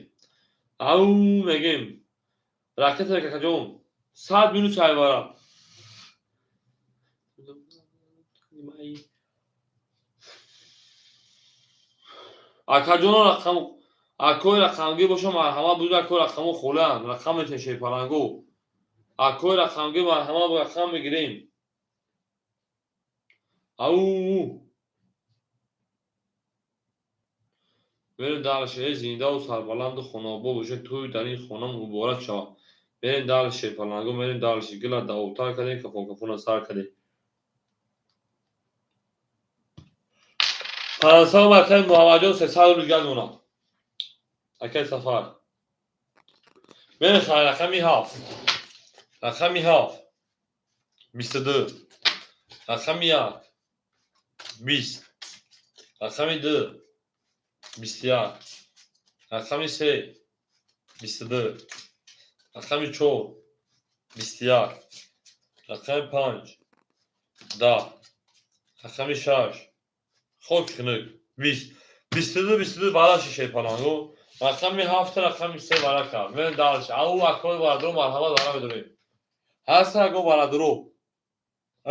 Ау мегем. Ракета акаҷон. 100 минут чайвара. Акаҷоно рақам акои рақамгир боша марҳамат буд, акои рақамо холаанд, рақам метешед паланго. Акои рақамгир марҳамат рақам мегирем. Ау. Мерем дар шеъри зиндаву сарбаланду хонаобод бошед, тӯй дар ин хона муборак шавад. Мерем дар шеър паланго, мерем дар шеър гила давобтар кардем, кафон кафона сар кардем. Пансам акай Муҳаммадҷон 300 рӯз гардона. Акай Сафар. Мерем хайр рақами 7. Рақами 7. 22. Рақами 1. 20. Рақами 2. 21. Рақами 3. 22. Рақами 4. 21. Рақами 5. 10. Рақами 6. Хок хунук. 20. 22 22 бара шише паланго. Рақами 7 рақами 3 бара кард. Мен дарш. Ау акои барадро марҳамат бара медорем. Ҳаста ако барадро.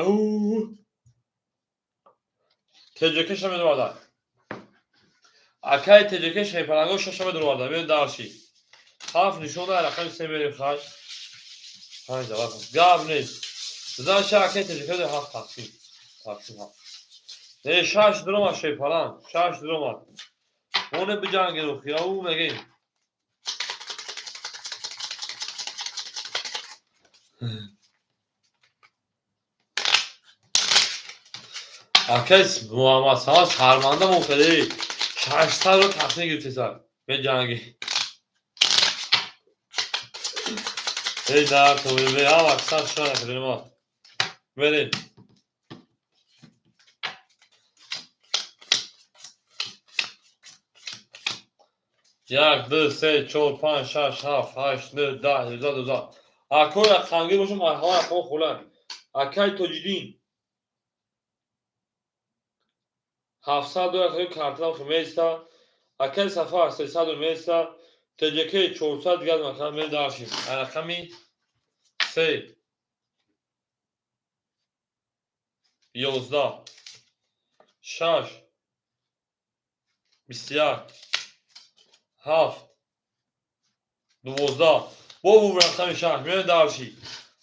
Ау. ТJK шамедоварда. Акай ТJK шепаланго шашамедоварда. Мен дарши. 7 нишона рақами 3 мерем хай. 5 давай. Гап нест. Зан ша акай ТJK 7 тақсим. Тақсим 7. Не 6 дрома шепалан. 6 дрома. Оне биҷангем хияу мегем. Акай Муҳаммад Самад шарманда мо каде. 600 ро тақсим гирифтеса. Меҷанги. Эй дар то ме ава сар шана кадем ма. Мерем. 1 2 3 4 5 6 7 8 9 10 11 12. Акои рақамгир бошам марҳамат рақам хулан. Акай Тоҷиддин 700 доллар картам места. Акай Сафар 300 места. ТJK 400 дигар макан медаршим. Рақами 3 11 6 21 7 12. Бо рақами 6 меоем дарши.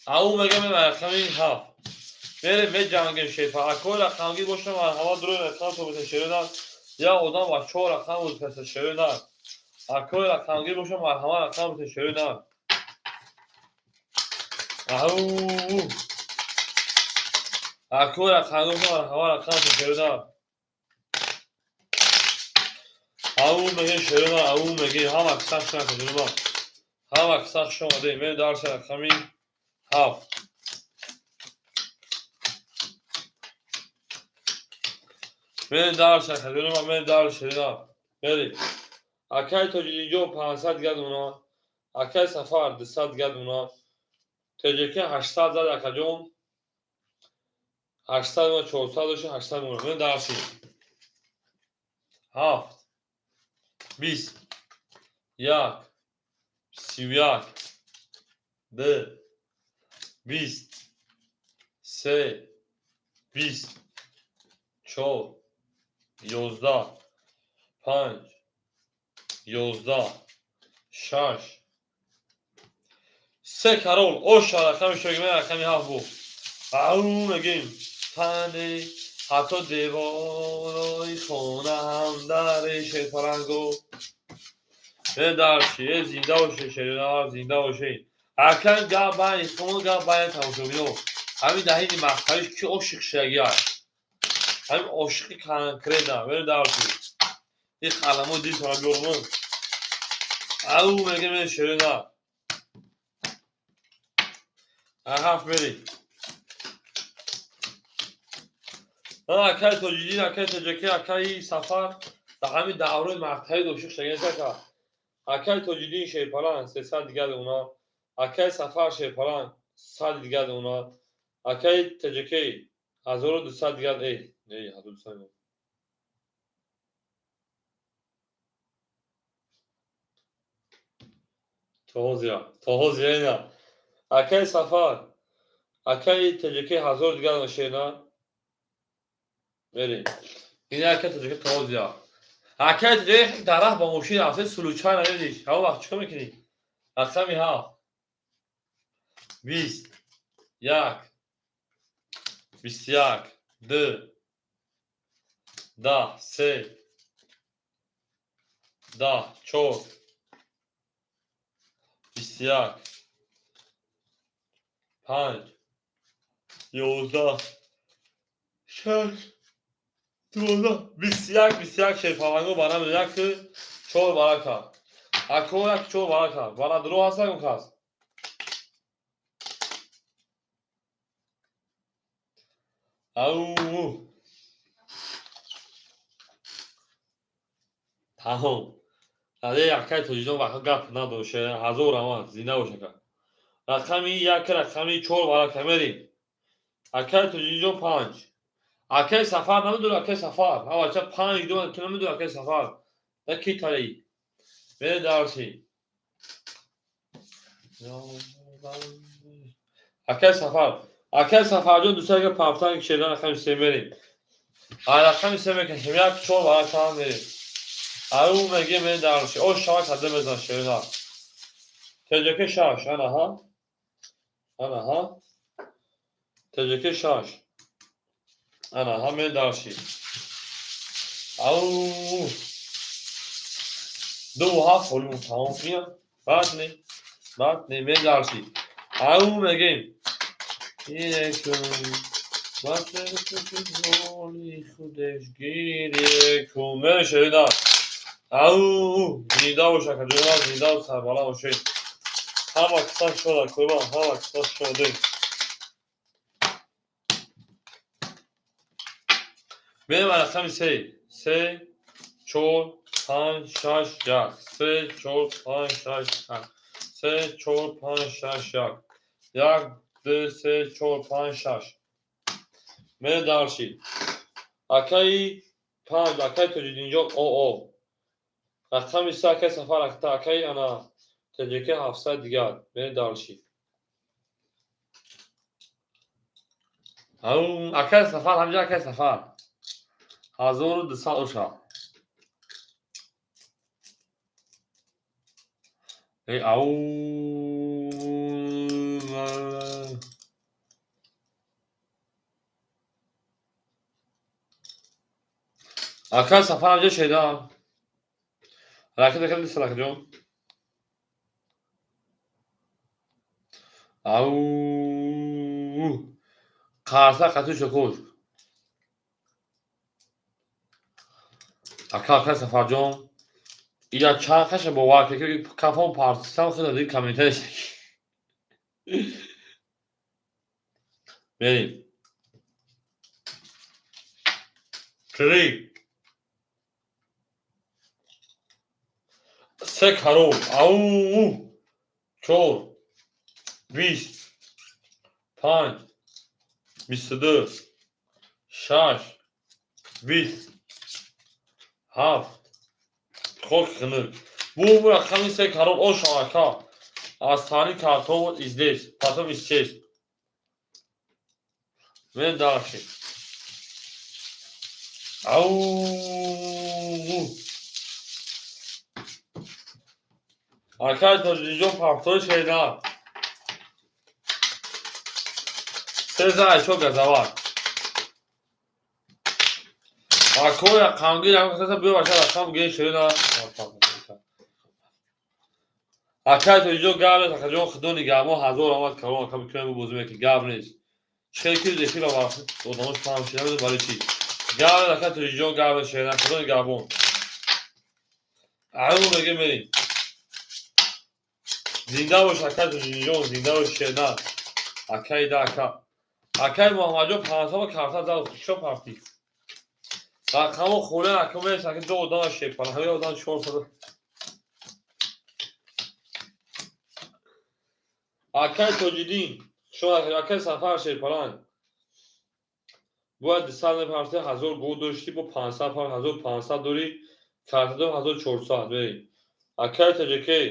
Ау мегам рақами 7. Мерем меҷангем шефа. Акои рақамгир боша марҳамат рӯи рақам то бите шерина. Я одам ва 4 рақам буд каса шерина. Акои рақамгир боша марҳамат рақам бите шерина. Ау. Акои рақамгир боша марҳамат рақам бите шерина. Ау меге шерина, ау меге ҳама кисах шуна каҷума. Ҳама кисах шуна ме дарси рақами 7. Ме дарси каҷума ме дарси шерина. Бери. Акай Тоҷидинҷо 500 гадуна. Акай Сафар 200 гадуна. ТЖК 800 зад акаҷон. 800 ва 400 дошт 800 мона. Ме дарси 7 20 1 31 2 20 3 20 4 11 5 11 6 3 карол оша рақами шогирман рақами 7 буд. Ау мегем панде ҳатто деворои хона ҳам дари шерпалангу. Дарши зинда боше шерина, зинда боше. Акан гап байн хон гап байн тамошобино. Ҳамин даҳини мақтавиш ки ошиқ шагия. Ҳамин ошиқи конкретна. Вер дарши. Ин қаламо дил тона биёрмон. Ау мегем шерина. 7 мери. Акай Тоҷидин, акай Тоҷаки, акай Сафар дар ҳамин даврои мақтаи ошиқ шагия. Акай Тоҷидин шерпаланг 300 дигар уна. Акай Сафар шерпаланг 100 дигар уна. Акай Тоҷаки 1200 дигар. Не, 1200. То ҳозира ина. Акай Сафар, акай Тоҷаки 1000 дигар шерна. Мерем. Ин акай Тоҷаки то ҳозира. Акай Тоҷаки дар раҳ ба мошин рафта сулучай намедиш. Ҳамон вақт чикор мекунӣ? Рақами 7 20 1 21 2 10 3 10 4 21 5 11 6 12 21 21 шерпаланго барам 1 4 барака. Ако 1 4 барака. Бара дро ҳаст кун кас. Ау. Тамом. Аде акай Тоҷидон вақт гап надоше. 1000 рамат зинда боша. Рақами 1 рақами 4 барака мерим. Акай Тоҷидон 5. Акай Сафар намедонӣ акай Сафар. Ава ча 5 ду ту намедонӣ акай Сафар. Да ки тари. Мере дарси. Акай Сафар. Акай Сафарҷон дусага пафтан шердан рақами 3 мерим. А рақами 3 мекашем. 1 4 барака мерим. Ау меге мере дарси. О шава каде мезан шерна. ТЖК 6 ана ҳа. Ана ҳа. ТЖК 6. Ана ҳа мере дарси. Ау. 2 7 ҳолимон тамом мия. Баъд не. Баъд не мере дарси. Ау мегем. Гире кун. Ҳоли худеш гире кун. Мере шерина. Ау зинда боша каҷуна зинда сарбаланд бошед. Ҳама кисак шода кӯйман, ҳама кисак шоде. Мерем рақами 3. 3 4 5 6 1. 3 4 5 6 1. 3 4 5 6 1. 1 2 3 4 5 6. Мерем дарши. Акаи 5, акаи Тоҷидинҷон ОО. Рақами 3 акаи Сафар акаи ана ТЖК 700 дигар. Мерем дарши. Акаи Сафар ҳамҷа акаи Сафар. 1200 оша. Ау. Ака Сафар ҷо шедам. Ҳаракат кардӣ Салахҷон? Ау қарса қатӣ шукуш. Ака ака Сафарҷон ия чанд хаша бовар ки кафон партисам худа ди комментарий. Мерим. Три. Се карол. Ау. Чор. 20. 5. 22. 6. 20. 7. Хок хинук. Бу рақами се карол оша ака. Аз тани картон здесь, потом исчез. Мен дальше. Ау. Акай тоҷиҷон партои шеда. Се зай чо газават. Акоя қангир акаса биё баша рақам ген шеда. Акай тоҷиҷон гап нест, акаҷон худо нигаҳбон ҳазор омад калон ака бикунем бозӣ мекунем гап нест. Чӣ ки зефира вақт одамош фаҳм шуда намедонам барои чӣ. Гап нест ака тоҷиҷон гап нест шеда худо нигаҳбон. Ау меге мерим. Зинда бош ака тоҷиҷон, зинда бош шеда. Акай да ака. Акай Муҳаммадҷон 500 карта зад, хушо партӣ. Рақамо хӯле ака мес ака ду одам шепан, ҳамин одам 400. Акай Тоҷиддин, шо акай Сафар шепалан. Бояд 200 мепарти 1000 гол доштӣ бо 500 пар 1500 дорӣ, карта дор 1400 бери. Акай Тоҷикей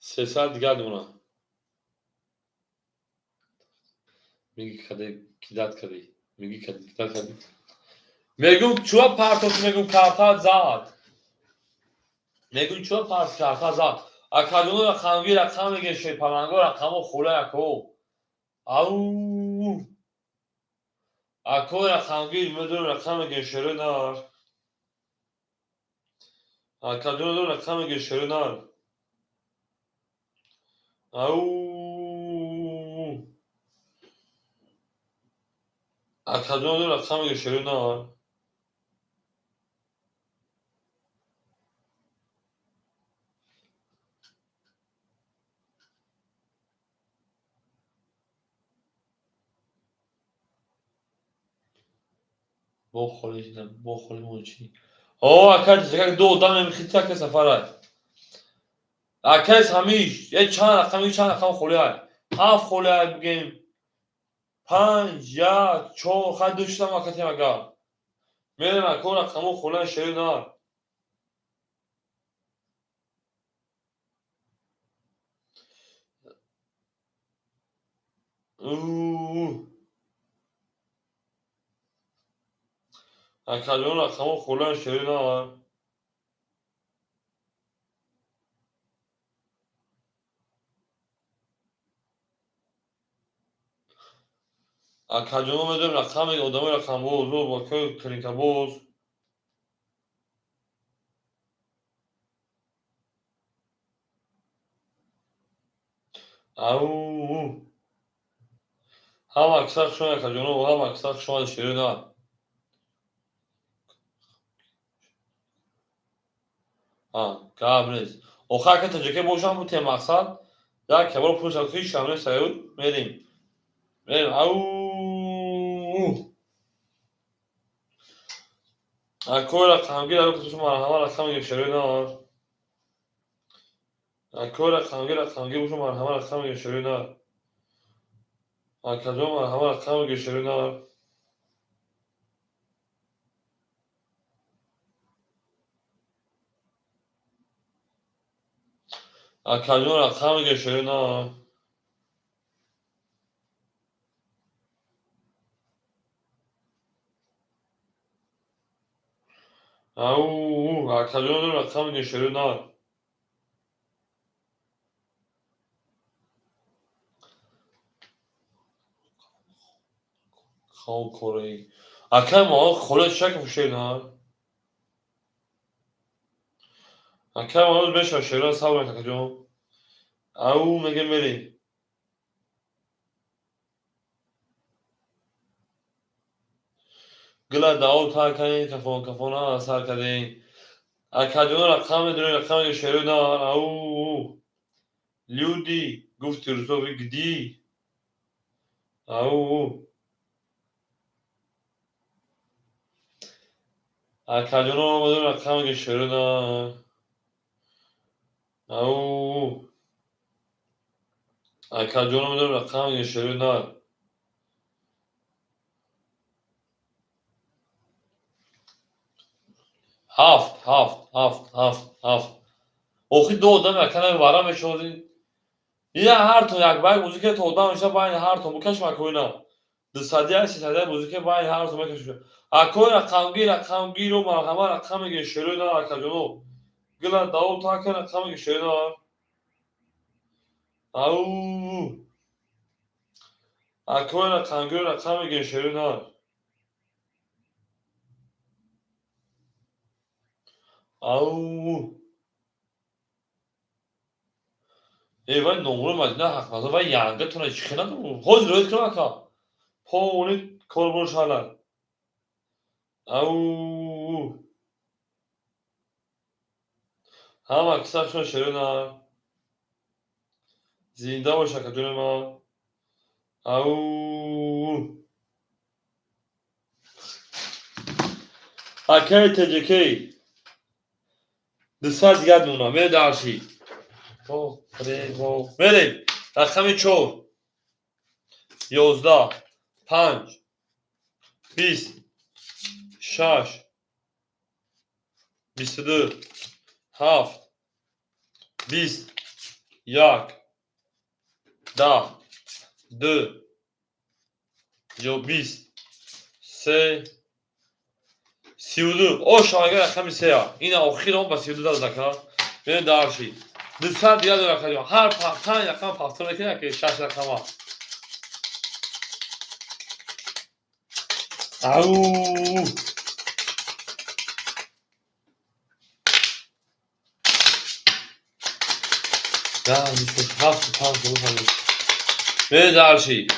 300 дигар дона. Меги каде кидат кади. Меги каде кидат кади. Мегум чуа партоф мегум карта зад. Мегум чуа парт карта зад. Акаҷоно рақамги рақам меге шепаланго рақамо хула ако. Ау. Ако рақамги медон рақам меге шере нар. Акаҷоно рақам меге шере нар. Ау. Акаҷоно рақам меге шере нар. Бо холи бо холи мончи. О, ака как ду одам мехити ака Сафарай. Акай ҳамиш, е чанд рақам, чанд рақам холи ай. 7 холи ай бигем. 5, 1, 4, хай ду шудам ака тем агар. Мерем ака рақамо холи шери нар. Акаҷон рақамо холи шери нар. Акаҷоно медонем рақами одамои рақамбоз, акои клиникабоз. Ау. Ҳама аксар шумо акаҷоно, ҳама аксар шумо шери нар. Гап нест. Охир ака тоҷике бошам бу тем мақсад. Як кабор пул шав ки шамне саюд мерим. Мерим. Ау. Акои рақамгир ака шумо марҳама рақам меге шери нар. Акои рақамгир рақамгир шумо марҳама рақам меге шери нар. Акаҷон марҳама рақам меге шери нар. Акаҷон рақам меге шери нар. Ау, акаҷон рақам меге шери нар. Хоб кори. Акай мо холе чак шена. Акай мо беша шера сабр акаҷон. Ау меге мери. Гила дао та кани кафон кафона сар кадин. Акаҷон рақам медонӣ рақами шеро на ау. Люди гуфти русови гди. Ау. Акаҷон омадон рақами шеро на. Ау. Акаҷон омадон рақами шеро на. Ҳафт, ҳафт, ҳафт, ҳафт, ҳафт. Охи ду одам якана вара мешавад. Я ҳар то як байк музика то одам меша байни ҳар то букаш макоина. 201 301 музика байни ҳар то мекаш. Акой рақамгир рақамгиро марҳама рақам мегир шеро на акаҷоно. Гила дао така рақам мегир шеро на. Ау. Акой рақамгир рақам мегир шеро на. Ау. Э вай номро Мадина ҳақназар вай янга тона чӣ хела ҳозир роид кунам ака. Полни корбор шалад. Ау. Ҳама кисашон шеро на. Зинда бош акаҷони ман. Ау. Акаи ТҶК. 200 дигар мемонам. Мере дарши. Мерем. Рақами 4 11 5 20 6 22 7 20 1 10 2 20 3 32. О шамага рақами 3. Ина охир он ба 32 дад ака. Мерем дарши. 200 дигар дорад акаҷон. Ҳар 5 рақам повтор мекунем ки 6 рақама. Ау. Да, 7 5 2 Мерем дарши.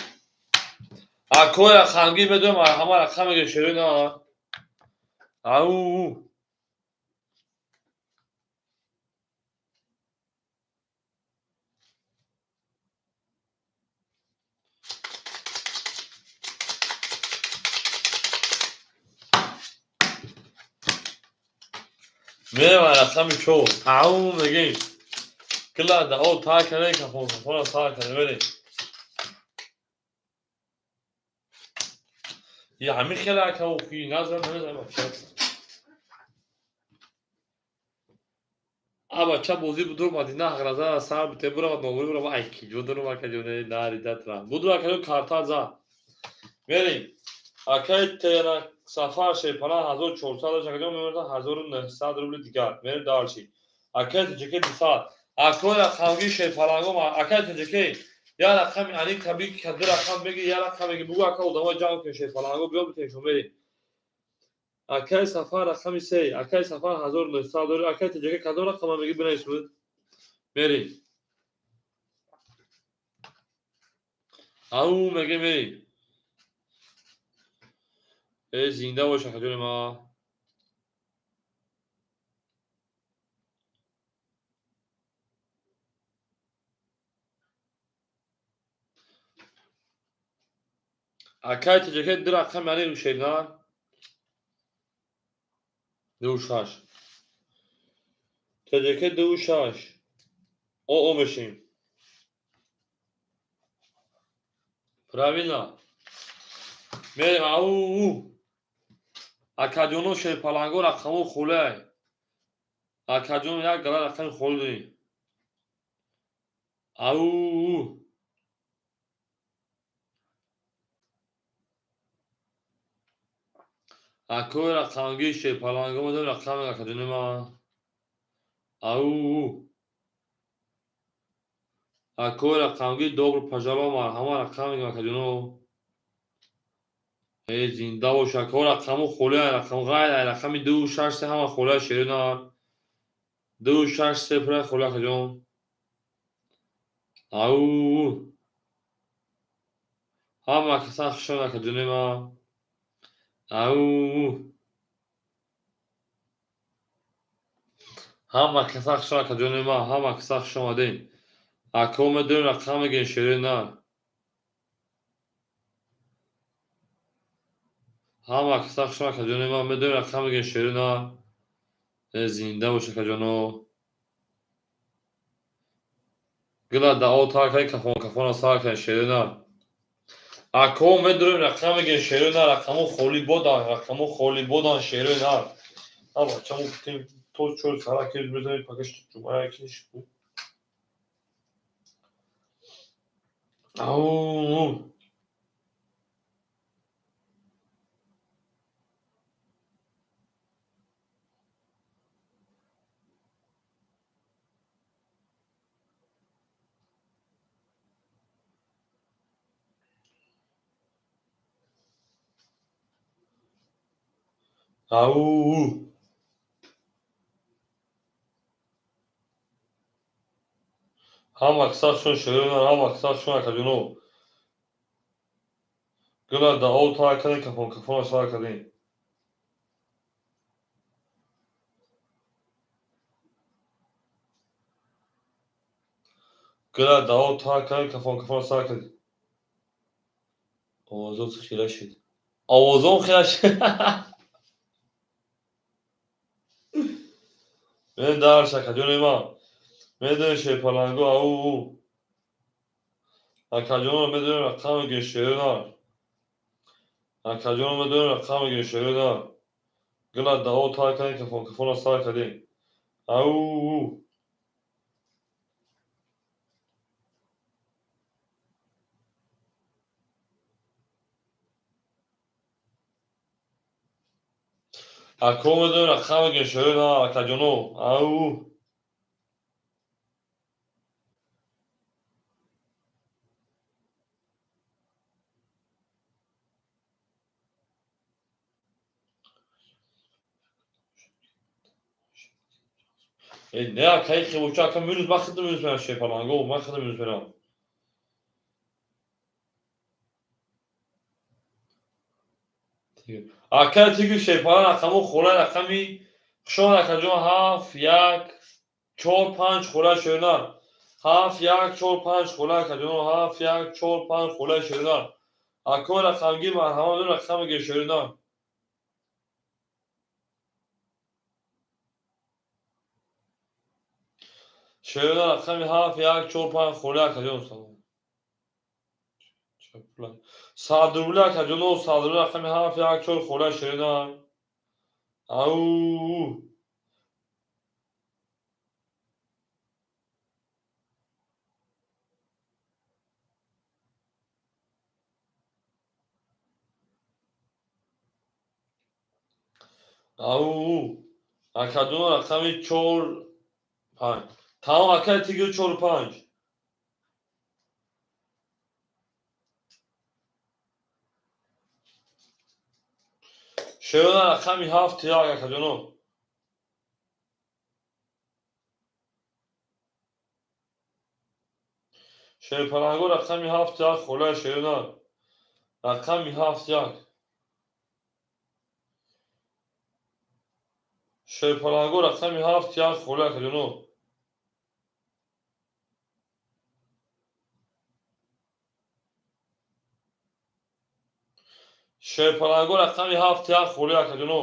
Акои рақамгир медонам ҳама рақам мегир шеро на. Ау. Мерем рақами 4. Ау мегем. Гила дао та кане кафон кафона сар кане мерем. Я ҳамин хеле ака охи назар намезанам бача. А бача бозӣ будур Мадина ҳақназар сар бите буравад номури бурава ай киҷо дурум акаҷоне наридатрам. Будур акаҷон карта за. Мерем. Акаи Тера Сафар Шерпана 1400 акаҷон мемонад 1900 рубли дигар. Мерем дарши. Акаи ТҶК 200. Акои рақамгир Шерпаланго акаи ТҶК я рақами ани таби кади рақам беги я рақам беги бугу ака одамои ҷамъ кун Шерпаланго биё битешон мерем. Акаи Сафар рақами 3. Акаи Сафар 1900 дори. Акаи ТҶК кадом рақама меги бинависмуд? Мерем. Ау меге мерем. Э зинда бош акаҷони ман. Акаи ТҶК ду рақам яъне шерна 2 6. ТҶК 2 6. О мешим. Правильно. Мерем ау. Акаҷоно Шерпаланго рақамо холиай. Акаҷон як гала рақами холи дорем. Ау. Акои рақамгир Шерпаланго медонем рақами акаҷони ман. Ау. Акои рақамгир добро пожаловать марҳама рақам мегӯям акаҷоно. Зинда бош ака, рақаму холӣ, рақам ғайр, рақами 2 6 3 ҳама холӣ шерина. 2 6 3 пура холӣ акаҷон. Ау. Ҳама каса хушон акаҷони ма. Ау. Ҳама каса хушон акаҷони ма, ҳама каса хуш омадем. Ака медонем рақам мегӯем шерина. Ҳама каса хушон акаҷони ма, медонем рақам мегӯем шерина. Зинда бош акаҷоно. Гила дао тар кардем, кафон кафона сар кардем шерина. Ако медонем рақам мегӯем шерина, рақамо холӣ бодан, рақамо холӣ бодан шерина. А бачамо гуфтем то чор сара ки мезанем пагаш ҷумъа яки шуд. Ау. Ау. Ҳама каса хушон шерина, ҳама каса хушон акаҷоно. Гила дао тар кардем, кафон кафона сар кардем. Гила дао тар кардем, кафон кафона сар кардем. Овозот хира шид. Овозом хира шид. Мен дарш акаҷони ман. Медонем шерпаланго, ау. Акаҷоно медонем рақам мегӯем шерина. Акаҷоно медонем рақам мегӯем шерина. Гила дао тар кардем, кафон кафона сар кардем. Ау. Ако медонем рақам мегӯем шерина, акаҷоно. Ау. Не акаи хебоча, ака минус, ман худам минус мерам шерпаланго, ман худам минус мерам. Ака тиги шерпалан рақамо хола рақами хушон акаҷон 7 1 4 5 хола шерина. 7 1 4 5 хола акаҷон 7 1 4 5 хола шерина. Ако рақамгир марҳамат рақам мегӯем шерина. Шерина рақами 7 1 4 5 хола акаҷон. Салом. 100 рубли акаҷоно, 100 рубли рақами 7 1 4 хола шерина. Ау. Ау. Акаҷоно рақами 4 5. Тамом ака тиги 4 5. Шерина рақами 7 1 акаҷоно. Шерпаланго рақами 7 1 хола шерина. Рақами 7 1. Шерпаланго рақами 7 1 хола акаҷоно. Шерпаланго рақами 7 1 холи акаҷоно.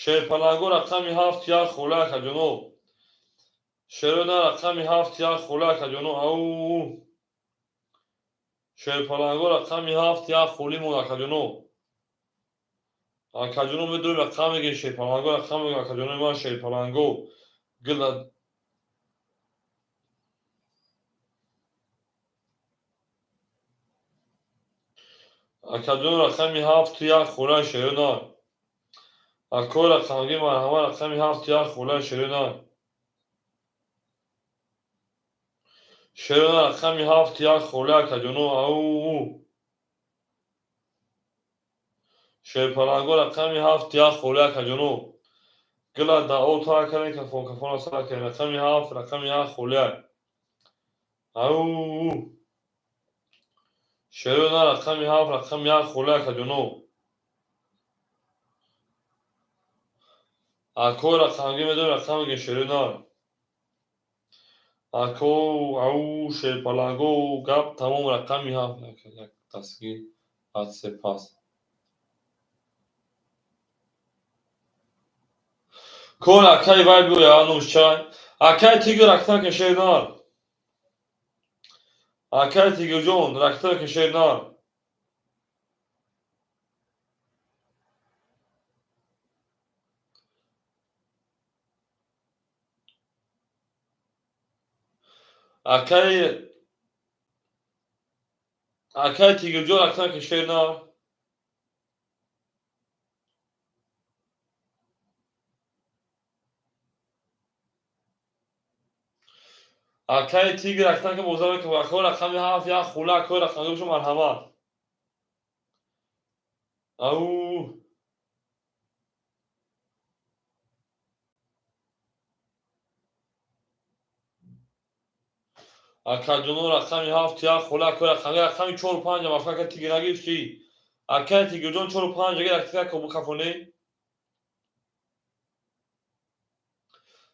Шерпаланго рақами 7 1 холи акаҷоно. Шерина рақами 7 1 холи акаҷоно. Ау. Шерпаланго рақами 7 1 холи мон акаҷоно. Акаҷоно медонем рақам мегӯем шерпаланго рақам мегӯем акаҷоно ман шерпаланго. Гила Акаҷон рақами 7 1 хола шерина. Ако рақамги марҳамат рақами 7 1 хола шерина. Шерона рақами 7 1 холӣ акаҷоно. Ау. Шерпаланго рақами 7 1 холӣ акаҷоно. Гила дао тар кардем, кафон кафона сар кардем. Рақами 7 рақами 1 холӣ. Ау. Шерона рақами 7 рақами 1 холӣ акаҷоно. Ако рақамги медонем, рақам мегӯем шерона. Ако ау шерпаланго гап тамом рақами 7 як дастгир баъд се пас. Кор акай вай биёя нушчай. Акай тигр ракта ки шернар. Акай тигрҷон ракта ки шернар. Акай тигрҷон ракта ки шернар. Акай тигр ракта ки бозар мекунад. Акой рақами 7 1 хула акой рақамги боша марҳамат. Ау. Акаҷоно рақами 7 1 хула акой рақамги рақами 4 5 мафка ака тигр нагирифтӣ. Акай тигрҷон 4 5 агар ракта кобу кафонӣ.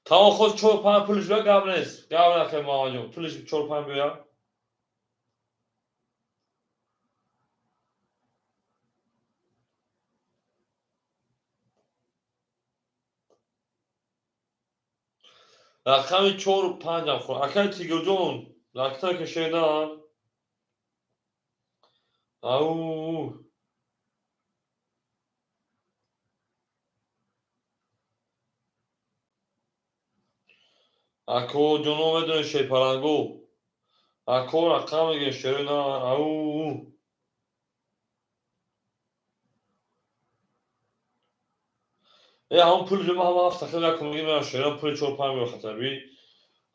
Тамом хост 4 5 пулиш биё гап нест. Гап накун Муҳаммадҷон. Пулиш 4 5 биёя. Рақами 4 5 ам хӯр. Акай тигрҷон ракта ки шернар. Ау. Ако ҷоно медонед шерпаланго. Ако рақам мегӯем шернар. Ау. Ҳамон пули ма ҳама ҳафт тақрибан як мегӯем шерон пули 4 5 меё хатаби.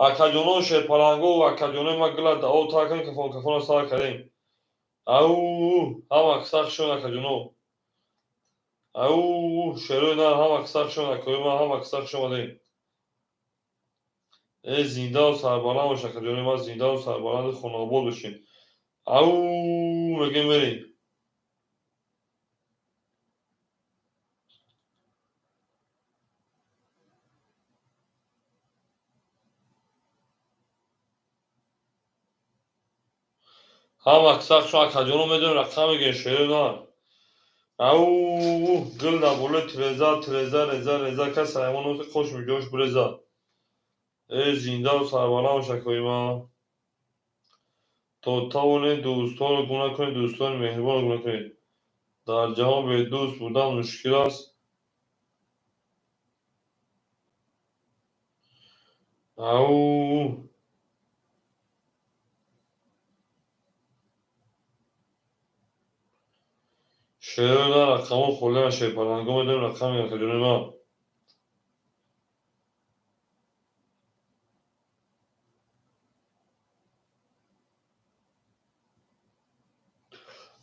Акаҷоно шерпаланго акаҷоно ма гила дао тар кардем, кафон кафона сар кардем. Ау. Ҳама кисах шон акаҷоно. Ау. Шерои нар ҳама кисах шон акои ма ҳама кисах шон омадем. Зиндаву сарбаланд бош акаҷони ма, зиндаву сарбаланду хонаобод бошем. Ау мегӯем мерем. Ҳама кисах шон акаҷоно медонем рақам мегӯем шерои нар. Ау гул дар болои тиреза тиреза реза реза кас ҳайвон қош миҷош буреза. Зиндаву сарбаланд бош акои ма. То тавонед дӯстонро гум накунед, дӯстони меҳрибонро гум накунед. Дар ҷаҳон бедӯст будан мушкил аст. Ау. Шерона рақамҳо холиан шерпаланго медонем рақам мегӯем акаҷони ма.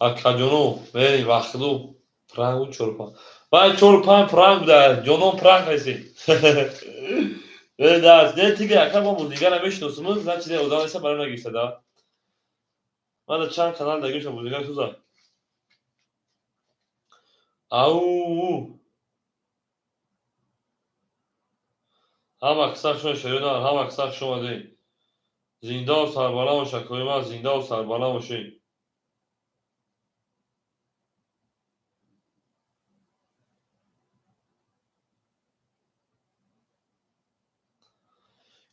Акаҷоно мерем вақту пранг буд 4 5. Вай 4 5 пранг буда, ҷонон пранг ресид. Даст, не тигр ака мо бозигара мешиносем, значит одам неста барои нагирифта да. Ман дар чанд канал дагирифтам бозигар сӯза. Ау. Ҳама кисах шон шерона, ҳама кисах шон омадем. Зиндаву сарбаланд бош акои ма, зиндаву сарбаланд бошед.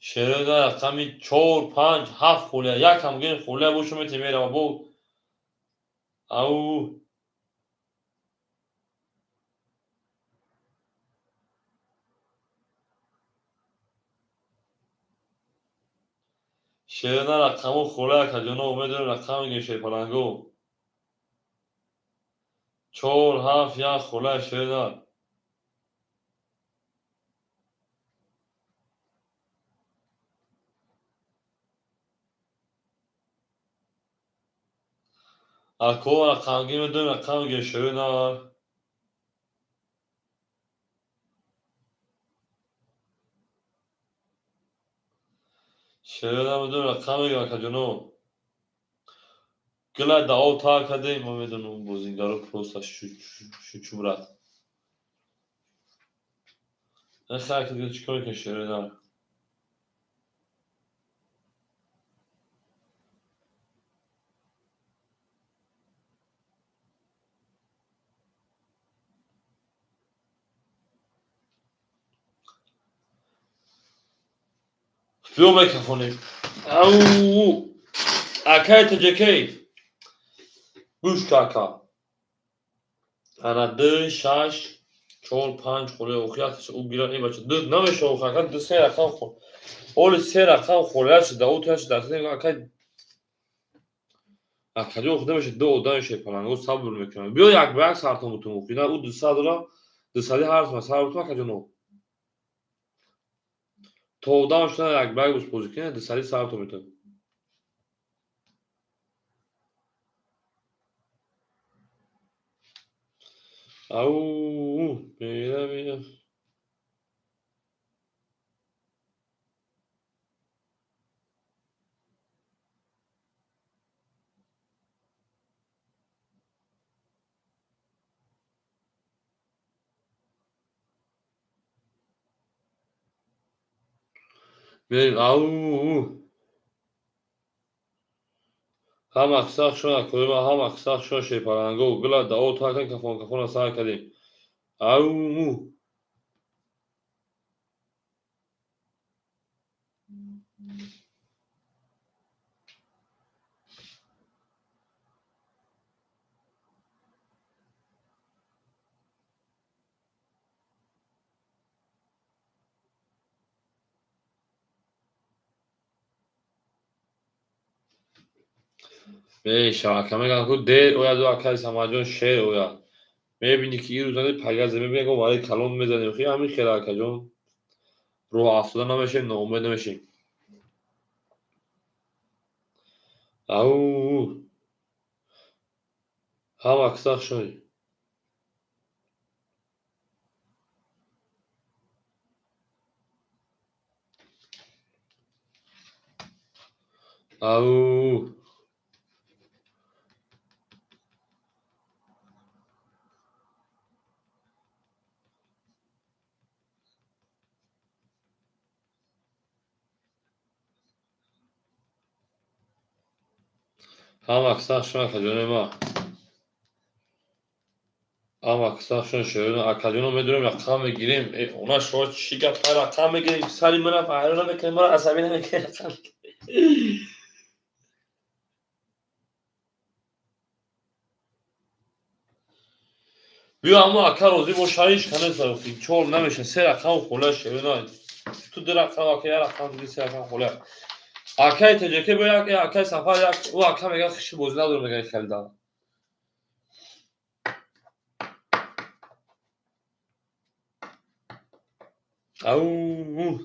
Шерона рақами 4 5 7 холия. Як ҳам гӯем холия боша метавонем мерава бо. Ау. Шерона рақамҳо холия акаҷоно медонем рақам мегӯем шерпаланго. 4 7 1 холия шерона. Ако рақамгӣ медонем, рақам гешои нар. Шеър намедонем, рақам мегирам, акаҷоно. Гила даъо тар кардем, ман медонам, бозингаро просто шучу, брат. Нахай, чикор мекунӣ, шеъри нар? Биё, мекафонем. Ау, акай таҷакей, гӯш ка, ака. Ана ду, шаш, чор, панҷ холе охи, якташ ӯ гира. Э, бача, ду намешава охи, ака, ду, се рақам хол. Оли се рақам холия шуда, ӯ тя шуда, ака. Акаҷо охи намеша, ду одам шепаланго сабр мекунам. Биё, як ба як сартон бутум охи. На, ӯ 200 дора, 200-и ҳарф сар бутум, акаҷоно. То одам шуда, як ба як бозӣ кунед, 200-и сартон метавон. Ау, мера, мера. Мерем, ау. Ҳама сахт шона коима, ҳама сахт шона шепаранго, гила дао таркан, кафон кафона сар кардем. Ау. Мешава, ака, мегӯям ку дер ояд, акаи Самадҷон шер ояд. Мебинӣ ки ирӯз нади пагазе мебинӣ, ко вари калон мезанем. Хи ҳамин хел, акаҷон. Рӯҳ афтода намешем, ноумед намешем. Ау. Ҳама сахт шуд. Ау. Ҳама сахт шуд, акаҷони ма. Ҳама сахт шуд, шеърона. Акаҷоно, медонем, рақам мегирем. Э, она шумо чӣ гап, рақам мегирем, сари мана ҳайрон намекунем, мара асабӣ намекунем, рақам мегирем. Биё, аммо ака розӣ боша, ҳеч канеса, чор намеша, се рақам хола, шеърона. Ту ду рақам, ака, як рақам, ду, се рақам хола. Акаи таҷаке бо як, акаи Сафар як, ӯ ака мегӯяд, хиши бозӣ надорам, мегӯяд хелда. Ау.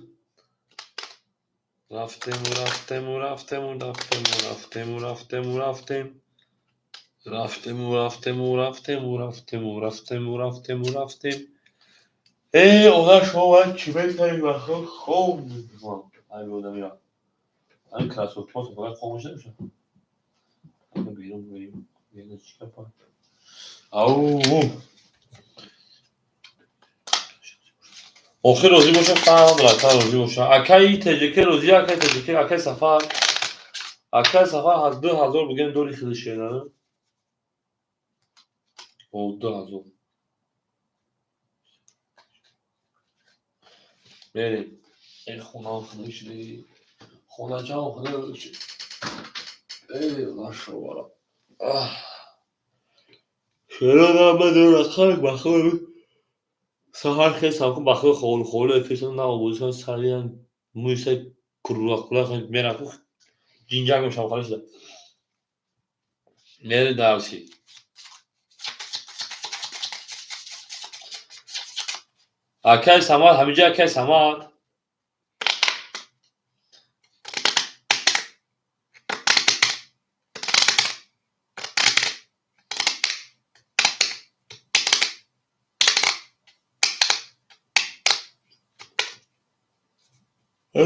Рафтему, рафтему, рафтему, рафтему, рафтему, рафтему, рафтем. Рафтему, рафтему, рафтему, рафтему, рафтему, рафтему, рафтем. Э, она шумо бояд чӣ мекардем, вақто хоб мекунам. Ай, одамиро. Ай, кроссовка фақат хомӯш намешавад. Берун берем. Берун чӣ гапа? Ау. Охир розӣ боша, фаҳм, рака розӣ боша. Акаи ТҶК розӣ, акаи ТҶК, акаи Сафар. Акаи Сафар аз 2000 бигем дори хеле шерана. О, 2000. Мерем. Эй, хонаам хунук шуди. Хоначаам хунук шуд. Эй, машовара. Шерона мадор рақам бахор. Саҳар хестам, ку бахор хол хол фесам на обозисан сариян мӯйса курула мерам, ку ҷинҷак мешавам, халис шуда. Мерем дарси. Акаи Самад, ҳамиҷа акаи Самад. Мо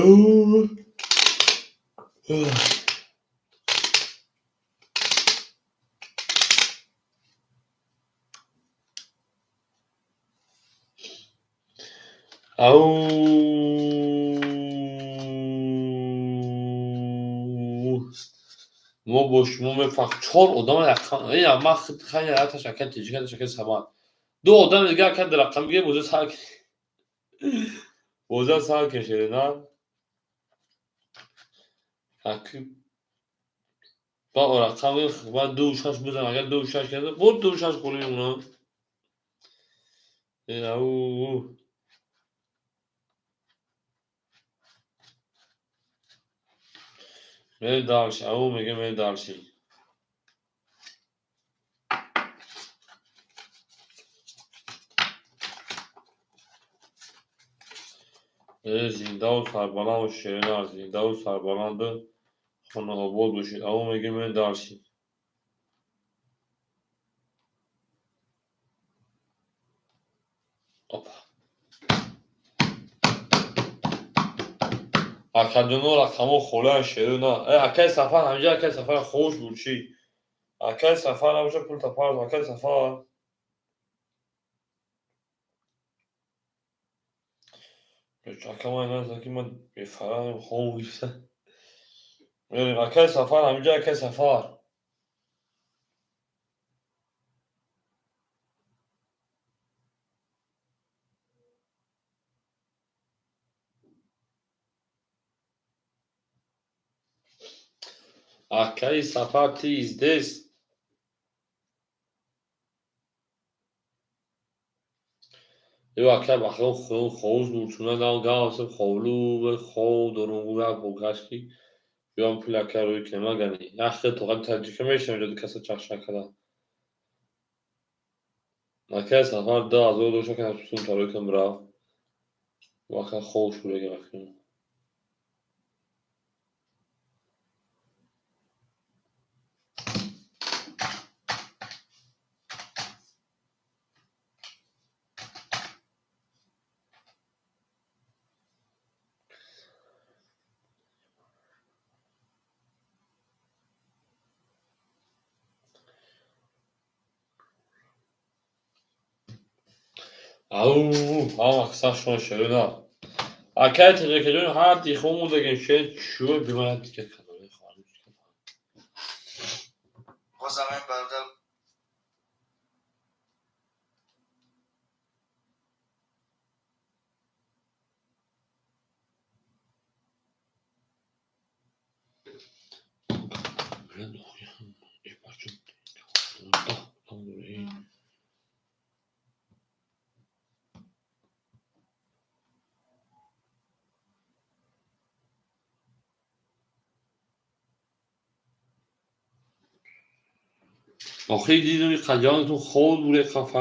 бо шумо мефаҳм чор одам ман яташ ака тиҷика ака Самад ду одам дига ака рақам гир боза сар боза сар кешед на ба рақам ба ду шаш бизан агар ду шаш карда буд ду шаш холӣ мемонад. Мери дальше, ау мега мери дальше. Зиндаву сарбаланд бошед, шерина, зиндаву сарбаланду хонаобод бошед. Ау мега мери дальше. Опа. Акаҷоно рақамҳо холианд шерина. Акаи Сафар ҳамҷа акаи Сафар ховуш буд чӣ? Акаи Сафар набоша пул тапард акаи Сафар. Ака ман наза ки ман бефарам хов гирифта. Акаи Сафар ҳамҷа акаи Сафар. Акаи Сафар ты здесь? Ё акай бахо ховуш буд чуна нав гавсем ховлу хов дорум як богашки ём пул акай рӯи кема гани. Яхе тоқат таҷика мешавам ҷоди каса чахша када. Акаи Сафар 2000 доша кана сум тарӯи кам рафт. Ака ховуш буд ага вақти. Ау, ҳама шумо шерина. Акай таҷикаҷон ҳар дихо мондагем шер чӯ бимонад дигар канале хоҳам. Бозам бародар Охир дидам қаҷонтон хоб буд фарқ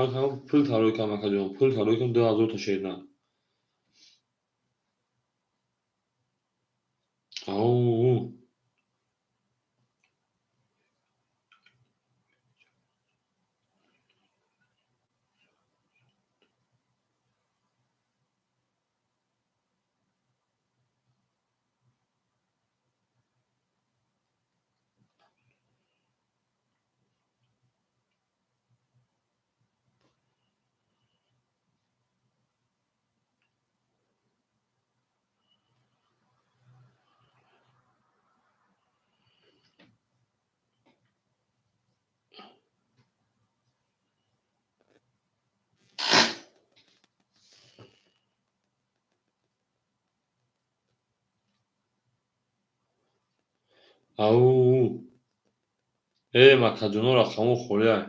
пул тарой кам акаҷон пул тарой кам 2000 та шерина. Ау. Ау. Макаҷоно рақамҳо холианд.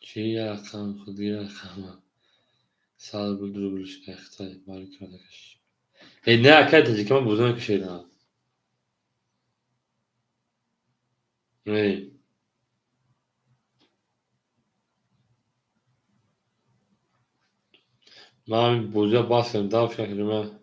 Чӣ рақам худи рақама? Сад рубл рубл шуда барикардакаш. Не акай таҷика ман бозӣ накашидам. Не. Ман бозиа бас кардам, даф кардам.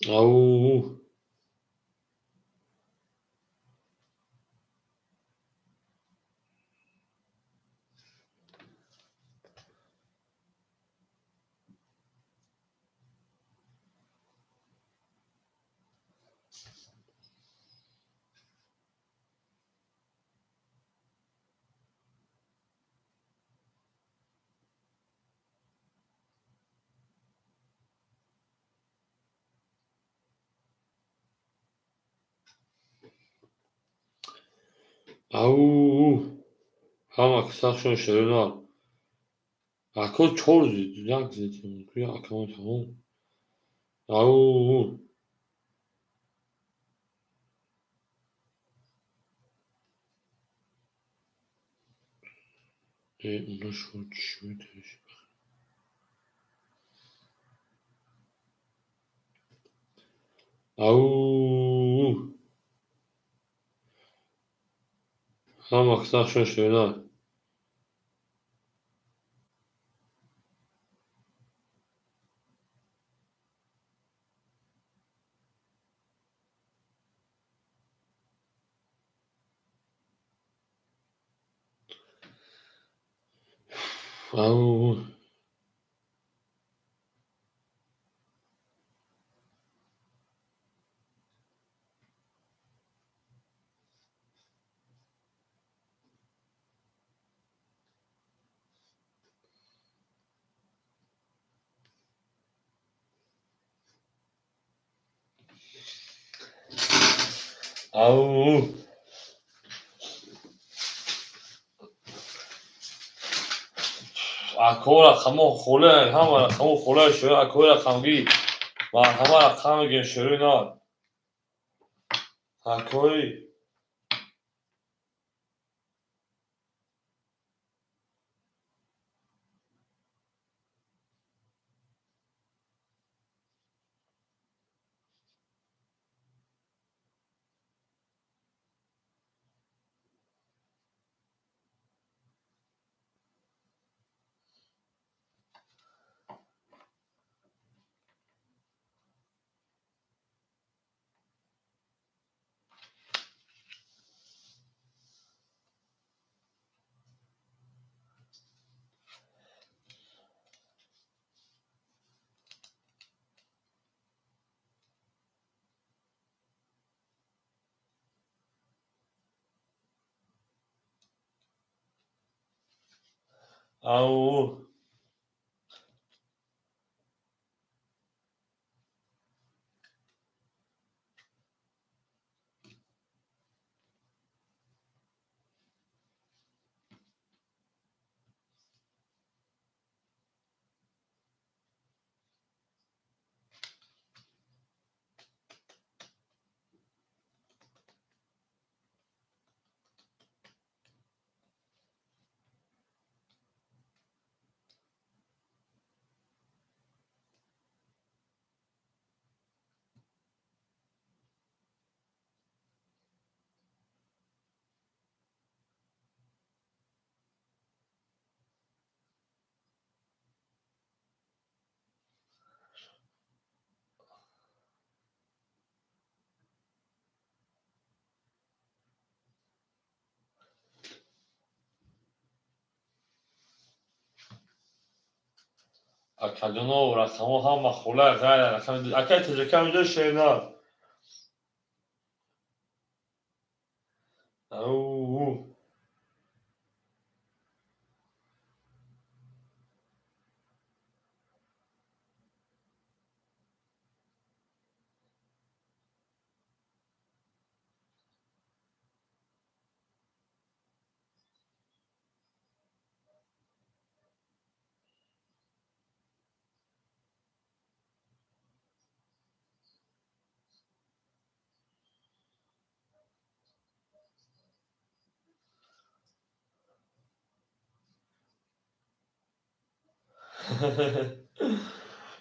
Ау. Ау. Ҳама сахшон ширинар. Ако чор зид, як зид, акаон тамом. Ау. Уна шо чӣ метавиш? Ау. Ҳама сахшон ширинар. Ау. Ау. Ако рақамо холе, ҳама рақамо холе шура, ако рақамги марҳама рақам мегем ширинар. Акои Ау. Акаҷоно рақамҳо ҳама хола ғайр рақами акай таҷака инҷо ширинар. Ау.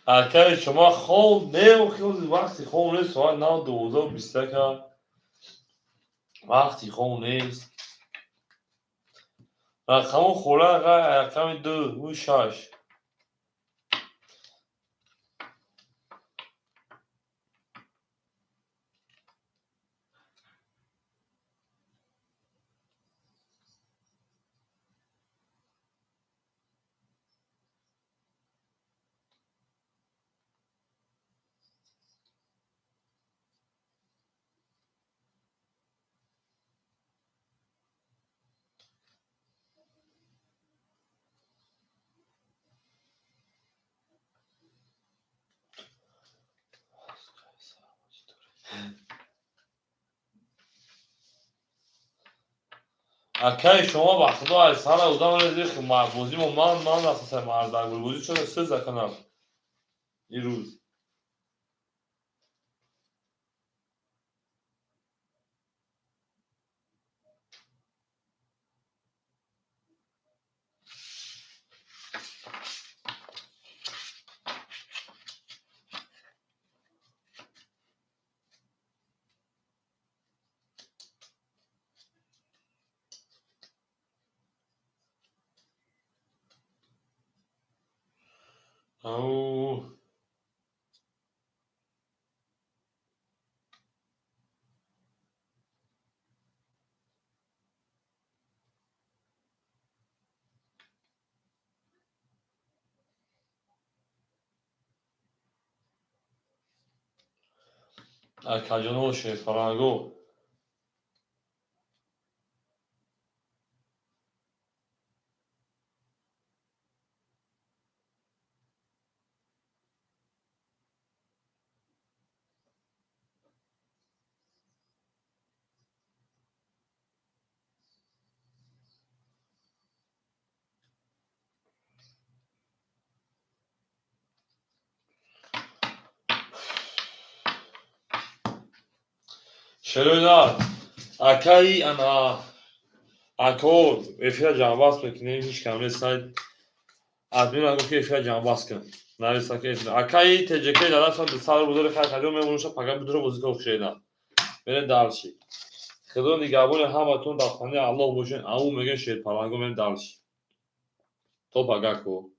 Акаи шумо хоб не, вақти хоб нест, соат 9:21, вақти хоб нест. Рақаму хола рақами 2 6. Акаи шумо ба худо аз сара одам бозимо ман асоса мардак бозӣ чора се заканам ирӯз. Ау. Акаҷоно, шерфаранго. Шероина акаи ана ако эфира ҷамъбаст мекунем, ҳеҷ кам нест. Сайт админ гуфт, ки эфира ҷамъбаст кун. Нависа ки акаи ТЖК дар сар бузори хай хадио мемонуша пага бидуро бозӣ кун хушеда. Мерем дальше. Худо нигаҳбони ҳаматон, дар хонаи Аллоҳ бошен. Ау мегӯен шерпаланго, мерем дальше. То пага ку.